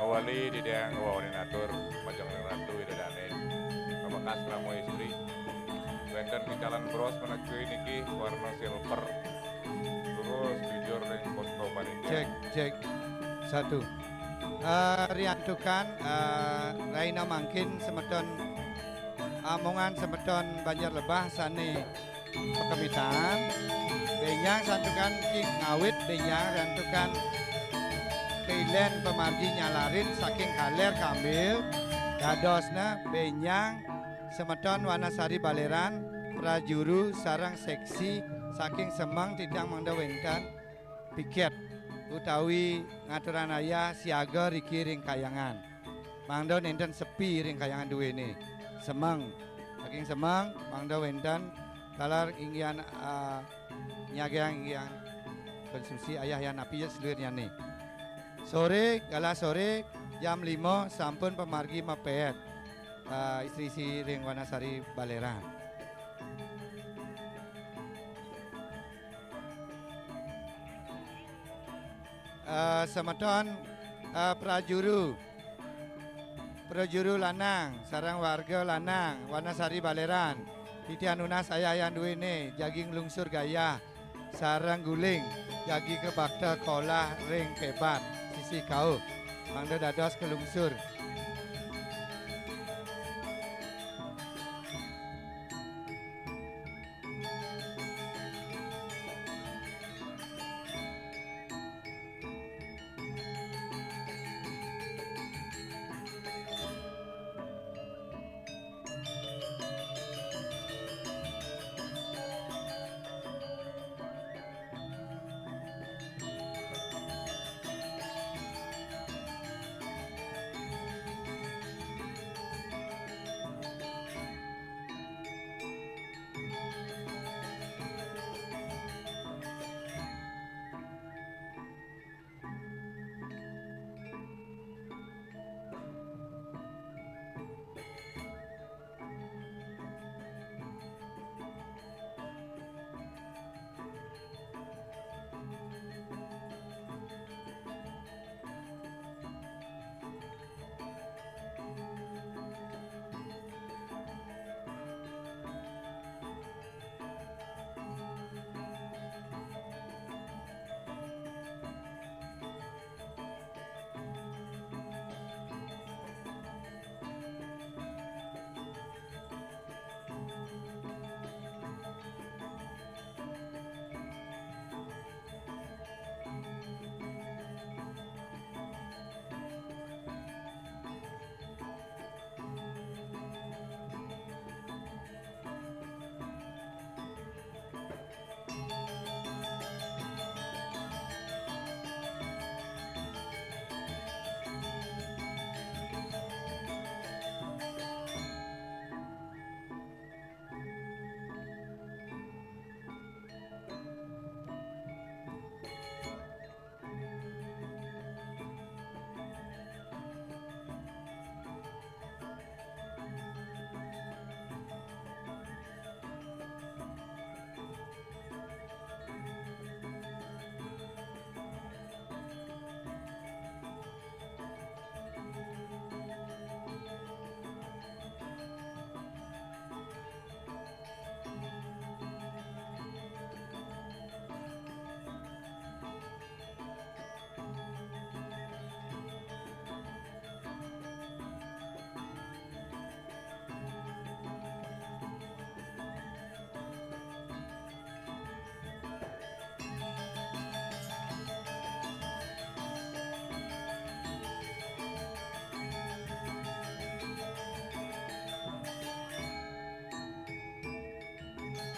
Mawali titiang ngwawanin atur majeng ring Ratu Ida Dané, pamekas krama istri. Wénten picalan bros maneka niki warna silver. Terus jujur ring posko panitia. Cek, cek. Satu. Eh, riantukan, eh, rahina mangkin semeton, amongan semeton Banjar Lebah sané pakamitan, bénjang santukan ki ngawit bénjang santukan kailén pamargi nyalarin saking Kalér Kambil, dadosna bénjang semeton Wanasari Baléran, prajuru sareng séksi saking Semeng titiang mangda wénten pikét utawi ngaturang ayah siaga riki ring kahyangan. Mangda nénten sepi ring kahyangan duéné. Semeng, saking Semeng, mangda wénten taler inggihan, ah, nyagiang inggihan konsumsi ayah yan api ya seluirnyané. Soré, galah soré, jam lima sampun pamargi mapéet, ah, istri-istri ring Wanasari Baléran. Eh, semeton eh, prajuru, prajuru lanang, sareng warga lanang, Wanasari Baleran. Titiang nunas ayah-ayah duéné, jagi nglungsur gayah, sareng guling, jagi kabakta kolah ring Pébat, sisih kauh. Mangda dados kalungsur.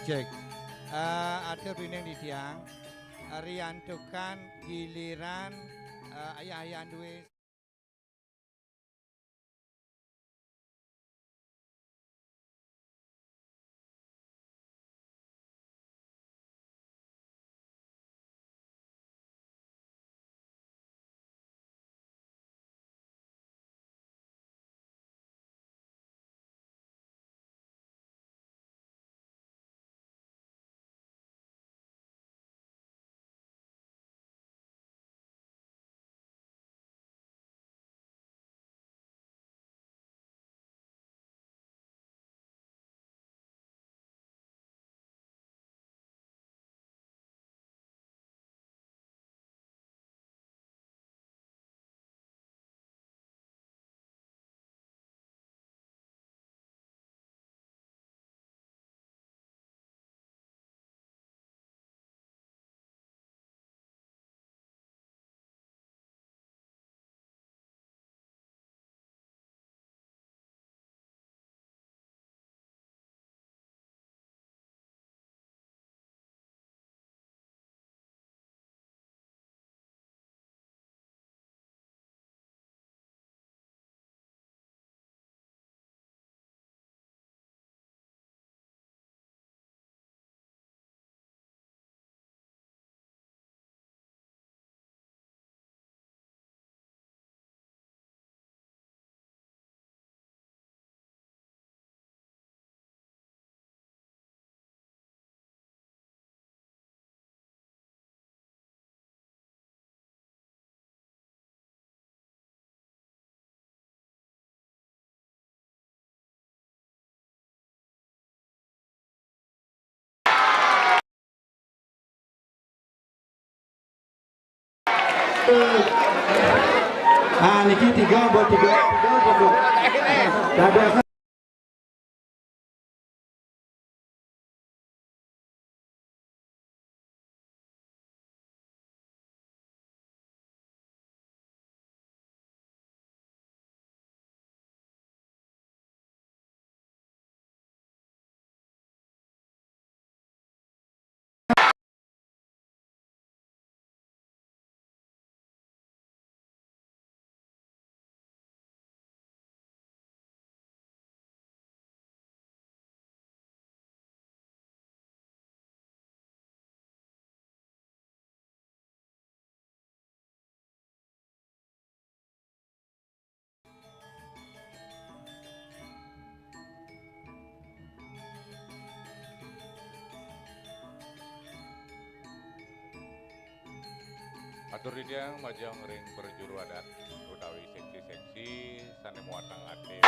Cek. Eh, atur pining titiang, riantukan giliran, eh, ayah-ayah dué. Ah, niki tiga buat tiga, tiga buat tiga. Dah biasa. Atur titiang majeng ring prajuru adat utawi seksi-seksi sané muatang adat.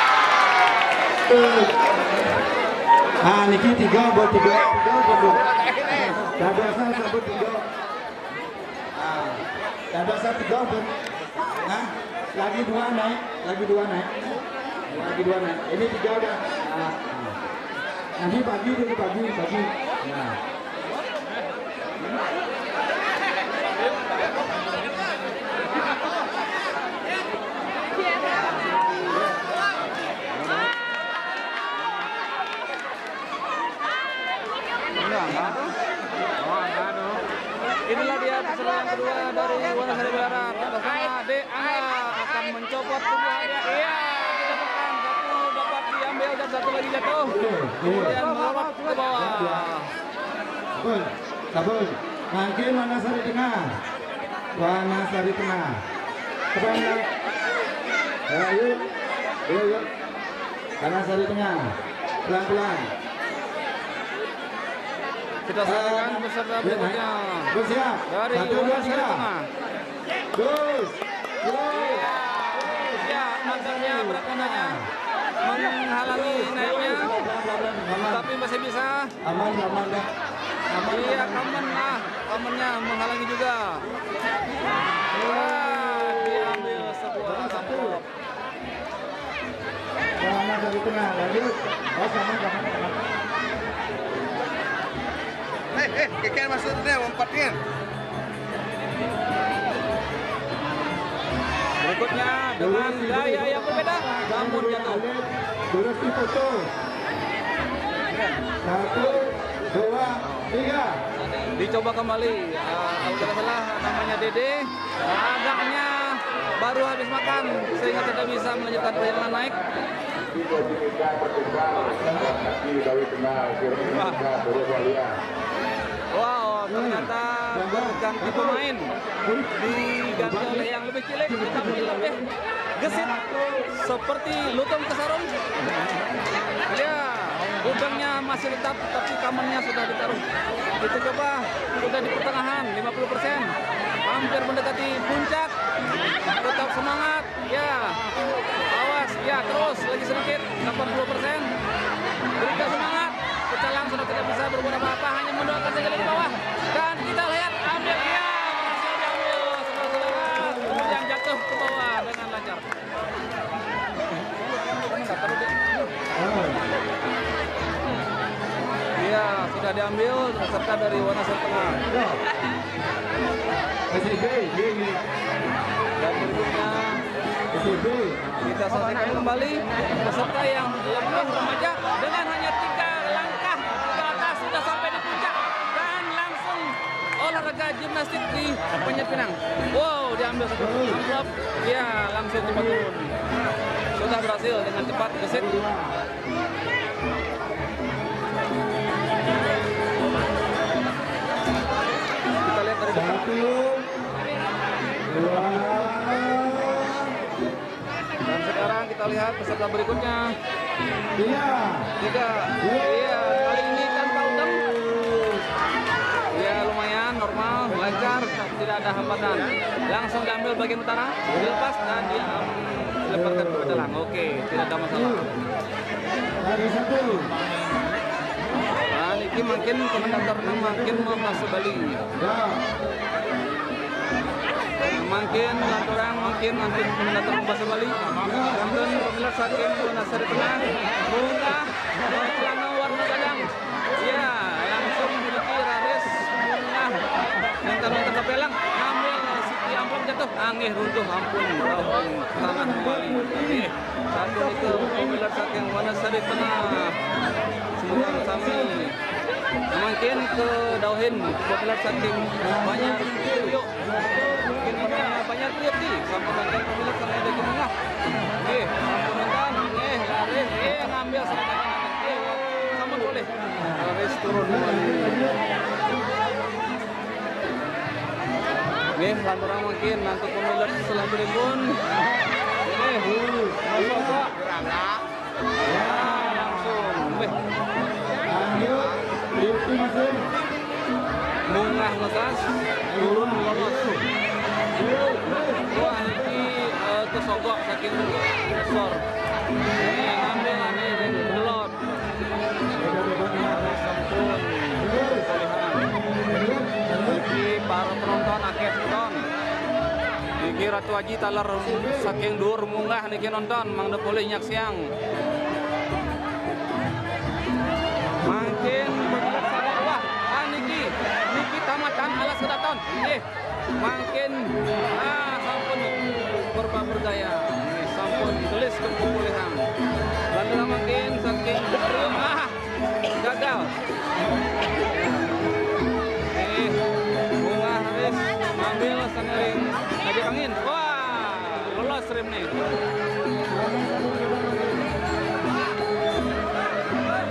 Ah, niki tiga buat tiga, tiga buat tiga. Dah biasa sabut tiga. Ah, dah biasa tiga buat. Nah, lagi dua naik, lagi dua naik. Lagi dua naik. Ini tiga udah. Ah, ah. Nanti pagi dulu, pagi, pagi. Nah. Inilah dia peserta yang kedua dari Wonosari Barat. Atas nama D Angga akan mencopot sebuah hadiah. Iya, didapatkan. Satu dapat diambil dan satu lagi jatuh. Kemudian melorot ke bawah. Sabun, sabun. Mangkin Wonosari Tengah. Wonosari Tengah. Siapa yang menang? Ayo, yuk. Yuk, yuk. Wonosari Tengah. Pelan-pelan. Kita saksikan peserta berikutnya. Bersiap. Dari Wonosari Tengah. Terus. Ya, nampaknya berat badannya menghalangi naiknya, tapi masih bisa. Aman, aman dah. Aman, iya, aman. Aman lah, amannya menghalangi juga. Wah, diambil sebuah amplop. Aman dari tengah, lanjut. Oh, sama, sama, sama. Eh, eh, kekian maksudnya, umpatnya. Berikutnya dengan gaya yang berbeda, namun jatuh. Terus difoto. Satu, dua, tiga. Dicoba kembali. Ah, kalau tidak salah namanya Dede. Agaknya baru habis makan sehingga tidak bisa melanjutkan perjalanan naik. Wah. Wow, ternyata ganti pemain. Diganti oleh yang lebih cilik, tetapi lebih gesit seperti lutung ke sarung. Ya, udangnya masih tetap, tapi kamannya sudah ditaruh. Kita coba, sudah di pertengahan, lima puluh persen. Hampir mendekati puncak. Tetap semangat. Ya, awas, ya, terus, lagi sedikit, delapan puluh persen. Berikan semangat. Pecalang sudah tidak bisa berbuat apa-apa, hanya mendoakan saja dari bawah. Dan kita lihat, ambil, ya, berhasil diambil, saudara-saudara. Kemudian jatuh ke bawah dengan lancar. Iya, sudah diambil peserta dari Wonosari Tengah. S I B, iya, iya. Dan berikutnya, S I B. Kita saksikan kembali peserta yang lebih remaja dengan hanya tiga langkah ke atas sudah sampai di puncak dan langsung olahraga gimnastik di Panjat Pinang. Wow, diambil satu amplop. Ya, langsung cepat turun. Sudah berhasil dengan cepat, gesit. Kita lihat dari depan. Satu, dua. Dan sekarang kita lihat peserta berikutnya. Iya. Tiga. Iya, kali ini tanpa udang. Ya, lumayan normal, lancar, tidak ada hambatan. Langsung diambil bagian utara, dilepas dan dileparkan ke pecalang. Oke, tidak ada masalah. Nah, niki mungkin komentatornya mungkin mau masuk Bali. Ya. Mangkin lanturang, mangkin lanturang bahasa Bali. Mangkin pamilet saking Wonosobo Tengah, munggah, eh, celana warna gadang. Ya, langsung puniki raris munggah. Nenten wonten kapelang, ngambil siki amplop jatuh. Anggih runtuh, ampun, rauh ring tanah malih. Nggih. Sapunika pamilet saking Wonosobo Tengah. Semeton sami. Mangkin kadawuhin pamilet saking Banjar Tuyuk. Mangkin Banjar Tuyuk ti, sampun wonten pamilet saking Daging Tengah. Nggih, sampun wonten. Nggih, raris. Nggih, ngambil sampun. Nggih, sampun polih. Raris turun. Nggih, lanturang mangkin, lantur pamilet salanturipun. Nggih, masuk, Pak. Ya, langsung. Nggih. Munggah mekas, turun lolos. Wah, niki, eh, kesogok saking sor. Nggih, ngambil ane ring belon. Sampun. Niki para penonton akeh semeton. Niki Ratu Aji taler saking dhuwur munggah niki nonton, mangda polih nyaksiang. Mangkin pamilet saking, wah, ah, niki, niki tamatan alas kedaton. Nggih. Mangkin, ah, sampun purba bergaya. Nggih, sampun gelis kepupulihan. Lanturang mangkin saking Gepriung, ah, gagal. Nggih, munggah raris ngambil sane ring kajeng angin. Wah, lolos rim nih.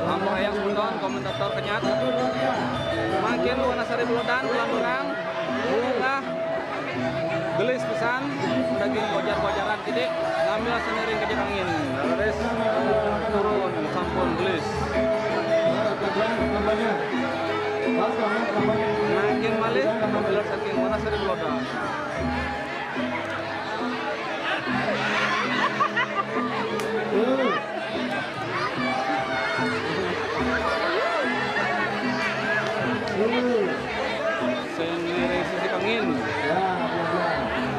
Ampun, ayang semeton, komentator kenyat. Mangkin Wonosobo Belodan, lanturang. Munggah gelis pisan, daging kojar-kojaran kidik, ngambil sane ring kajeng angin. Raris turun sampun gelis. Mangkin malih, pamilet saking Wonosobo Belodan. Sing ngiring sisik angin.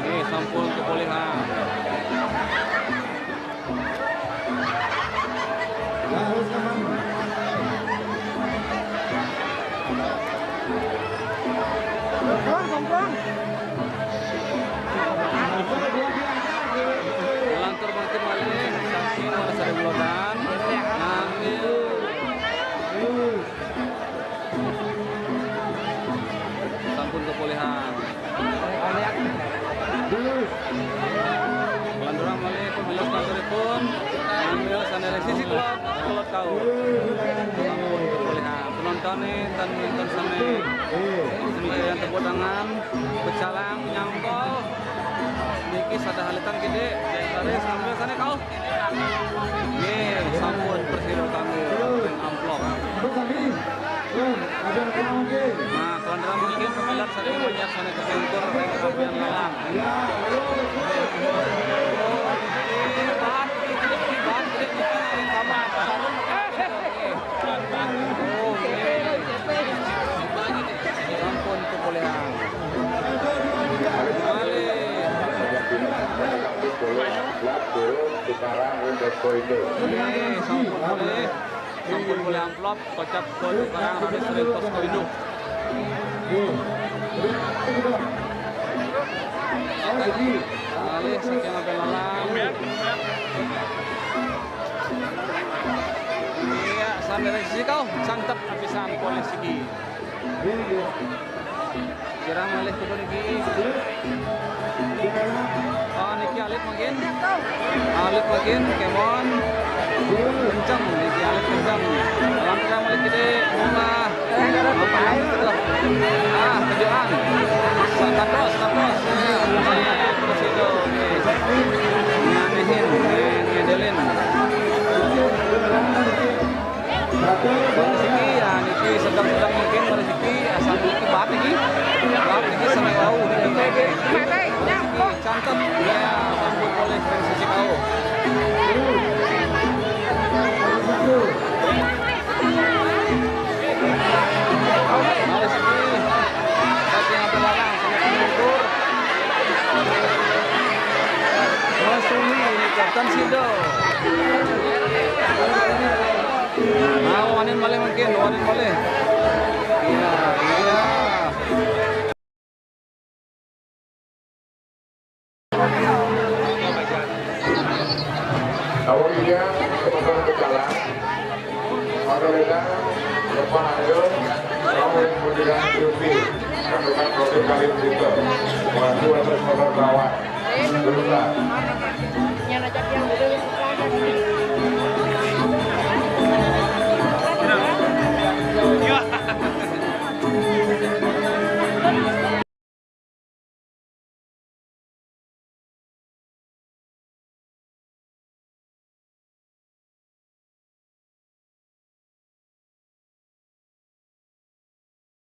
Nggih, sampun kepulihan. Lantur mangkin malih, saking Wonosobo Belodan, ngambil. Sampun kepulihan. Lanturang malih, pamilet salanturipun, ngambil sane ring sisi kulon, kulon kau. Sampun kepulihan. Penonton nih, ten, ten sane. Semikian tepuk tangan, pecalang, nyangkol. Niki sada halitan gede, raris ngambil sane kau. Nggih, sampun prasida kangge ring amplop. Nah, tuan-tuan mangkin pamilet saking Banjar sane kapungkur ring Kapian Lalang. Oh, nggih. Sampun kepulihan. Malih. Sekarang untuk poinnya. Nggih, sampun polih. Sampun polih amplop, kocap ke sekarang raris ring Posko Induk. Malih saking Kapian Lalang. Iya, sane ring sisi kau, santep apisan polih siki. Kirang malih kudu niki. Oh, niki alit mangkin. Alit mangkin, kemon. Kenceng, niki alit kenceng. Alam kirang malih gede. Wah. Ah, kejuan. Sakatos, sakatos. Terus itu. Nganehin, ngedelin. Wong siki, ya, niki sedeng-sedeng mangkin, mari siki, asal niki bat niki. Bat niki sane wau niki. Catet, ya, sampun polih ring sisi kau. Mari siki, saking apa larang, sane kultur. Tan sido. Nah, wanin malih mangkin, wanin malih. Iya, iya. Kalau iya, sebentar ke jalan. Kalau tidak, lepas aja. Kamu yang berjalan, Yupi. Lakukan proses kali itu. Waktu ada sebentar bawah. Sebentar.